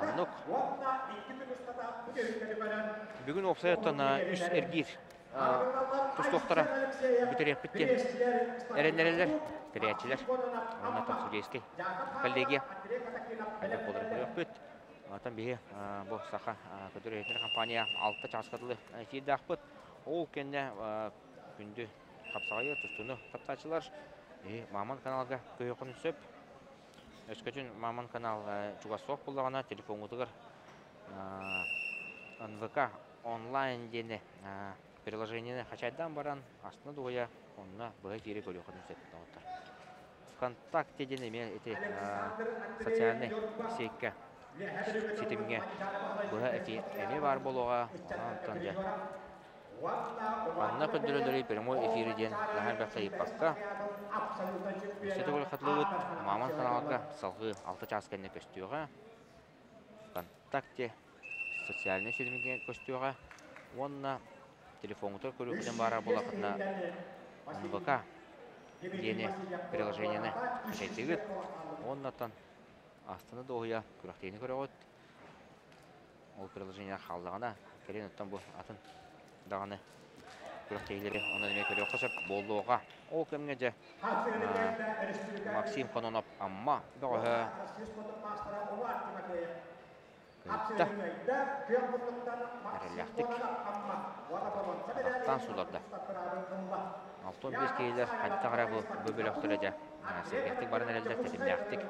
оннук. Бүгүн уопсайыттан үс эргиир тустуохтара бүтэриэхпит диэн эрэннэрэллэр тэрийээччилэр уонна судейскай коллегия хайдах буоларын көрүөхпүт. Оттон биһи бу Саха көтөр иһитинэр компания алта чааска дылы эфирдаахпыт. Ол кэннэ күндү хапсаҕайы тустууну таптааччылар Мамон каналга көһүөххүн сөп. Өскөтүн Мамон канал чугас суох буоллаҕына телефоҥҥутугар НВК онлайн диэни приложениены хачайдаан баран астына дуһуйа онно быһа эфири көрүөххүтүн сөп доҕоттор. ВКонтакте диэн эмиэ ити социальнай сетькэ ситимҥэ быһа эфир эмиэ баар буолуоҕа. Онтон дьэ манна көрдөрөллөрүй прямой эфири диэн наһаа элбэхтэ ыйыппакка өссө төгүл хатылыбыт Маман каналга салгыы алта чаас кэннэ көстүөҕэ. ВКонтакте социальнай ситимҥэ көстүөҕэ уонна телефоҥҥутугар көрүөххүтүн баара буоллаххытына НВК диэни приложениены хачайдыгыт уоннаттан астына дуоһуйа күрэхтэһиини көрөҕүт. Ол приложение хааллаҕына кэлин оттон бу атын даҕаны күрэхтэһиилэри онон эмиэ көрүөххэ сөп буолуоҕа. Ол кэмҥэ дьэ Максим Кононов Амма бөҕөһө кытта эрэллээхтик атахтаан сууларда. 65 киһилэр хайдах эрэ бу бөлөхтөрө дьэ сэргэхтик баран эрэллэр тэтимнээхтик.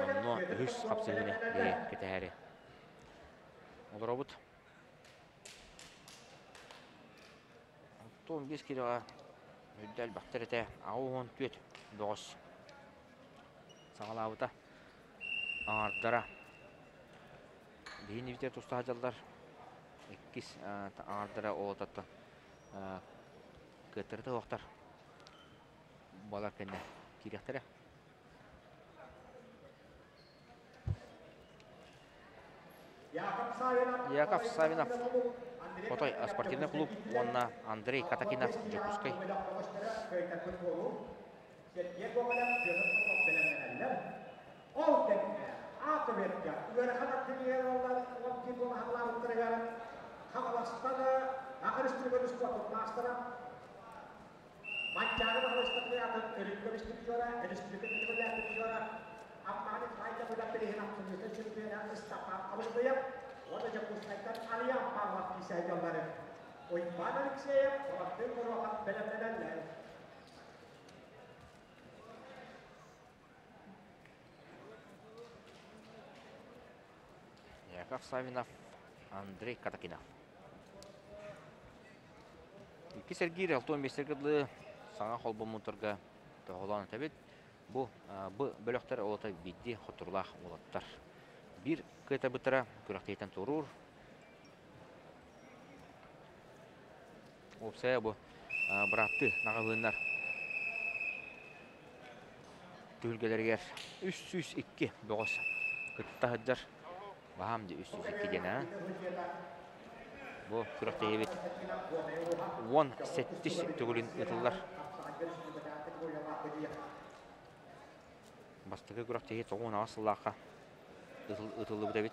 Онно үһүс хапсыһыыны биһи кэтэһээри олоробут. 65 килоҕа үрдэ элбэхтэр этэ 84 бөҕөс саҕалаабыта аҥардара биһини битэ туста сылдьаллар иккис аҥардара олототтон кыаттары туһуохтар балар кэннэ киириэхтэрэ. Яков Савинов Хотой спортивный клуб уонна Андрей Катакинов Дьокуускай. Ол кэмҥэ Атомерга ыарахан артиллериялар Хаҥаластан Аҕырыстыгар спортун маастара Манчаары Баһылайыстан өрүккэ бистибитиора, республика көтөҕүлээхтибитиора, Амманы Хайда быдап билиһин абсолютнай чемпиона Ыстапаан Абылдыев уонна Дьокуускайтан Алиан Павлов киисэһэллары Уйбаан Алексеев, Балаттыын Моруохап бэлэмнэнэллэр. Яков Савинов, Андрей Катакинов. Икки сэргиир алтон биэстэргэ дылы саҥа холбоммуттарга тоһоҕолоон этэбит. Бу бу бөлөхтөр олото биирдии хотуруулаах уолаттар. Биир кыайтарбыттара күрэхтэһииттэн туоруур. Уопсайа бу бырааттыы наҕаһыыннар түһүлгэлэригэр 302 бөҕөс кытта сылдьар. Баһаам дии 302 диэн аа. Бу күрэхтэһиибит 17 төгүлүн ыытыллар. Бастакы күрэхтэһии 98 сыллаахха ытыллыбыт эбит.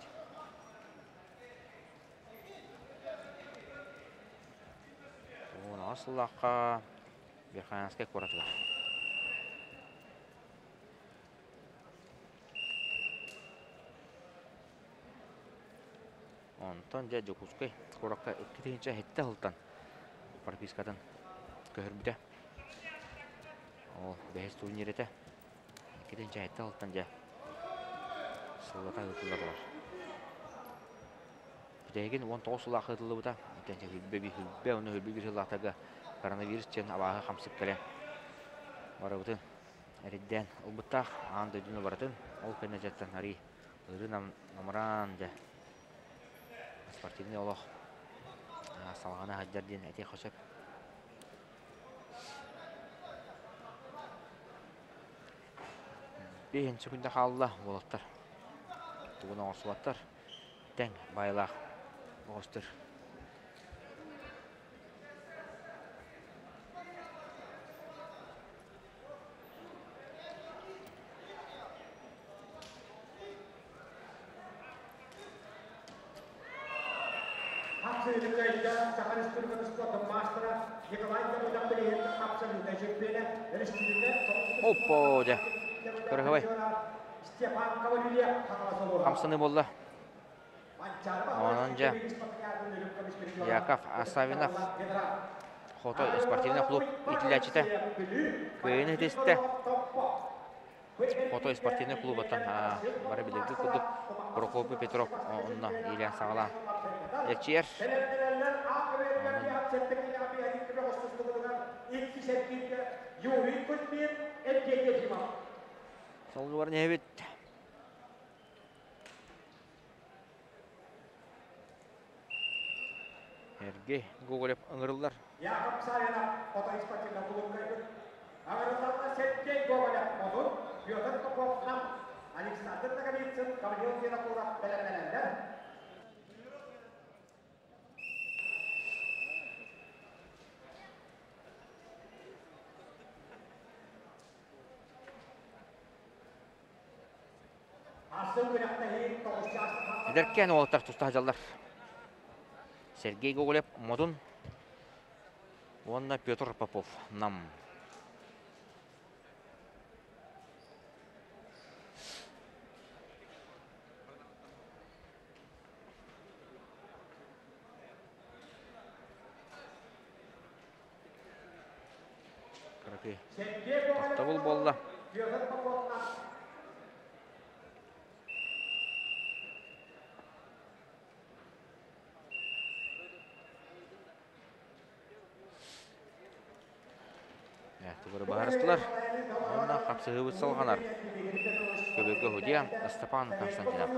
сыллаахха Верхоянскай куоратыгар. Онтон дьэ Дьокуускай куоракка 2007 сылтан пропискатын көһөрбүтэ. Ол бэһис турнир этэ. 2007 сылтан дьэ сыллата ыытылла турар. Бүтэһигин 19 сыллаах ыытыллыбыта. Итинчэ хүлбэ хүлбэ, уонна хүлбэ биир сыллаахтарга коронавирус диэн абааһы хамсык кэлэн барыбытын эрийдээн ылбыттаах аан дойдуну барытын ол кэннэ дьэттэн арый ырыы намыраан дьэ спортивный олох салҕана сылдьар диэн этиэххэ сөп. Биэһинчи күндэ хаалла уолаттар. Тугун оҥорсубаттар. Тэҥ баайылаах оҕустар. Оппо, дьэ. Кырыһыбай. Хамсаныы буолла. Онон дьэ Яков Асавинов Хотой спортивный клуб иитиллээччитэ кыайыыны ситистэ. Хотой спортивный клубуттан бары билэргит курдук Прокопий Петров онно иилээн саҕалаан эрчийэр. Солгубар нэһэбит. Эргий Гоголев ыҥырыллар. Яков Савинов Хотой спортивный клубка Аҕырылларга Сергей Гоголев Модун, Петр Попов Нам, Александр Ноговицын, Гаврил Винокуров бэлэмнэнэллэр. Эдэркээн уолаттар туста сылдьаллар. Сергей Гоголев Модун уонна Петр Попов Нам. Кыракый тохтобул буолла. Тугары баһарыстылар. Онно хапсыһыыбыт салҕанар. Көбүргэ Худия Степан Константинов.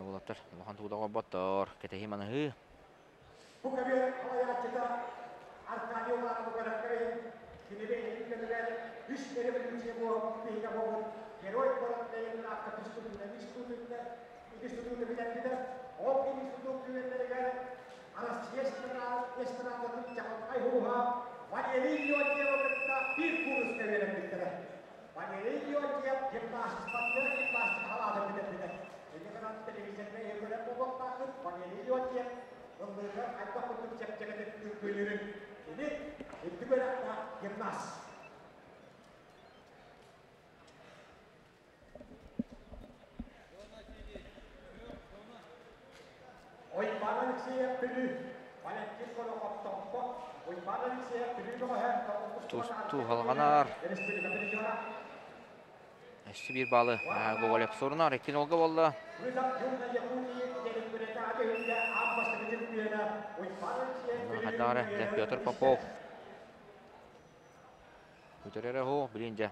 Уолаттар улахан тугу да оҥорботтор. Кэтэһии маныһыы. Бу көбүөр салайааччыта Аркадий Улановы көрөн кэбиһин. Кинигэ илин кэмигэр үс революция биһигэ буолбут Герой куорат Ленинградка түспүтүнэн институту бүтэрбитэ. Ол институт түгэннэригэр Россия эстрадатын чаҕылхай ууһа Валерий Леонтьевы кытта биир кууруска үөрэммиттэрэ. Валерий Леонтьев гимнастикаттан гимнастика халаатын бүтэрбитэ. Ини гынан телевизорга көрөр буолуохтааххыт Валерий Леонтьев ыллыырга хайдах курдук чэпчэкитик үҥкүүлүүрүн кини үрдүк үөрэхтээх гимнаст. Уйбаан Алексеев Бүлүү, Валентин Горохов Томпо, Уйбаан Алексеев Бүлүү бөҕөһө Тустуу халҕанар. Республика призера. Өссө биир баалы Гоголев сурунар. Икки нолга буолла. Хайдара Петр Попов. Бүтэрэрэ хо билин дьэ.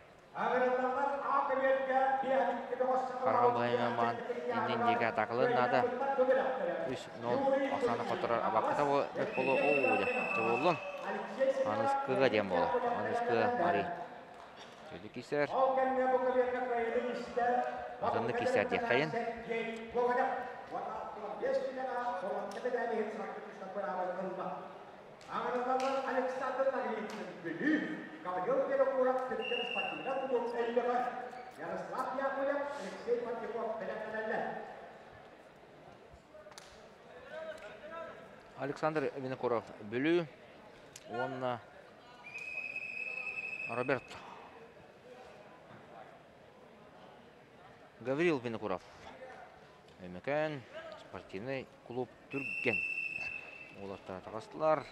Хараҕын быһайыман иннин диэки атаакалыан наада. 3-0 Оксана хотторор абакката бэт болу оо дьэ чобуллун. Аныскыга диэн буолу. Аныскыга Мари. Сөдү кисер. Атынны кисер диэххэйин. Александр Винокуров Бүлүү уонна Роберт Гаврил Винокуров Өймөкөөн спортивный клуб Түргэн уолаттара таҕыстылар.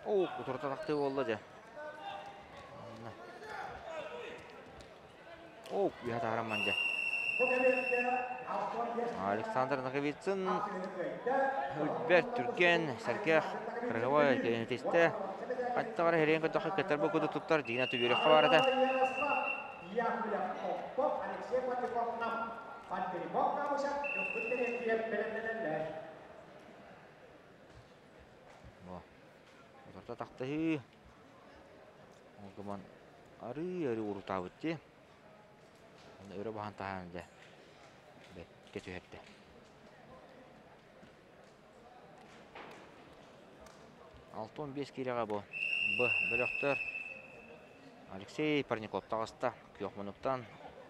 Оо, утурта тахтыы буолла дьэ. Оо, үһэ таһарамман дьэ. Александр Ноговицын Өлбөр түргэн, сэргэх, кыргыбай теннисистэ. Хаттаҕар эһириэн көтөхө кытар бу куду туттар дьиҥэ түбүрүххэ баар этэ. Утарта тахтаһыы. Ол гынан арыы-арыы урутаабыт дии. Оны өрө баһан таһаан дьэ бэркэ түһэрдэ. 65 киилэҕэ бу Б бөлөхтөр Алексей Парников таҕыста. Күөх мунуктан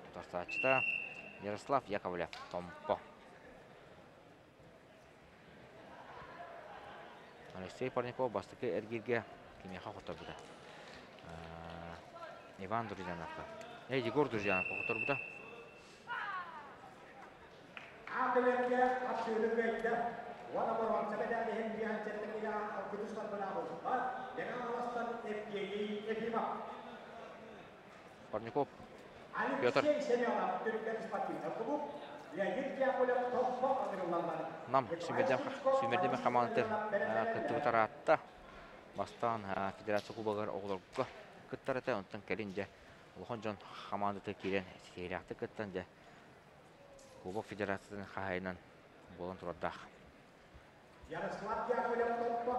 утарсааччыта Ярослав Яковлев Томпо. Алексей Парников бастакы эргииргэ кимиэхэ хотторбута? Иван Друзьяновка. Егор Друзьяновка хотторбута. Парников Петр Нам сүүмэрдэмэх хамаандатыгар кыттыбыт араатта. Бастаан федерация кубогар оҕолорго кыттар этэ, онтон кэлин дьэ улахан дьон хамаандатыгар киирэн ситиһиилээхтик кыттан дьэ Кубок федерациятын хаһаайынан буолан турардаах. Ярослав Яковлев Томпо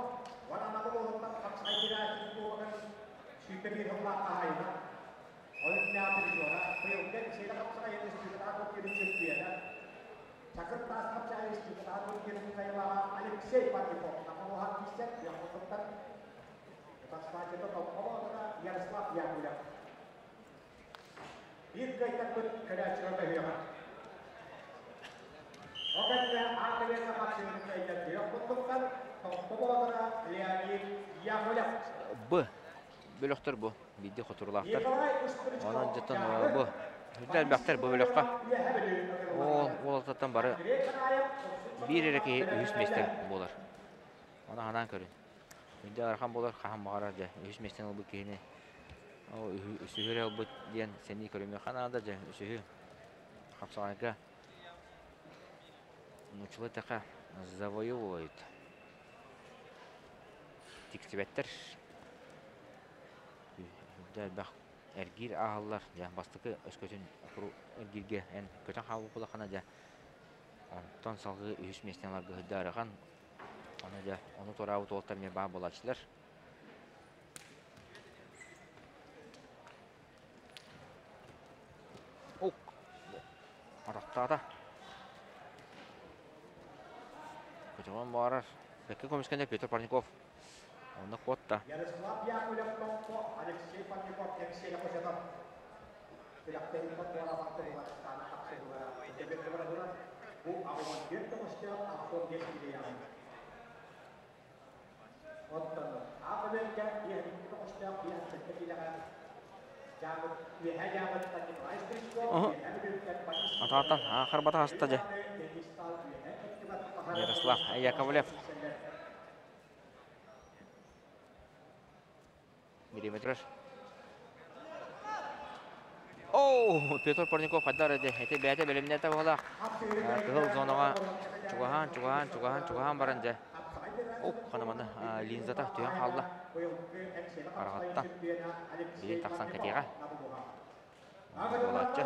Варанаҕа уолуттан хапсаҕай федерациятын кубогын 101 сыллаах хаһаайына. Олимпиада призера, быйылгы Сиэрэ хапсаҕай республикаҕа турнирын чөмпүйүөнэ, Чакыр таас хапсаҕай республикаҕа турнирын кыайыылааҕа Алексей Парников Наколуһан киирсэн Яхонтоттан утарсааччыта Томпо боотура Ярослав Яковлев. Биир кыайтарбыт көрөөччүгэ көһүөҕэ. Ол кэннэ аан кэлиэххэ хапсыһыыны кыайда күөх куттуктан Томпо боотура Леонид Яковлев. Б. Бөлөхтөр бу. Биирдии хотуруулаахтар. Онон дьоттон бу үрдэ элбэхтэр бу бөлөххө. Ол уолаттартан бары биир эрэ киһи үһүс миэстэ буолар. Ону ханаан көрүн. Үрдэ ыарахан буолар, хаһан баҕарар дьэ үһүс миэстэни ылбыт киһини үсүһү эрэ ылбыт диэн сэнии көрүмүөххэ наада дьэ үсүһү хапсаҕайга нууччалыы эттэххэ завоевывают тиксибэттэр үрдэ элбэх эргиир ааһаллар дьэ бастакы өскөтүн эргииргэ эн көтөн хаалбыт буоллаххына дьэ онтон салгыы үһүс миэстэни ыларга үрдэ ыарахан ону дьэ ону туораабыт уолаттар эмиэ баар буолааччылар. Ук! Атахтаата. Көтөҕөн баарар. Бэккэ көмүскэнэ Петр Парников. Онно куотта. Ярослав Яковлев Томпо, Алексей Парников Эҥсиэлэ Кочетов. Күрэхтэһиигэ туорабакка Татарстана хапсыһыылара өйдөбүл Бу 84 көмүстээх 85 киилэйэҕин. Оттон Аах-Өлүөнкэ 52 көмүстээх 57 киилэҕэ Дьаамыт Үөһээ Дьаамыттан Николай Стручков, Үөһээ Бүлүүттэн Борис Атааттан харбата хаста дьэ. Ярослав Яковлев. Миллиметр. Оу, Петр Парников хайдар эти. Эти бэйэтэ бэлэмнээтэ буолаах. Кыһыл зонаҕа чугаһаан, чугаһаан, чугаһаан, чугаһаан баран дьэ. Оп, ханаманы линзата түһэн хаалла. Хараҕаттан. Билин тахсан кэтиэҕэ. Буолааччы.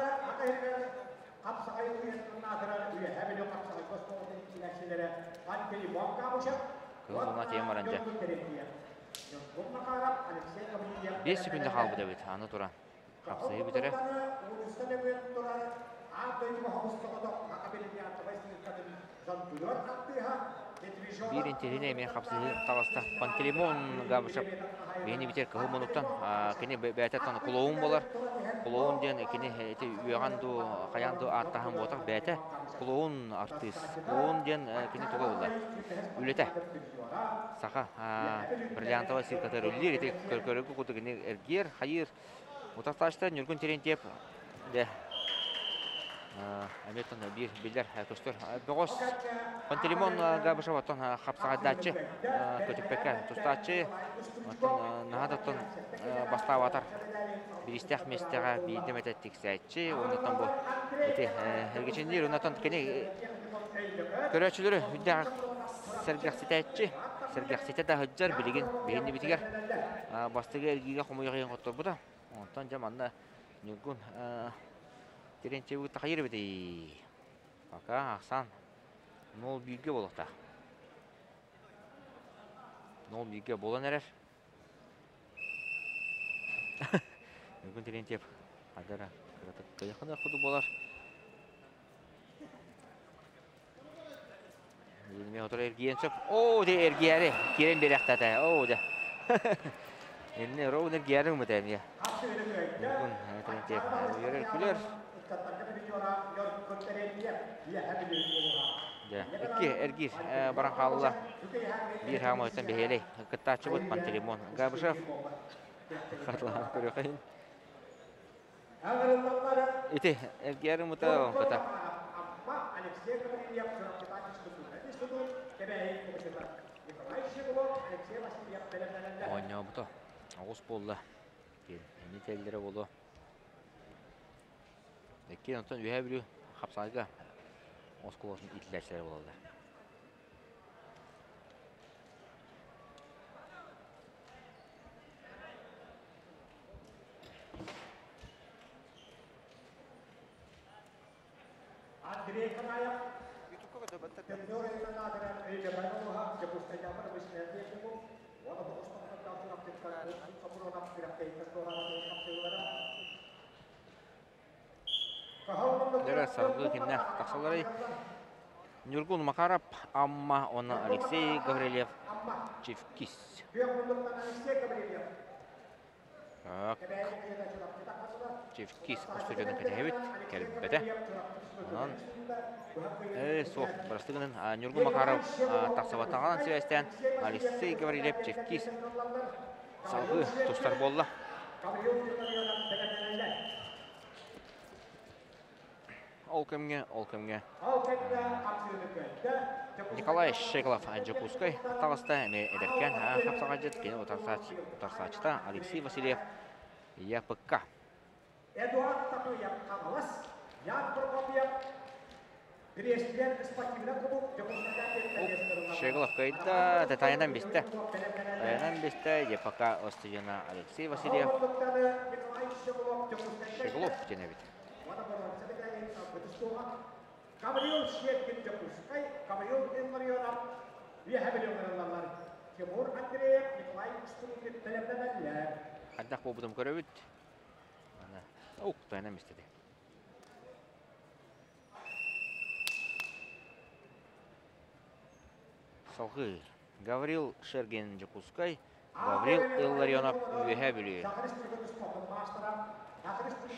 Кыһыл зона тиийэн баран дьэ. 5 секунда хаалбыт эбит, аны туран. Хапсыһыы бүтэрэ. Биир интэриэһинэй эмиэ хапсыһыы таҕыста. Пантелеймон Габышев биһини битэр кыһыл мунуктан кини бэйэтэ клоун буолар. Клоун диэн кини ити үөҕэн дуу, хайаан дуу ааттаһан буотах бэйэтэ клоун артыыс. Клоун диэн кини туга буолар? Үлэтэ. Саха бриллиантовай циркатыгар үллүүр ити көрөргө курдук кини эргиэр, хайыыр. Утартааччыта Ньургун Терентьев дьэ эмиэ биир биллэр көстөр бөҕөс Пантелеймон Габышев оттон хапсаҕайдааччы көтүппэккэ тустааччы оттон наһаа да оттон бастаабатар бириистээх миэстэҕэ биирдэ эмэтэ тиксээччи уонна бу ити эргичинниир оннотон кини көрөөччүлөрү үрдээх сэргэхситээччи сэргэхситэ да сылдьар билигин биһиннибитигэр бастакы эргиигэ хомуйаҕыйан хотторбута онтон дьэ манна Ньургун Терентьевы тахайыр эбитий пока ахсаан нол бииргэ буолуохтаах нол бииргэ буолан эрэр Ньургун Терентьев хадара кыратык кыйаханыах курдук буолар Мен отор эргийэн сөп. Оо, де эргийэри киирэн биэрэхтэтэ. Оо, де. Инне роун эргийэри умыта эмиэ. Ньургун Терентьев үөрэр күлэр. Дьэ, икки эргиир баран хаалла. Биир хаамыттан бэһиэлэй кыттааччыбыт Пантелеймон Габышев. Хатылаан көрүөххэ. Ити эргийэр умута оҥкота. Оонньообута оҕус буолла. Ини тэллэрэ буолуо. Иккиэн онтон Үөһээ Бүлүү хапсаҕайга оскуолатын иитиллээччилэрэ буолаллар. Андрей Канаев, Дьэ, салгыы кимнээх тахсалларый? Ньургун Макаров, Амма уонна Алексей Гаврильев Чевкис. Так. Чевкис устудьуонун кэтэһэбит, кэлбэтэ. Онон суох, бырастыы гынан Ньургун Макаров тахсыбатаҕынан сибээстээн Алексей Гаврильев Чевкис салгыы тустар буолла. Ол кэмҥэ, ол кэмҥэ Николай Щеглов Дьокуускай таҕыста эмиэ эдэркээн хапсаҕайдьыт кини утарсааччыта Алексей Васильев ЯПК. Эдуард Татуев Хаҥалас, Ян Прокопьев Щеглов кыайда, тайынан бистэ. Тайынан бистэ, ЕПК остуйана Алексей Васильев. Щеглов диэн эбит. Гаврил Щепкин Дьокуускай, Гаврил Илларионов үөһэ билиҥҥаллар. Тимур Андреев, Николай Струкин бэлэмнэнэллэр. Хайдах буолбутун көрөбүт. Ук, тайынан бистэ. Салгыы Гаврил Шергин Дьокуускай, Гаврил Илларионов Үөһээ Бүлүү.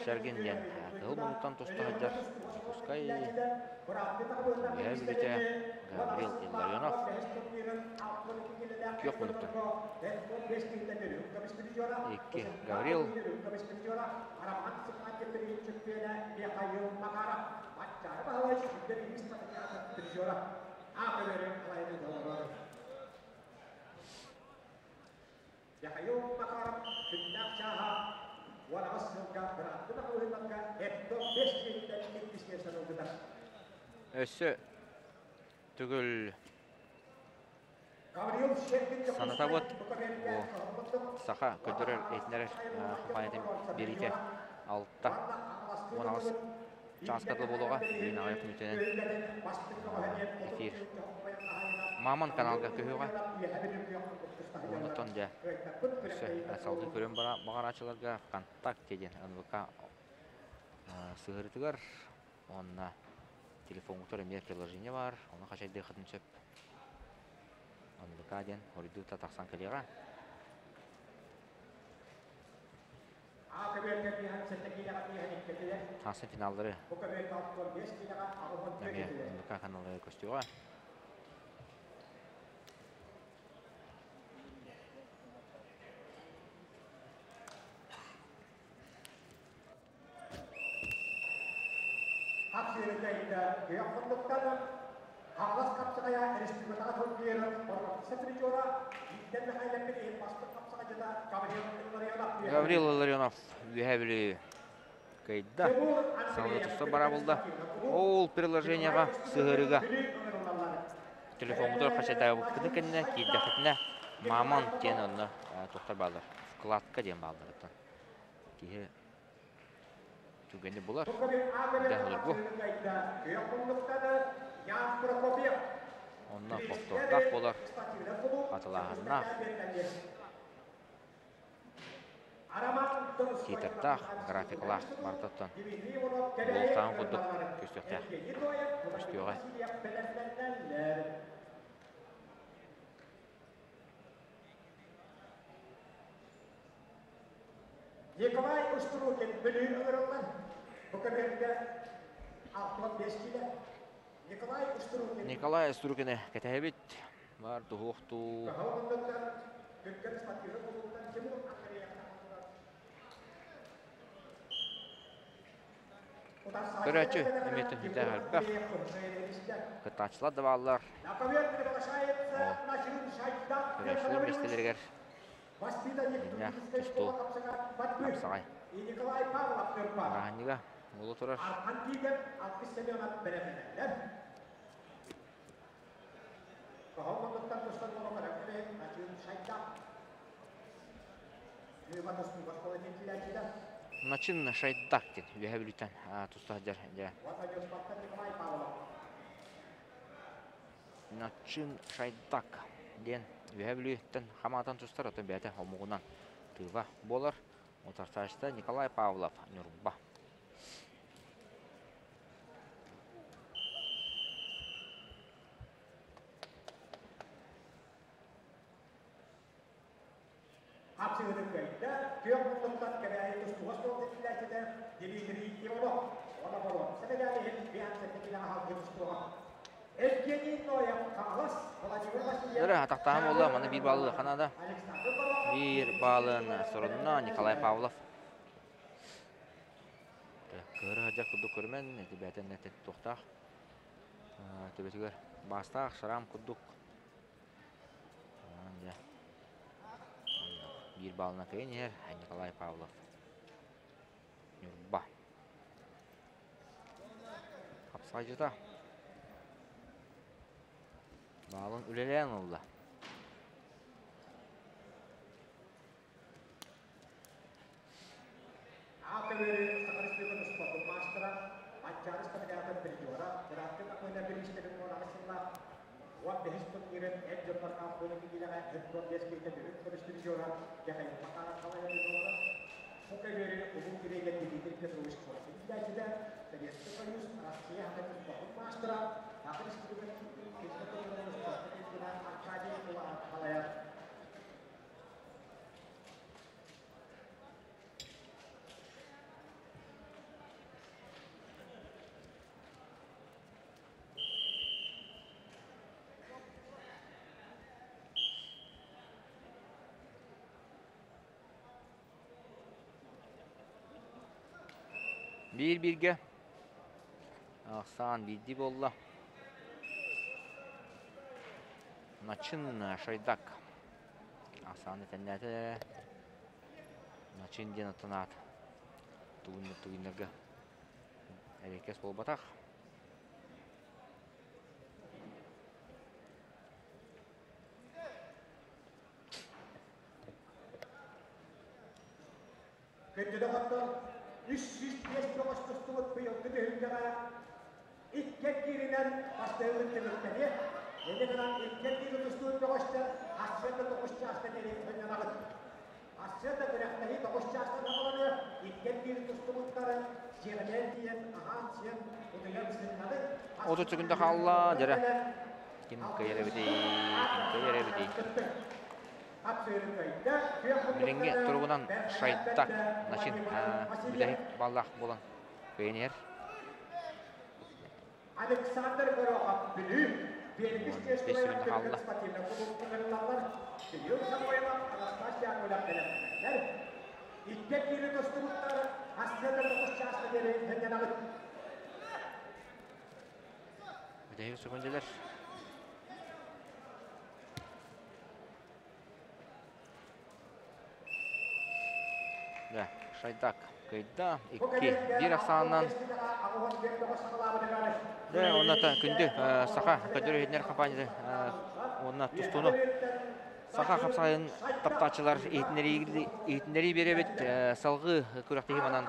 Шергин диэн кыһыл муннуктан туста сылдьар Дьокуускай, Үөһээ Бүлүүтэ Гаврил Илларионов күөх муннуктан. Икки Гаврил Өссө төгүл санатабыт бу саха көрдөрөр иһитиннэрэр хампаанньатын биэриитэ 6 18. Чааска дылы буолуоҕа. Бүгүн аҕыйах мүнүүтэнэн эфир Мамон каналга көһүөҕэ. Онтон дьэ өссө салгыы көрөн баҕарааччыларга ВКонтакте диэн НВК сыһыарытыгар уонна телефоҥҥутугар эмиэ приложение баар, ону хачайдыаххытын сөп. НВК диэн хоруйдуута тахсан кэлиэҕэ. Асы финаллары эмиэ НВК каналыгар көстүөҕэ. Хапсыырыгайда күөх хоннуктан Хаҥалас хапсаҕайа республикаҕа турнирын Борбакса призера Виктор Михайлович иһин бастык хапсаҕайдьыта Гаврил Илларионов Гаврил Илларионов Үөһээ Бүлүү кыайда. Салгыы туста бара булда. Ол приложениеҕа сыһыарыыга телефоҥҥутугар хачайдаабыккытын кэннэ киирдэххитинэ Мамон диэн онно туохтар бааллар вкладка диэн бааллар оттон киһи түгэни булар. Дэ судургу. Онно повтордаах буолар, хатылааһыннаах, титрдаах, графикалаах барытыттан буолуохтааҕын курдук көстүөхтээх. Көстүөҕэ. Николай Устурукин Бүлүү ыҥырыллар. Бу көбүөргэ 65 киилэ. Николай Устурукин Николай Устурукины кэтэһэбит. Бар туһуохтуу. Көрөөччү эмиэ түһүтэ элбэх. Кыттааччылар да бааллар. Көрөөччүлэр миэстэлэригэр Инньэ тустуу хапсаҕай бырааһынньыга буола турар. Начин Шайдак диэн Үөһээ Бүлүүттэн туста сылдьар дьэ. Начин Шайдак диэн Үөһээ Бүлүүттэн хамаатан тустар, оттон бэйэтэ омугунан тыыба буолар. Утарсааччыта Николай Павлов, Ньурба. Хапсыһыытын кыайда, күөх муннуктан Кэбээйи тустууга суол этиллээччитэ Дмитрий Иванов. Уонна боруонса медали иһин 57 киилэҕэ салгыы тустуоҕа. Евгений Ноев, Хаҥалас, Владимир Васильев, Өрө атахтааһын буолла, маны биир баалы Канада. Александр Горохов, Биир баалын сорунна Николай Павлов. Кыһыры сылдьар курдук көрүмэн, ити бэйэтин туохтаах төбөтүгэр баастаах шрам курдук. Дьэ, биир баалынан кыайан иһэр Николай Павлов. Ньурба. Хапсаҕайдьыта. Баалын үлэлээн ылла. Аатыры Саха Республикатын спордун маастара, Манчаары спартакиадатын призера, бырааттыы Акуйна бириистэрин уон сыллаах 15 турнирын эр дьоннор ааппыны киилэҕэ 45 киһитэ бүгүн көмүс призера Михаил Макаров салайар олорор. Бу көбүөрү Улуу Кириэгэ Дмитрий Петрович Коркин иитээччитэ, Советский Союз, Россия Саха спордун маастара, Саха Республикатын физкультуратын спордун Аркадий Улахов салайар. Биир бииргэ ахсаан биирдии буолла. Начин Шайдак Ахсаан этэннээтэ Начин диэн оттон аат тугуннарга эриэккэс буолбатах. Күндү доҕоттор, 305 бөҕөс тустубут быйылгы түһүлгэҕэ киилэҕэ икки кииринэн бастыылын түмүктэниэ. Ини гынан икки киири тустуур бөҕөстөр ассыата тоҕус чааска диэри сынньанаҕыт. Ассыата күрэхтэһии тоҕус чаастан саҕаланыа, икки киири тустубуттары дьиэҕитигэр тиийэн аһаан-сиэн утуйан сынньаныҥ. 30 секунда хаалла, дьэрэ. Ким кыайар эбитий, ким кыайар эбитий. Билиҥҥи туругунан Шайдак Начин бүтэһик баллаах буолан кыайан иһэр. Александр Горохов Бүлүү Биэрбис 5 секунда хаалла. спортивнай кулуупка кыталлар Кирилл Самойлов, Анастасия Акулев бэлэмнэнэллэр. Икки киири тустубуттар Ассыата тоҕус чааска диэри сынньанаҕыт. Бүтэһик секундалар. Да, Шайдак кыйда. Икки биир ахсаанынан. Да, онната күндү саха көдөрү иһитинэр компанияты уонна тустууну саха хапсаҕайын таптааччылар иһитиннэрии биэрэбит. Салгыы күрэхтэһии манан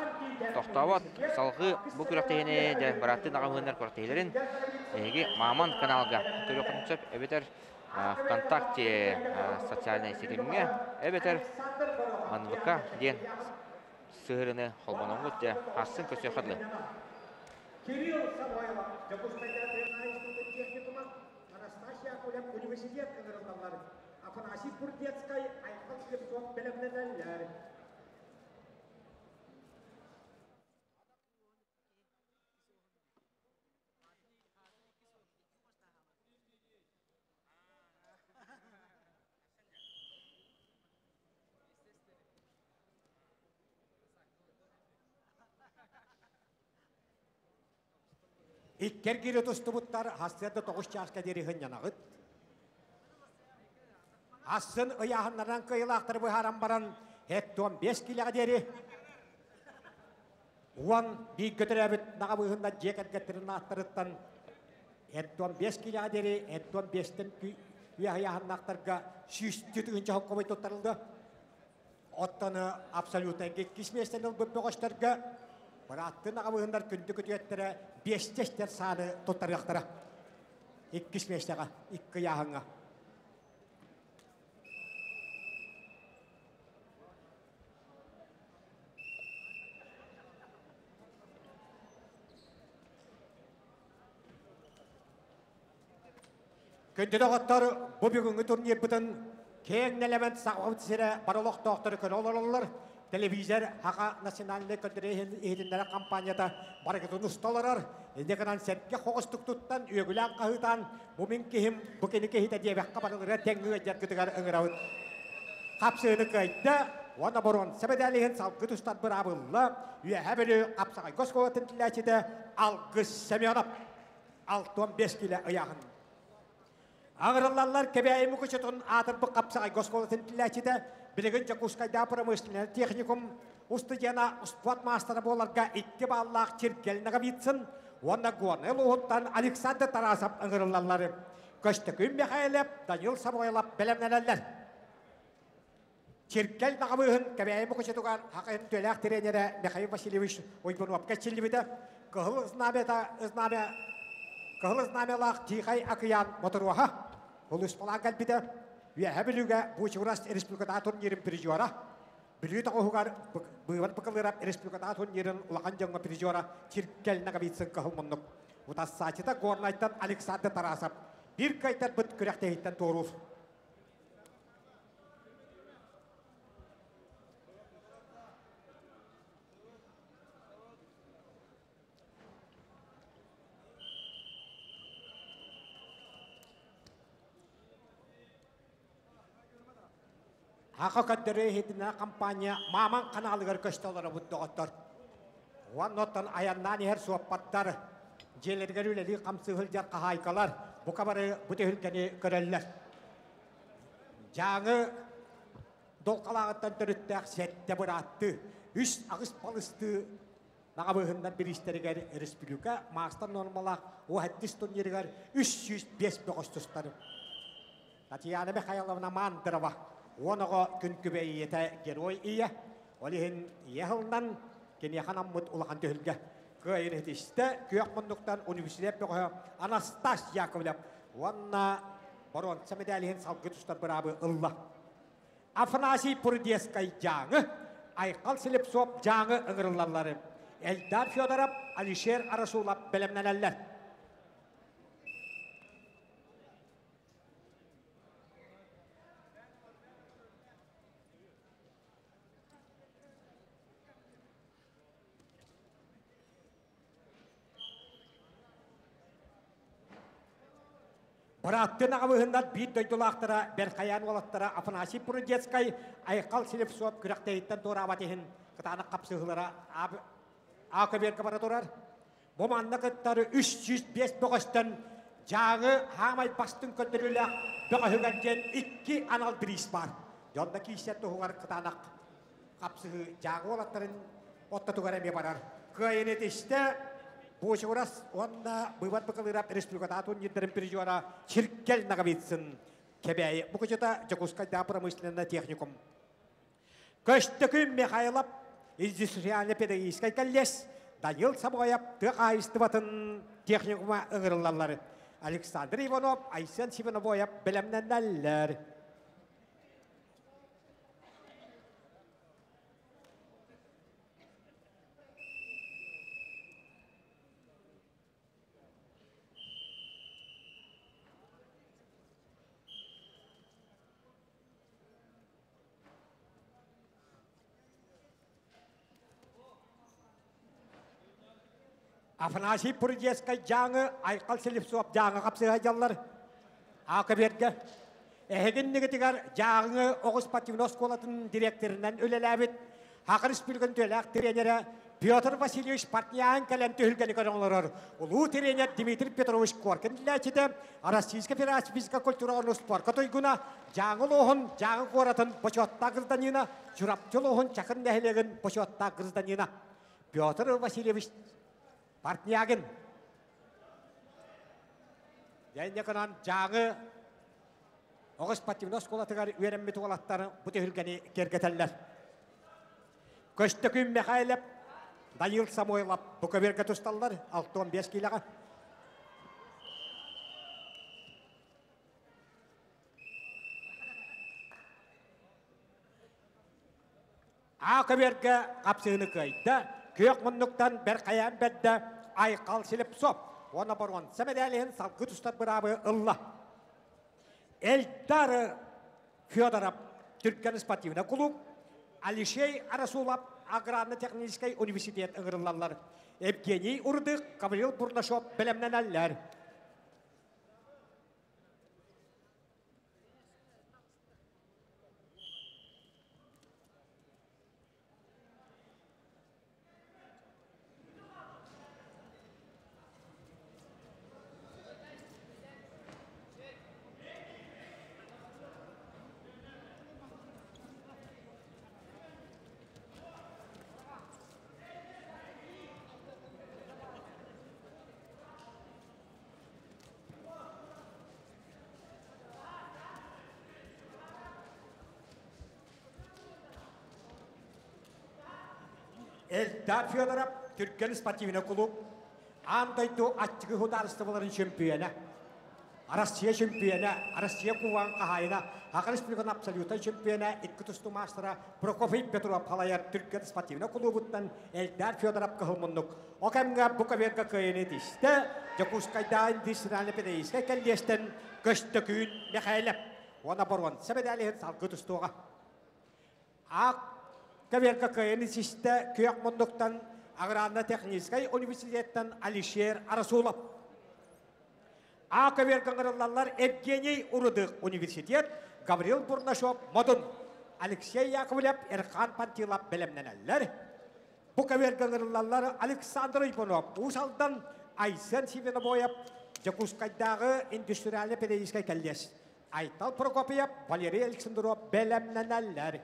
тохтообот. Салгыы бу күрэхтэһиини дьэ бырааттыы наҕамыһыннар күрэхтэһиилэрин эһиги Маман каналга көрүөххүтүн сөп эбэтэр ВКонтакте социальнай ситимҥэ эбэтэр НВК диэн сыһыарыны холбоноҥҥут дьэ хассын көрсүөххэ дылы. Кирилл Самойлов, Дьокуускайга тыа техникума, Анастасия Акулев университет ыҥырыллаллар. Афанасий Бурдецкай, Айхал Слепцов бэлэмнэнэллэр. Иккэргири тустубуттар хасыарда тоҕус чааска диэри сынньанаҕыт. Асын ыйааһыннарынан кыайыылаахтары быһааран баран, һэттуон биэс киилэҕэ диэри уон бииргэ төрөөбүт наҕабыыһыннар дьиэ кэргэттэрин ааттарыттан 75 киилэҕэ диэри 75-тэн үөһэ ыйааһыннаахтарга 100 тыһыынча холкуобай туттарыллыа. Оттон абсолютно иккис миэстэни ылбыт бөҕөстөргө бырааттыы наҕабыыһыннар күндү күтүөттэрэ биэстэстэр сааны туттарыахтара. Иккис миэстэҕэ, икки ыйааһыҥҥа. Күндү доҕоттор, бу бүгүҥҥү турнирбытын киэҥ нэлэмэн Сахабыт сирэ бары олохтоохтору көрө олороллор. Телевизор Саха национальнай көрдөрүү иһитиннэрэр компанията барыгытын уста олорор. Инньэ гынан сэргэ хоҕустук туттан, үөгүлээн хаһыытаан, бу мин киһим, бу кини киһитэ диэбэххэ барыларыгар тэҥҥэ ыалдьаргытыгар ыҥырабыт. Хапсыыны кыайда уонна боруонса мэдээлиһин салгыы тустар быраабылла Үөһээ Бүлүү хапсаҕайга оскуолатын тиллээччитэ Алгыс Семенов 65 киилэ ыйааһын. Аҕырыллаллар Кэбээйи Мукучутун аатырбыт хапсаҕайга оскуолатын тиллээччитэ билигин Дьокуускайдааҕы промышленнай техникум устудьуона спорт маастара буоларга икки бааллаах Чиргэл Ноговицын уонна Горнай улууһуттан Александр Тарасов ыҥырыллаллар. Көстөкүүн Михайлов, Данил Самойлов бэлэмнэнэллэр. Чиргэл наҕабыыһын Кэбээйи Мукучутугар хакын төлөөх тренерэ Михаил Васильевич Уйгунуопка чиллибитэ. Кыһыл знамята, знамя, Кыһыл знамялаах Тихай акыйаан мотуруоһа улууспалаан кэлбитэ. Үөһэ Бүлүүгэ Буучугурас республикатааҕы турнирын призера. Бүлүү тоҕуһугар Быыбар Быкылыырап республикатааҕы турнирын улахан дьоҥҥо призера Чиргэл Ноговицын кыһыл муннук. Утассааччыта Горнайтан Александр Тарасов биир кыайтарбыт күрэхтэһииттэн туоруур. Аха көрдөрүү иһитиннэрэр компания Маман ханаалыгар көстө олоробут доҕоттор. Уонна оттон айаннаан иһэр суоппаттар, дьиэлэригэр үлэлии хамсыы сылдьар хаһаайкалар бука бары бу түһүлгэни көрөллөр. Дьааҥы Долкалааҕыттан төрүттээх сэттэ бырааттыы, үс аҕыс балыстыы наҕабыыһыннар бириистэригэр республика маастар нуормалаах уһаттис турнирыгар 305 бөҕөс тустар. Татьяна Михайловна Мандрова уон оҕо күн күбэй ийэтэ герой ийэ. Ол иһин ийэ сылынан киниэхэ анаммыт улахан түһүлгэ. Кыайын этистэ күөх муннуктан университет бөҕөһө Анастас Яковлев уонна боруонса медалиһин салгы тустар быраабы ылла. Афанасий Прудецкай Дьааҥы, Айхал Слепцов Дьааҥы ыҥырыллаллары Эльдар Федоров, Алишер Арасулов бэлэмнэнэллэр. Бырааттын аҕабыһыннар биир дойдулаахтара Бэрхайаан уолаттара Афанасий Прудецкай, Айхал Слепцов күрэхтэһииттэн туораабат иһин кытаанах хапсыһыылара А-көбүөргэ бара турар. Бу манна кыттар 305 бөҕөстөн Дьааҥы хаамай бастыҥ көрдөрүүлээх бөҕөһүгэр диэн икки анал бириис баар. Дьонно киирсэр туһугар кытаанах хапсыһыы Дьааҥы уолаттарын оттотугар эмиэ барар. Кыайын этистэ Буочугурас уонна Быыбар Быкылыырап республикатааҕы турнирдарын призера Чиркэл Ноговицын Кэбээйи Букучута Дьокуускайдааҕы промышленнай техникум. Көстөкүүн Михайлов индустриально-педагогическай колледж Данил Самоев тыа хаһаайыстыбатын техникума ыҥырыллаллар. Александр Иванов, Айсен Сиванобоев бэлэмнэнэллэр. Афанасий Прудецкай Дьааҥы, Айхал Слепцов Дьааҥы хапсыһа дьаллар. Аакабергэ эһигиннигитигэр Дьааҥы оҕус спортивнай оскуолатын директорынан үлэлээбит Саха Республикатын үтүөлээх тренерэ Петр Васильевич Портнян кэлэн түһүлгэни көрөн олорор улуу тренер Дмитрий Петрович Коркин үлэлээччитэ, Российскай Федерация физическэй культура уонна спорка туйгуна, Дьааҥы улууһун Дьааҥы куоратын бочуоттаах гражданина, Чурапчы улууһун Чакыр нэһилиэгин бочуоттаах гражданина Петр Васильевич Портнягин. Дьэ, гынан Дьааҥы Оҕо спортивнай оскуолатыгар үөрэммит уолаттар бу түһүлгэни киэргэтэллэр. Көстөкүүн Михайлов, Данил Самойлов бу көбүөргэ тусталлар 65 киилэҕэ. А көбүөргэ хапсыһыны кыайда, күөх муннуктан бэркайаан бэрдэ Айхал Слепцов уонна боруонса мэдээлиһин салгыы тустар быраабы ылла. Эльдар Федоров Түркэн спортивный клуб, Алишей Арасулов аграрно-техническай университет ыҥырыллаллар. Евгений Урдык, Гаврил Бурнашов бэлэмнэнэллэр. Эльдар Федоров Түргэн спортивный клуб аан дойду аччыгы судаарыстыбаларын чемпиона, Россия чемпиона, Россия кубогын хаһаайына, Саха Республикатын абсолютнай чемпиона, икки тустуу маастара Прокофий Петров халайар Түргэн спортивный клубуттан Эльдар Федоров кыһыл муннук. О кэмҥэ бу көбүөргэ кыайыыны тистэ Дьокуускайдааҕы индустриальнай-педагогическай кэллиэстэн Көстөкүүн Михайлов уонна боруонса медалиһын салгыы тустуоҕа. Аак көбүөргэ кыайыыны систэ күөх муннуктан аграрно-техническай университеттан Алишер Арасулов. А көбүөргэ ыҥырыллаллар Евгений Урудык университет, Гаврил Бурнашов Модун, Алексей Яковлев, Эрхан Пантилов бэлэмнэнэллэр. Бу көбүөргэ ыҥырыллаллар Александр Иванов, Уус Алдан, Айсен Сивинобоев, Дьокуускайдааҕы индустриальнай-педагогическай кэллиэс, Айтал Прокопьев, Валерий Александров бэлэмнэнэллэр.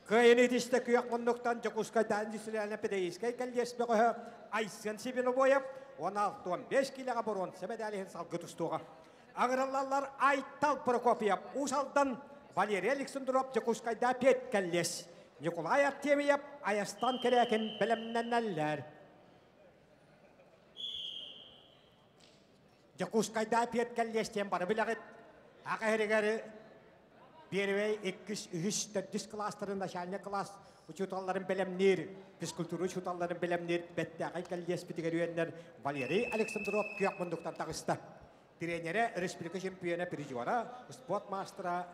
Кыайын итистэ күөх муннуктан Дьокуускайдаан индустриальнай педагогическай кэллиэс бөҕөһө Айсен Сибинобоев 16-15 киилэҕэ боруонса мэдээлиһин салгы тустуоҕа. Аҥырыллаллар Айтал Прокопьев, Уус Алдан, Валерий Александров, Дьокуускайдаа Пет кэллиэс, Николай Артемьев, Айастан Кэрээкин бэлэмнэнэллэр. Дьокуускайдаа Пет кэллиэс диэн бары билэҕит. Аҕа иһэригэр Первый, иккис, үһүс, төрдүс кылаастарын начальник класс учууталларын бэлэмниир, физкультура учууталларын бэлэмниир бэттээхэй кэллиэспитигэр үөннэр Валерий Александров күөх мундуктан таҕыста. Тренерэ, республика чемпиона, призера, спорт маастара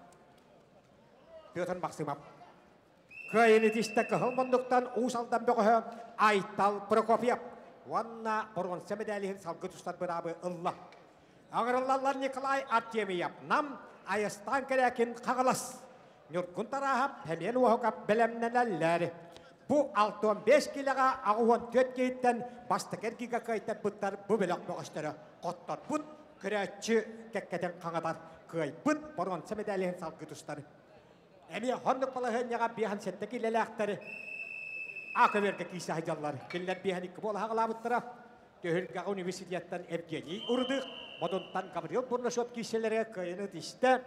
Петр Максимов. Кыайын итистэ кыһыл мундуктан Уус Алдан бөҕөһө Айтал Прокопьев уонна боруонса мэдээлиһин салгы тустар быраабы ылла. Аҕырыллаллар Николай Артемьев, Нам, Айастаан Кэрээкин, Хаҥалас. Ньургун Тарааһап, Хэмиэн Уоһукап бэлэмнэнэллэр. Бу 65 киилэҕэ 84 киһиттэн бастакы эргиигэ кыайтарбыттар бу бөлөх бөҕөстөрө хотторбут көрөөччү кэккэтин хаҥатар кыайбыт боруонса мэдээлиһин салгыы тустар. Эмиэ хоннук балаһыанньаҕа 57 киилэлээхтэр А көбүөргэ киирсэ сылдьаллар. Кинилэр 52 буола хаҕалаабыттара. Түһүлгэҕэ университеттан Евгений Урдых, Модунтан Гаврил Бурнашов киирсэлэрэ кыайыны тистэ.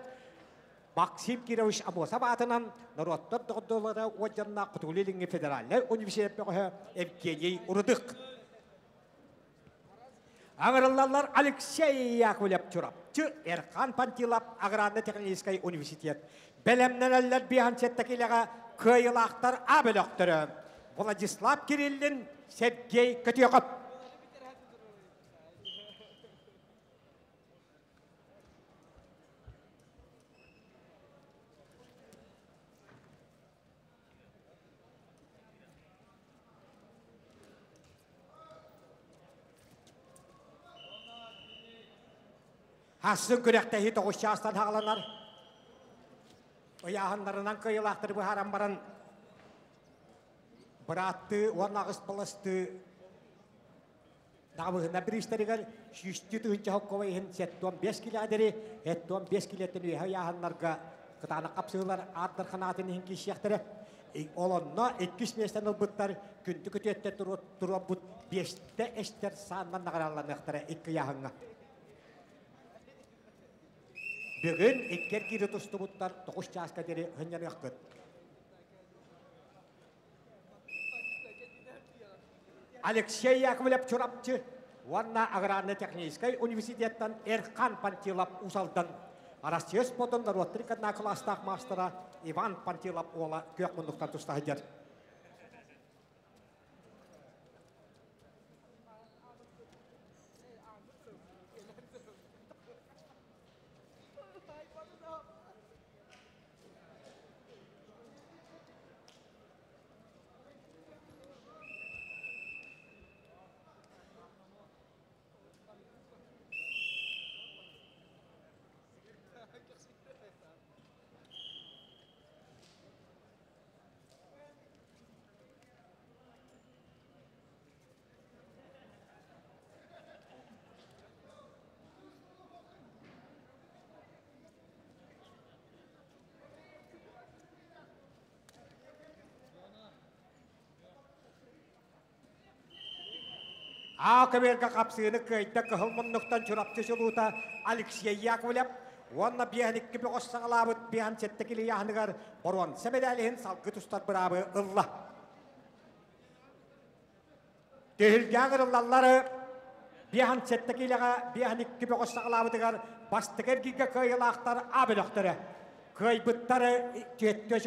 Максим Кирович Амосов аатынан норуоттар доҕордуулара уордьаннаах Хотугулуу-Илиҥҥи федеральнай университет бөҕөһө Евгений Урдых. Аҥырыллаллар Алексей Яковлев Чурапчы, Эрхан Пантилов аграрно-техническай университет. Бэлэмнэнэллэр биһан сэттэкилэҕэ кыайылаахтар А бөлөхтөрө. Владислав Кириллин, Сергей Көтүөхөп. Хассын күрэхтэһии тоҕус чаастан хааланар. Ыйааһыннарынан кыайыылаахтары быһааран баран бырааттыы уонна аҕыс баластыы Даҕабыһына бириистэригэр сүүстүү тыһыынча холкуобай иһин 75 килэдери, 75 килэттэн үөһэ ыйааһыннарга кытаанах хапсыһыылар ааттар ханаатын иһин киирсиэхтэрэ. Олонно иккис миэстэни ылбыттар күндү күтүөттэр туруорбут биэстэ эстэр сааннан наҕарааланыахтара икки ыйааһыҥҥа. Бүгүн икки эргиири тустубуттар тоҕус чааска диэри сынньаныаххыт. Алексей Яковлев Чурапчы уонна аграрно-техническай университеттан Эрхан Пантилов Уус-Алдан Россия спордун норуоттарын кытына кылаастаах маастара Иван Пантилов уола күөх муннуктан туста сылдьар. Аа көбүөргэ хапсыыны кыайда кыһыл муннуктан Чурапчы чулуута Алексей Яковлев уонна биэһэникки бөҕөс саҕалаабыт биэһэн сэттэ килийааһыныгар боруонса мэдээлиһин салгы тустар быраабы ылла. Түһүлгэ ыҥырыллаллары 57 киилэҕэ 52 бөҕөс саҕалаабытыгар бастакы эргииргэ кыайыылаахтар А бөлөхтөрө. Кыайбыттары түөттүү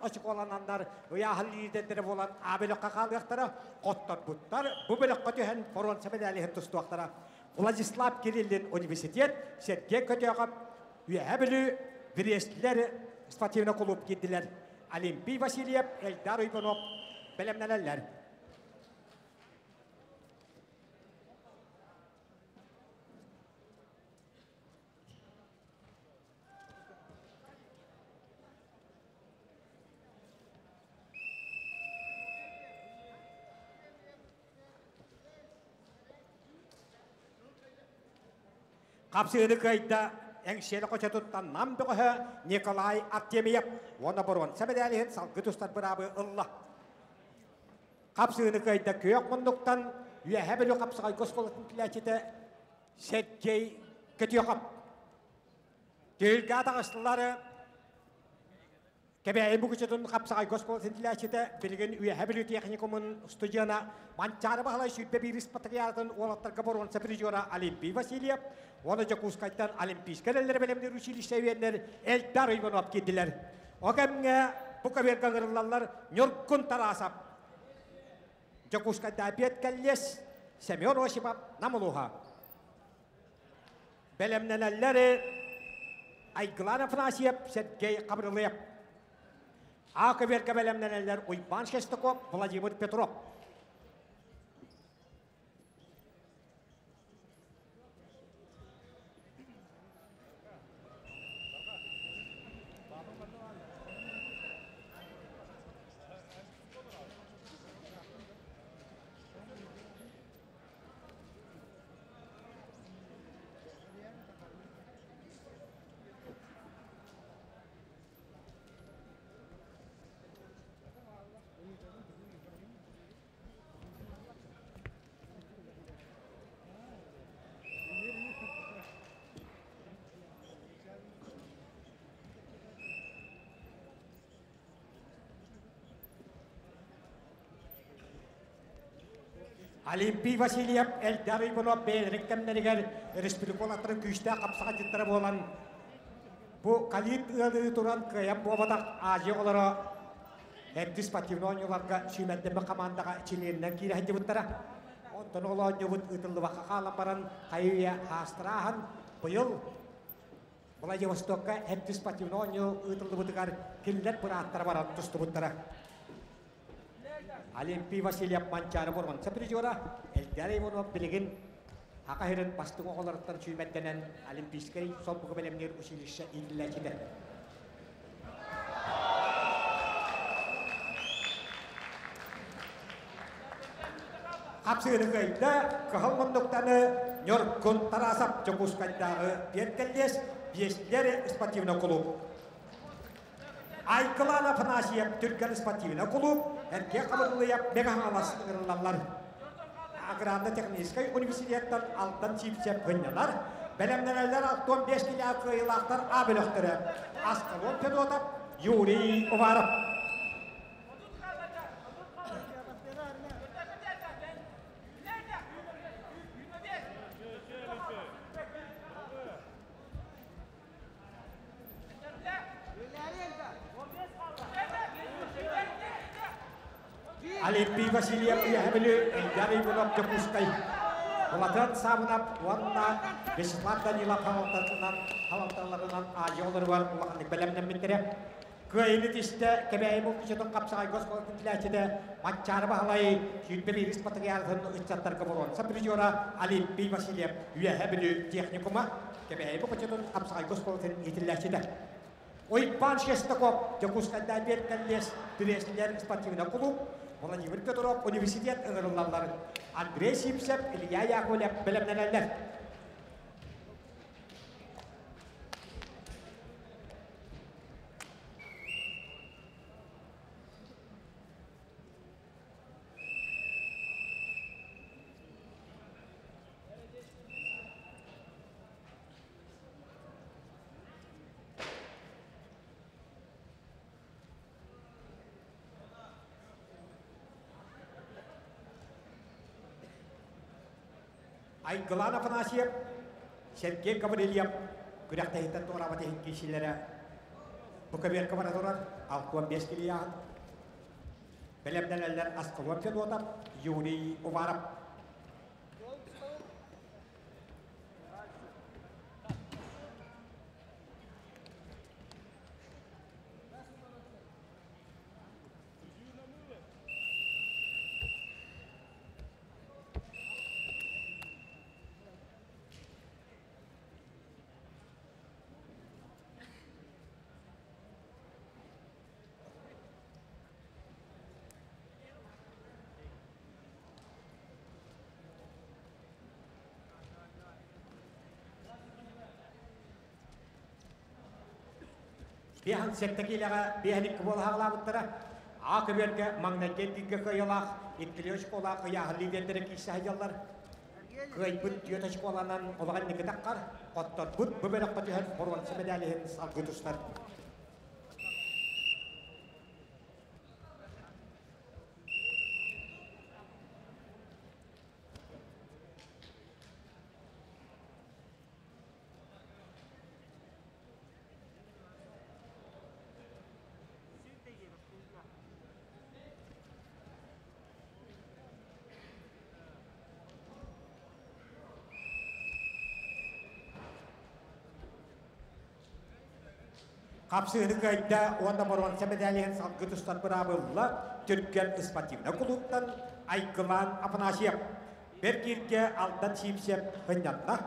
очукуолананнар ыйааһын лиидэрдэрэ буолан А бөлөххө хаалыахтара, хотторбуттар бу бөлөххө түһэн боруонса мэдээлиһин тустуохтара. Владислав Кириллин университет, Сергей Көтөөхөп Үөһээ Бүлүү Брестлер спортивный клуб киирдилэр. Олимпий Васильев, Эльдар Уйгунов бэлэмнэнэллэр. Хапсыыны кыайда. Эҥсиэли хочотуттан Нам бөҕөһө Николай Артемьев уонна боруонса мэдээлиһин салгыы тустар быраабы ылла. Хапсыыны кыайда күөх муннуктан Үөһээ Бүлүү хапсаҕайга оскуолатын килээччитэ Сергей Көтүөхөп. Түһүлгэ таҕыстылар Кэбээйи Мукучутун хапсаҕайга оскуолатын тилээччитэ билигин Үөһээ Бүлүү техникумун студена Манчаары Баһылай 21 спартакиадатын уолаттарга боруонса призера Олимпий Васильев уонна Дьокуускайтан Олимпийскай эрэллэри бэлэмниир училище үөннэр Эльдар Иванов киирдилэр. О кэмҥэ бу көбүөргэ ыҥырыллаллар Ньургун Тарасов, Дьокуускайдаа Пет Кэллиэс, Семен Осипов, Нам улууһа. Бэлэмнэнэллэр Айгылан Афанасьев, Сергей Хабрылыев. А көбүөргэ бэлэмнэнэллэр Уйбаан Шестаков, Владимир Петров. Олимпий Васильев Эльдар Иванов бэйэлэрин кэмнэригэр республикалаттарын күүстээх хапсаҕайдьыттара буолан бу калит ыалыы туран кыайан буолбатах Азия оҕолоро эрдэ спортивнай оонньууларга сүүмэрдэммит хамаандаҕа чилиэнинэн киирэ сылдьыбыттара. Онтон ол оонньуубут ыытыллыбакка хаалан баран хайы-үйэ хаастара ааһан быйыл Владивостокка эрдэ спортивнай оонньуу ыытыллыбытыгар кинилэр бырааттара баран тустубуттара. Олимпий Васильев Манчаары боруонса призера Эльдар Иванов билигин Саха сирин бастыҥ оҕолоруттан сүүмэрдэнэн Олимпийскай солбугу бэлэмниир училище иитиллээччитэ. Хапсыыны кыайда кыһыл муннуктаны Ньургун Тарасов Дьокуускайдааҕы Пиэркэллиэс Биэслэр спортивный клуб Айгылаан Афанасьев Түргэн спортивнай кулууп, Эргэ Хабырылыйап Мэҥэ Хаҥалас ыҥырыллаллар. Аграрно-техническай университеттан Алдан Сивцев кынньанар, бэлэмнэнэллэр 65 килэ кыайыылаахтар А бөлөхтөрө Аскалон Федотов, Юрий Уваров. Олимпий Васильев Үөһэ Эльдар Иванов Дьокуускай Былатыан Саабынап уонна Вячеслав Данилов халалталарынан Азия оҕолоругар улаханнык бэлэмнэммиттэрэ. Кыайыыны тистэ Кэбээйи булкучутун хапсаҕайга оскуолатын тилээччитэ Манчаары Баһылай 21 патриархын ыччаттарга боруонса призера Олимпий Васильев Үөһэ Бүлүү техникума Кэбээйи букучутун хапсаҕайга оскуолатын иитиллээччитэ. Уйбаан Шестаков Дьокуускайдаа биэр кэллиэс Треслер спортивнай кулууп Владимир Петров университет ыҥырыллаллар. Андрей Сивцев, Илья Яковлев бэлэмнэнэллэр. Айгылан Афанасьев, Сергей Гаврильев күрэхтэһииттэн туораабат иһин киирсиилэрэ бу көбүөргэ бара турар 65 килийааһын. Бэлэмнэнэллэр Аскалон Федотов, Юрий Уваров. 57 киилэҕэ 52 буола хаҕалаабыттара. А көбүөргэ маҥнайгы эргииргэ кыайыылаах иккилии очколаах ыйааһын лидердэрэ киирсэ сылдьаллар. Кыайбыт түөрт очколанан олоҕо инники таххар, хотторбут бу бөлөххө түһэн боруонса мэдээлиһин салгыы тустар. Хапсыһыны кыайда уонна боруонса мэдээлиһин салгыы тустар быраабылла Түргэн спортивнай кулууптан Айгылаан Афанасьев. Бэргииргэ Алдан Сиипсиэп сынньанна.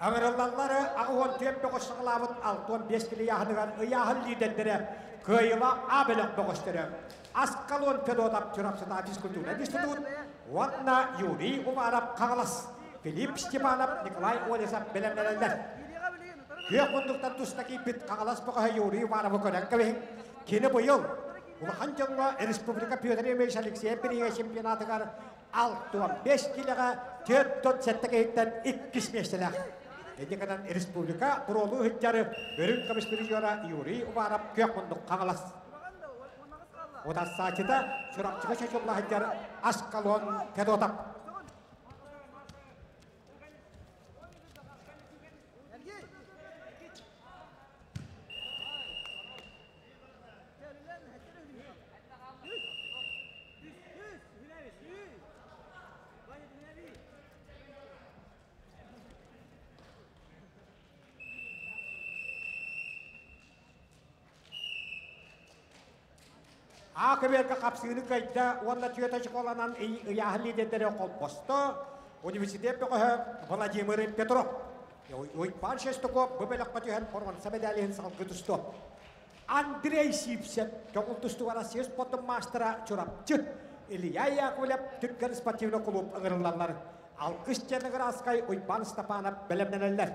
Ыҥырыллаллары 84 бөҕөс саҕалаабыт 65 кило ыйааһыныгар ыйааһын лиидэрдэрэ Кыайыла А бөлөх бөҕөстөрө Аскалон Федотов Чурапчытааҕы физкультурнай институт уонна Юрий Уваров Хаҥалас, Филипп Степанов, Николай Олесов бэлэмнэнэллэр. Күөх муннуктан туста киирбит Хаҥалас бөҕөһө Юрий Уваровы көрөн кэбиһиҥ. Кини быйыл улахан дьоҥҥо республика Петр Ильич Алексеев бирииһэ чемпионатыгар 65 килэҕэ 47 киһиттэн иккис миэстэлээх. Ити гынан республика буруолуу сылдьары үрүҥ көмүс призера Юрий Уваров күөх муннук Хаҥалас. Утарсааччыта Чурапчыга чочулла сылдьар Аскалон Федотов. А көбүөргэ хапсыыны кыайда уонна түөрт очколанан ыйааһын лидердэрэ холбосто. Университет бөҕөһө Владимир Петров. Уйбаан Шестаков бу бөлөххө түһэн боруонса мэдээлиһин салгыы тустуо. Андрей Сивцев көҥүл тустууга Россия спордун маастара Чурапчы, Илья Яковлев Түргэн спортивный клуб ыҥырыллаллар. Алгыс Черноградскай Уйбаан Степанов бэлэмнэнэллэр.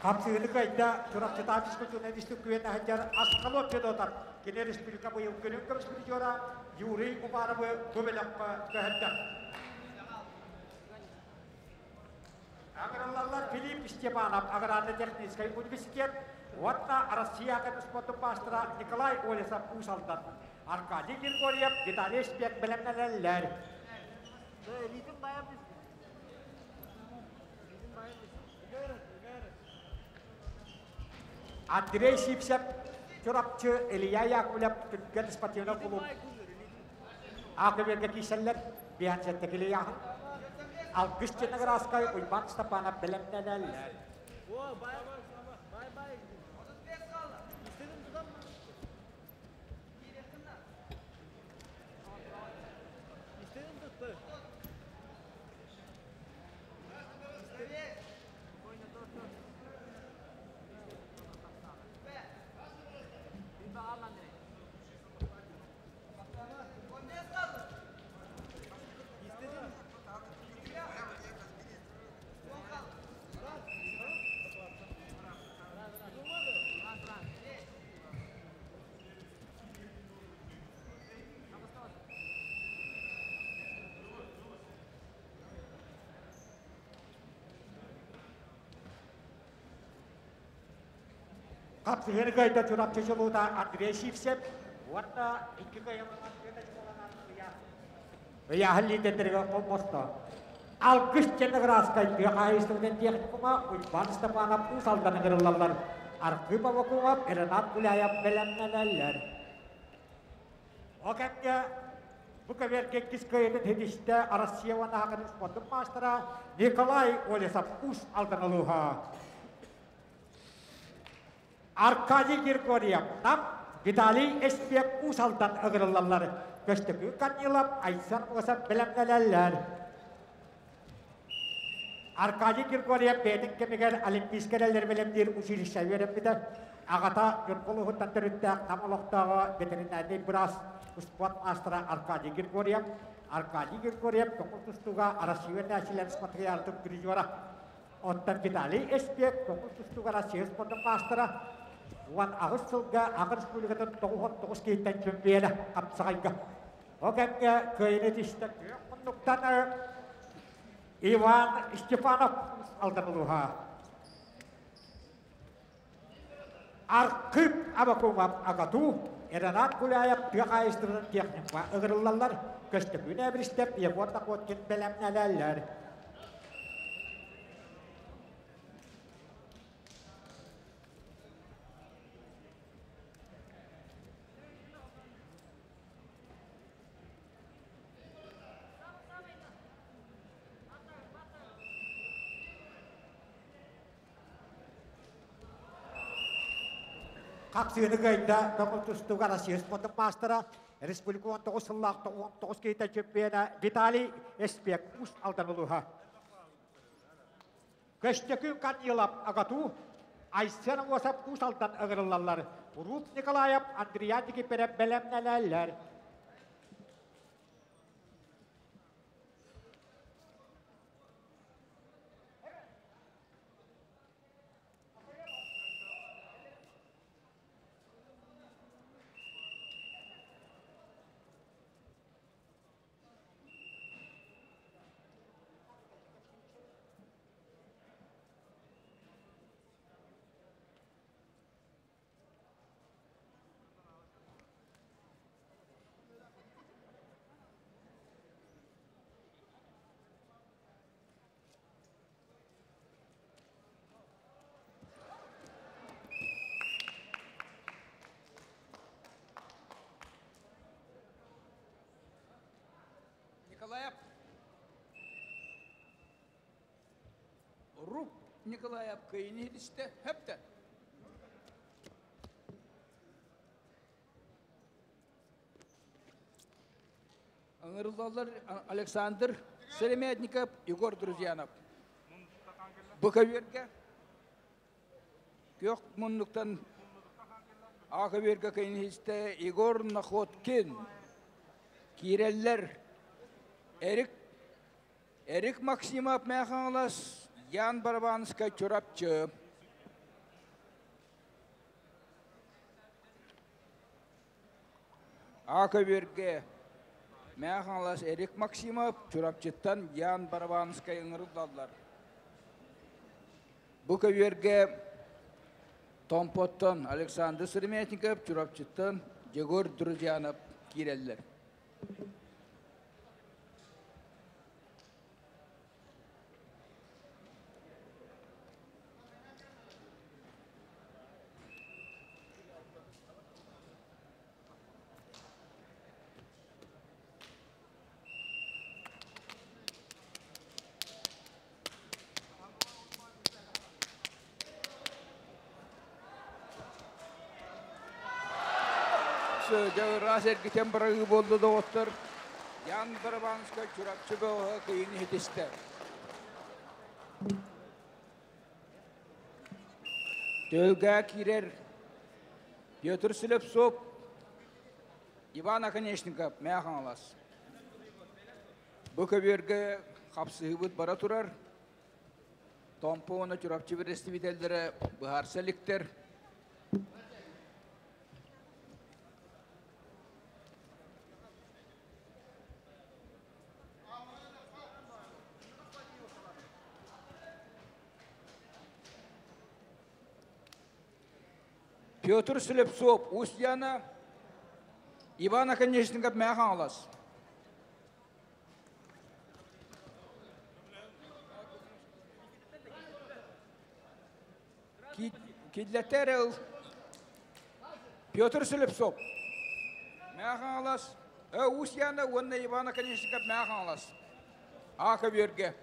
Хапсыыны кыайда Чурапчытааҕы физкультурнай институт сылдьар Аскалон Федотов. Кини республика быйыл күнүн көмүс призера Юрий Уваровы бу бөлөххө көһөрдө. Ыҥырыллаллар Филипп Степанов аграрно-техническай университет уонна Россия спортун маастара Николай Олесов Уус Алдан, Аркадий Григорьев, Виталий Шпек бэлэмнэнэллэр. Андрей Сивцев, Чурапчы, Илья Яковлев, Түргэн спортивный клуб Аакыберге киирсэллэр, биһан килияһын. Алгыс Черноградскай Уйбаан Степанов бэлэмнэнэллэр. Хапсыһыны кыайда Чурапчы чулуута Андрей Сивцев уонна икки кыайыллыбат ыйааһын лидердэригэр холбосто. Алгыс Черноградскай тыа хаһаайыстыбатын техникума Уйбаан Степанов Уус Алдан ыҥырыллаллар. Архыып Аввакумов, Ренат Гуляев бэлэмнэнэллэр. Ол кэмҥэ бу көбүөргэ иккис кыайыытын ситистэ Россия уонна Саха спордун маастара Николай Олесов Уус Алдан улууһа. Аркадий Григорьев Нам, Виталий Эспек Уус Алдан ыҥырыллаллар. Көстөкүүн Корнилов, Айсен Осов бэлэмнэнэллэр. Аркадий Григорьев бэйэтин кэмигэр Олимпийскай эрэллэри бэлэмниир училище үөрэммитэ. Аҕата Ньурба улууһуттан төрүттээх Нам олохтооҕо ветеринарнай быраас, спорт маастара Аркадий Григорьев. Аркадий Григорьев көҥүл тустууга Россия үөрэнээччилэрин спартакиадатын призера. Оттон Виталий Эспек көҥүл тустууга Россия спордун маастара 18 сылга Аҕа Республикатын 99 киһиттэн чемпиона хапсаҕайга. Ол кэмҥэ кыайыыны тистэ күөх муннуктан Иван Степанов Алдан улууһа. Архип Абакумов АГАТУ, Ренат Гуляев тыа хаһаайыстыбатын техникума ыҥырыллаллар, Көстөкүүн Эбиристэп, Егор Находкин бэлэмнэнэллэр. Хапсыыны кыайда көҥүл тустууга Россия спордун маастара, республика 19 сыллаах 19 киһитэ чемпиона Виталий Эспек Уус Алдан улууһа. Көстөкүүн Корнилов АГАТУ, Айсен Осов Уус Алдан ыҥырыллаллар. Руф Николаев, Андриан Никифоров бэлэмнэнэллэр. Николаев. Руп Николаев кыйыны хитисте хөптө. Ыҥырыллаллар Александр Сыромятников, Егор Друзьянов. Бу көбүөргэ күөх муннуктан А көбүөргэ кэнниһистэ Егор Находкин. Киирэллэр Эрик Эрик Максимов Мэхаҥалас, Ян Барабанскай Чурапчы. А көбүөргэ Мэҥэ Хаҥалас Эрик Максимов, Чурапчыттан Ян Барабанскай ыҥырыллаллар. Бу көбүөргэ Томпоттон Александр Сыромятников, Чурапчыттан Егор Друзьянов киирэллэр. Дьэ, эргитэн барыы буолла доҕоттор. Ян Барабанскай Чурапчы бөҕөһө кыйын иһитистэ. Төлгө киирэр Петр Слепцов, Иван Оконешников, Мэҥэ Хаҥалас. Бу көбүөргэ хапсыһыыбыт бара турар. Томпо уонна Чурапчы бэрэстэбиитэллэрэ быһаарса иликтэр. Петр Слепцов, Устьяна, Иван Оконечников, Мяхалас. Киллетерел Петр Слепцов, Мяхалас, Устьяна, уонна Иван Оконечников, Мяхалас. Ака берге.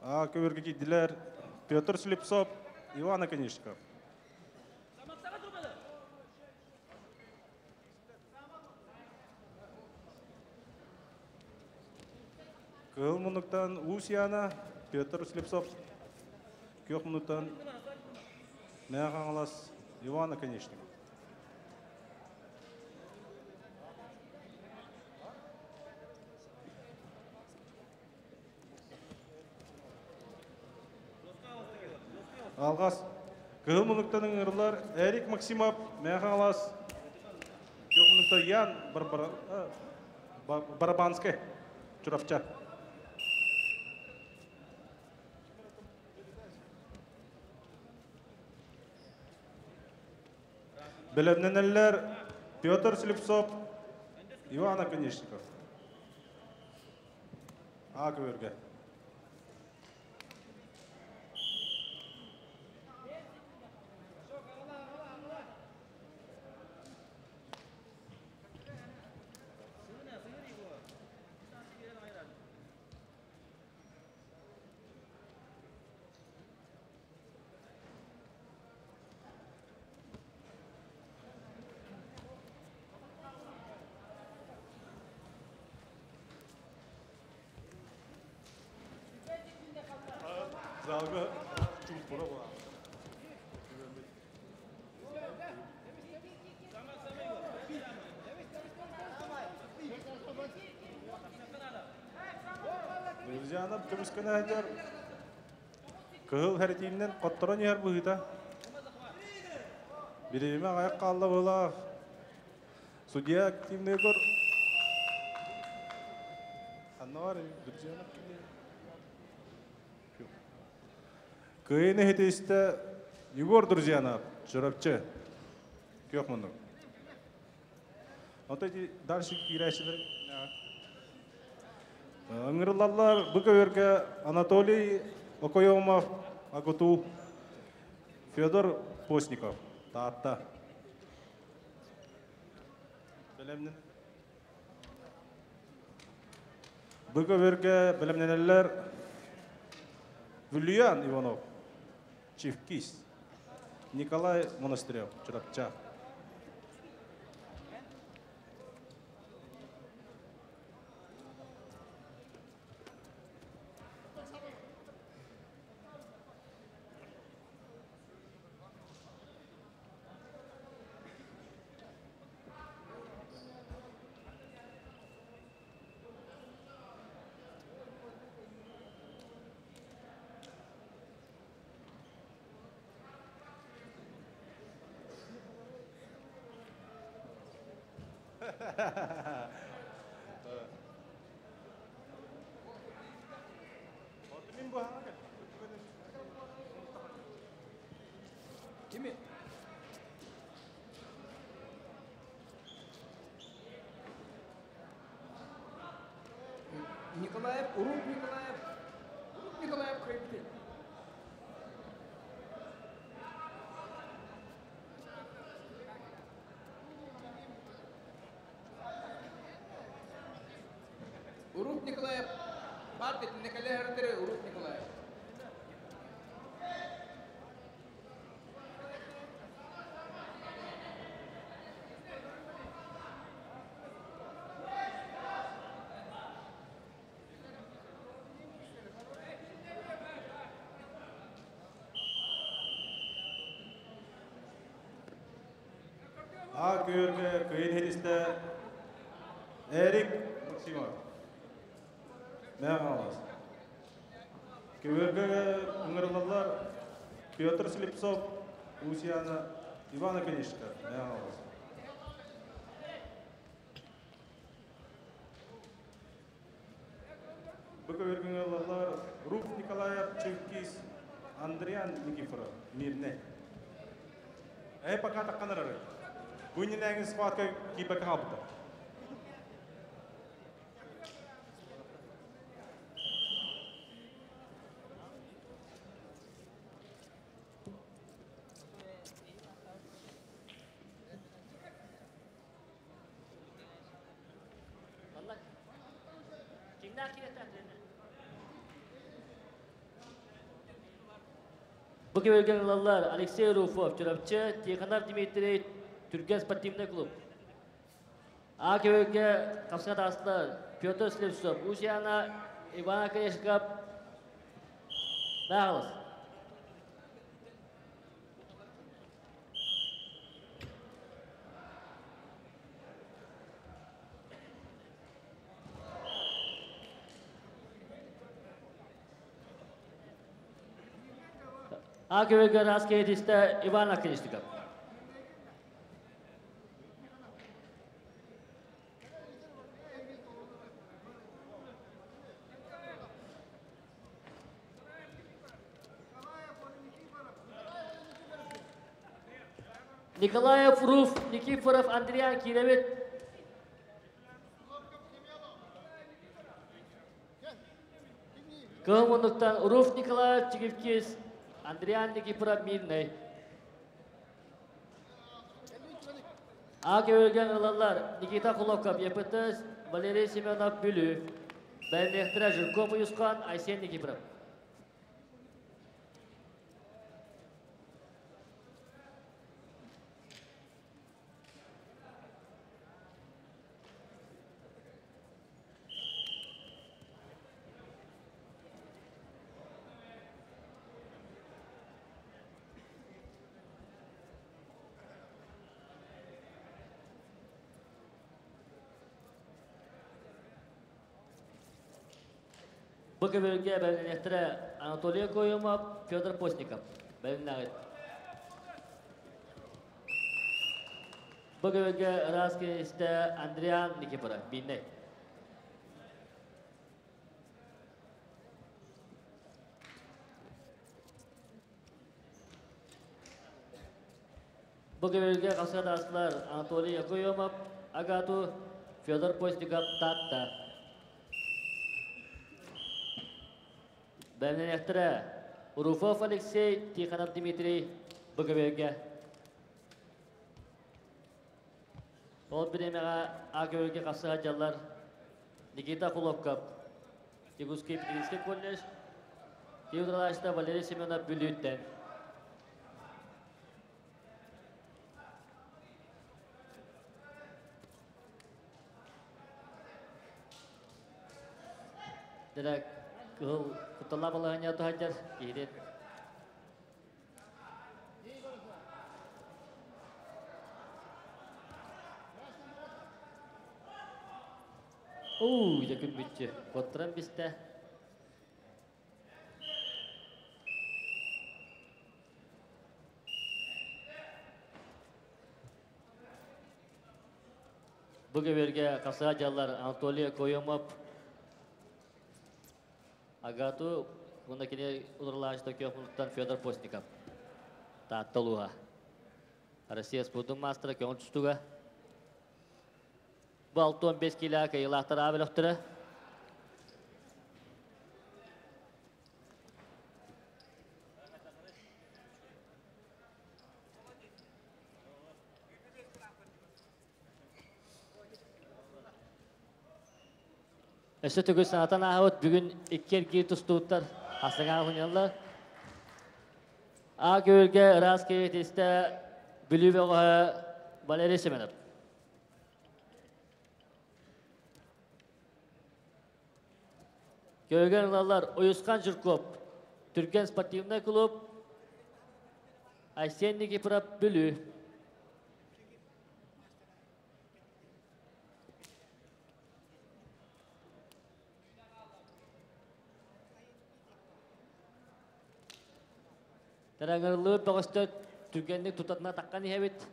А көбөргө кийдилер Петр Слепцов, Иван Оконечников. Кыл мунуктан Усьяна, Петр Слепцов, Көх мунуктан Мәғаңлас, Иван Оконечников. Алғас Кыл мунуктан ыңырлар Эрик Максимов, Мәғаңлас, Көх мунуктан Ян Барабанский, Чуравча. Белемненелер Петр Слепцов, Иван Оконечников. А көбөргө. Залга чумпура бар. Друзьянам көмүскәнә хәҗәр. Кыһыл хәритиннән котторон яр быһыта. Биреме аяк калды була. Судья активный гор. Аннар друзьянам Кыйны хетесте Егор Друзьянов, Чурапчы. Көх мунук. Вот эти дальше кирәшелер. Ыңгырлалар Быковерге Анатолий Окоемов, Агуту, Федор Постников, Таатта. Быковерге белемненелер Вильян Иванов, Чевкис, Николай Монастырев, Чурапча. Kimi? Николаев, Уруп Николаев. Уруп Николаев кайыпты. Уруп Николаев. Барды Николаев Уруп Николаев. А көргө кыйын хедисте Эрик Максимов. Мәғалас. Көбөргө ыңгырлалар Петр Слепцов, Усьяна, Ивана Конечка. Мәғалас. Андриан Никифоров, Мирнэй. Э, пока таққанар Бу иннинээҥи схватка киирбэккэ хаалбыттар. Бу көбөлгөн ылаллар Алексей Руфов, Чурапчы, Тихонов Дмитрий, Түргэн спортивный клуб. А көбөлгө қапсыға тағыстылар Петр Слепцов, Усиана, Иван Оконешников, Нағылыс. А көбөлгө рас кейтисте Иван Оконешников. Николаев Руф, Никифоров Андриан Киревит. Кымынлықтан Руф Николаев Чигивкис, Андриан Никифоров Мирный. А өлген ылалар Никита Кулоков, ЕПТ, Валерий Семенов Бүлі. Бәлнехтіра Жирков Уюсқан, Айсен Никифоров. Бұл көбөлге бәлнехтіра Анатолий Коюмов, Федор Постников. Бәлнәғит. Бұл көбөлге Раскесте Андриан Никифоров. Бинней. Бұл көбөлге қасқа Анатолий Коюмов, Агату, Федор Постников, Татта. Бәлнәнәхтірі Руфов Алексей, Тихонов Дмитрий, БГБ-ге. Ол біремеға АГБ-ге қасыға жаллар Никита Кулоков, Якутский педагогический колледж, Киевдралашта Валерий Семенов Бүлүттен. Дирек кыл куталла балаганя тухаджар киирет. Оу, жакын бүтчү. Коттуран бисте. Бүгү касыга жаллар Анатолий Коемов, Агату, мұнда кене ұдырлағышта көпмұлттан Федор Постников. Таттылуға. Россия спортын мастері көңіл түстігі. Бұл 6-15 кило кайылақтар абіліқтірі. Өсі түгіл санатан ағыт бүгін иккерги тұстуыттар асыға ғынялар. А көлге рас кейтесті бүлі бөғі Валерий Семенов. Көлген ұлалар Ойысқан Жирков, Түркен спортивный клуб, Айсен Никифоров бүлі. Тараңырлы бөғісті түргенлік тұтатына таққан ехебет.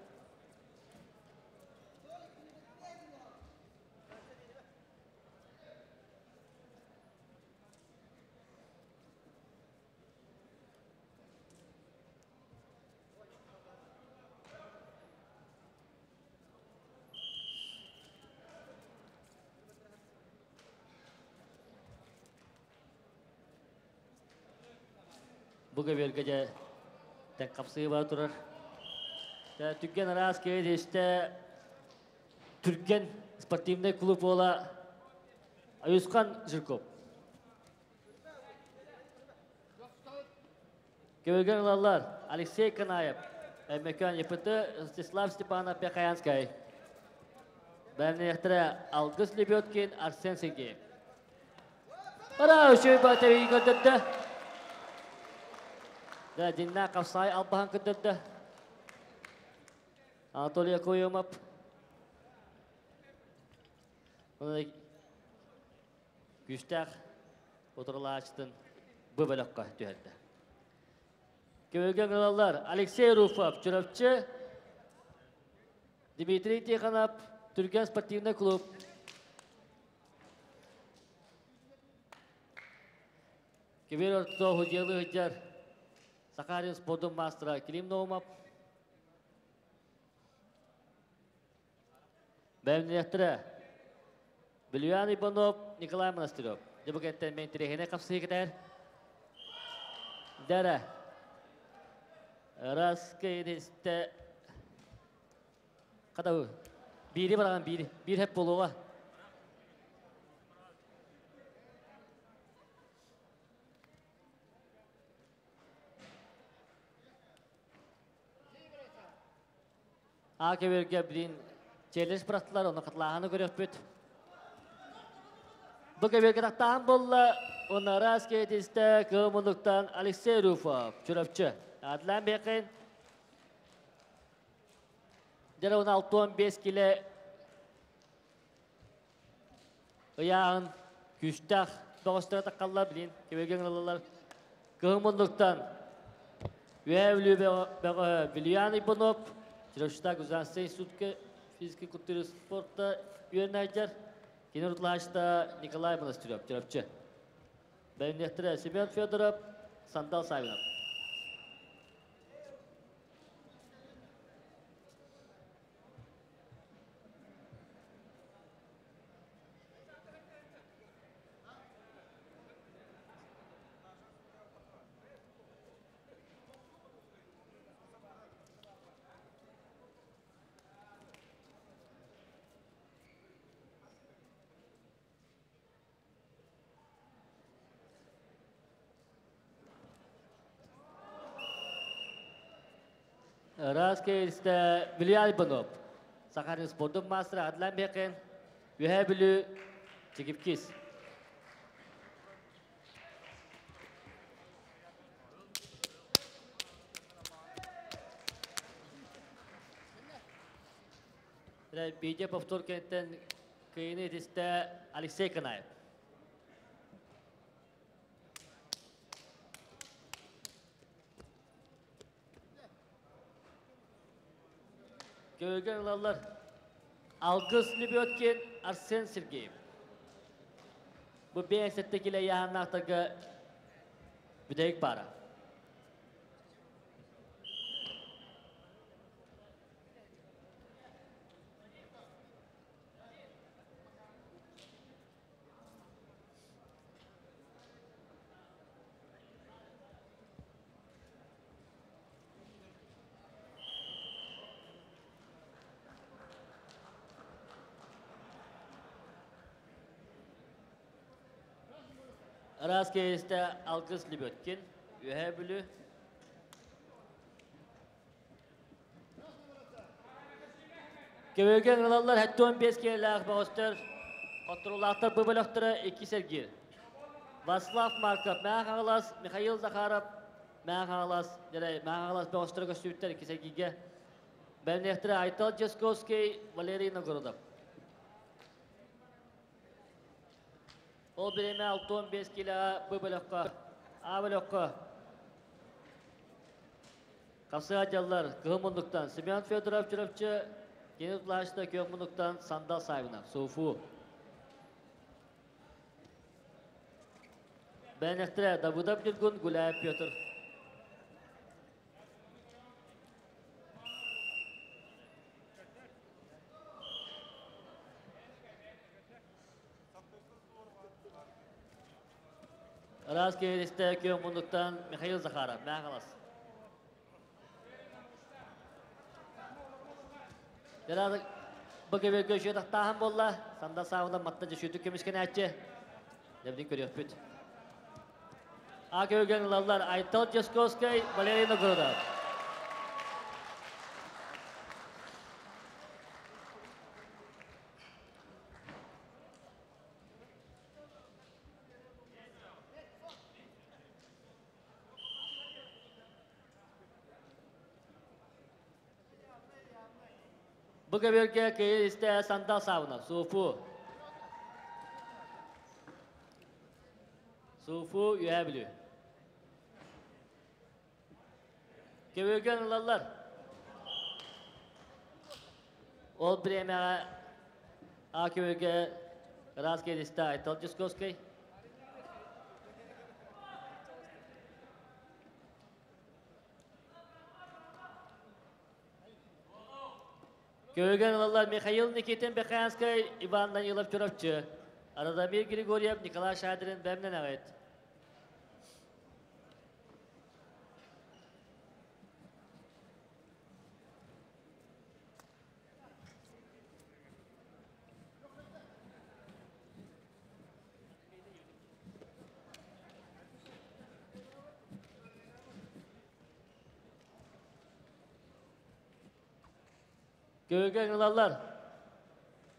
Бу көбүөргэ дьэ тэҥ хапсыы бара турар. Түргэн араас киһи Түргэн спортивный клуб буола Аюсхан Жирков. Көбүгэн ылаллар Алексей Канаев, Өймөкөөн ЕПТ, Ростислав Степанов Пехаянскай. Бэлэмнэниэхтэрэ Алгыс Лебедкин, Арсен Сергеев. Ара үчүгэй баатарыйы көрдөрдө. Да, динна қапсай албаһан көрдөрдө. Анатолий Акоемов. Күүстээх утарылааччытын бу бөлөххө түһэрдэ. Көмөлгө ылаллар Алексей Руфов, Чурапчы, Дмитрий Тихонов, Түргэн спортивный клуб. Кибер ортото худьялы ыдьар Сахарин спордун маастара Клим Наумов. Бэлэмнэниэхтэрэ Бүлүян Иванов, Николай Монастырев. Дьэ бу кэнтэн мен тирэһинэ хапсыһы кэтэр. Дәрэ. Раз кэйдистэ Хата биири бараҕан биир, биир хэп буолуоҕа. А кеберге билин челлендж бырахтылар, оны хатылааһыны көрөхпүт. Бу кеберге тахтаан болла, оны раз кетисте кымылыктан Алексей Руфов, Чурапчы. Адлан Бекин. Дьэ, он 65 киле ыйааһын күүстээх бөҕөстөрө таххаллар билин кэбиргэн ылаллар. Кыһын муннуктан Үөһээ Бүлүү бөҕөһө Вильян Иванов, Чурапчыта Государственный институтка физической культуры спорта үөрэнээччилэр, кини рутлаачта Николай Монастырев, Чурапчы. Бэлэмниэхтэрэ Семен Федоров, Сандал Савинов. Ыраас киристэ Вилья Иванов, Сахалин спордун маастара Адлан Бекин, Үөһээ Бүлүү Чигипкис. Видео повтор кэнниттэн кыайыыны итистэ Алексей Канаев. Көйгөн ылаллар Алгыс Лебедкин, Арсен Сергеев. Бу 5 киле яһаннаахтарга бүтэйик баара. Ыраас киһистэ Алгыс Лебедкин, Үөһээ Бүлүү. Көбөген ылаллар 75 киһилээх бөҕөстөр, хотторуулаахтар бу бөлөхтөрө икки сэргиир. Васлав Марков, Мэҥэ Хаҥалас, Михаил Захаров, Мэҥэ Хаҥалас, Мэҥэ Хаҥалас бөҕөстөрө көстүбүттэр икки сэргииргэ. Бэлэмниэхтэрэ Айтал Дьасковский, Валерий Новгородов. Ол бириэмэ 65 килоҕа Б бөлөххө, А бөлөххө Хасыа дьаллар кыһыл муннуктан Семен Федоров Чурапчы, кини тулаачта күөх муннуктан Сандал Савинов, Суфу. Бэнэхтэрэ Давыдов Ньургун, Гуляев Петр. Ыраас киһилистэ күөн муннуктан Михаил Захаров, Мэҥэ Хаҥалас. Бу көбөлгө үшө тахтааһын буолла. Сандал Саавынан матта дьүшүтүк көмүскэнээччи. Дебдин көрүөхпүт. А көбөлгөн ылаллар Айтал Дьосковскай, Валерий Новгородов. Бу көбөлгө кыйы Сандал Саавынан, Суфу. Суфу үйә білу. Көбөлгөн ылаллар. Ол биремеҕэ А көбөлгө ыраас келисте Айтал Дьосковскай. Көбөлгөн ылаллар Михаил Никитин Беханскай, Иван Данилов Чурапчы, Радомир Григорьев, Николай Шадрин бәмнен ағайт. Көбөлгөн ылаллар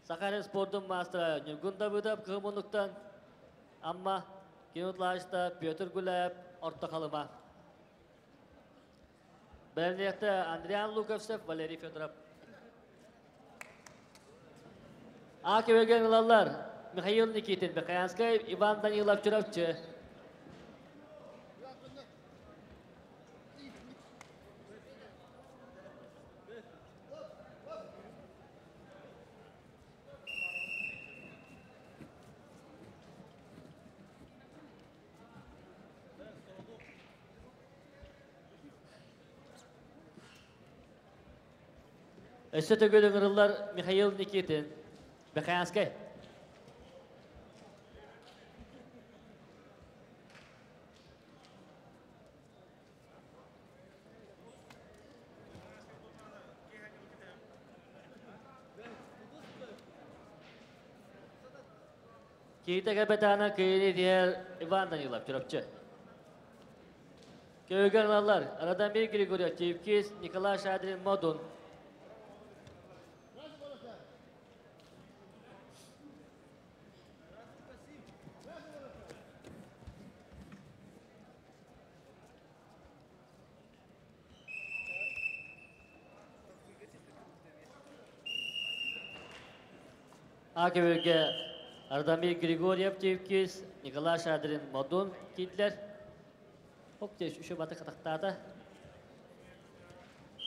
Сахарин спортун мастера Нюргун Давыдов кымынлыктан Амма Кинутлашта Петр Гуляев орто халыма. Бәлнекте Андриан Луковцев, Валерий Федоров. А көбөлгөн ылаллар Михаил Никитин, Бекаянскай, Иван Данилов Чурапчы. Өссө төгөл ыңырылар Михаил Никитин, Бекаянскай. Кейте капитана Кыйри диэр Иван Данилов, Чурапчы. Көөгөн ылалар Радомир Григорьев, Тевкис, Николай Шадрин, Модун. Акеберге Радомир Григорьев, Тевкис, Николай Шадрин, Модун китлер. Хоп, теш, үші баты қатақтады.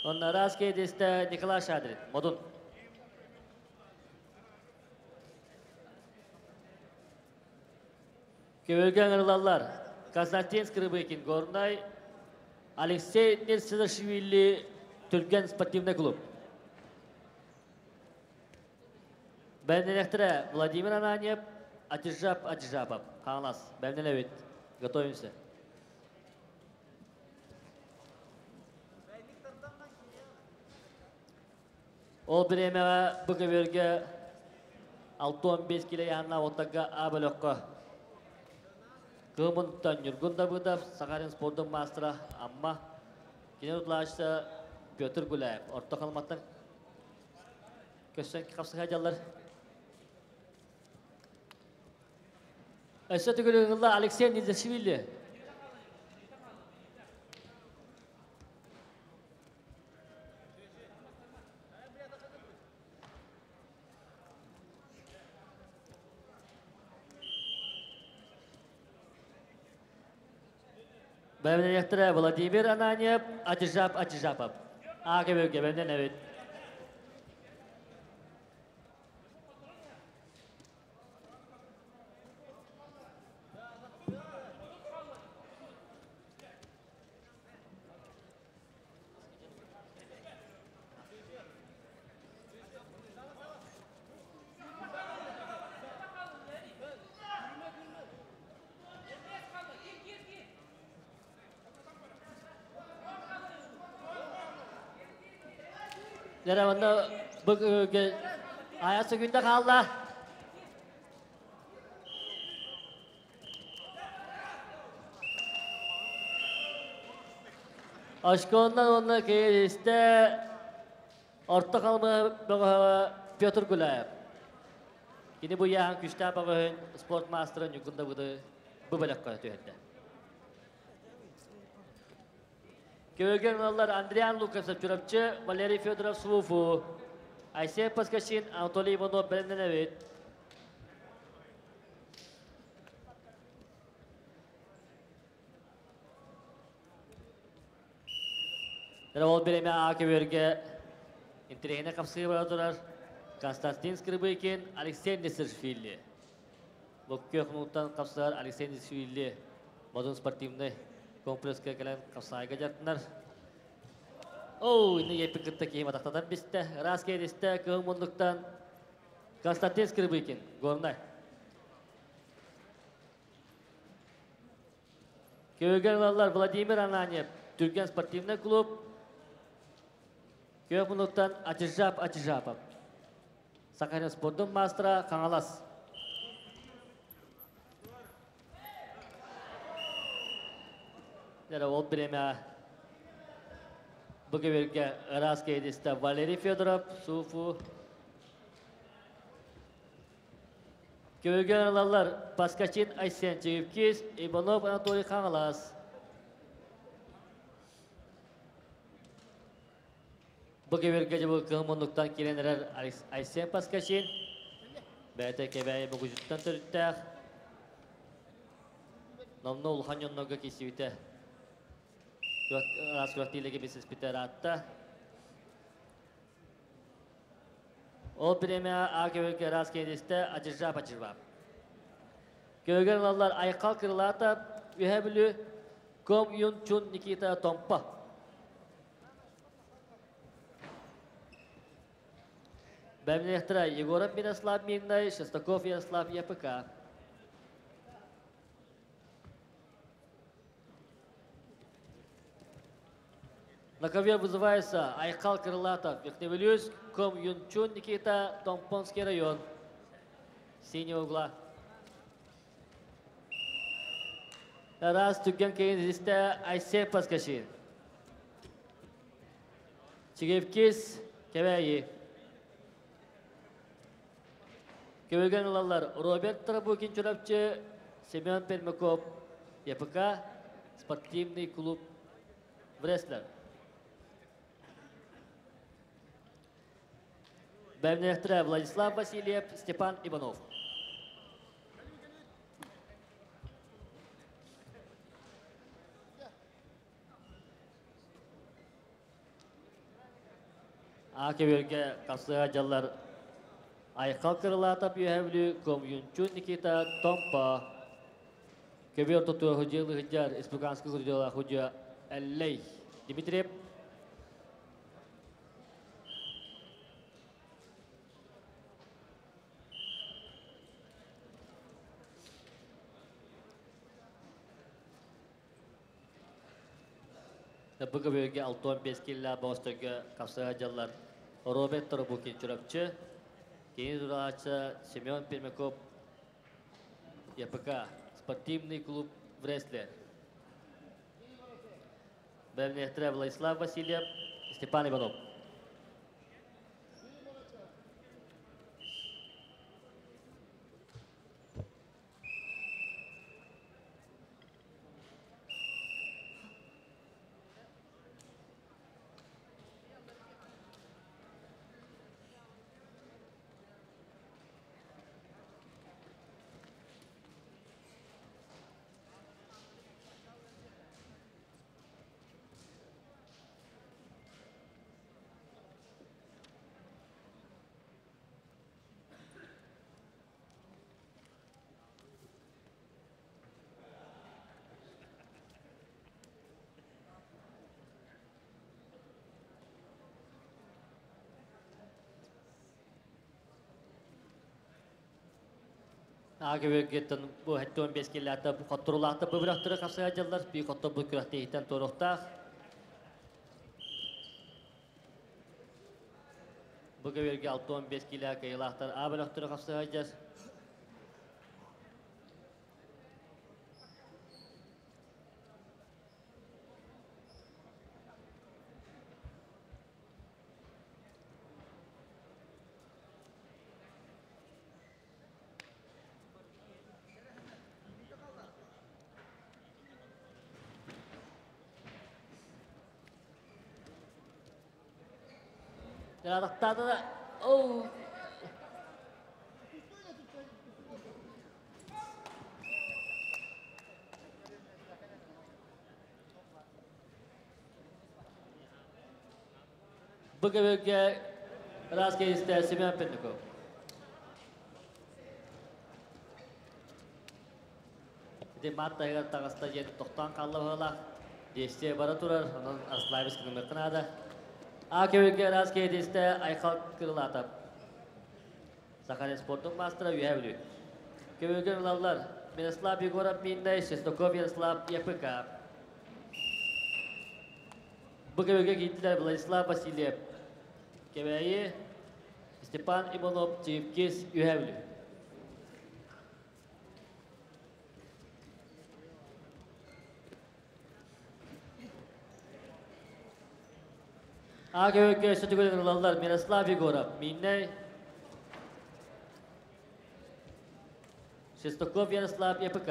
Онна раз кейдесті Николай Шадрин, Модун. Көбөлгөн ырылалар Константин Скрыбыкин, Горнай, Алексей Нерсидашвили, Түрген спортивный клуб. Бәлнелектірі Владимир Ананьев, Атижап Атижапов. Қаңлас, бәлнелевит. Готовимся. Ол біремеға бұғы 6-15 келе яғына отаға абылыққа. Кымынтан Нюргун Давыдов, Сахарин спортын мастера, Амма, Кенен ұтлашысы Петр Гуляев. Орта қалматтан көссен қапсыға жалар. Өсі түгілі Алексей Нидзашвили. Бәмнен Владимир Ананьев, Атижап Атижапов. АКБ бәмнен evet. Дәрә онно бу ая сөкүндә қалла. Ашконнан онна кейсте орто қалма Петр Гуляев. Кини бу яхан күштә багын спорт мастеры юкында буды бу бөлөккө түһәдде. Көвеген алар Андриан Лукасов Чурапчы, Валерий Федоров Суфу, Айсен Паскашин, Анатолий Иванов Беленевит. Ол биреме Акеверге интерегine капсыгы бара турар Константин Скрыбыкин, Алексей Несершвили. Бұл көк минуттан капсылар Алексей Несершвили Модун спортивный комплекске келен капсайга жартынар. Оу, не епі кытта кейім атақтадан бісті. Рас келісті көн мұндықтан Константин Скрыбыкин, Горнай. Көген Владимир Ананьев, Түрген спортивный клуб. Көк минуттан Ачыжап Ачыжапов. Сакария спорттың мастера Қаңалас. Ол біреме бүгіверге рас кейдесті Валерий Федоров, Суфу. Көген алалар Паскачин Айсен Чегіпкес, Иванов Анатолий Қаңалас. Бүгіверге жабы кылмындықтан келенерер Айсен Паскачин. Бәті кебәйі бұғыжыттан түріттәқ. Номны улхан йоннога кесівіті. Рас күрәктейлеге бесіз бітер атта. Ол біреме АКВК рас кейдесті Ачыржап Ачырбап. Көген алалар Айқал Крылата, Үйәбілі, Ком Юн Чун Никита Томпа. Бәмнехтра Егоров Мирослав Миннай, Шестаков Ярослав ЯПК. На ковер вызывается Айкал Крылатов, Верхневилюйск, Ком Юнчун Никита, Томпонский район. Синего угла. Раз түгген кейін зисте Айсе Паскашин. Чигевкис Кебәйи. Көвеген алалар Роберт Трабукин Чурапчы, Семен Пермяков, ЯПК, спортивный клуб Вреслер. Бәмнехтірі Владислав Васильев, Степан Иванов. Акеверге қасыға жаллар Айқал Крылатов Юхевлю Комюнчун Никита Томпа. Кебер тоту худжи лыхджар Республиканский худела худжа Эллей Дмитриев. Бұғы бөлге 6-15 килла боғыстырғы қапсыға жаллар Роберт Торбукин Чурапчы, Кенин Дурача Семен Пермяков, ЯПК, спортивный клуб Вреслер. Бәмнехтірі Владислав Васильев, Степан Иванов. Агыбегеттен бу хеттон бескелләтә бу каттырулакта бу бирактыры капсыга жыллар би котто бу күрәктә итән торуктак. көбүөргэ 65 киилэ кыайыылаахтар А бөлөхтөрө хапсыһа сылдьар. Дьаратахтаата оу Бу көбүөргэ ыраас кейстэ Семен Пендуков. Ити маат таһыгар таҕыста диэн тохтоон хаалла быһыылаах. Действие бара турар, онон Арславис гынымыахха наада. А көбүөргэ ыраас кейстэ Айхал Крылатов. Саха спордун маастара Үөһээ Бүлүү. Көбүөргэ ылаллар Мирослав Егоров Миннай, Шестаков Ярослав ЯПК. Бу көбүөргэ киирдилэр Владислав Васильев, Кэбээйи, Степан Иванов, Чивкис, Үөһээ Бүлүү. А көбүөргэ өссө төгүл ылаллар Мирослав Егоров, Миннэй, Шестаков Ярослав, ЯПК.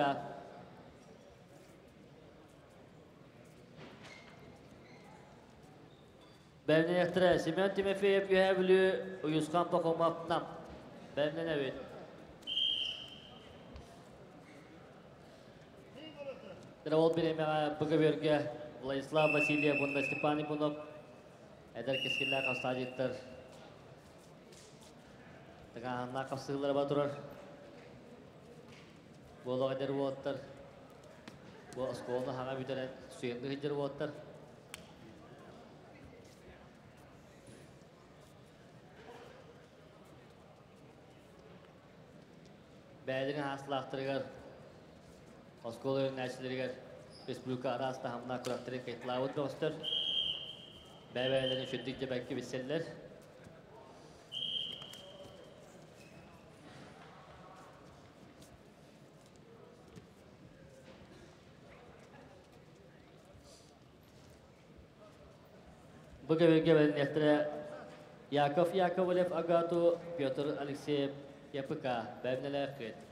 Бэлэмнэниэхтэрэ Семен Тимофеев Үөһээ Бүлүү, Уйусхан Пахомов Нам. Бэлэмнэнэбит. Ол бириэмэҕэ бу көбүөргэ Владислав Васильев уонна Степан Иванов эдэр кэскиллээх хапсаадьыттар тыҥааһыннаах хапсыһыылара ба турар. Буолуох эдэр уолаттар бу оскуоланы хаҥа бүтэрэн сүйэнгэ сылдьар уолаттар. Бэйэлэрин хаастылаахтарыгар, оскуола үөрэнээччилэригэр республика араас таһымнаах күрэхтэри кыайталаабыт бөҕөстөр. Бэйэ-бэйэлэрин үчүгдүк дьэбэккэ билсэллэр. Бу көбүргэ бэлинниэхтэрэ Яков Яковлев АГАТУ, Петр Алексеев ЯПК бэбнэлээххит.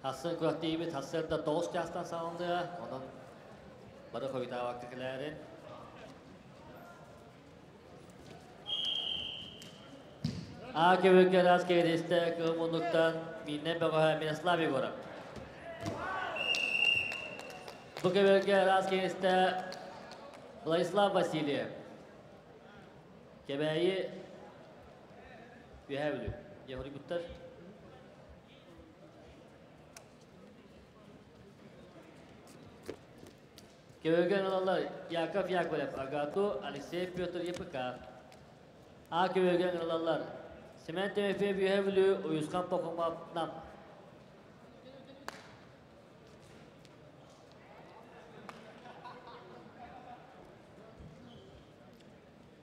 Хассын күрэхтэһиибит сарсыарда 9 чаастан саҕаланыа, онон бары хойутаабакка кэлээрин. А көбүккэ ыраас кэриэстэ кыһыл муннуктан Миннэн бөҕөһө Мирослав Егоров. Бу көбүргэ ыраас кэриэстэ Владислав Васильев. Кэбээйи Үөһээ Бүлүү. Дьэ, Көбүргэн ылаллар Яков Яковлев, АГАТУ, Алексеев Петр, ЕПК. А көбүргэн ылаллар Семен Тимофеев, Үөһээ Бүлүү, Уйусхан Пахомов, Нам.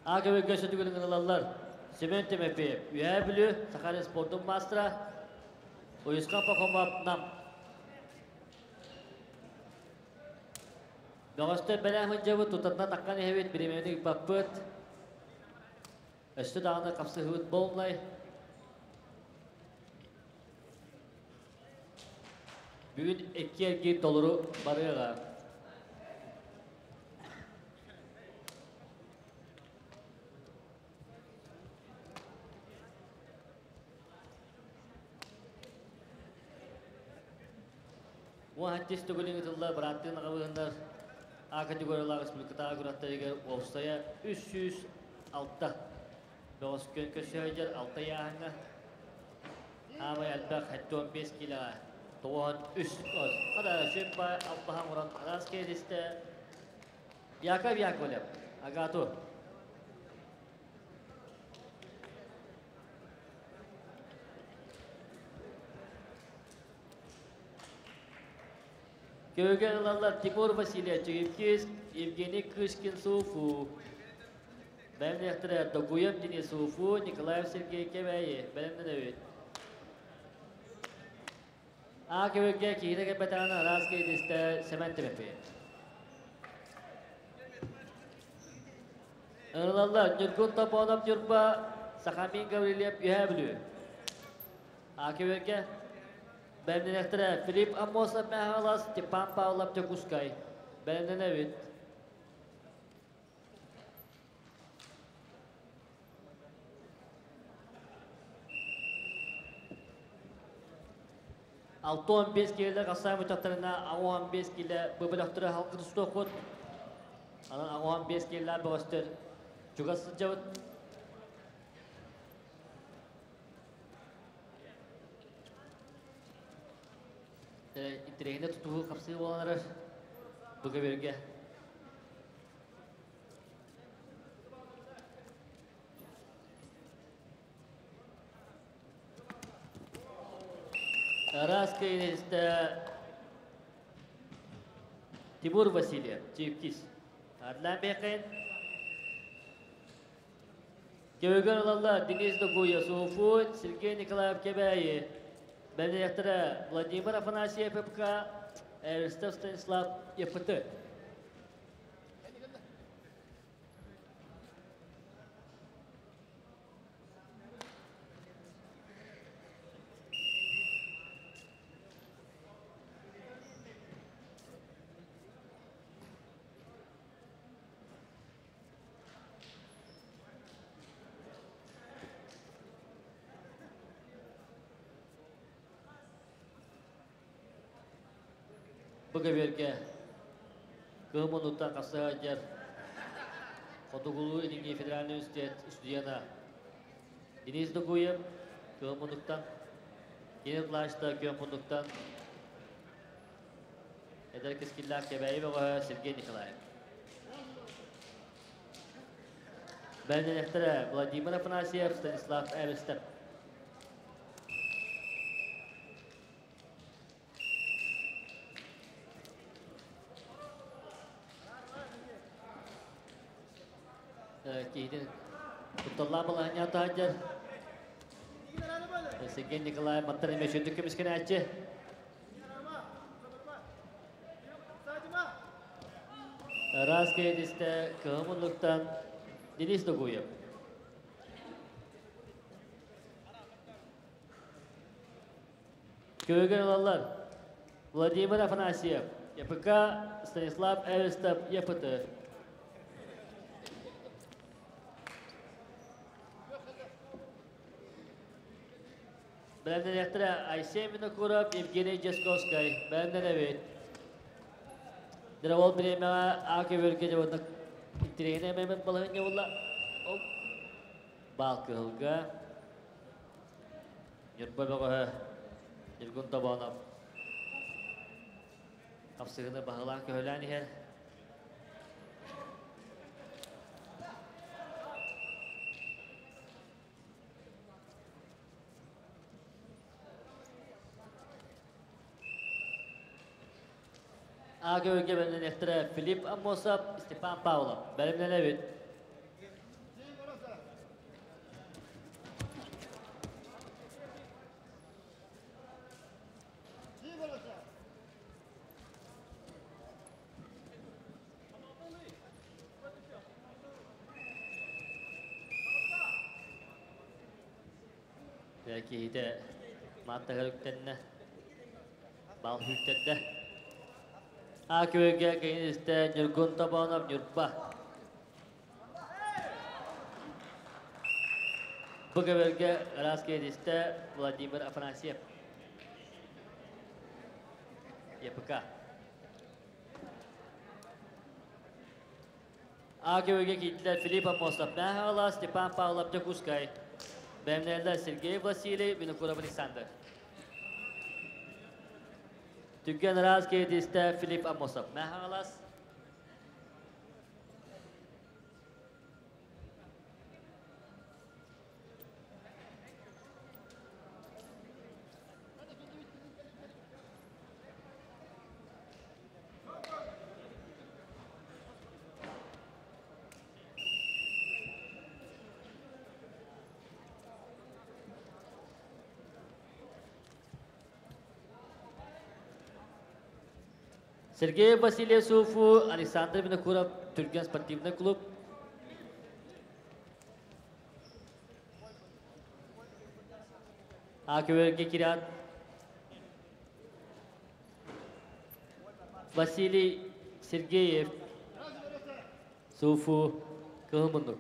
А көбүргэн сөтүгүн ылаллар Семен Тимофеев, Үөһээ Бүлүү, Саха спордун маастара, Уйусхан Пахомов, Нам. Бөҕөстөр бэлэм сылдьабыт, тутатына таххан иһэбит, бириэмэни ыыппаппыт. Өссө даҕаны хапсыһыыбыт буоллай. Бүгүн икки эргиир толору барыаҕа. Уон сэттис төгүлүн ыытыллар бырааттыы аҕабыһыннар А категориялаах республикатааҕы күрэхтэригэр уопсайа 306 бөҕөс күөн көрсө алта ыйааһыҥҥа. Аамай элбэх 75 киилэҕэ 93 Хада сүп бай албаһан уран араас киэдистэ Яков Яковлев, Агату. Көгөн ылаллар Тимур Васильев, Чигипкис, Евгений Кышкин, Суфу. Бэлэмнэхтэрэ Догуев Денис Суфу, Николаев Сергей Кэбээйи. Бэлэмнэнэбит. А кебекке киһире кэпэтааны араас кейдисте Семен Тимофеев. Ылаллар Ньургун Топонов Ньурба, Сахамин Гаврильев Үһээ Бүлүү. А кебекке бэлэмнэнэхтэрэ Филипп Аммосов Мэхалас, Степан Павлов Дьокуускай. Бэлэмнэнэбит. 6-15 киилэ қасай мұтақтарына 15 киилэ бөбөлөктөрө халқы тустуохпут. Анан 15 киилэ бөҕөстөр чугас сылдьабыт. Интириэһинэ тутуһу хапсыы буолан бу көбүөргэ. Араас кейнесте Тимур Васильев, Чивкис. Адлан Бекин. Көгөр ылаллар Денис Догуя, Суфу, Сергей Николаев Кебәйі. Бәлдияқтыры Владимир Афанасьев ППК, Эристов Станислав ЕПТ. Бұға Кымын ұттан қасыға Хотугулуу Илиҥҥи федеральный университет студена Денис Догуев Кымын Кенет Плашта Көн Мунуктан Эдер Кескиллах Кебәйі Сергей Николаев. Бәлненехтері Владимир Афанасьев, Станислав Эристев. Кейден Кутталла балаһыня таһаджар. Сергей Николаев маттар эме шөндүк көмүскен әтче. Раз кейдисте кыһымынлыктан Денис Догуев. Көгөн алалар Владимир Афанасьев, ЕПК Станислав Эристов, ЕПТ. Бәлемнен Айсен Винокуров, Евгений Джесковскай. Бәлемнен әбет. Дравол биремеға аке бөлке жабында интирегіне мәмет балығын явылла. Бал кылга. Нюрба бөҕө Нюргун Табанов. Қапсығыны бағылан көһөлән ихер. АГӨГ бәлемнен Филипп Амосов, Степан Павлов. Бәлемнен әбет. Кейде маттағыр үктенне, бал хүктенде. АКВГ кеңесте Нюргун Табанов Нюрба. БГВГ Раскедисте Владимир Афанасьев. ЕПК. А көбөге киирдилэр Филипп Аммосов, Мэхала, Степан Павлов, Дьокуускай. Бэлэмнээллэр Сергей Василий, Винокуров Александр. Түргэн ыраас киирдистэ Филипп Аммосов, Мэхалас. Сергей Васильев Суфу, Александр Винокуров, Түргэн спортивный клуб. Акөбөргө кират Василий Сергеев, Суфу, Кыһыл муннук.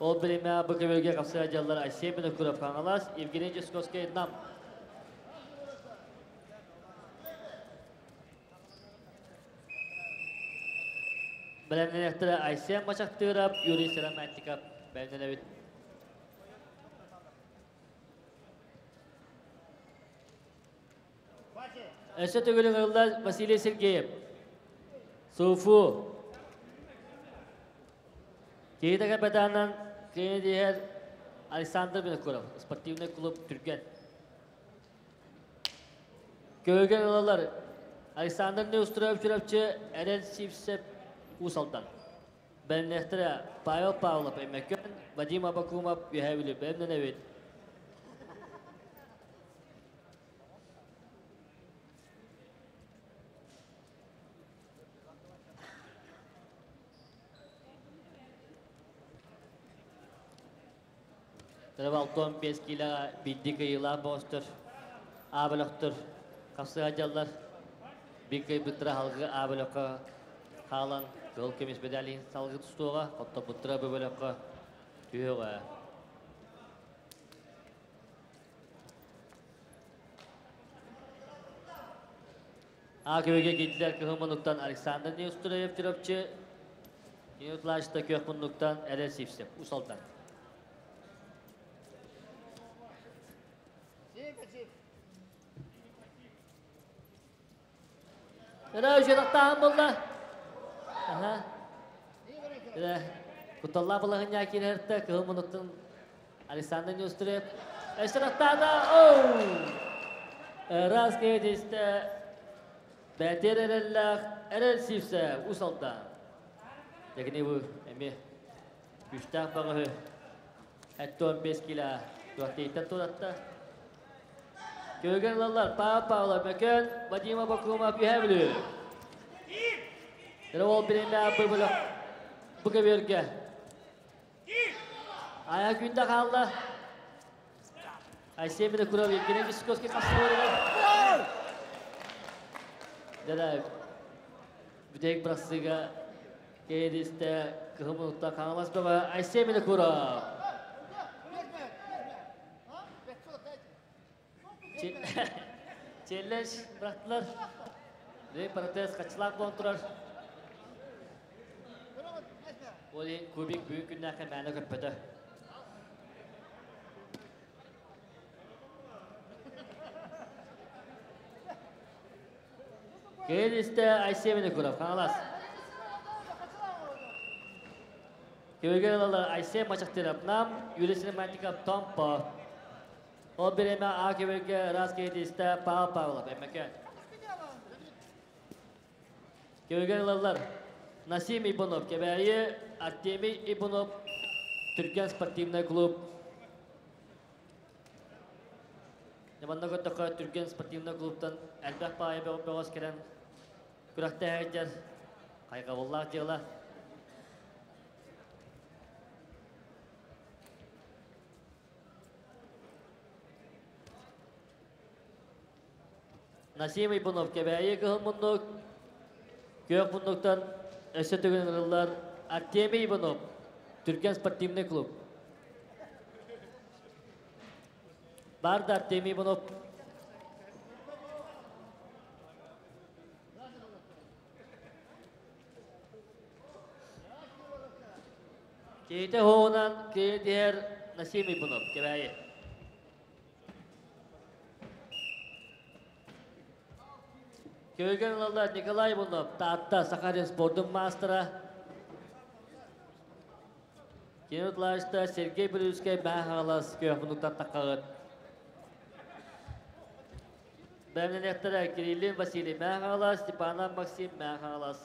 Ол биримэ бу көбөлгө қапсыға дьаллар Айсен Винокуров Хаҥалас, Евгений Дьусковский Нам. Бэлэмнэнэхтэрэ Айсен Мачахтыырап, Юрий Сыраматиков бэлэмнэнэбит. Өссө төгүл ыҥырыллар Василий Сергеев. Суфу. Киһи капитанынан кини Александр Винокуров, спортивный клуб Түргэн. Көөгөн ылалар Александр Неустроев Чурапчы, Эрэл Сивцев Уус Алдан. Бэлэмнэхтэрэ Павел Павлов Өймөкөөн, Вадим Абакумов Үөһээ Бүлүү бэлэмнэнэбит. Тырып 65 кило бидди кыйыла бостор, абылықтыр, қапсыға жаллар, бик кыйбыттыра халгы абылыққа хаалан, кыл көміс медалин салгы тустуға, хотто бұттыра бөбөлөккө түйөҕө. А көбөге кийдилер кыһыл муннуктан Александр Неустроев Чурапчы, Минутлашта көх муннуктан Эрел Сивцев, Уус Алдан. Эра үчү булла. Аха. Эра куталла балаһын кирерте кыһыл муннуктан Александр Неустроев. Эшраттана оу! Раз кейдисте Бәтер эрелләх Эрел Сивцев, Уус Алдан. Дегени бу эми күстәк багы 75 кило туаттейтен туратта. Көген лалар Павел Павлов Мөкөн, Вадим Абакумов Үһэ Бүлүү. Ол биреме бу бөлөк бу көбөргө. Ая күндә қалды. Айсен Винокуров Евгений Висковский қасты Дәлә бүдек бұрасыға кейдісті кыһымылықта қаңалас баба Айсен Винокуров. Челлеш bıraktılar. Ve протез kaçılak konturar. Oli kubik büyük günlerken mene köppötö. Келісті Айсен Винокуров, Қаңалас. Көген алалар Айсен Мачақтырап Нам, Юрий Синематиков Томпо. Ол биреме А көбөлгө раз кейдисте Павел Павлов, Өймөкөн. Көген алалар Насим Ибунов, Кебәйі, Артемий Ибунов, Түрген спортивный клуб. Яманна көттөккө Түрген спортивный клубтан элбэх паайы бөҕөс керен күрэхтэһэйдер хайҕабыллаах дьыала. Насим Ибунов Кебәйі кыһыл муннук, көх муннуктан өссө төгүн ылыллар Артемий Иванов, Түрген спортивный клуб. Барда Артемий Иванов. Кейте хоонан кейдер Насим Иванов кебәйи. Көйген ылалар Николай Иванов, Таатта Сахарин спордун мастера. Кинотлашта Сергей Брюскай Мәхалас көхмунуктан таққағыт. Бәмненектері Кириллин Василий Мәхалас, Степанов Максим Мәхалас.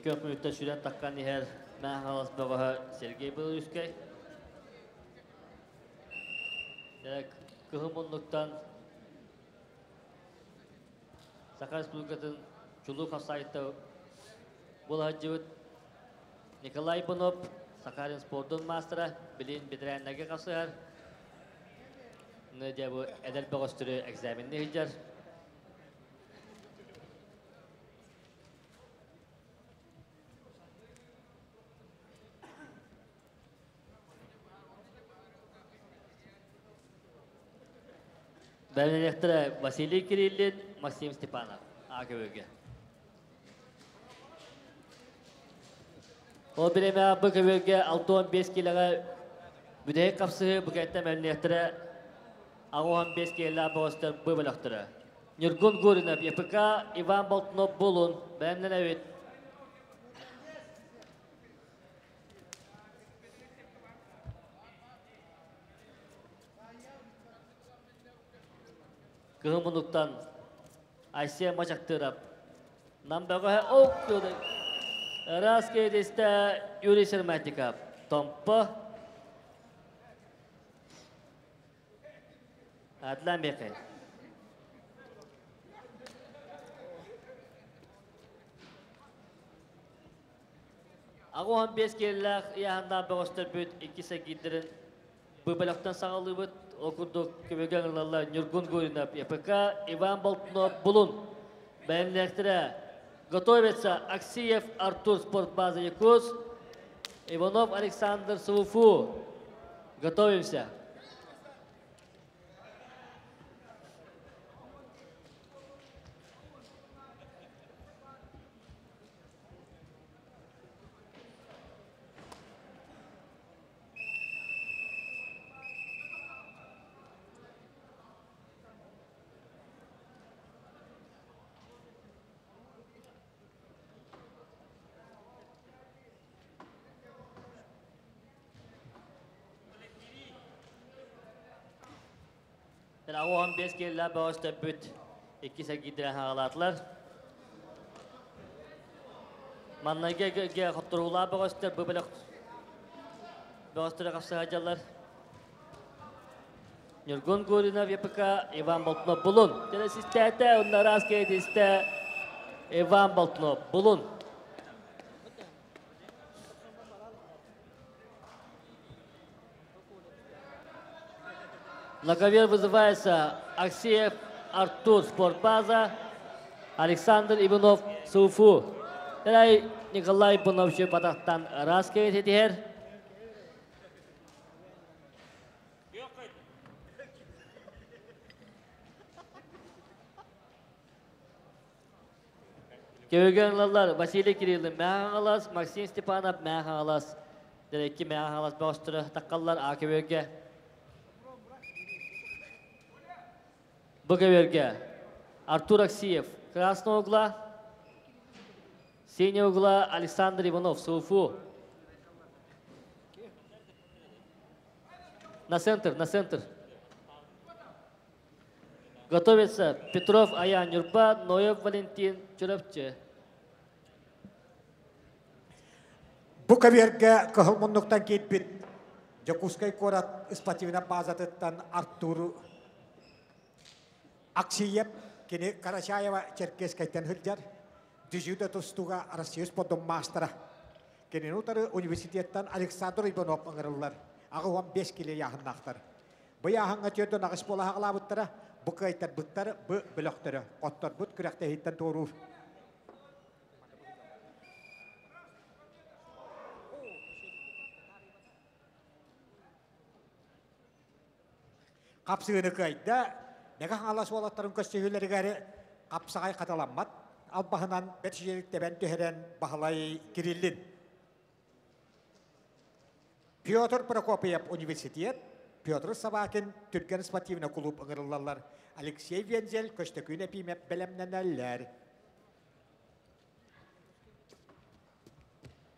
Көп мүнөттө сүрэн таққан ихер Мәхалас бөҕөһө Сергей Белорусскай. Кыһым оннуктан Саха Республикатын чулуу хапсаайта булаһыдьыбыт Николай Иванов, Сахалин спордун мастера, билин бетерәннәге касыар. Нэ бу эдер бөҕөстөрү экзаменни хыдьар. Бәлнелектері Василий Кириллин, Максим Степанов. АКВГ. Ол биреме БКВГ 6-15 килоға бүдәй қапсығы бүкәттә мәлнелектері 15 кило боғыстар бөбелектері. Нюргун Гуринов, ЕПК, Иван Болтунов Булун, бәмнен Кыһымынуктан Айсия Мачактырап. Намбаға октуды. Раз кейдесте Юрий Серматиков. Томпа. Адлан Бекай. Ағуан 5 келләқ яханда бұғыстыр бүт 2 сәгидерін бөбелектен сағалы бүт окурдук көбөгөн ылалар Нюргун Гуринов, ЕПК, Иван Болтунов, Булун. Бәйнлектіре готовится Аксиев Артур, спортбаза Якутск, Иванов Александр Суфу. Готовимся. Ауан 5 келі бағышта бүт 2 сәгидірі хағалатылар. Маннайга хоттурула бағышта бұбілік бағыштыры қапсыға жалар. Нюргун Гуринов ЕПК, Иван Болтунов Булун. Телесистәті, онна раз кейдісті Иван Болтунов Булун. На ковер вызывается Аксеев Артур, спортбаза, Александр Иванов, Суфу. Далай Николай Иванов батақтан раз кететер. Кевеген Василий Кириллин мәғалас, Максим Степанов мәғалас. Дәлекі мәғалас бағыстыры таққалар АКВГ. БГВРГ. Артур Аксиев, красного угла. Синего угла Александр Иванов, Суфу. На центр, на центр. Готовится Петров Аян Юрба, Ноев Валентин Чурапчы. Бу кыһыл муннуктан киирбит Дьокуускай куорат спортивнай базатыттан Артур Аксиев кини Карачаева Черкесскайтан сылдьар. Дзюдо тустууга Россия спордун маастара. Кинини утары университеттан Александр Иванов ыҥырыллар. 85 кило ыйааһыннаахтар. Бу ыйааһыҥҥа 48 буола саҕалаабыттара, бу кыайтарбыттар, бу бөлөхтөрө. Хотторбут күрэхтэһииттэн туоруур. Хапсыгыны кыайда, Мэҥэ Хаҥалас уолаттарын көрсүһүүлэригэр хапсаҕай хатыламмат албаһынан бэрт үчүгэйдик тэбэн түһэрэн Баһылай Кириллин. Петр Прокопьев университет, Петр Собакин Түргэн спортивный клуб ыҥырыллаллар. Алексей Вензель Көстөкүүн Эпиимэп бэлэмнэнэллэр.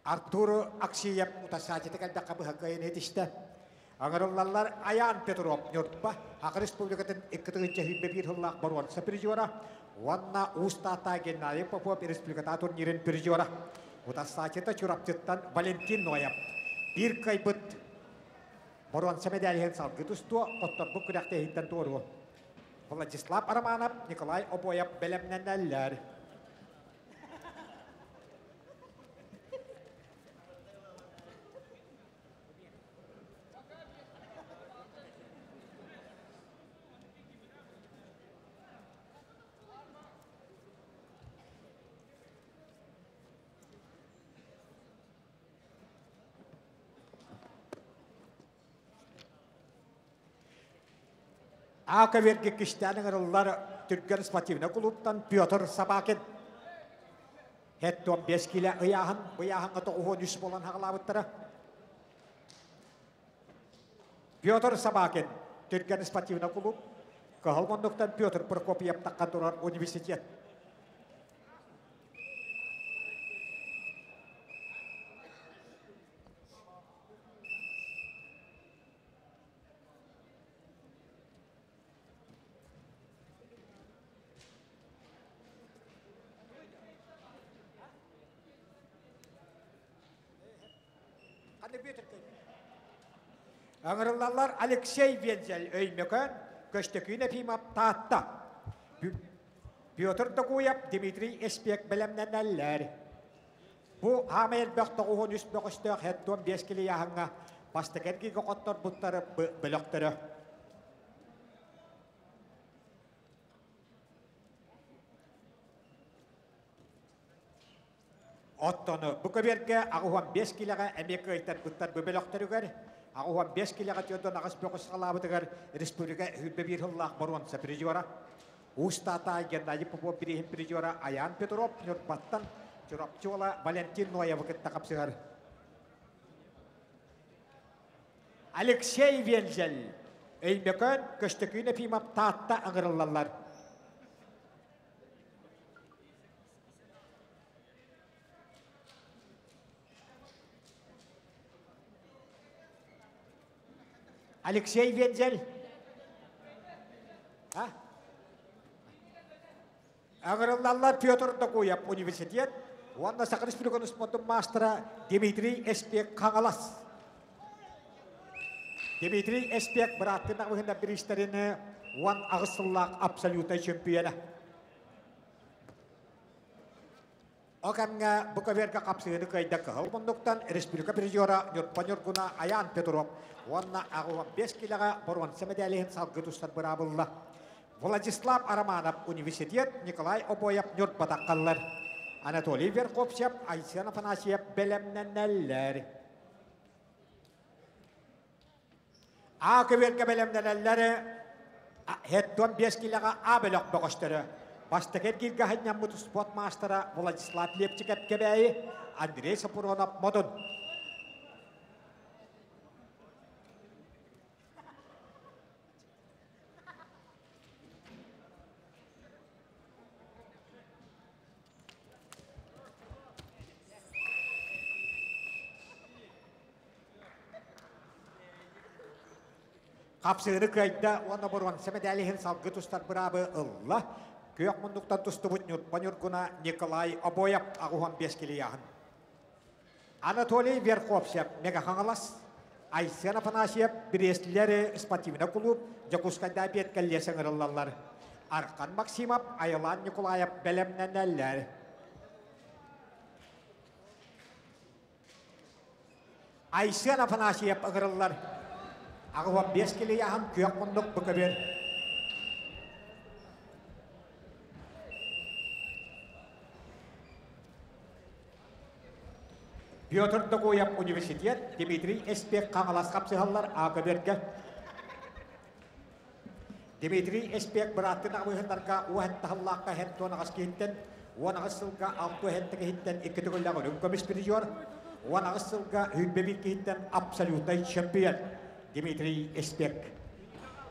Артур Аксиев утарсааччыта кэлдэххэ быһа кыайан иһитистэ. Аҥырыллаллар Аян Петров Ньурба Саха Республикатын 2021 сыллаах боруонса призера уонна Уус Таатта Геннадий Попов республиката турнирын призера. Утарсааччыта Чурапчыттан Валентин Ноев. Биир кыайбыт боруонса мэдээлиһин салгыы тустуо, хотторбут күрэхтэһииттэн туоруо. Владислав Романов, Николай Обоев бэлэмнэнэллэр. Ака верге кистээн ыҥырыллар Түргэн спортивнай кулууптан Петр Собакин. Хеттон 5 килэ ыйааһын, быйааһыҥҥа 93 буолан хаҕалаабыттара. Петр Собакин, Түргэн спортивнай кулууп, Кыһыл муннуктан Петр Прокопьев таххан турар университет. Ыҥырыллаллар Алексей Вензель Өймөкөөн, Көстөкүүн Ефимов Таатта. Петр Догуев, Дмитрий Эспек бэлэмнэнэллэр. Бу хаамай элбэх 93 бөҕөстөөх 75 килийааһыҥҥа бастакы эргииргэ хотторбуттары бөлөхтөрө. Оттон бу көбүөргэ 85 килэҕэ эмиэ кыайтарбыттар бу бөлөхтөрүгэр 85 килэҕэ 48 бөҕөс саҕалаабытыгар республика 21 сыллаах боруонса призера Уус Таатаай Геннадий Попов бирииһин призера Айаан Петров Ньурбаттан Чурапчы уола Валентин Ноевы кытта хапсыһар. Алексей Вензель, Өймөкөөн, Көстөкүүн Ефимов Таатта ыҥырыллаллар. Алексей Вензель. А? Ыҥырыллаллар Петр Докуев университет уонна Саха Республикатын спордун маастара Дмитрий Эспек Хаҥалас. Дмитрий Эспек бырааттын аҕыһына бириистэрин 18 сыллаах абсолютнай чөмпүйэнэ. Ол кэмҥэ бу көбүөргэ хапсыһыыны кыайда Кыһыл муннуктан республика призера Ньурба Ньургуна Айаан Петров уонна 85 килэҕэ боруонса мэдээлиһин салгыы тустар быраабылла. Владислав Романов университет, Николай Обоев Ньурба таххаллар. Анатолий Верховцев, Айсен Афанасьев бэлэмнэнэллэр. А көбүөргэ бэлэмнэнэллэр Хеттон 5 килэҕэ А бөлөх бөҕөстөрө. Бастакы эргииргэ ханньаммыт спорт маастара Владислав Лепчиков Кэбээйи, Андрей Сапронов Модун. Хапсыгыны кыайда уонна боруонса мэдээлиһин салгыы тустар быраабы ылла. Күөх муннуктан тустубут Ньурба Ньургуна Николай Обоев 85 килийааһын. Анатолий Верховцев Мега-Хаҥалас, Айсен Афанасьев Бреслер спортивный клуб Дьокуускайда обед кэллиэс ыҥырыллаллар. Архан Максимов, Айылаан Николаев бэлэмнэнэллэр. Айсен Афанасьев ыҥырыллар. 85 килийааһын күөх муннук бу көбүөр. Петр Догоев университет, Дмитрий Эспек Хаҥалас хапсыһаллар А көбүөргэ. Дмитрий Эспек бырааттын аҕабыһыннарга уоһэн таһыллаахха һэн туон аҕас киһиттэн, 18 сылга 6 киһиттэн икки төгүллээх үрүҥ көмүс призер, 18 сылга 21 киһиттэн абсолютнай чемпион Дмитрий Эспек.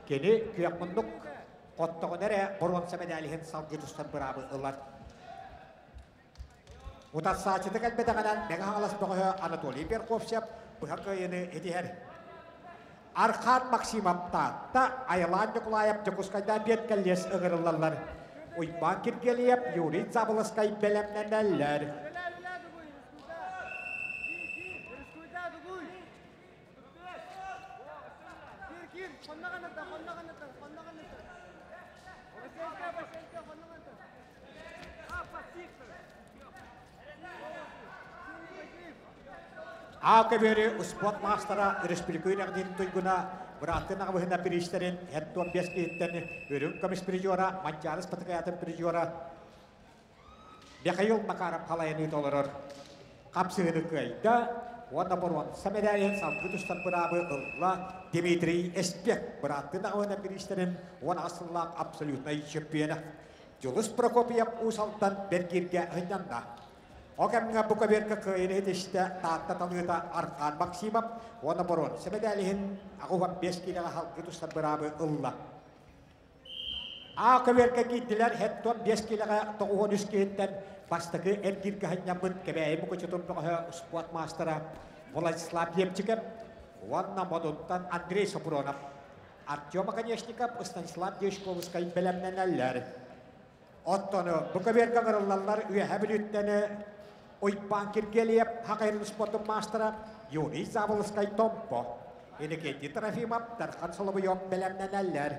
Кини күөх муннук хоттоҕун эрэ боруонса медалиһын салгыы тустар быраабы ылар. Утарсааччыта кэлбэтэҕинэн Мэҥэ Хаҥалас бөҕөһө Анатолий Перховцев быһа кыайыыны итиһэр. Архан Максимов Таатта, Айылаан Ньукулаев Дьокуускайдаан биэт кэллиэс ыҥырыллаллар. Уйбаан Киргиэлийэп, Юрий Заболоцкай бэлэмнэнэллэр. А көбүөрү успуорт маастара өрөспүүбүлүкэ үөрэҕин туйгуна бырааттын аҕабыһына бириистэрин һэт 15 киһиттэн үрүҥ көмүс призера Манчаары Спартакиадатын призера Михаил Макаров халайан ыыта олорор. Хапсыһыны кыайда уонна боруонса мэдээлин салгыы тустар быраабы ылла Дмитрий Эспек бырааттын аҕабыһына бириистэрин 18 сыллаах абсолютнай чемпиона. Дьулус Прокопьев Уус Алдан бэргииргэ сынньанна. Ол кэмҥэ бу көбүөргэ кыайыыны ситистэ Таатта талыыта Аркан Максимов уонна боруонса мэдээлиһин 85 киилэҕэ салгыы тустар быраабы ылла. А көбүөргэ киирдилэр һэт 5 киилэҕэ 93 киһиттэн бастакы эргииргэ сынньаммыт Кэбээйи Мукучутун бөҕөһө спорт маастара Владислав Лепчиков уонна Модунтан Андрей Сопронов. Артем Оконешников, Станислав Дьячковскай бэлэмнэнэллэр. Оттон бу көбүөргэ ыҥырыллаллар Үөһэ Бүлүүттэн Уйбаан Киргиэлийэп Хахайрын спордун маастара Юрий Заболоцкай Томпо, Иннокентий Трофимов, Дархан Соловьев бэлэмнэнэллэр.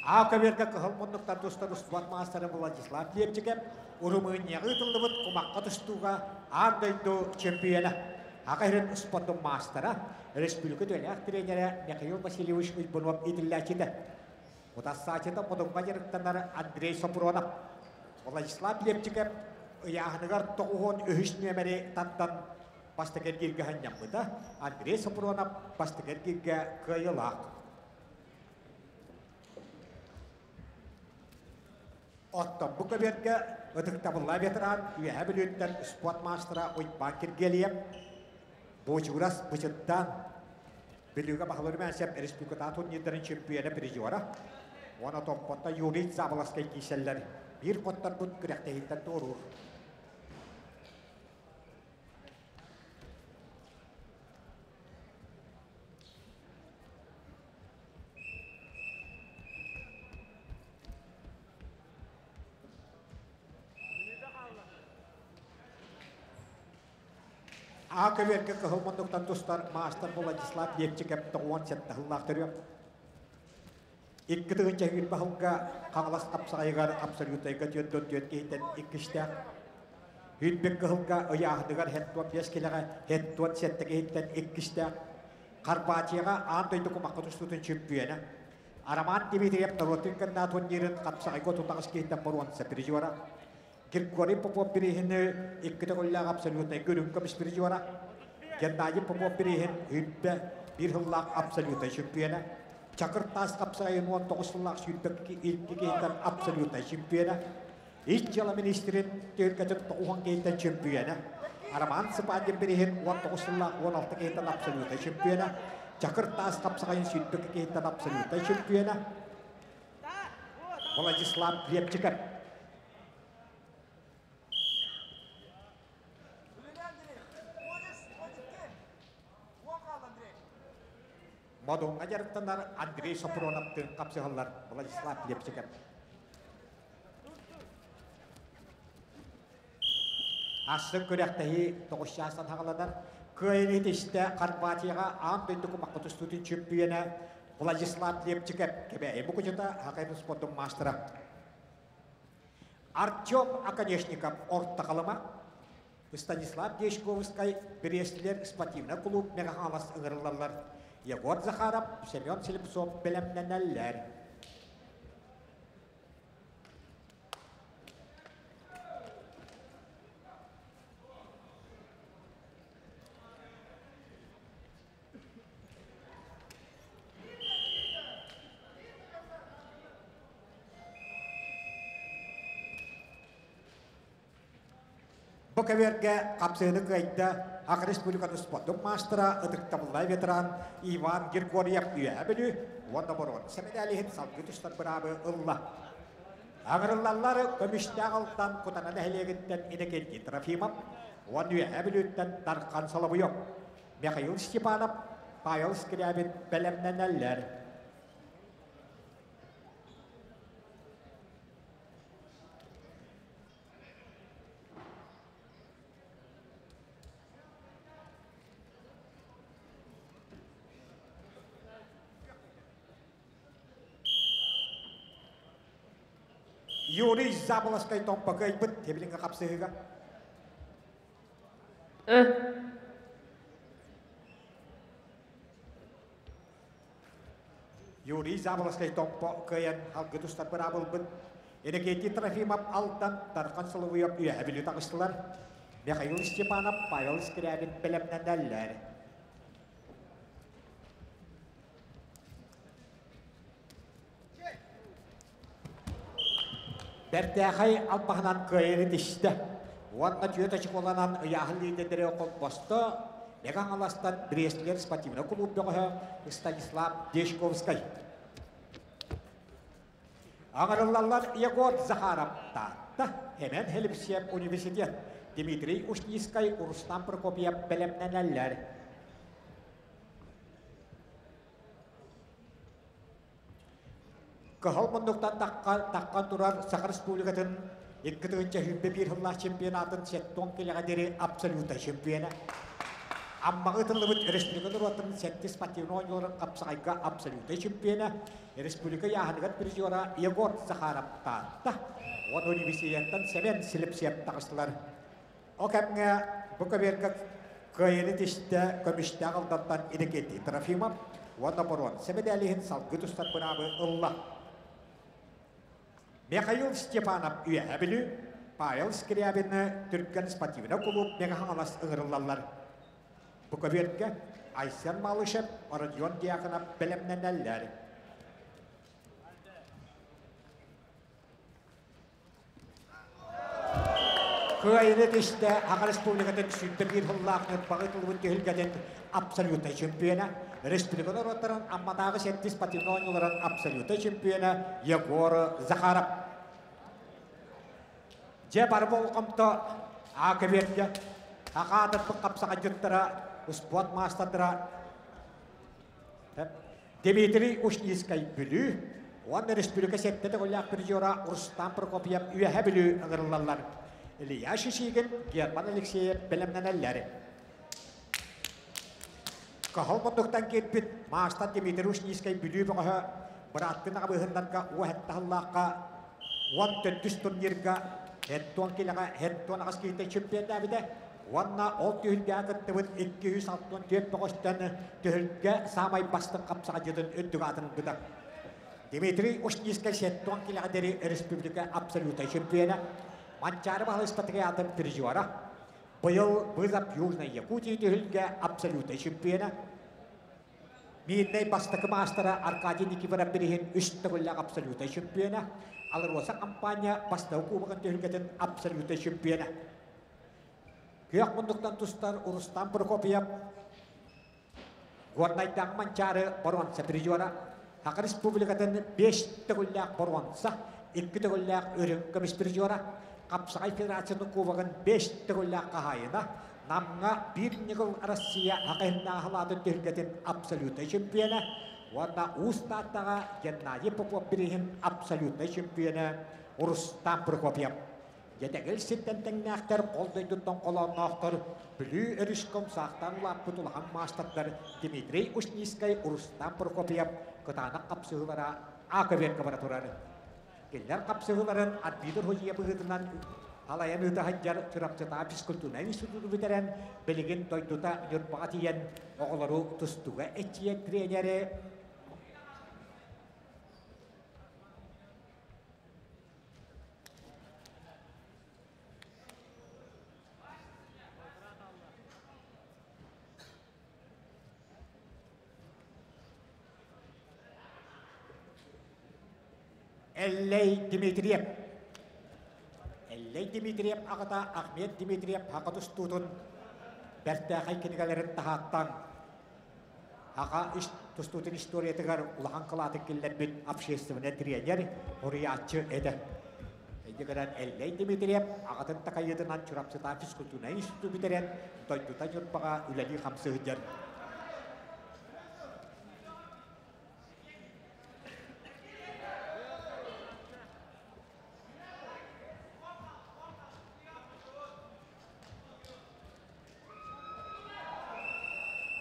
А көбүөргэ кыһыл муннуктар тустар успуорт маастара Владислав Лепчиков Румынияҕа ыытыллыбыт кумахха тустууга аан дойду чемпиона, Аҕа сирин спордун маастара, республика үтүөлээх тренерэ Михаил Васильевич Уйбунов иитиллээччитэ. Утарсааччыта Модуҥҥа дьарыктанар Андрей Сопронов. Владислав Лепчиков ыйааһыныгар 93 нүөмэри тардан бастакы эргииргэ сынньаммыта, Андрей Сопронов бастакы эргииргэ кыайыылаах. Оттон бу көбүөргэ ытыктабыллаах ветеран Үөһээ Бүлүүттэн спорт маастара Уйбаан Киргиэлийэп Буучугурас Бычырдаан Бүлүүгэ Баһылай Румянцев республикатааҕы турнирдарын чемпиона призера уонна Томпотто Юрий Заболоцкай киирсэллэр. Биир хотторбут күрэхтэһииттэн туоруур. А көбүөргэ кыһыл муннуктан тустар маастар Владислав Лепчиков 97 сыллаах төрүөх. 2020 сылга Хаҥалас хапсаҕайыгар абсолютайга 44 киһиттэн иккистээх. Үүрбүт кыһылга ыйааһыныгар 75 килэҕэ 77 киһиттэн иккистээх. Хорватияҕа аан дойду кумахха тустуутун чөмпүйүөнэ. Роман Дмитриев норуотун кынна турнирын хапсаҕайга 38 киһиттэн боруонса призера. Григорий Попов бирииһини икки төгүллээх абсолютнай үрүҥ көмүс призера. Геннадий Попов бирииһин үүрбэ биир сыллаах абсолютнай чемпиона. Чакыр таас хапсаҕайын 19 сыллаах 22 киһиттэн абсолютнай чемпиона. Ис дьыала министрин түһүлгэтин 90 киһиттэн чемпиона. Роман Цыпандин бирииһин 19 сыллаах 16 киһиттэн абсолютнай чемпиона. Чакыр таас хапсаҕайын 22 киһиттэн абсолютнай чемпиона. Владислав Лепчиков. Модуҥҥа дьарыктанар Андрей Сопроновтыын хапсыһаллар Владислав Лепчиков. Астык күрэхтэһии тоҕус чаастан хаҕаланар. Кыайыыны итистэ Хорватияҕа аан дойду кумахха тустуутун чөмпүйүөнэ Владислав Лепчиков Кэбээйи Мукучута хоккейнай спордун маастара. Артем Оконешников Орто Халыма, Станислав Дьячковскай Брестлер спортивнай кулууп Мэҥэ-Хаҥалас ыҥырыллаллар. Егор Захаров, Семен Слепцов бэлэмнэнэллэр. Бу кэбиэргэ хапсыһыны кыайда Саха Республикатын спордун маастара, ытыктабыллаах ветеран Иван Григорьев Үөһээ Бүлүү уонна боруонса мэдээлиһин салгыы тустар быраабы ылла. Аҥырыллаллар көмүстээх Алтан Кутана нэһилиэгиттэн Иннокентий Трофимов уонна Үөһээ Бүлүүттэн Дархан Соловьев, Михаил Степанов, Павел Скрябин бэлэмнэнэллэр. Юрий Заболоцкай томпо кыайбыт тебилиҥҥэ хапсыһыыга. Юрий Заболоцкай Томпо кыайан алгы тустар быраабылбыт. Иннокентий Трофимов Алтан, Дархан Соловьев Үөһэ Бүлүү таҕыстылар. Михаил Степанов, Павел Скрябин бэлэмнэнэллэр. Бэртээхэй албаһынан кыайыыны тистэ. Уонна түөрт очуколанан ыйааһын лидердэрэ холбосто. Мэҥэ Хаҥаластан Бреслер спортивнай кулууп бөҕөһө Станислав Дешковскай. Аҥарыллаллар Егор Захаров Таатта, Эмэн Хелипсиев университет, Дмитрий Ушницкай, Рустам Прокопьев бэлэмнэнэллэр. Кыһыл муннуктан таххан турар Саха Республикатын 2021 сыллаах чемпионатын сеттон килэҕэ диэри абсолютнай чемпиона. Аммаҕа ыытыллыбыт республика норуоттарын сэттис спортивнай оонньууларын хапсаҕайга абсолютнай чемпиона, республика ыйааһыныгар призера Егор Захаров Таатта уонна университеттан Сэмэн Слепсев таҕыстылар. Ол кэмҥэ бу көбүөргэ кыайыыны тистэ көмүстээх Алдантан Иннокентий Трофимов уонна боруонса мэдээлиһин салгыы тустар быраабы ылла. Михаил Степанов Үөһээ Бүлүү, Павел Скрябины Түргэн спортивнай кулууп Мэҥэ Хаҥалас ыҥырыллаллар. Бу көбүөргэ Айсен Малышев, Родион Дьяконов бэлэмнэнэллэр. Кыайыыны түстэ Саха Республикатын 101 сыллаах Ньурбаҕа ыытыллыбыт түһүлгэтин абсолютнай чемпиона, республика норуоттарын Амматааҕы сэттис спортивнай оонньууларын абсолютнай чемпиона Егор Захаров. Дьэ бары болҕомто Аа көбүөргэ Саха аатырбыт хапсаҕайдьыттара, успуорт маастардара Дмитрий Ушницкай Бүлүү уонна республика сэттэ төгүллээх призера Рустам Прокопьев Үөһэ Бүлүү ыҥырыллаллар. Илья Шишигин, Герман Алексеев бэлэмнэнэллэр. Кыһыл муннуктан киирбит маастар Дмитрий Ушницкай Бүлүү бөҕөһө бырааттын аҕабыыһыннарга уоһэтте сыллаахха 14 турнирга хеттон килэҕэ хеттон аҕыс киһитэ чемпионнаабыта Уонна ол түһүлгэҕэ кыттыбыт 264 бөҕөстөн түһүлгэ саамай бастыҥ хапсаҕайдьытын үрдүк аатын ылбыта. Дмитрий Ушницкай сеттон килэҕэ диэри республика абсолютнай чемпиона, Манчаары Баһылай спартакиадатын призера, быйыл Вызов Южной Якутии түһүлгэ абсолютнай чемпиона, Миирнэй бастакы маастара Аркадий Никифоров бириһин үс төгүллээх абсолютнай чемпиона, Алроса компания бастакы кубогын түһүлгэтин абсолютнай чемпиона. Күөх муннуктан тустар Рустам Прокопьев Горнайдааҕы Манчаары боруонса призера, Саха Республикатын 5 төгүллээх боруонса, 2 төгүллээх үрүҥ көмүс призера, Хапсаҕай Федерациятын кубогын 5 төгүллээх хаһаайына, Намҥа биир ньыгыл Россия Саха иһиннээҕи салаатын түһүлгэтин абсолютнай чемпиона уонна Уус Тааттаҕа Геннадий Попов бирииһин абсолютнай чемпиона Рустам Прокопьев. Дьэтэгил сиртэн тэҥнээхтэр, ол дойдуттан холоонноохтор, Бүлүү өрүскэ умсаахтаан улааппыт улахан маастардар Дмитрий Ушницкай, Рустам Прокопьев кытаанах хапсыһыылара А көбүөргэ бара турар. Кинилэр хапсыһыыларын арбитр судьуйа быһыытынан салайан ыыта сылдьар Чурапчытааҕы физкультурнай институту бүтэрэн, билигин дойдута Ньурбаҕа тиийэн оҕолору тустууга эрчийэр тренери Эллэй Дмитриев. Эллэй Эллэй Дмитриев аҕата Ахмед Дмитриев саха тустуутун бэртээхэй кинигэлэрин таһааттан Аҕа тустуутун историятыгар улахан кылааты киллэрбит общественнай тренер, уруйааччы этэ. Инньэ гынан Эллэй Дмитриев аҕатын такайыытынан Чурапчытаан физкультурнай институту бүтэрэн, дойдута Ньурбаҕа үлэлии-хамсыы сылдьар.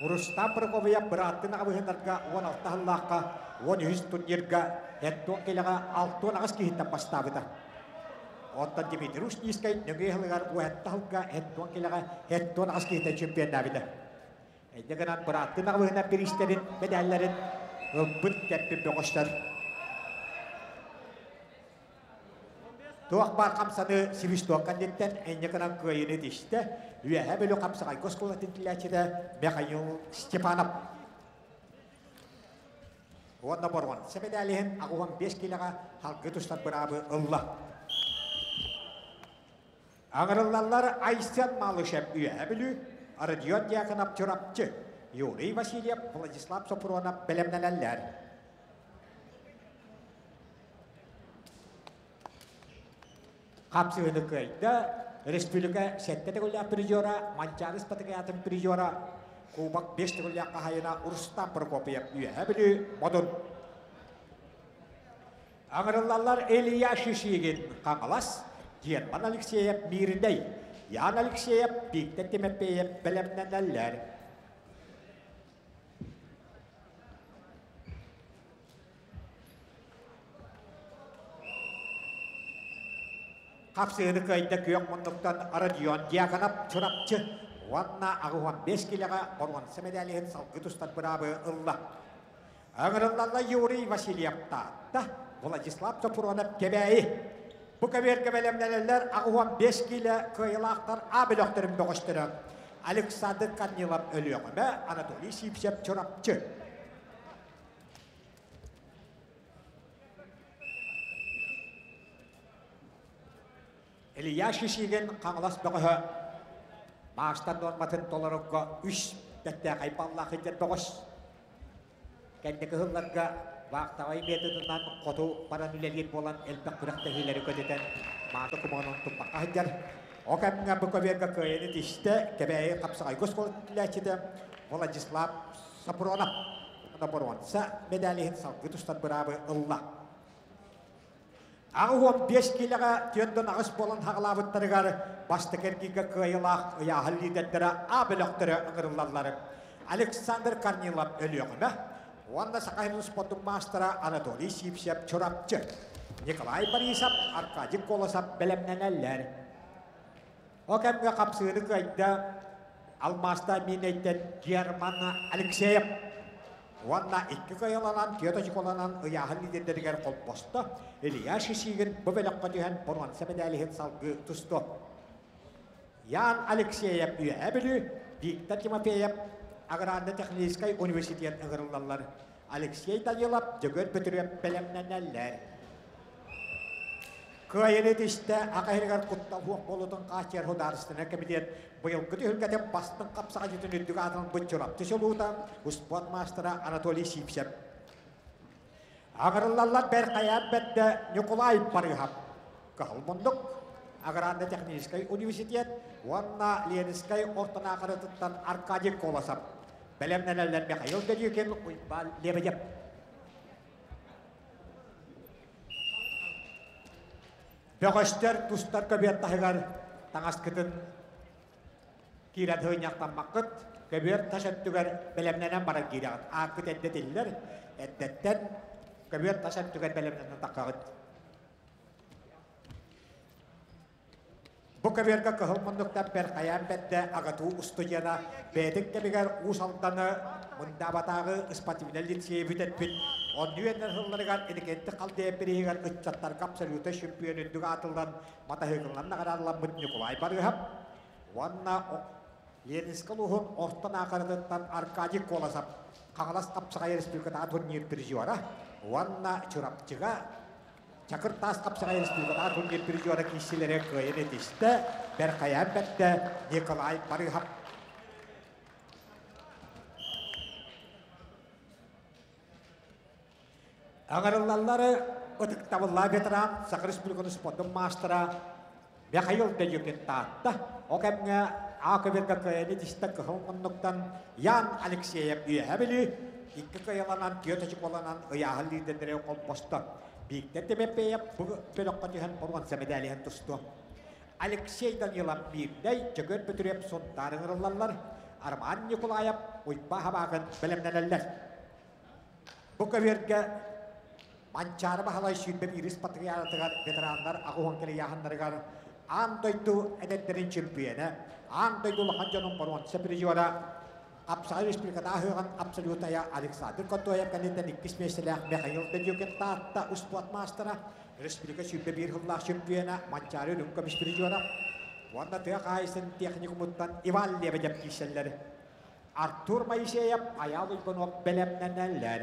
Рустам Прокопьев бырааттын аҕабыһыннарга 16 сыллаахха 13 турнирга Эттуон килэҕэ 68 киһиттэн бастаабыта. Оттон Дмитрий Ушницкай нөҥүө сылыгар 17 сылга Эттуон килэҕэ 78 киһиттэн чемпионнаабыта. Инньэ гынан бырааттын аҕабыһыннар бириистэрин, медалларын ылбыт кэппит бөҕөстөр. Туох баар хамсаны свисток кэнниттэн инньэ гынан кыайыыны тистэ Үөһээ Бүлүү хапсаҕайга оскуолатын тилээччитэ Михаил Степанов. Уонна боруонса медалиһин 85 киилэҕэ халгы тустар быраабы ылла. Аҥырыллаллар Айсен Малышев Үөһээ Бүлүү, Родион Дьяконов Чурапчы, Юрий Васильев, Владислав Сопронов бэлэмнэнэллэр. Хапсыһыыны кыайда республика сэттэ төгүллээх призера, Манчаары спартакиадатын призера, Кубок 5 төгүллээх хаһайына Рустам Прокопьев Үөһээ Бүлүү Модун. Аҥырыллаллар Илья Шишигин Хаҥалас, Герман Алексеев Мииринэй, Ян Алексеев Виктор Тимофеев бэлэмнэнэллэр. Хапсыһыны кыайда күөх муннуктан Родион Дьяконов Чурапчы уонна 85 килэҕэ боруонса медалиһын салгыы тустар быраабы ылла. Ыҥырыллалла Юрий Васильев Таатта, Владислав Сопронов Кэбээйи. Бу көбүөргэ бэлэмнэнэллэр 85 киилэ кыайыылаахтар А бөлөхтөрүн бөҕөстөрө Александр Корнилов Өлүөхүмэ, Анатолий Сивцев Чурапчы. Илья Шишигин Хаҥалас бөҕөһө маастар нуорматын толорорго үс бэртээхэй баллаах илдьэр бөҕөс. Кэнники сылларга вахтовай методынан хоту баран үлэлиир буолан элбэх күрэхтэһиилэри көтүтэн мааты кумаҕынан туппакка сылдьар. Ол кэмҥэ бу көбүөргэ кыайыыны тистэ Кэбээйи хапсаҕайга оскуола иитиллээччитэ Владислав Сапронов боруонса медалиһын салгыы тустар быраабы ылла. 85 киилэҕэ 48 буолан хаҕалаабыттарыгар бастакы эргииргэ кыайыылаах ыйааһын лиидэрдэрэ А бөлөхтөрө ыҥырыллаллар. Александр Корнилов Өлүөхүмэ уонна Саха сирин спордун маастара Анатолий Сивцев Чурапчы, Николай Борисов, Аркадий Колосов бэлэмнэнэллэр. Ол кэмҥэ хапсыыны кыайда алмаастаах Миинэйтэн Герман Алексеев уонна икки кыайыланан, түөрт очуколанан ыйааһын лидердэригэр холбосто. Илья Шишигин бу бөлөххө түһэн боруонса медалиһын салгыы тустуо. Ян Алексеев Үөһээ Бүлүү, Виктор Тимофеев Аграрно-техническай университет ыҥырыллаллар. Алексей Данилов, Дьөгүөр Бөтүрүөп бэлэмнэнэллэр. Кыайыны тистэ аҕа иһигэр куттал суох буолуутун хааччыйар судаарыстыбаннай кэмитиэт быйылгы түһүлгэтин бастыҥ хапсаҕайдьытын үрдүк аатын ылбыт Чурапчы селуута успуорт маастара Анатолий Сивцев. Аҕырыллаллар бэркайаан бэрдэ Ньукулай Барыыһап. Кыһыл муннук, Аграрно-техническай университет уонна Ленинскэй орто Наахаратыттан Аркадий Колосов. Бэлэмнэнэллэр Михаил Дедюкин, Уйбаан Лебедев. Бөҕөстөр тустар көбүөр таһыгар таҥаскытын киирэн сыгынньахтаммаккыт, көбүөр тас өттүгэр бэлэмнэнэн баран киирэҕит. Ааккыт эрдэ этиллэр, эрдэттэн көбүөр тас өттүгэр бэлэмнэнэн таххаҕыт. Бу көбүөргэ кыһыл муннуктан бэркайаан бэрдэ АГАТУ устудьуона бэйэтин кэмигэр Уус Алданы Мындаабатааҕы спортивнай лицейи бүтэрбит. Онньу үөннэр сылларыгар Иннокентий Халдеев бирииһигэр ыччаттарга абсолютнай чемпион үрдүк аатыллан матаһыыкылынан наҕараадаламмыт Ньукулай Барыыһап уонна Ленинскэй улууһун Орто Наахаратыттан Аркадий Колосов Хаҥалас хапсаҕай республикатааҕы турнир призера уонна Чурапчыга Чакыр таас хапсаҕай республикатааҕы турнир призера киирсиилэрэ кыайан этистэ, Бэрхайаан бэрдэ Николай Барыһап. Аҥарыллаллары ытыктабыллаах ветеран, Саха Республикатын спордун маастара Михаил Деюкин Таатта. Ол кэмҥэ А көбүөргэ кыайан этистэ кыһыл муннуктан Ян Алексеев Үөһэ Бүлүү икки кыайаланан түөрт очуколанан ыйааһын лиидэрдэрэ холбосто. Виктор Тимофеев бу бөлөххө түһэн боруонса мэдээлиһин тустуо. Алексей Данилов Миирнэй, Дьөгүөр Бөтүрүөп Сунтаар ыҥырыллаллар. Арман Николаев Уйба Хабаакын бэлэмнэнэллэр. Бу көбүөргэ Манчаары Баһылай 21 патриаратыгар ветераннар аҕыс кэлийааһыннарыгар аан дойду эдэрдэрин чемпионэ, аан дойду улахан дьонун боруонса призера, Хапсаҕай республикатааҕы ыһыаҕын абсолютая Александр Контоев кэнниттэн иккис миэстэлээх Михаил Дедюкин Таатта успуорт маастара, республика 21 сыллаах чемпиона Манчаары үрүҥ көмүс призера уонна тыа хаһаайыстыбатын техникумуттан Иван Лебедев киирсэллэр. Артур Моисеев, Айаал Уйбанов бэлэмнэнэллэр.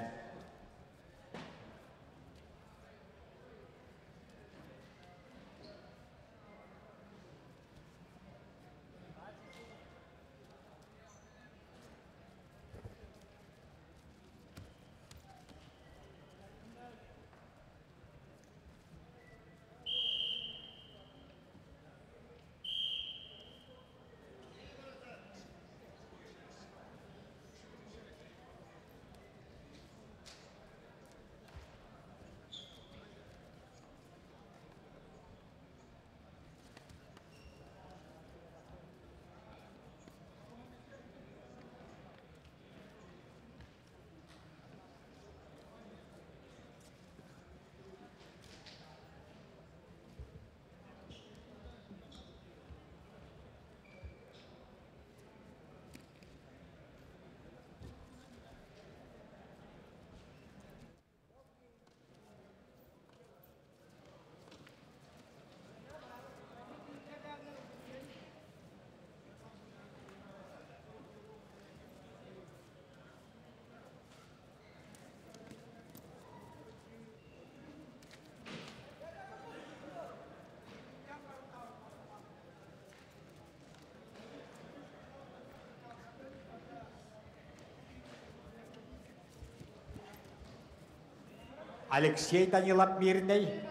Алексей Данилов Мирнэй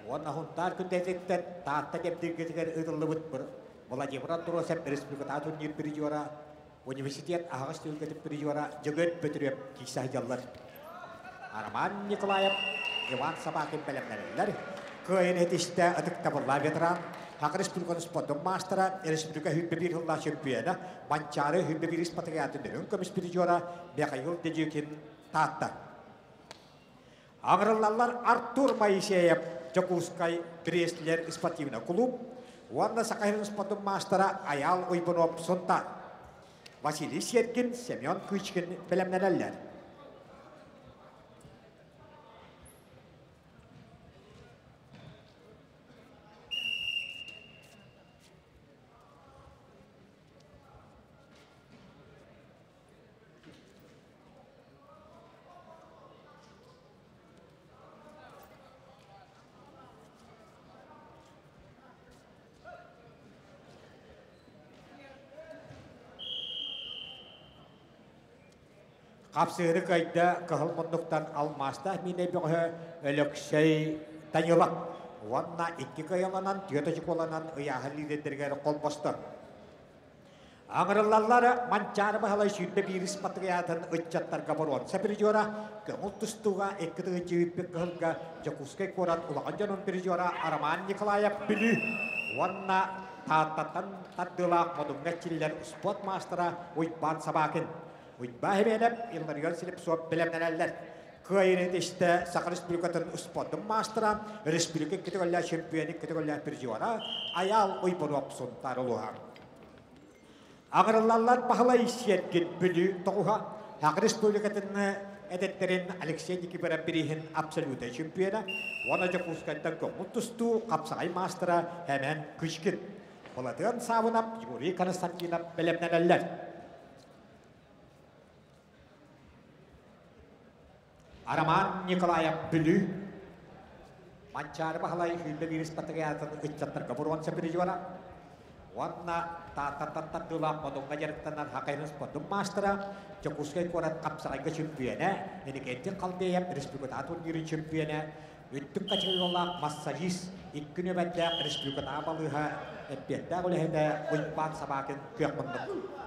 уонна Сунтаар күндэтиттэн Таатта Дэбдиргэтигэр ыытыллыбыт Владимир Андросов республикатааҕы турнир призера, университет аһаҕас түһүлгэтин призера Дьөгүөр Бөтүрүөп киирсэ сылдьаллар. Роман Николаев, Иван Собакин бэлэмнэнэллэр. Кыайан этистэ ытыктабыллаах ветеран, Саха Республикатын спордун маастара, республика 101 сыллаах чемпиона, Манчаары 101 спартакиадатын үрүҥ көмүс призера Михаил Дедюкин Таатта. Аҥырыллаллар Артур Моисеев Дьокуускай Бреслер спортивный клуб уонна Саха сирин спордун маастара Айаал Уйбунов Сунтаар. Василий Сергин, Семен Кычкин бэлэмнэнэллэр. Хапсыыры кыайда кыһыл муннуктан алмаастаах миинэ бөҕөһө Өлөксөй Данилов уонна икки кыайаланан, түөрт очукуоланан ыйааһын лидердэригэр холбосто. Аҥырыллаллар Манчаары Баһылай 21 патриотын ыччаттарга боруонса призера, көҥүл тустууга икки тыһыынча үүппүт кыһылга Дьокуускай куорат улахан дьонун призера Роман Николаев Бүлүү уонна Тааттаттан тардыылаах Модуҥҥа эрчиллэр спорт маастара Уйбаан Собакин. Уйбаа Химиэнэп, Илларион Слепцов бэлэмнэнэллэр. Кыайыыны истэ Саха Республикатын спордун маастара, республика икки төгүллээх чемпионы, икки төгүллээх призера Айаал Уйбунов Сунтаар улууһа. Аҕырыллаллар Баһылай Сиэргин Бүлүү тоҕуһа, Саха Республикатын эдэттэрин Алексей Никифоров бирииһин абсолютнай чемпиона уонна Дьокуускайтан көҥүл тустуу хапсаҕай маастара Хэмэн Кычкин. Былатыан Саабынап, Юрий Константинов бэлэмнэнэллэр. Роман Николаев Бүлүү. Манчаары Баһылай 21 спартакиадатын ыччаттарга боруонса призера. Уонна Тааттаттан тардыылаах Модуҥҥа дьарыктанар хахайын спордун маастара, Дьокуускай куорат хапсаҕайга чөмпүйүөнэ, Иннокентий Халдеев республикатааҕы турнирын чөмпүйүөнэ, үрдүк категориялаах массажист, икки нүөмэрдээх республикатааҕы балыыһа эппиэттээх үлэһитэ Уйбаан Собакин күөх муннук.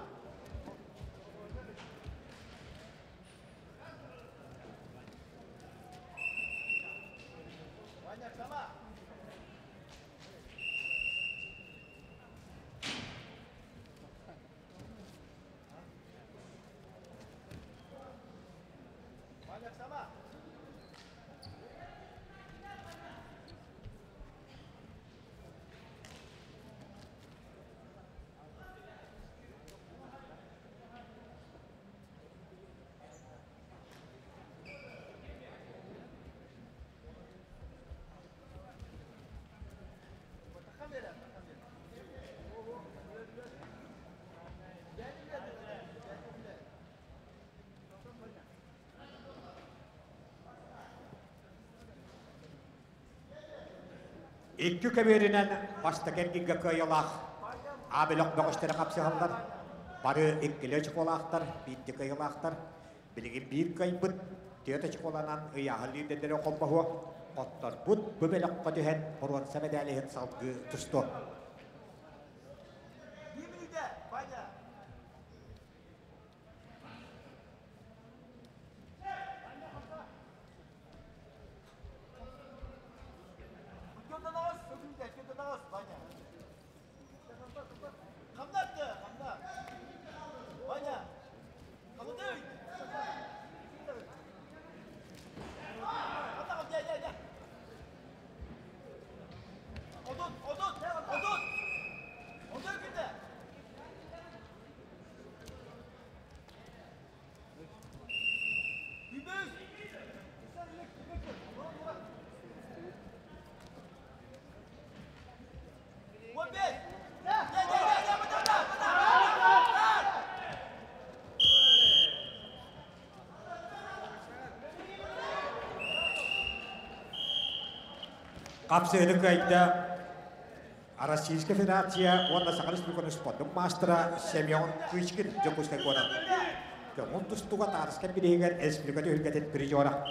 Икки көбүөрүнэн бастакы эргииргэ кыайыылаах А бөлөх бөҕөстөрө хапсыһаллар. Бары иккилии очукуолаахтар, биирдии кыайыылаахтар. Билигин биир кыайбыт, түөрт очукуоланан ыйааһын лиидэрдэрэ холбоһуо. Хотторбут бу бөлөххө түһэн боруонса мэдээлиһин салгыы тустуо. Хапсыһыны кыайда Российская Федерация уонна Саха Республикатын спордун маастара Семен Кычкин Дьокуускай куорат. Көҥүл тустууга таарыска бирииһигэр республика түһүлгэтин призера.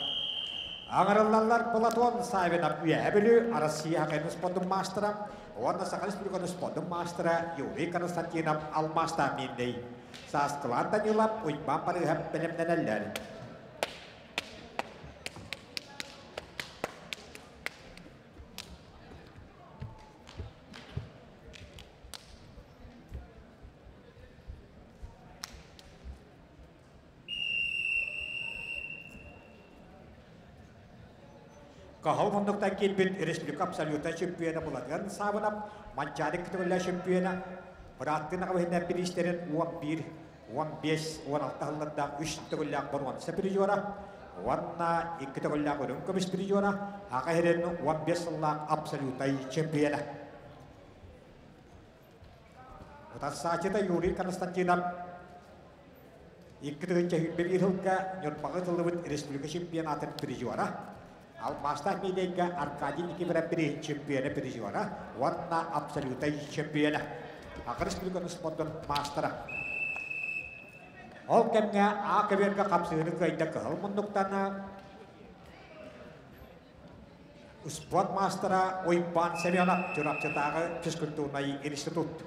Аҥарыллаллар Платон Савинов Үөһээ Бүлүү Россия хоккейын спордун маастара уонна Саха Республикатын спордун маастара Юрий Константинов алмаастаах мииннэй. Сааскылаан Данилов Уйбаан Барыыһап бэлэмнэнэллэр. Каһыл муннуктан киирбит республика абсолютнай чемпиона Буладыан Саабынап, Манчаары көтөҕүллэр чемпиона, бырааттыы наҕабыһыннар бириистэрин 11, 15, 16 сыллардаах үс төгүллээх боруонса призера уонна икки төгүллээх үрүҥ көмүс призера, Аҕа сирин 15 сыллаах абсолютнай чемпиона. Утарсааччыта Юрий Константинов 2021 сылга Ньурбаҕа ытыллыбыт республика чемпионатын призера, алмаастаах миэдэйгэ Аркадий Никифоров чемпиона призера уонна абсолютнай чемпиона, Аҕа республиканы спордун маастара. Ол кэмҥэ А көбүөргэ хапсыһыыны кыайда кыһыл муннуктан Спорт маастара Уйбаан Семенов Чурапчытааҕы физкультурнай институт.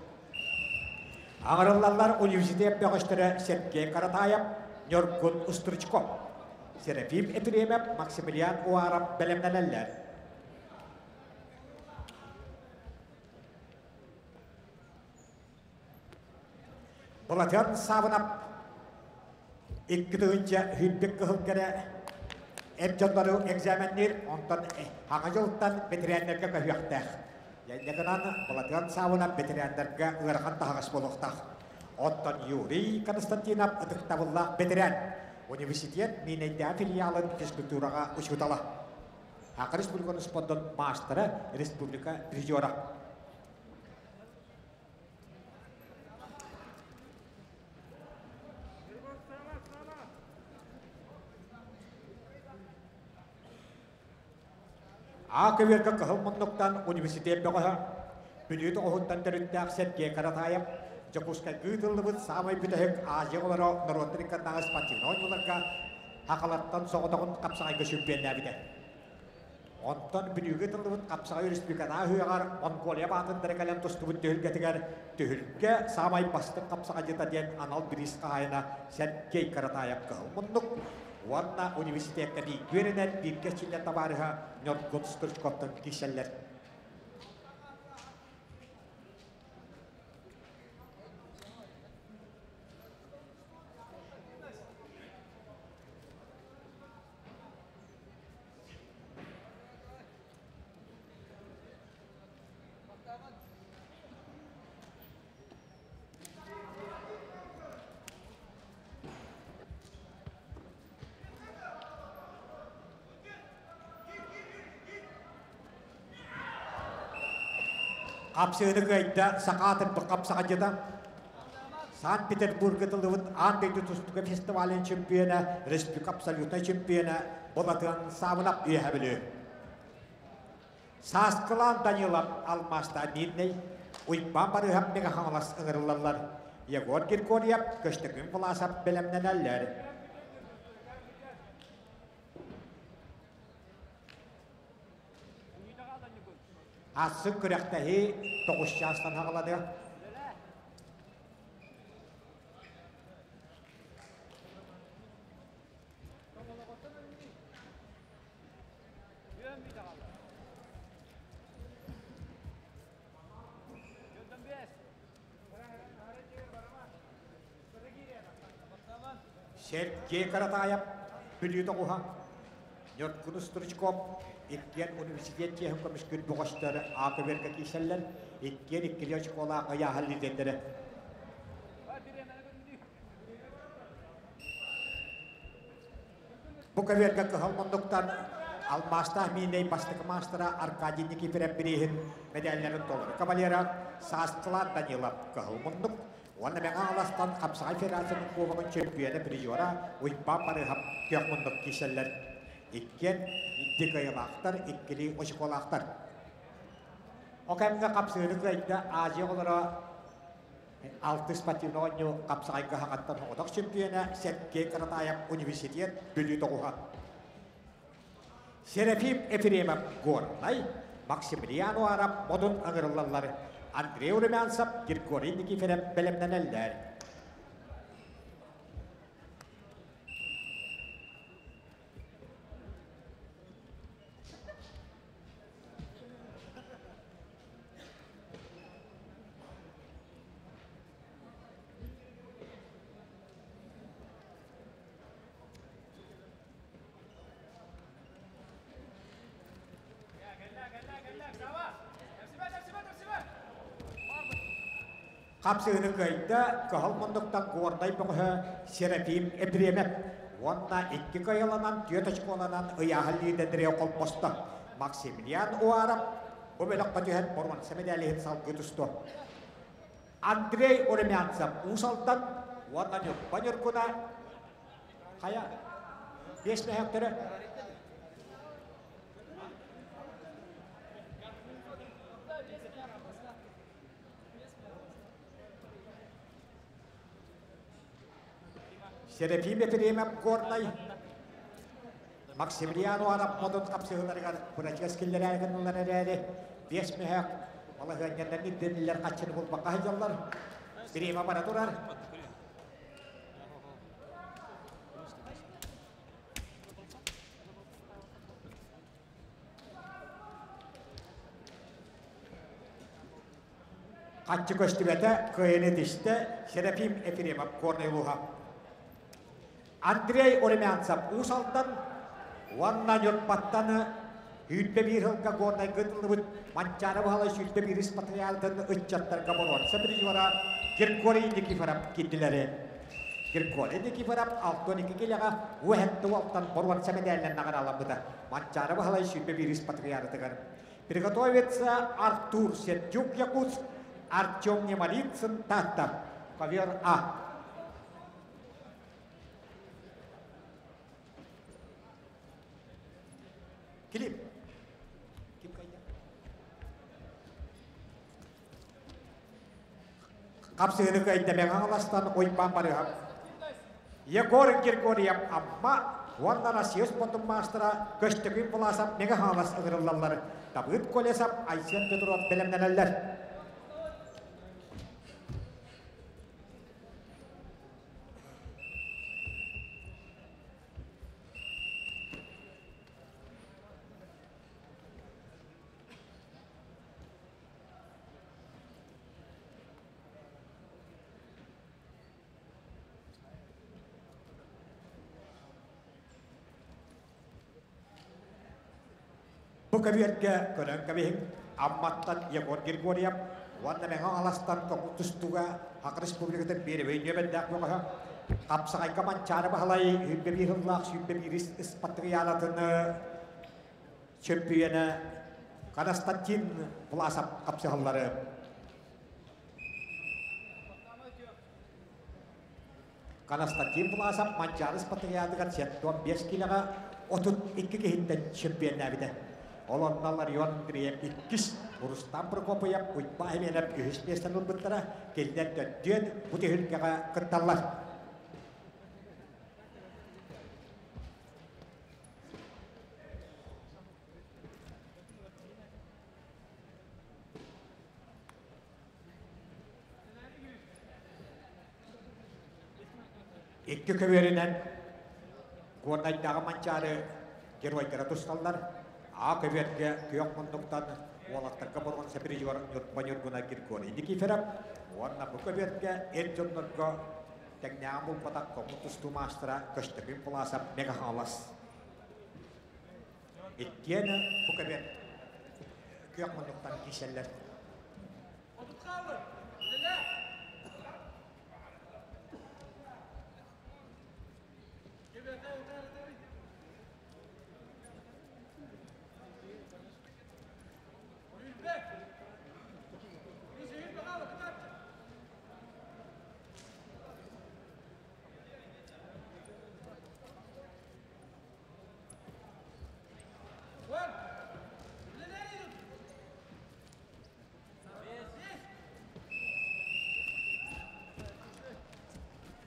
Аҥарыллаллар университет бөҕөстөрө Сергей Каратаев, Ньургун Стручков, Серафим Ефремов, Максимилиан Уаров бэлэмнэнэллэр. Былатыан Саабынап 2021 кыһыл кэрэ эр дьоннору экзаменниир, онтон хаҥа дьылтан бэтэрээннэргэ көһүөхтээх. Инньэ гынан Былатыан Саабынап бэтэрээннэргэ ыарахан таһаҕас буолуохтаах. Оттон Юрий Константинов ытыктабыллаах бэтэрээн, университет Миинэйдээҕи филиалын физкультураҕа учуутала. Саха Республикатын спордун маастара, республика призера. А көбүөргэ кыһыл муннуктан университет бөҕөһө, Бүлүү тоҕуһуттан төрүттээх Сергей Каратаев Дьокуускайга ыытыллыбыт саамай бүтэһик Азия оҕолоро норуоттар иккардааҕы спортивнай оонньууларга сахалартан соҕотоҕун хапсаҕайга чөмпүйүөннээбитэ. Онтон Бүлүүгэ ыытыллыбыт хапсаҕай республиканаа ыһыаҕар Монголия баатындара кэлэн тустубут түһүлгэтигэр түһүлгэ саамай бастыҥ хапсаҕайдьыта диэн анал бириис хаһаайына Сергей Каратаев кыһыл муннук уонна университекка бииргэ үөрэнэр бииргэ эрчиллэр табаарыһа Ньургун Стручковтан киирсэллэр. Хапсыыны кыайда сахаатырбыт хапсаҕадьыта. Санкт-Петербурга тылыбыт аан дойду тустууга фестивалын чемпиона, республика абсолютнай чемпиона Болатыан Саабынап үөһэ Бүлүү. Сааскылаан Данилов алмаастаах Мирнэй, Уйбаан Барыыһап Мэҥэ Хаҥалас ыҥырыллаллар. Егор Григорьев, Көстөкүүн Власов бэлэмнэнэллэр. Ассык күрэхтэһии тоҕус чаастан хаҕаланыа. Сергей Каратаев, Бүлүү тоҕуһа, Ньургун Стручков иккиэн университет чиэһин көмүскүүр бөҕөстөр аакыберга киирсэллэр, иккиэн иккилии очколаах ыйааһын лидердэрэ. Бу көбүөргэ кыһыл муннуктан алмаастаах миинэй бастакы маастара Аркадий Никифоров бирииһин мэдээллэрин толору кавалера Сааскылаан Данилов кыһыл муннук уонна Мэҥэ Хаҥаластан Хапсаҕай федерациятын кубогын чөмпүйүөнэ призера Уйбаан Барыыһап күөх муннук киирсэллэр. Иккиэн икки кыайыылаахтар, иккилии очукуолаахтар. Ол кэмҥэ хапсыыны кыайда Азия оҕолоро Алтыс спортивнай оонньуу хапсаҕайга хаҥаттан соҕотох чемпиона Сергей Каратаев университет Бүлүү тоҕуһа. Серафим Ефремов Горнай, Максимилиан Уаров Модун ыҥырыллаллар. Андрей Румянцев, Григорий Никифоров бэлэмнэнэллэр. Хапсыһыны кыайда кыһыл муннуктан Горнай бөҕөһө Серафим Ефремов уонна икки кыайыланан түөрт очколанан ыйааһын лиидэрдэрэ холбосто. Максимилиан Уаров Бу бөлөххө түһэн боруонса мэдээлиһин салгыы тустуо. Андрей Румянцев Уус Алдан уонна Ньурба Ньургуна хайа биэс мөһөөктөрө Серафим Ефремов Горнай Максимилиано Арапмодун хапсыһыыларыгар бырачыас киллэрээри гыннылар эрээри, биэс мөһөөк балаһыанньанан ирдэниллэр хаччыны булбакка сылдьаллар. Бириэмэ бара турар. Хаччы көстүбэтэ, кыайыны тистэ Серафим Ефремов Горнай улууһа. Андрей Румянцев Уус Алдан уонна Ньурбаттан 21 сылга Горнайга ыытыллыбыт Манчаары Баһылай 101 матырыйаалытын ыччаттарга боруонса призера Григорий Никифоров киирдилэр. Григорий Никифоров 62 килэҕэ уһэтти уолтан боруонса мэдээлинэн наҕарааламмыта. Манчаары Баһылай 101 матырыйаалытыгар Приготовится Артур Сердюк Якутск, Артем Немолицын Таатта. Ковер А. Клип. Қапсыыны кыайда Мэҥэ Хаҥаластан Уйбаан Барыһап. Егор Григорьев Амма уонна Россия спордун маастара Көстөкүүн Власов Мэҥэ Хаҥалас ыҥырыллаллар. Давыд Колесов, Айсен Петров бэлэмнэнэллэр. Бу көбүөргэ көрөн кэбиһиҥ, Амматтан Егор Григорьев уонна Мэҥэ Хаҥаластан көҥүл тустууга Саха Республикатын биэрэбэй нүөмэрдээх бөҕөһө Хапсаҕайга Манчаары Баһылай 21 сыллаах 21 ыспатырыйаалатын чөмпүйүөнэ Константин Власов хапсыһаллары. Константин Власов Манчаары спартакиадыгар 75 киилэҕэ 32 киһиттэн чемпионнээбитэ. Ол онно Ларион Андреев иккис, Рустам Прокопьев, Уйбаа Химелев үһүс миэстэни ылбыттара, кинилэр төрдүөн бу түһүлгэҕэ кытталлар. Икки көбүөрүнэн Горнайдааҕы Манчаары геройдара тусталлар. А көбүөргэ күөх муннуктан уолаттарга боруонса призер Ньурба Ньургуна Григорий Никифоров уонна бу көбүөргэ эр дьоннорго тэҥнээҕин булбатах көҥүл тустуу маастара Көстөкүүн Власов Мега Хаҥалас. Иккиэн бу көбүөр күөх муннуктан киирсэллэр.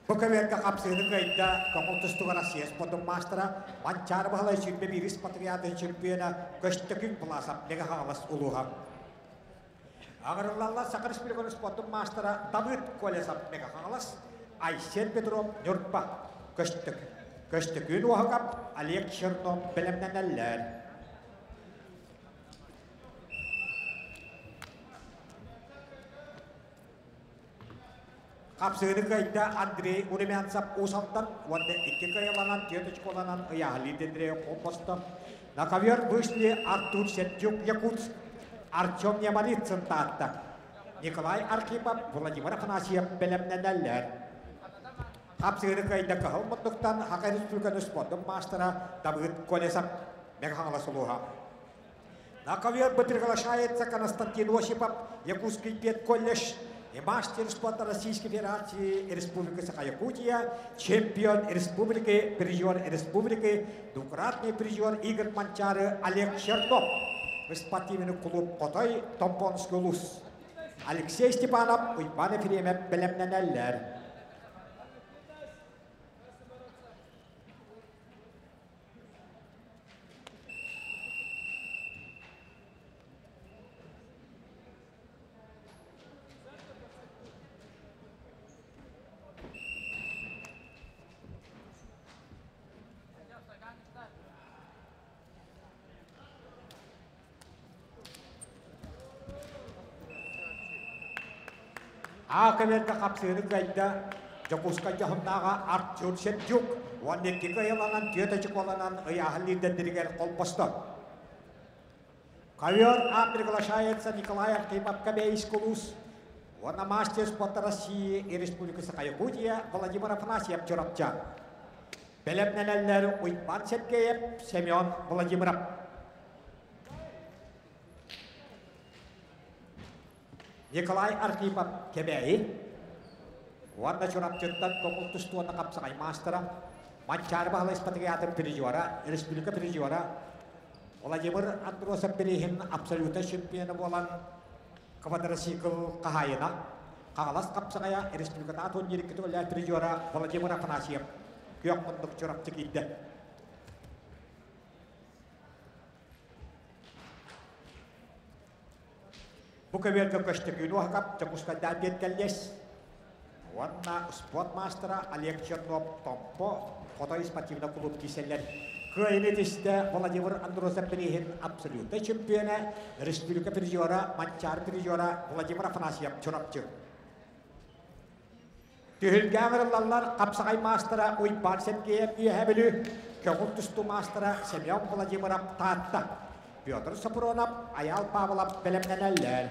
Бу көбүөргэ хапсыыны кыайда көҥүл тустууга Россия спордун маастара Манчаары Баһылай 21 спартакиадын чемпиона Көстөкүүн Власов Мэҥэ Хаҥалас улууһа. Аҕырыллаллар Саха Республикатын спордун маастара Давыд Колесов Мэҥэ Хаҥалас, Айсен Петров Ньурба Көстөк. Көстөкүүн Уоһукап, Олег Чернов бэлэмнэнэллэр. Хапсыыны кыайда Андрей Урумянцев Уус Алдан уонна икки кыайыланан түөрт очколанан ыйааһылыы Дмитрий Холбосто. На ковер вышли Артур Сердюк Якутск, Артем Немолицын Таатта, Николай Архипов, Владимир Афанасьев бэлэмнэнэллэр. Хапсыыны кыайда Кыһыл муннуктан Саха Республикатын спордун маастара Давыд Колесов, Мэҥэ Хаҥалас улууһа. На ковер приглашается Константин Осипов, Якутский педколледж и мастер спорта Российской Федерации Республики Саха-Якутия, чемпион республики, призер республики, двукратный призер Игорь Манчары Олег Чернов, спортивный клуб «Хотой», Томпонский улус. Алексей Степанов, Уйбан Ефремов бэлэмнэнэллэр. Аа кэлэргэ хапсыыны кыайда Дьокуускай дьоһуннааҕа Артур Сердюк уонна икки кыайыланан түөрт очуколанан ыйааһын лиидэрдэригэр холбосто. Ковер А приглашается Николай Архипов Кобейск улуус уонна мастер спорта России и Республика Саха-Якутия Владимир Афанасьев Чурапча. Бэлэмнэнэллэр Уйбан Сергеев, Семен Владимиров. Николай Архипов Кэбээйи уонна Чурапчыттан көҥүл тустууна хапсаҕай маастара, Манчаары Баһылай спартакиадатын призера, республика призера Владимир Андросов бирииһин абсолютнай чемпиона буолан квадроцикл хаһаайына. Хаҥалас хапсаҕайа республикатааҕы турнир икки төгүллээх призера Владимир Афанасьев күөх муннук Чурапчы киирдэ. Бу көбүөргэ Көстөкүүн Уоһакап Дьокуускайдаан биэртэллиэс уонна спорт маастара Олег Чернов Томпо Хотой спортивнай клуб киирсэллэр. Кыайыны тистэ Владимир Андросов бирииһин абсолютнай чемпиона, республика призера, Манчаары призера Владимир Афанасьев Чурапчы. Түһүлгэ ыҥырыллаллар хапсаҕай маастара Уйбаан Сергеев Үөһээ Бүлүү, көҥүл тустуу маастара Семен Владимиров Таатта, Петр Сопронов, Айаал Павлов бэлэмнэнэллэр.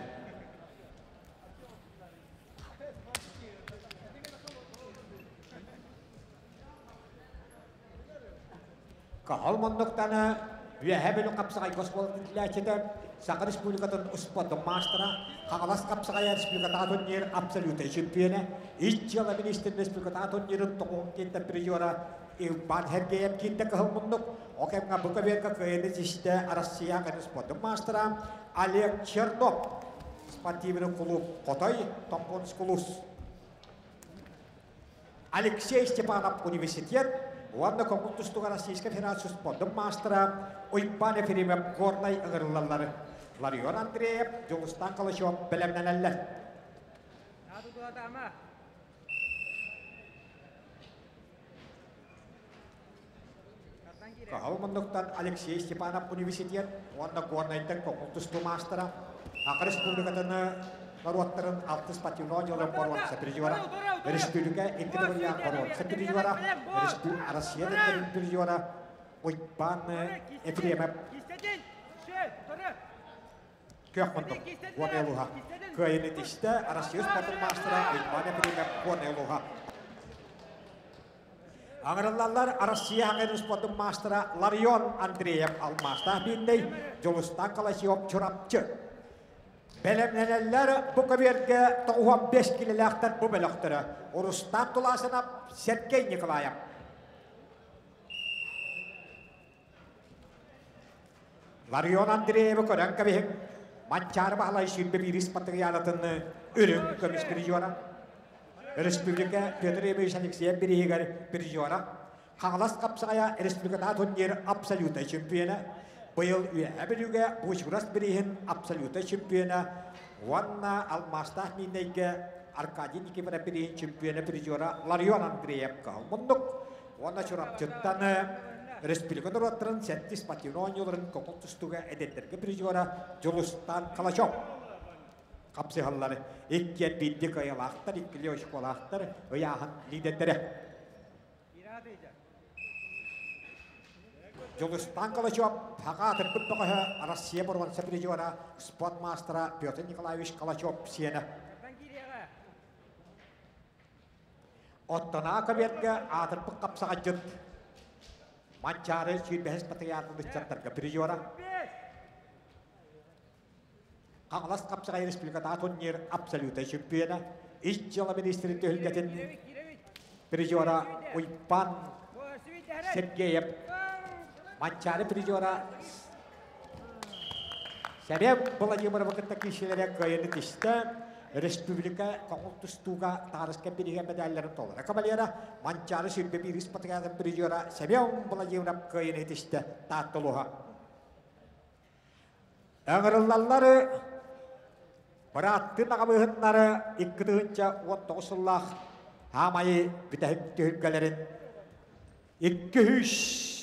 Каһал муннуктаны Үөһээ Бүлүү хапсаҕайга оскуолатын иитиллээччитэ, Саха Республикатын успуордун маастара, Хаҥалас хапсаҕайа республикатааҕы турнир абсолютнай чемпиона, Ис дьыала министрин республикатааҕы турнирын тоҕуһун киинтэн призера Иван Сергеев киинтэ кыһыл муннук, ол кэмҥэ бу көбүөргэ кыайыыны ситистэ Россия спордун маастара Олег Чернов, спортивный клуб Хотой, Томпонск улуус. Алексей Степанов университет уонна көҥүл тустууга Российскай Федерация спордун маастара Уйбаан Ефремов Горнай ыҥырыллаллар. Ларион Андреев, Дьулустан Калачев бэлэмнэнэллэр. Кыһыл муннуктан Алексей Степанов университет уонна Горнайтан көҥүл тустуу маастара, Саха Республикатын норуоттарын алтыс спортивного дьолун боруонса призера, республика икки төгүллээх боруонса призера, Россия дэттерин призера Уйбаан Ефремов күөх муннук Горнай улууһа. Кыайыны тистэ Россия спортун маастара Уйбаан Ефремов Горнай улууһа. Аҥырыллаллар Россия хаҥын спортун маастара Ларион Андреев алмаастаах биирнэй, Дьулустаан Каласиов Чурапчы. Бэлэмнэнэллэр бу көбүөргэ 95 килэлээхтэр бу бөлөхтөрө Рустам Туласынов, Сергей Николаев. Ларион Андреевы көрөн кэбиһиҥ, Манчаары Баһылай 21 спартакиадатын үрүҥ көмүс призера, Республика Петр Ильич Алексеев бирииһигэр призера, Хаҥалас хапсаҕайа республикатааҕы турнир абсолютнай чемпиона, быйыл Үөһээ Бүлүүгэ Бучурас бирииһин абсолютнай чемпиона уонна алмаастаах Мииннэйгэ Аркадий Никифоров бирииһин чемпиона призера Ларион Андреев кыһыл муннук уонна Чурапчыттан республика норуоттарын сэттис спортивнай оонньууларын көҥүл тустууга эдэрдэргэ призера Дьулустан Калачев хапсыһаллар. Иккиэн биирдик кыайыылаахтар, иккилии очколаахтар, ыйааһын лидердэрэ. Дьулустан Калачев хаҕа атырбыт бөҕөһө Россия боруонса призера, спорт маастара Петр Николаевич Калачев сиэнэ. Оттон Аакаберга аатырбыт хапсаҕайдьыт Манчаары сүүрбэһис патриархын ыччаттарга призера. Хаҥалас хапсаҕай республикатааҕы турнир абсолютнай чемпиона, ис дьыала министрин түһүлгэтин призера Уйбаан Сергеев, Манчаары призера Сэмэн Владимировы кытта киирсиилэрэ кыайыыны тистэ, республика көҥүл тустууга таарыска биригэ медалларын толоро кавалера, Манчаары 21 спартакиадатын призера Семен Владимиров кыайыыны тистэ Таатта улууһа. Ыҥырыллаллары бырааттыы аҕабыыһыннары 2019 сыллаах хаамайы бүтэһик түһүлгэлэрин 200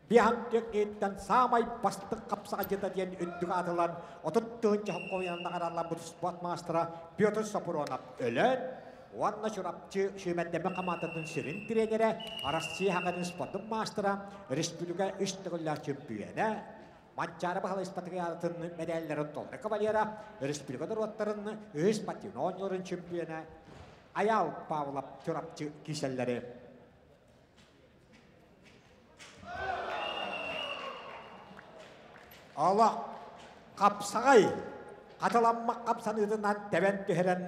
Биһан түөккиттэн саамай бастыҥ хапсаҕайдьыта диэн үрдүк аатылан 30 тыһыынча хомуйан наҕараалламмыт спорт маастара Петр Сопронов өлөн уонна Чурапчы сүүмэрдэммит хамаандатын сүрүн тренерэ, Россия хаҥатын спордун маастара, республика үс төгүллээх чөмпүйүөнэ, Манчаары Баһылай спартакиадатын мэдээллэрин толору кавалера, республика норуоттарын үһүс спортивнай оонньууларын чемпиона Айаал Павлов Чурапчы киисэллэри. Олох хапсаҕай хатыламмат хамсаныытынан тэбэн түһэрэн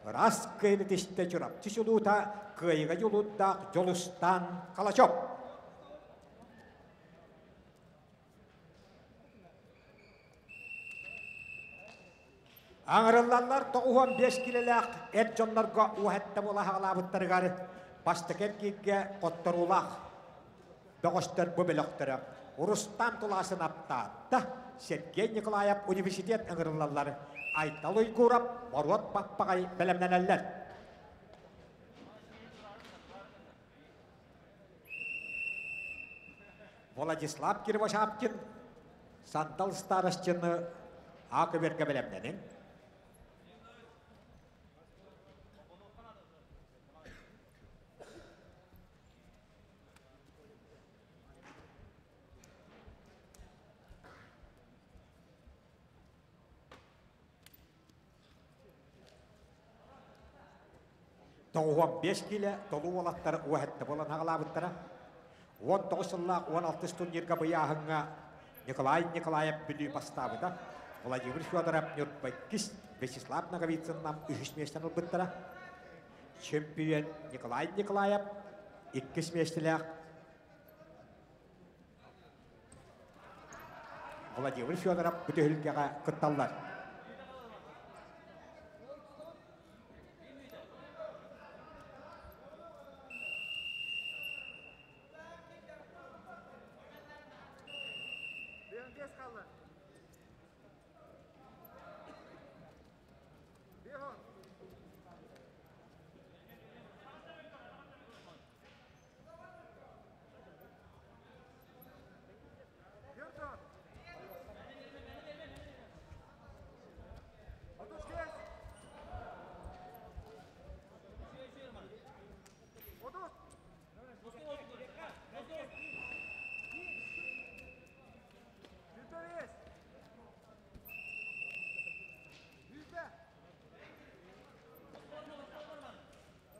ыраас кыайыны тистэ Чурапчы чулуута кыайыыга дьулуурдаах Дьулустаан Калачев. Аңырыллаллар 95 килэлээх эр дьоннорго уоһэтте буола хаҕалаабыттарыгар бастакы эргииргэ хотторуулаах бөҕөстөр бу бөлөхтөрө Рустам Туласын Таатта, Сергей Николаев университет ыҥырыллаллар, Айтал Уйгуров, Моруот Баппаҕай бэлэмнэнэллэр. Владислав Кривошапкин, Сандал Старостины А көбүөргэ бэлэмнэниҥ. 95 киилэ толуу уолаттар уоһэтте буолан хаҕалаабыттара. 19 сыллаах 16 турнирга быйааһыҥҥа Николай Николаев Бүлүү бастаабыта. Владимир Федоров Ньурба иккис, Вячеслав Ноговицын Нам үһүс миэстэни ылбыттара. Чемпион Николай Николаев иккис миэстэлээх Владимир Федоров бу түһүлгэҕэ кытталлар.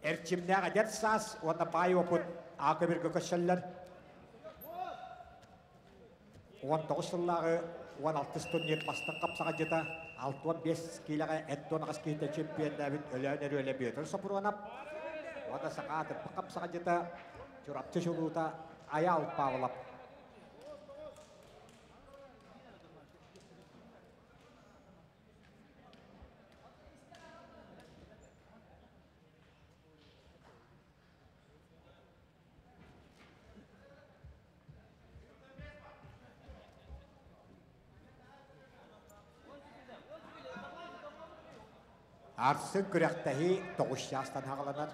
Эрчимнээх эдэр саас уонна баай уопут аакыбырга көсөллөр. 19 сыллааҕы 16 турнир бастыҥ хапсаҕайдьыта 65 киилэҕэ эт 18 киһитэ чемпионнаабыт Өлөөн Өрүөлэ Бүөтүр Сопуруонап уонна саха аатырбыт хапсаҕайдьыта Чурапчы чулуута Айаал Павлов. Арсын күрэхтэһии 9 чаастан хаҕаланар.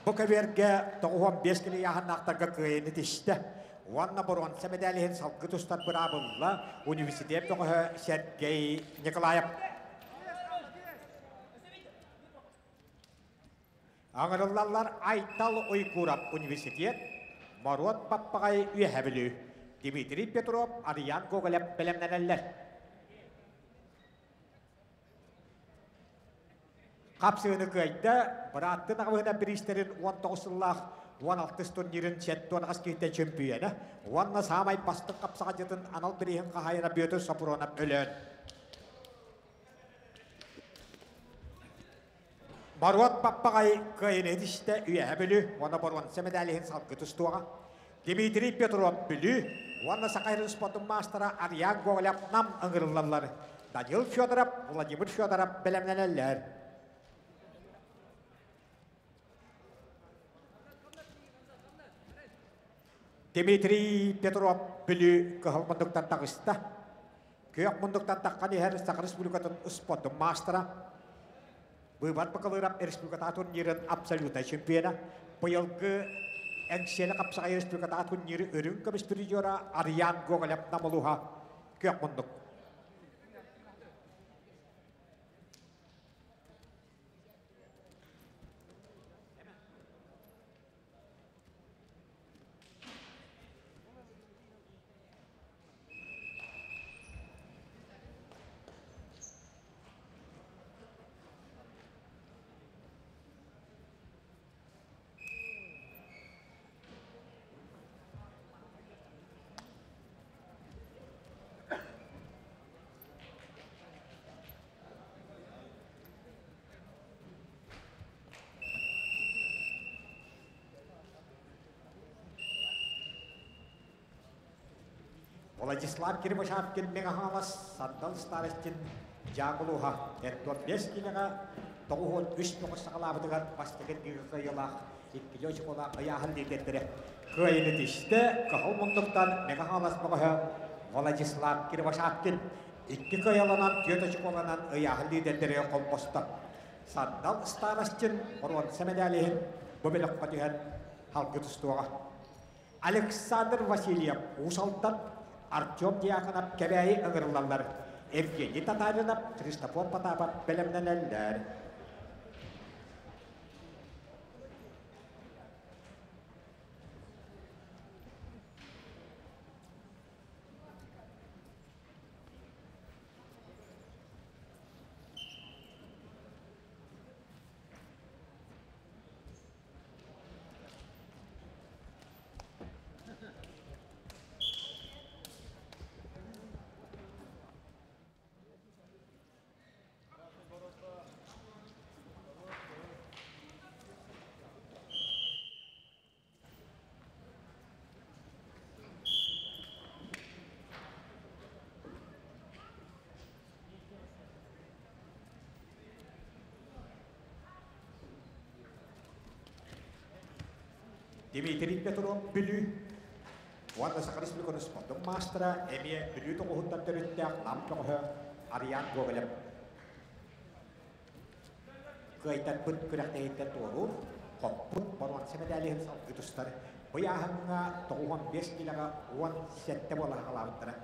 Бу көбүөргэ 95 кили ыйааһыннаахтарга кыайыыны тистэ. Уонна боруонса мэдээлиһин салгыы тустар быраабылла университет бөҕөһө Сергей Николаев. Аҥырыллаллар Айтал Уйгуров университет, Моруот Баппаҕай Үөһэ Бүлүү, Дмитрий Петров, Арыйаан Гоголев бэлэмнэнэллэр. Хапсыыны кыайда, бырааттын аҕабыһына бириистэрин 19 сыллаах 16 турнирын 78 киһитэ чөмпүйүөнэ уонна саамай бастыҥ хапсаҕайдьытын анал бирииһин хаһаайына Бүөтүр Сопуруонап Өлөөн. Боруот Баппаҕай кыайыыны итистэ Үөһэ Бүлүү уонна боруонса медалиһын салгыы тустуоҕа. Дмитрий Петров Бүлүү уонна Саха сирин спордун маастара Ариан Гоголев Нам ыҥырыллаллар. Данил Федоров, Владимир Федоров бэлэмнэнэллэр. Дмитрий Петров Бүлүү кыһыл мундуктан таҕыста. Күөх мундуктан таххан иһэр Саха Республикатын спордун маастара. Быыбар Бакалыырап республикатааҕы турнирын абсолютнай чемпиона. Быйылгы Эҥсиэли хапсаҕай республикатааҕы турниры үрүҥ көмүс призера Ариан Гоголев Намылуха күөх мундук. Владислав Кирбашапкин Мегаһалас Сандал Старостин Дьааҥы улууһа 45 киилэҕэ 93 тоҕус саҕалаабытыгар бастакы кыайыылаах иккилии очуколаах ыйааһын лидердэрэ кыайыыны тистэ. Кыһыл муннуктан Мегаһалас бөҕөһө Владислав Кирбашапкин икки кыайаланан түөрт очуколанан ыйааһын лидердэрэ холбосто. Сандал Старостин боруонса мэдээлиһин бу бөлөххө түһэн халгы тустуоҕа. Александр Васильев Уус Алдан, Артем Дьяконов Кэбээйи ыҥырыллаллар. Евгений Татаринов, Христофор Потапов бэлэмнэнэллэр. Дмитрий Петров Бүлүү уонна Саха Республикатын спордун маастара эмиэ Бүлүү тоҕуһуттан төрүттээх Нам бөҕөһө Ариан Гоголев кыайтарбыт күрэхтэһииттэн туоруур, хоппут боруонса мэдээлиһин салгыы тустар. Бу ыйааһыҥҥа 95 киилэҕэ 17 буола хаалаабыттара.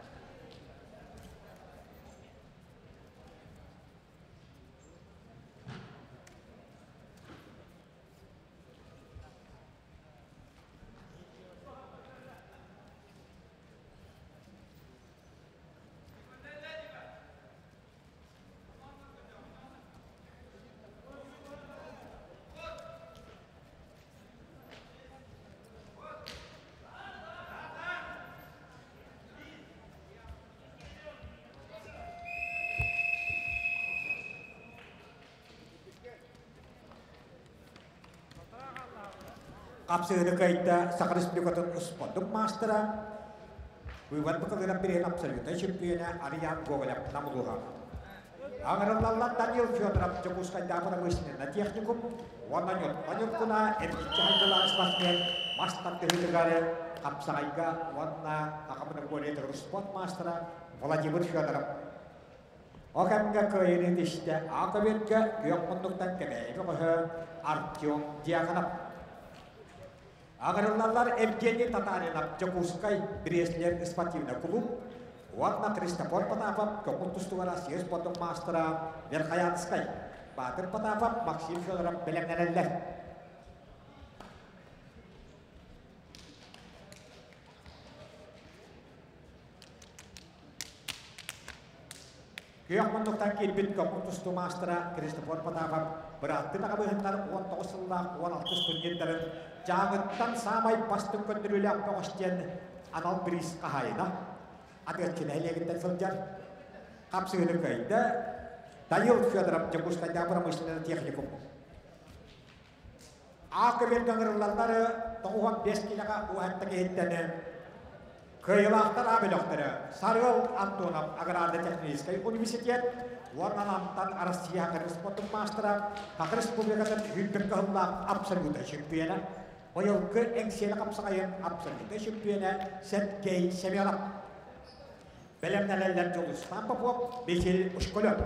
Хапсыһыны кыайда Саха Республикатын успуордун маастара, быыбар быкылыырап бириһин абсолютнай чемпиона Ариан Гоголев Нам улууһа. Аҥырыллаллар Данил Федоров Дьокуускайдааҕы промышленнай техникум уонна Ньурба Ньургуна эргиччи хайдылаах спортсмен мас тардыһыытыгар хапсаҕайга уонна Саха монополиятыгар спорт маастара Владимир Федоров. Ол кэмҥэ кыайыыны тистэ А көбүөргэ күөх муннуктан Кэбээйи бөҕөһө Артем Дьяконов. Аҕырыллаллар Евгений Татаринов Дьокуускай Бреслер спортивнай кулууп уонна Христофор Потапов көҥүл тустууга Россия спордун маастара Верхоянскай, Баатыр Потапов, Максим Федоров бэлэмнэнэллэр. Күөх муннуктан киирбит көҥүл тустуу маастара Христофор Потапов бырааттыы аҕабыһыннар 19 сыллаах 16 турнирдарын Дьааҥыттан саамай бастыҥ көрдөрүүлээх бөҕөс диэн анал бириис хаһаайына. Атыаччы нэһилиэгиттэн сылдьар. Хапсыһыыны кыайда Данил Федоров Дьокуускайдааҕы промышленнай техникум. А көбүөргэ ыҥырыллаллары 95 киилэҕэ уһатта киһиттэн кыайыылаахтар А бөлөхтөрө Сарыал Антонов аграрно-техническэй университет уонна Намтан Россия Саха спордун маастара, Саха Республикатын сүүрбэт кыһыллаах абсолютнай чемпиона, быйылгы Эҥсиэли хапсаҕайын абсолютнай чемпиона Сергей Семенов. Бэлэмнэнэллэр Дьулустаан Попов, Михаил Ушколев.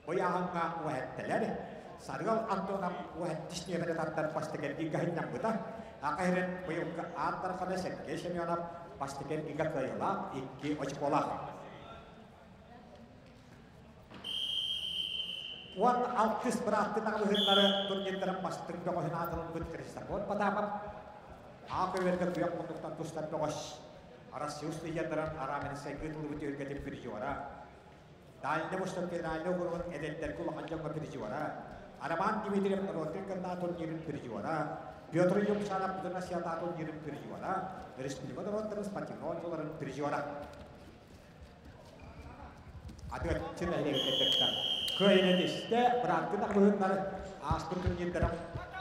Ыйааһыҥҥа уһэттэлэр. Сарыал Антонов уһэттис нүөмэри тардан бастакы эргииргэ сынньаммыта. Аха сирин быйылгы аат дархана Сергей Семенов бастакы эргииргэ кыайыылаах икки очколаах. Уон алтыс бырааттыы аҕабыһыыннары турнирдарын бастыҥ бөҕөһүн аатырылбыт Христофор Потапов А көбүөргэ күөх муннуктан тустар бөҕөс Россия устудьуоннарын арааманы ыытыллыбыт түһүлгэтин призера Дальний Восток федеральнай угуругун эдэрдэргэ улахан дьоҥҥо призера, Роман Дмитриев норуоттар кыннаа турнирын призера, Петр Юмшанов Бүтүн Россиятааҕы турнирын призера, республика норуоттарын спортивнай оонньууларын призера. Адыаччы нэһилиэгиттэн кыттар. Кыайыны тистэ, бырааттыы быһыыннары ааспыт турнирдарын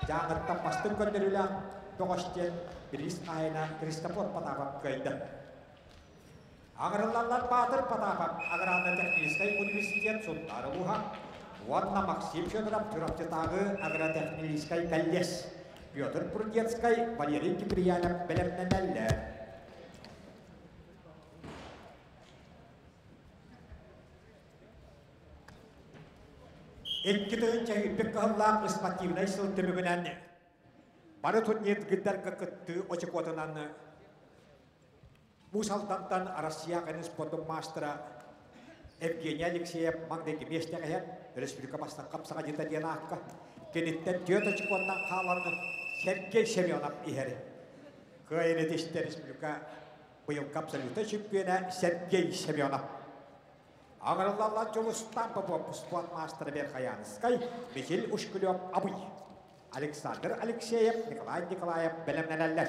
Дьааҥыттан бастыҥ көрдөрүүлээх бөҕөс диэн бириис хаһаайына Христофор Потапов кыайда. Аҥырыллаллар Баатыр Потапов аграрно-техническай университет Сунтаар улууһа уонна Максим Федоров Чурапчытааҕы агротехническай кэллиэс, Петр Прудецкай, Валерий Киприянов бэлэмнэнэллэр. 2 тыһыынча кыһыллаах спортивнай сыл түмүгүнэн бары турнирдарга кыттыы очукуотунан Уус Алдантан Россия кэнин спордун маастара Евгений Алексеев маҥнайгы миэстэҕэ республика бастакы хапсаҕайдьыта диэн аакка киниттэн түөрт очукуоннан хаалан Сергей Семенов иһэр. Кыайан этистэ республика быйылгы абсолютнай чемпиона Сергей Семенов. Аҥырыллаллар Дьулустаан Попов спорт маастара Верхоянскай, Михаил Ушкулев Абый, Александр Алексеев, Николай Николаев бэлэмнэнэллэр.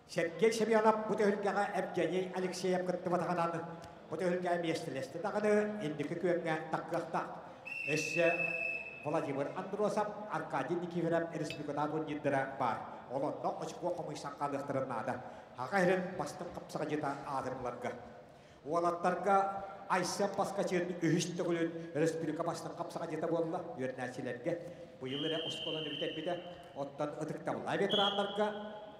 Сергей Семенов бу түһүлгэҕэ Евгений Алексеев кыттыбатаҕынан бу түһүлгэҕэ миэстэлэстэ даҕаны инники күөҥҥэ таххыахтаах. Өссө Владимир Андросов, Аркадий Никифоров республикатааҕы турнирдара баар. Ол онно очко хомуйсан хаалыахтарын наада. Хаха иһин бастыҥ хапсаҕайдьыта аатырыларга. Уолаттарга Айсен Паскачын үһүс төгүлүн республика бастыҥ хапсаҕайдьыта буолла үөрэнээччилэргэ. Быйыл эрэ оскуоланы бүтэрбитэ. Оттон ытыктабыллаах ветераннарга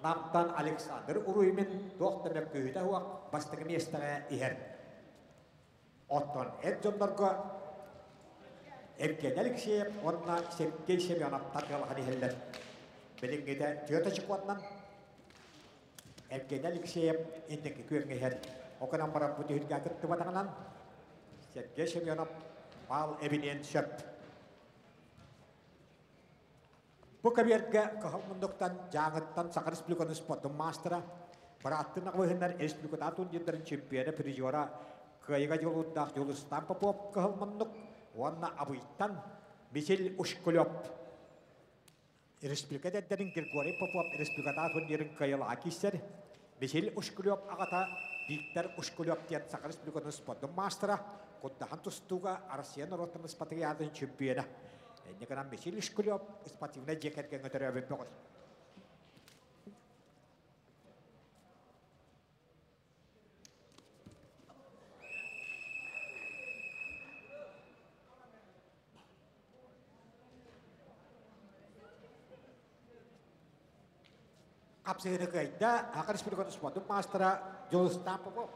Намтан Александр Уруймин туох да мөккүһүтэ суох бастакы миэстэҕэ иһэр. Оттон эр дьоннорго Евгений Алексеев уонна Сергей Семенов тардыалаһан иһэллэр. Билиҥҥитэ түөрт очукуоннан Евгений Алексеев инники күөҥҥэ иһэр. Ол гынан баран бу түһүлгэ кыттыбатаҕынан Сергей Семенов баал эбиниэн сөп. Бу кабиэргэ Кыһыл мундуктан Дьааҥыттан Саха Республикатын спордун маастара, бырааттыы наҕылыһыннар республикатааҕы турнирдарын чемпиона, призера, кыайыыга дьулуурдаах Дьулустаан Попов Кыһыл муннук уонна Абыйтан Михаил Ушкулев республика эдэрдэрин Григорий Попов республикатааҕы турнирын кыайыылааҕа киирсэр. Михаил Ушкулев аҕата Виктор Ушкулев диэн Саха Республикатын спордун маастара, Курдахан тустууга Россия норуоттарын спартакиадатын чемпиона. Инньэ гынан Михаил Ушкулев спортивнай дьиэ кэргэҥҥэ төрөөбүт бөҕөс. Хапсыһыыны кыайда Саха Республикатын спордун маастара Дьулустаан Попов.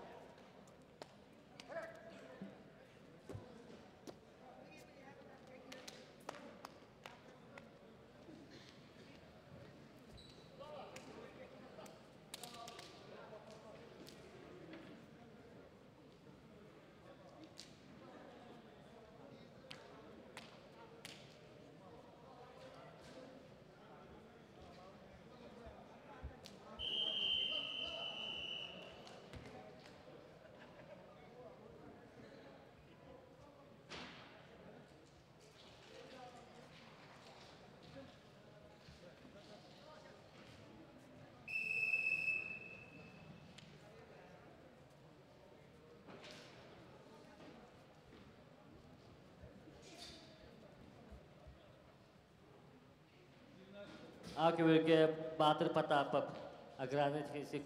А көбөлгө Баатыр Потапов аграрный технический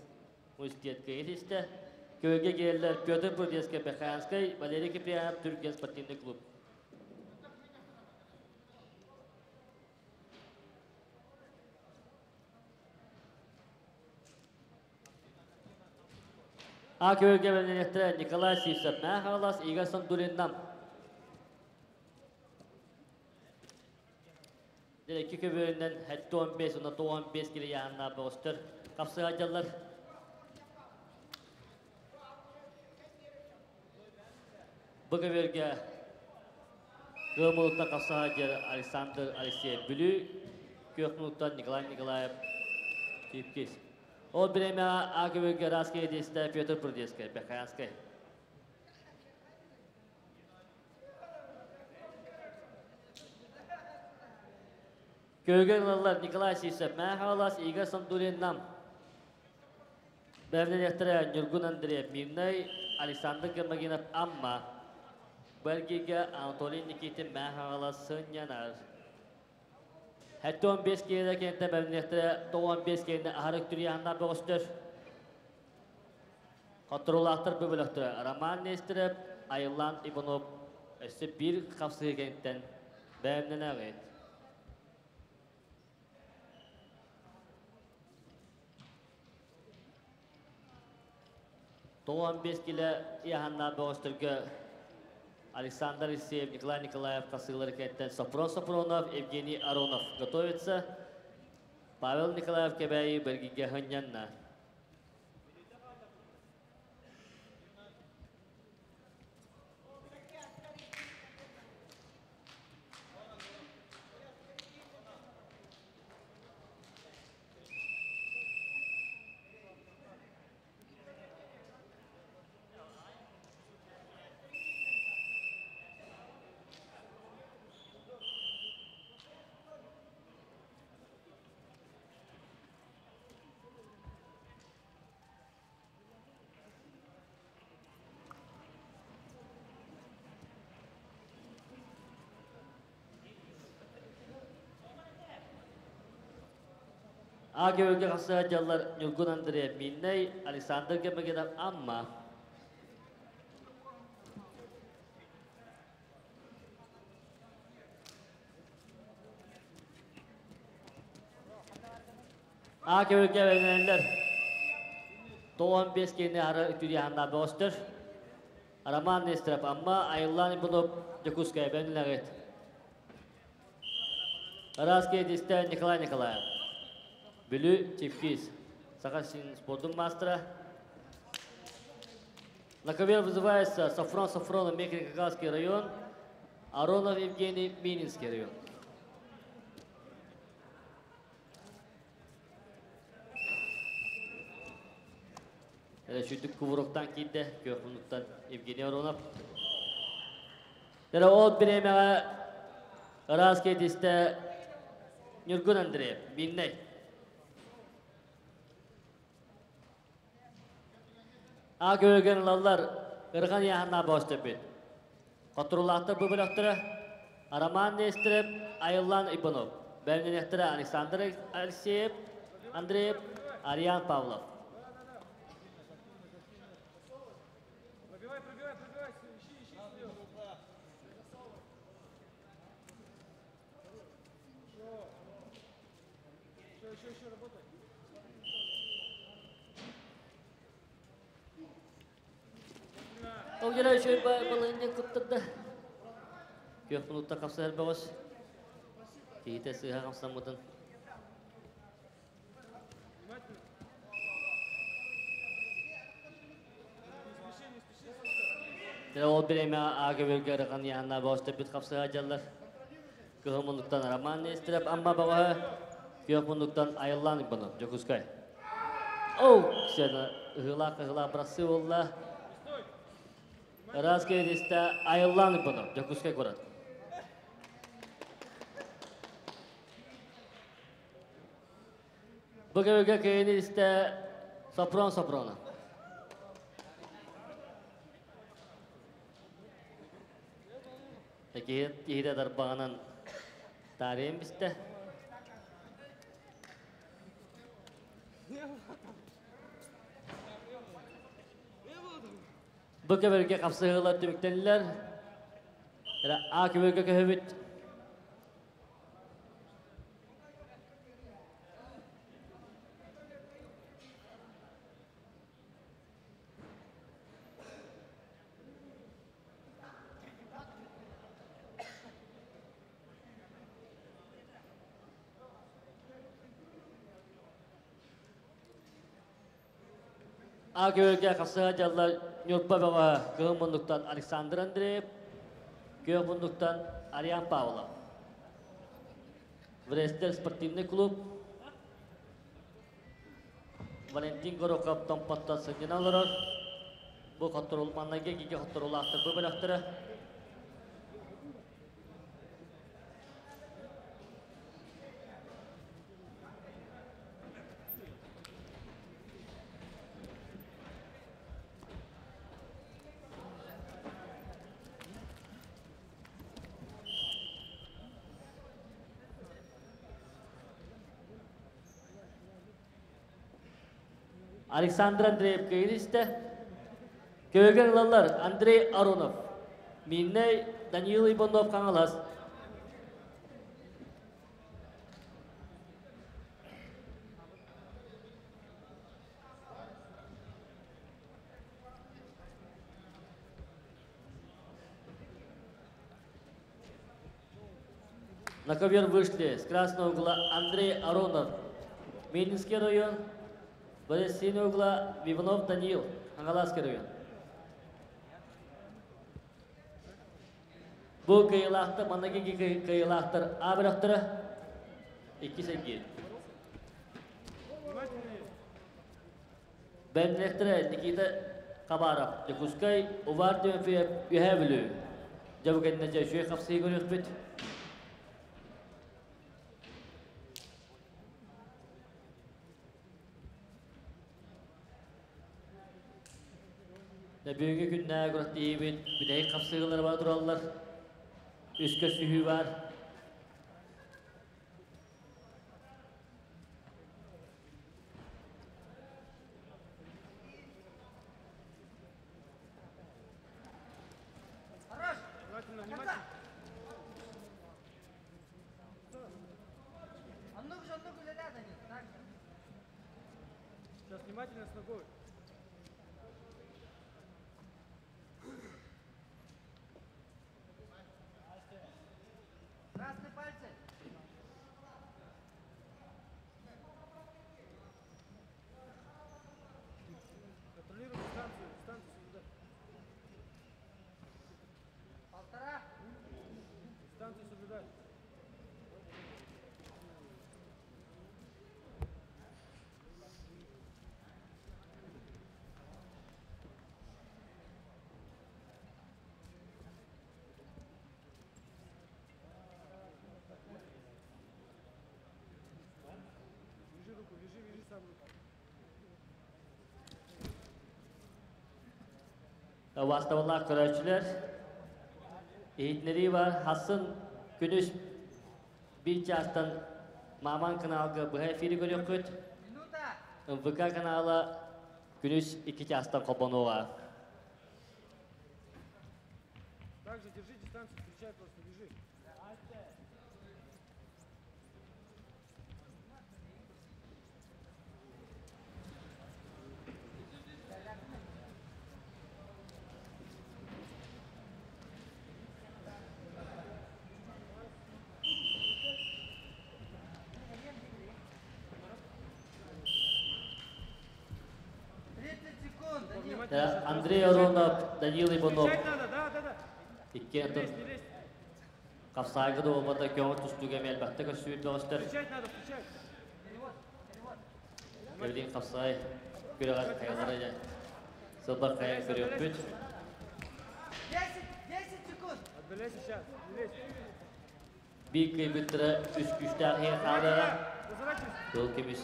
университет кыайыт Көбөлгө келлер Петр Прудецкий Беханский, Валерий Киприянов Түрген спортивный клуб. А көбөлгө бэлэмнэнэхтэрэ Николай Сивцев Мэҥэ Игорь Сандулин Нам. Икки көбүөрүнэн 75 уонна 95 кило ыйааһыннаах бөҕөстөр хапсыһадьаллар. Бу көбүөргэ Кыамылыттан хапсыһадьар Александр Алексеев Бүлүү, Күөх Мунуттан Николай Николаев Типкис. Ол бириэмэҕэ А көбүөргэ Раская Десте Петр Прудецкай, Бехаянскай. Көөгөн ылаллар Николай Сивцев, Мэҥэ Хаҥалас, Игорь Сандулин Нам. Бэлэмнэниэхтэрэ Ньургун Андреев Мирнэй, Александр Гермогенов Амма. Бельгийгэ Анатолий Никитин Мэҥэ Хаҥалас сынньанар. 75 киилэ кэнтэ бэлэмнэниэхтэрэ 95 киилэ аһары үктүрүйэһаннар бөҕөстөр. Хотторуулаахтар бу бөлөхтөрө Роман Нестеров, Айыллаан Иванов өссө биир хапсыһыы кэнниттэн бэлэмнэнэҕит. Тоҕон 5 килэ ыйааһыннаах бөҕөстөргө Александр Алексеев, Николай Николаев хасыылары кэнниттэн Сопрон Сопронов, Евгений Аронов готовится. Павел Николаев Кэбээйи Бэргигэ хынньанна. А көбөлгө хасыа дьаллар Ньургун Андреев Миннэй, Александр Гермогенов Амма. А көбөлгө бэлэмнэнэллэр. 95 киһини ары үтүрүйэханнаа бөҕөстөр. Роман Нестеров Амма, Айыллаан Иванов Дьокуускай бэлэмнэнэҕит. Ыраас киэдистэ Николай Николаев. Бүлүү Чипкис. Саха сирин спордун маастара. На ковер вызывается Сафрон Сафронов, Мекрикагалский район, Аронов Евгений, Мининский район. Шүтүк кувуруктан киирдэ, күөх муннуктан Евгений Аронов. Дәрі ол биремеҕэ ыраас киэтистэ Ньургун Андреев, Миннэй. А көөгөн ылаллар ырҕан яһанна боостөпүт. Хотурулаахтар бу бөлөхтөрө Роман Нестерев, Айыллан Иванов. Бэлэмнэниэхтэрэ Александр Алексеев, Андреев, Ариан Павлов. Пробивай, пробивай, пробивай, ищи, ищи свое. Еще, еще, еще работай. Ол келе үшөй балыгыннан кыттырды. Күөх мунутта қапсар бөҕөс. Киһитэ сыыһа хамсаммытын. Ол биреме ага бөлгө ырыган яһанна бөҕөстөр бүт хапсыга дьаллар. Кыһыл муннуктан Роман Нестеров Амма бөҕөһө, күөх муннуктан Айыллаан Иванов, Дьокуускай. Оу, сена ыһыылаах ыһыылаах бырахсыы буолла. Ыраас киэдистэ Айыллаан Иванов, Дьокуускай куорат. Бу кэмгэ киһини истэ Сопрон Сопронов. Киһи киһитэ дарбаҕынан таарыйан бистэ. Бу көбөргө хапсыһыылар түмүктэннилэр. А көбөргө көһөбүт. А көбөргө хапсыһа дьаллар Ньурба бөҕө кыһыл муннуктан Александр Андреев, күөх муннуктан Ариан Павлов. Брестер спортивный клуб Валентин Горохов Томпоттон сынньана олорор. Бу хотторул маннайга киги хотторулаахтар бу бөлөхтөрө. Александр Андреев кыйын истэ. Көбөлгө ылаллар Андрей Аронов, Мирнэй Даниил Иванов Хаҥалас. На ковер вышли с красного угла Андрей Аронов, Мирнинский район, с синего угла Виванов Даниил, Хаҥаласский район. Бу кыйылаахтар, манаги кыйылаахтар А бөлөхтөрө икки сергей. Бэлэмнэхтэрэ Никита Хабаров, Дьокуускай, Увар Тимофеев, Үөһээ Бүлүү. Дьэ бу кэннэ дьэ үчүгэй хапсыһыы көрүөхпүт. Бүгүҥҥү күннээҕи күрэхтэһиибит бүтэһик хапсыһыылара бара тураллар. Үс көрсүһүү баар. Сейчас внимательно с ногой. Красные пальцы. Контролируй дистанцию, дистанцию соблюдай. Полтора. Дистанцию соблюдай. Вяжи руку, вяжи, вяжи сам руку. Убаастабыллаах көрөөччүлэр, иһитиннэрии бар хассын күнүс биир чаастан Маман каналга быһа эфири көрүөххүт. МВК канала күнүс 2 чаастан холбонуоҕа. Также держи дистанцию, встречай просто, вяжи. Андрей Аронов, Данил Иванов. Встречать надо, да, да, да. Икки атын қапсайғы да болбата көңіл түстүге мелбәтті көрсүйір бөғістер. Встречать надо, встречать. Кәбілін қапсай күрәғар қайғалары сылбар қайға көрөкпүт. 10, 10 секунд. Отдаляйся сейчас, не лезь. Bir кыйбыттыра үс күштээх иһин хаалыаҕа. Разворачивайся. Кыл көмүс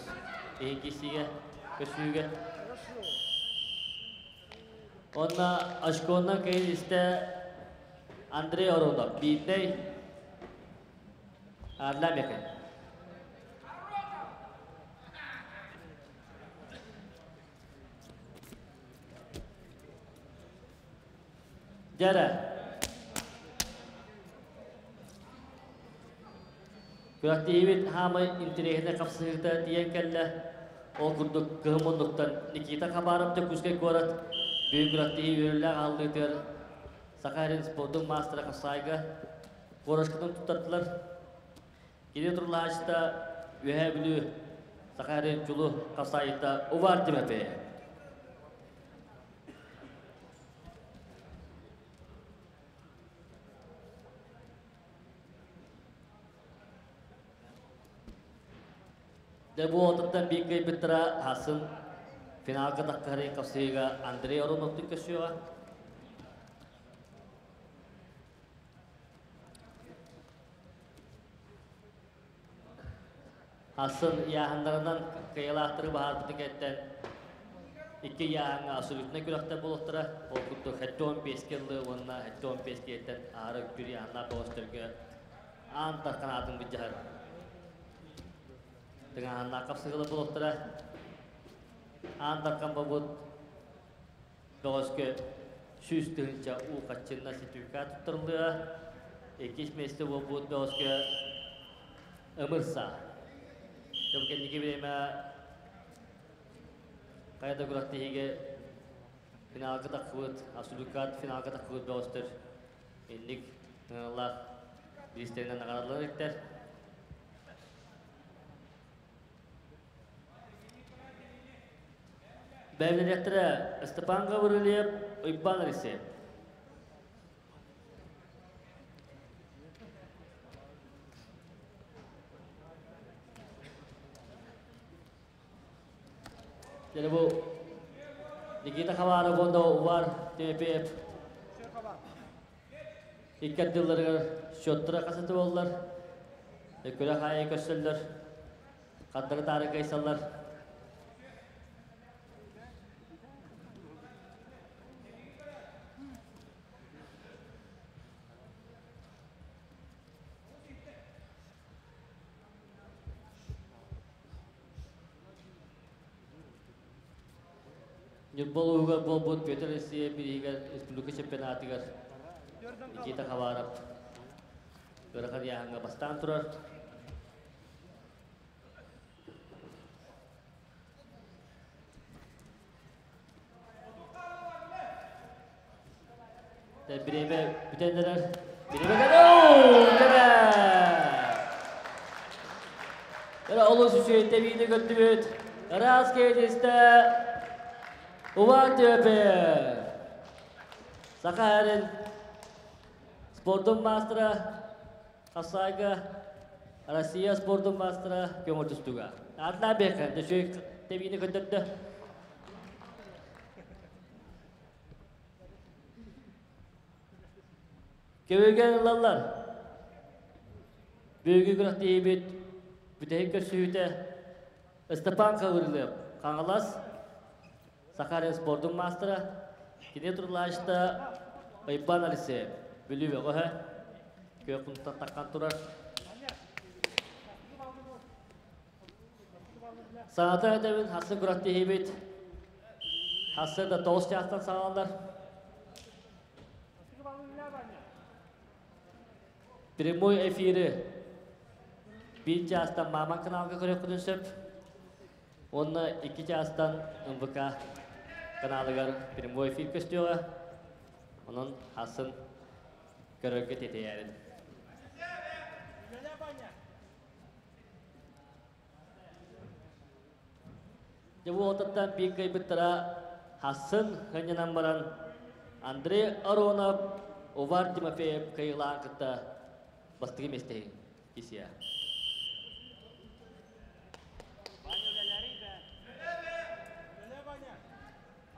иһин киссигэ көсүүгэ. Хорошо. Онна очконнан кыйын истэ Андрей Оронов, Биирдэй Арла Мекен. Дьэрэ. Күрэхтэһиибит хаамай интэриэһинэй хапсыһыыта тиийэн кэллэ. Ол курдук кыһын муннуктан Никита Хабаров Дьокуускай куорат бүгүн күрэхтэһии үөрүүлээх аһыллыытыгар Саха сирин спордун маастара хапсаайга куорашкатын туттардылар. Кини турлаачыта Үөһээ Бүлүү Саха сирин чулуу хапсаайыта Увар Тимофеев. Дьэ бу отуттан биир кыайбыттара хасын финалга таххарыы хапсыһыыга Андрей Ороновтук көрсүөҕэ. Хасын ыйааһыннарынан кыайыылаахтары баһаарбытын кэнниттэн икки ыйааһыҥҥа абсолютнай күрэхтэр буолуохтара. Ол курдук 75 кыллы уонна 75 киһиттэн аһара үктүүр ыйааһыннаах бөҕөстөргө аан дархан аатын былдьаһар тыҥааһыннаах хапсыһыылар буолуохтара. Аан дархан буолбут бөҕөскө 100 тыһыынча уу харчынан сертификат туттарыллыа. Иккис миэстэ буолбут бөҕөскө Ымырса. Дьэ кэнники бириэмэ хайа да күрэхтэһиигэ финалга тахсыбыт, абсолюткат финалга тахсыбыт бөҕөстөр инник сыаналаах бириистэринэн наҕараадаланар эбиттэр. Бэлэмнэниэхтэрэ Степан Гаврильев, Уйбаан Алексеев. Дьэ бу Никита Хабаров уонна Увар Тимофеев икки ардыларыгар счеттара хасыты буоллар. Күрэх аайы көрсөллөр. Хардары таары кыайсаллар. Ньурба улууһугар буолбут Петр Россия бирииһигэр республика чемпионатыгар Никита Хабаров ыарахан ыйааһыҥҥа бастаан турар. Бириэмэ бүтэн эрэр. Бириэмэ кэлэ! Олус үчүгэй тэбиини көрдүбүт. Ыраас киһитистэ Увар Тимофеев. Саха сирин спордун маастара, хапсаҕайга Россия спордун маастара көҥүл тустууга. Атлаа бекка, үчүгэй тэбиини көрдөрдө. Көбүгэн ылаллар. Бүгүҥҥү күрэхтэһиибит бүтэһик көрсүһүүтэ Степан Гаврилов, Хаҥалас, Саха спордун маастара, кини туруулаһааччыта Уйбаан Алексеев, Бүлүү бөҕөһө, күөх кунтан таххан турар. Саната этэбин, хассы күрэхтэһиибит хассы да 9 чаастан саҕаланар. Прямой эфири 1 чаастан Маман каналга көрүөххүтүн сөп. Уонна 2 чаастан НВК каналыгар прямой эфир көстүөҕэ. Онон хасын көрөргө тиэтэйээрин. Дьэ бу отаттан биир кыайбыттара хасын хынньанан баран Андрей Аронов Увар Тимофеев кыайыылаан кытта бастакы миэстэһин кисия. Ваня, үлэлээрий бэ. Үлэлээ, Ваня.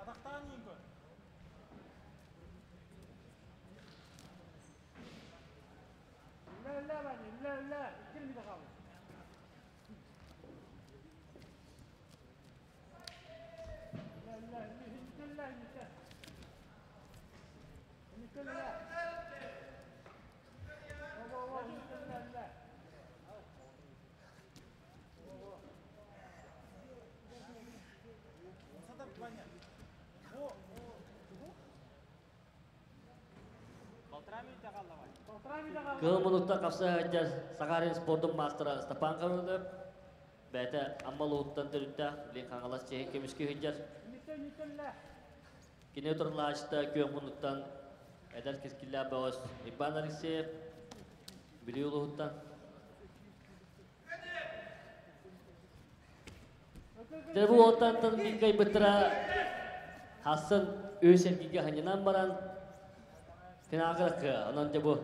Атахтаан иин көр. Үлэ, үлэ, Ваня, үлэ, үлэ. Икки минут қалды. Үлэ, үлэ, үлэ, үлэ, үлэ. Үлэ. Во, во, үлэ, үлэ. Ваня. Во, Полтора минута қалды, Ваня. Полтора минута қалды. Кыһыл муннукта хапса сылдьар Саха сирин спордун маастара Степан Гаврилов бэйэтэ Амма улууһуттан төрүттээх билигин Хаҥалас чиэһин көмүскүү сылдьар. Үлэ, үлэ, үлэ. Кини туруулаһааччыта күөх муннуктан эдэр кэскиллээх бөҕөс Иван Алексеев Бүлүү улууһуттан. Дьэ бу уолтан биир кыайбыттара хасын үс эргииргэ ханньанан баран финалга кыа. Онон дьэ бу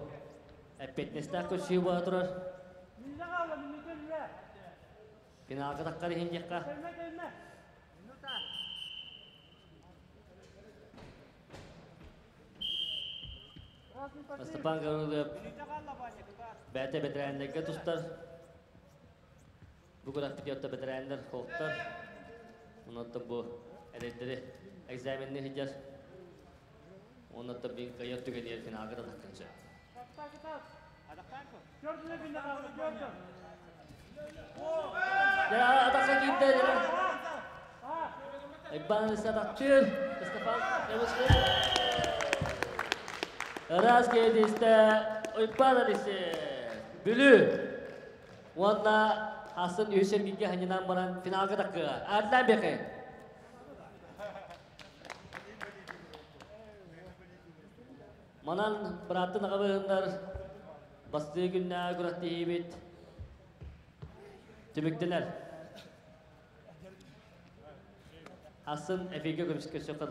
эппиэтинэстээх көрсүһүү буола турар. Минутэ қалды, минутэ, үлэ. Финалга таххар иһин диэххэ. Көлмө, көлмө. Минута. Красный пошли. Степан Гаврилов Минутэ қалды, Ваня, куда? бэйэтэ бэтэрээннэргэ тустар. Бу күрэхпитигэр бэтэрээннэр суохтар. Онон бу эдэрдэри экзаменныы сылдьар. Онон биир кыайар түгэнигэр финалга да таххан сөп. Так, так, так. Төртүнө бинне қалды, төртүн. Дьэ атахха киирдэ. Иван атахтыыр. Степан Гаврилов. Ыраас киһитистэ Уйбаан Алексеев. Бүлүү. Уонна асын үһүс эргииргэ ханньанан баран финалга таххыга. Адлан бэхэ. Манан бырааттын аҕабыһыннар бастыы күннээҕи күрэхтэһиибит түмүктэнэр. Асын эфиргэ көмүскэ сөп.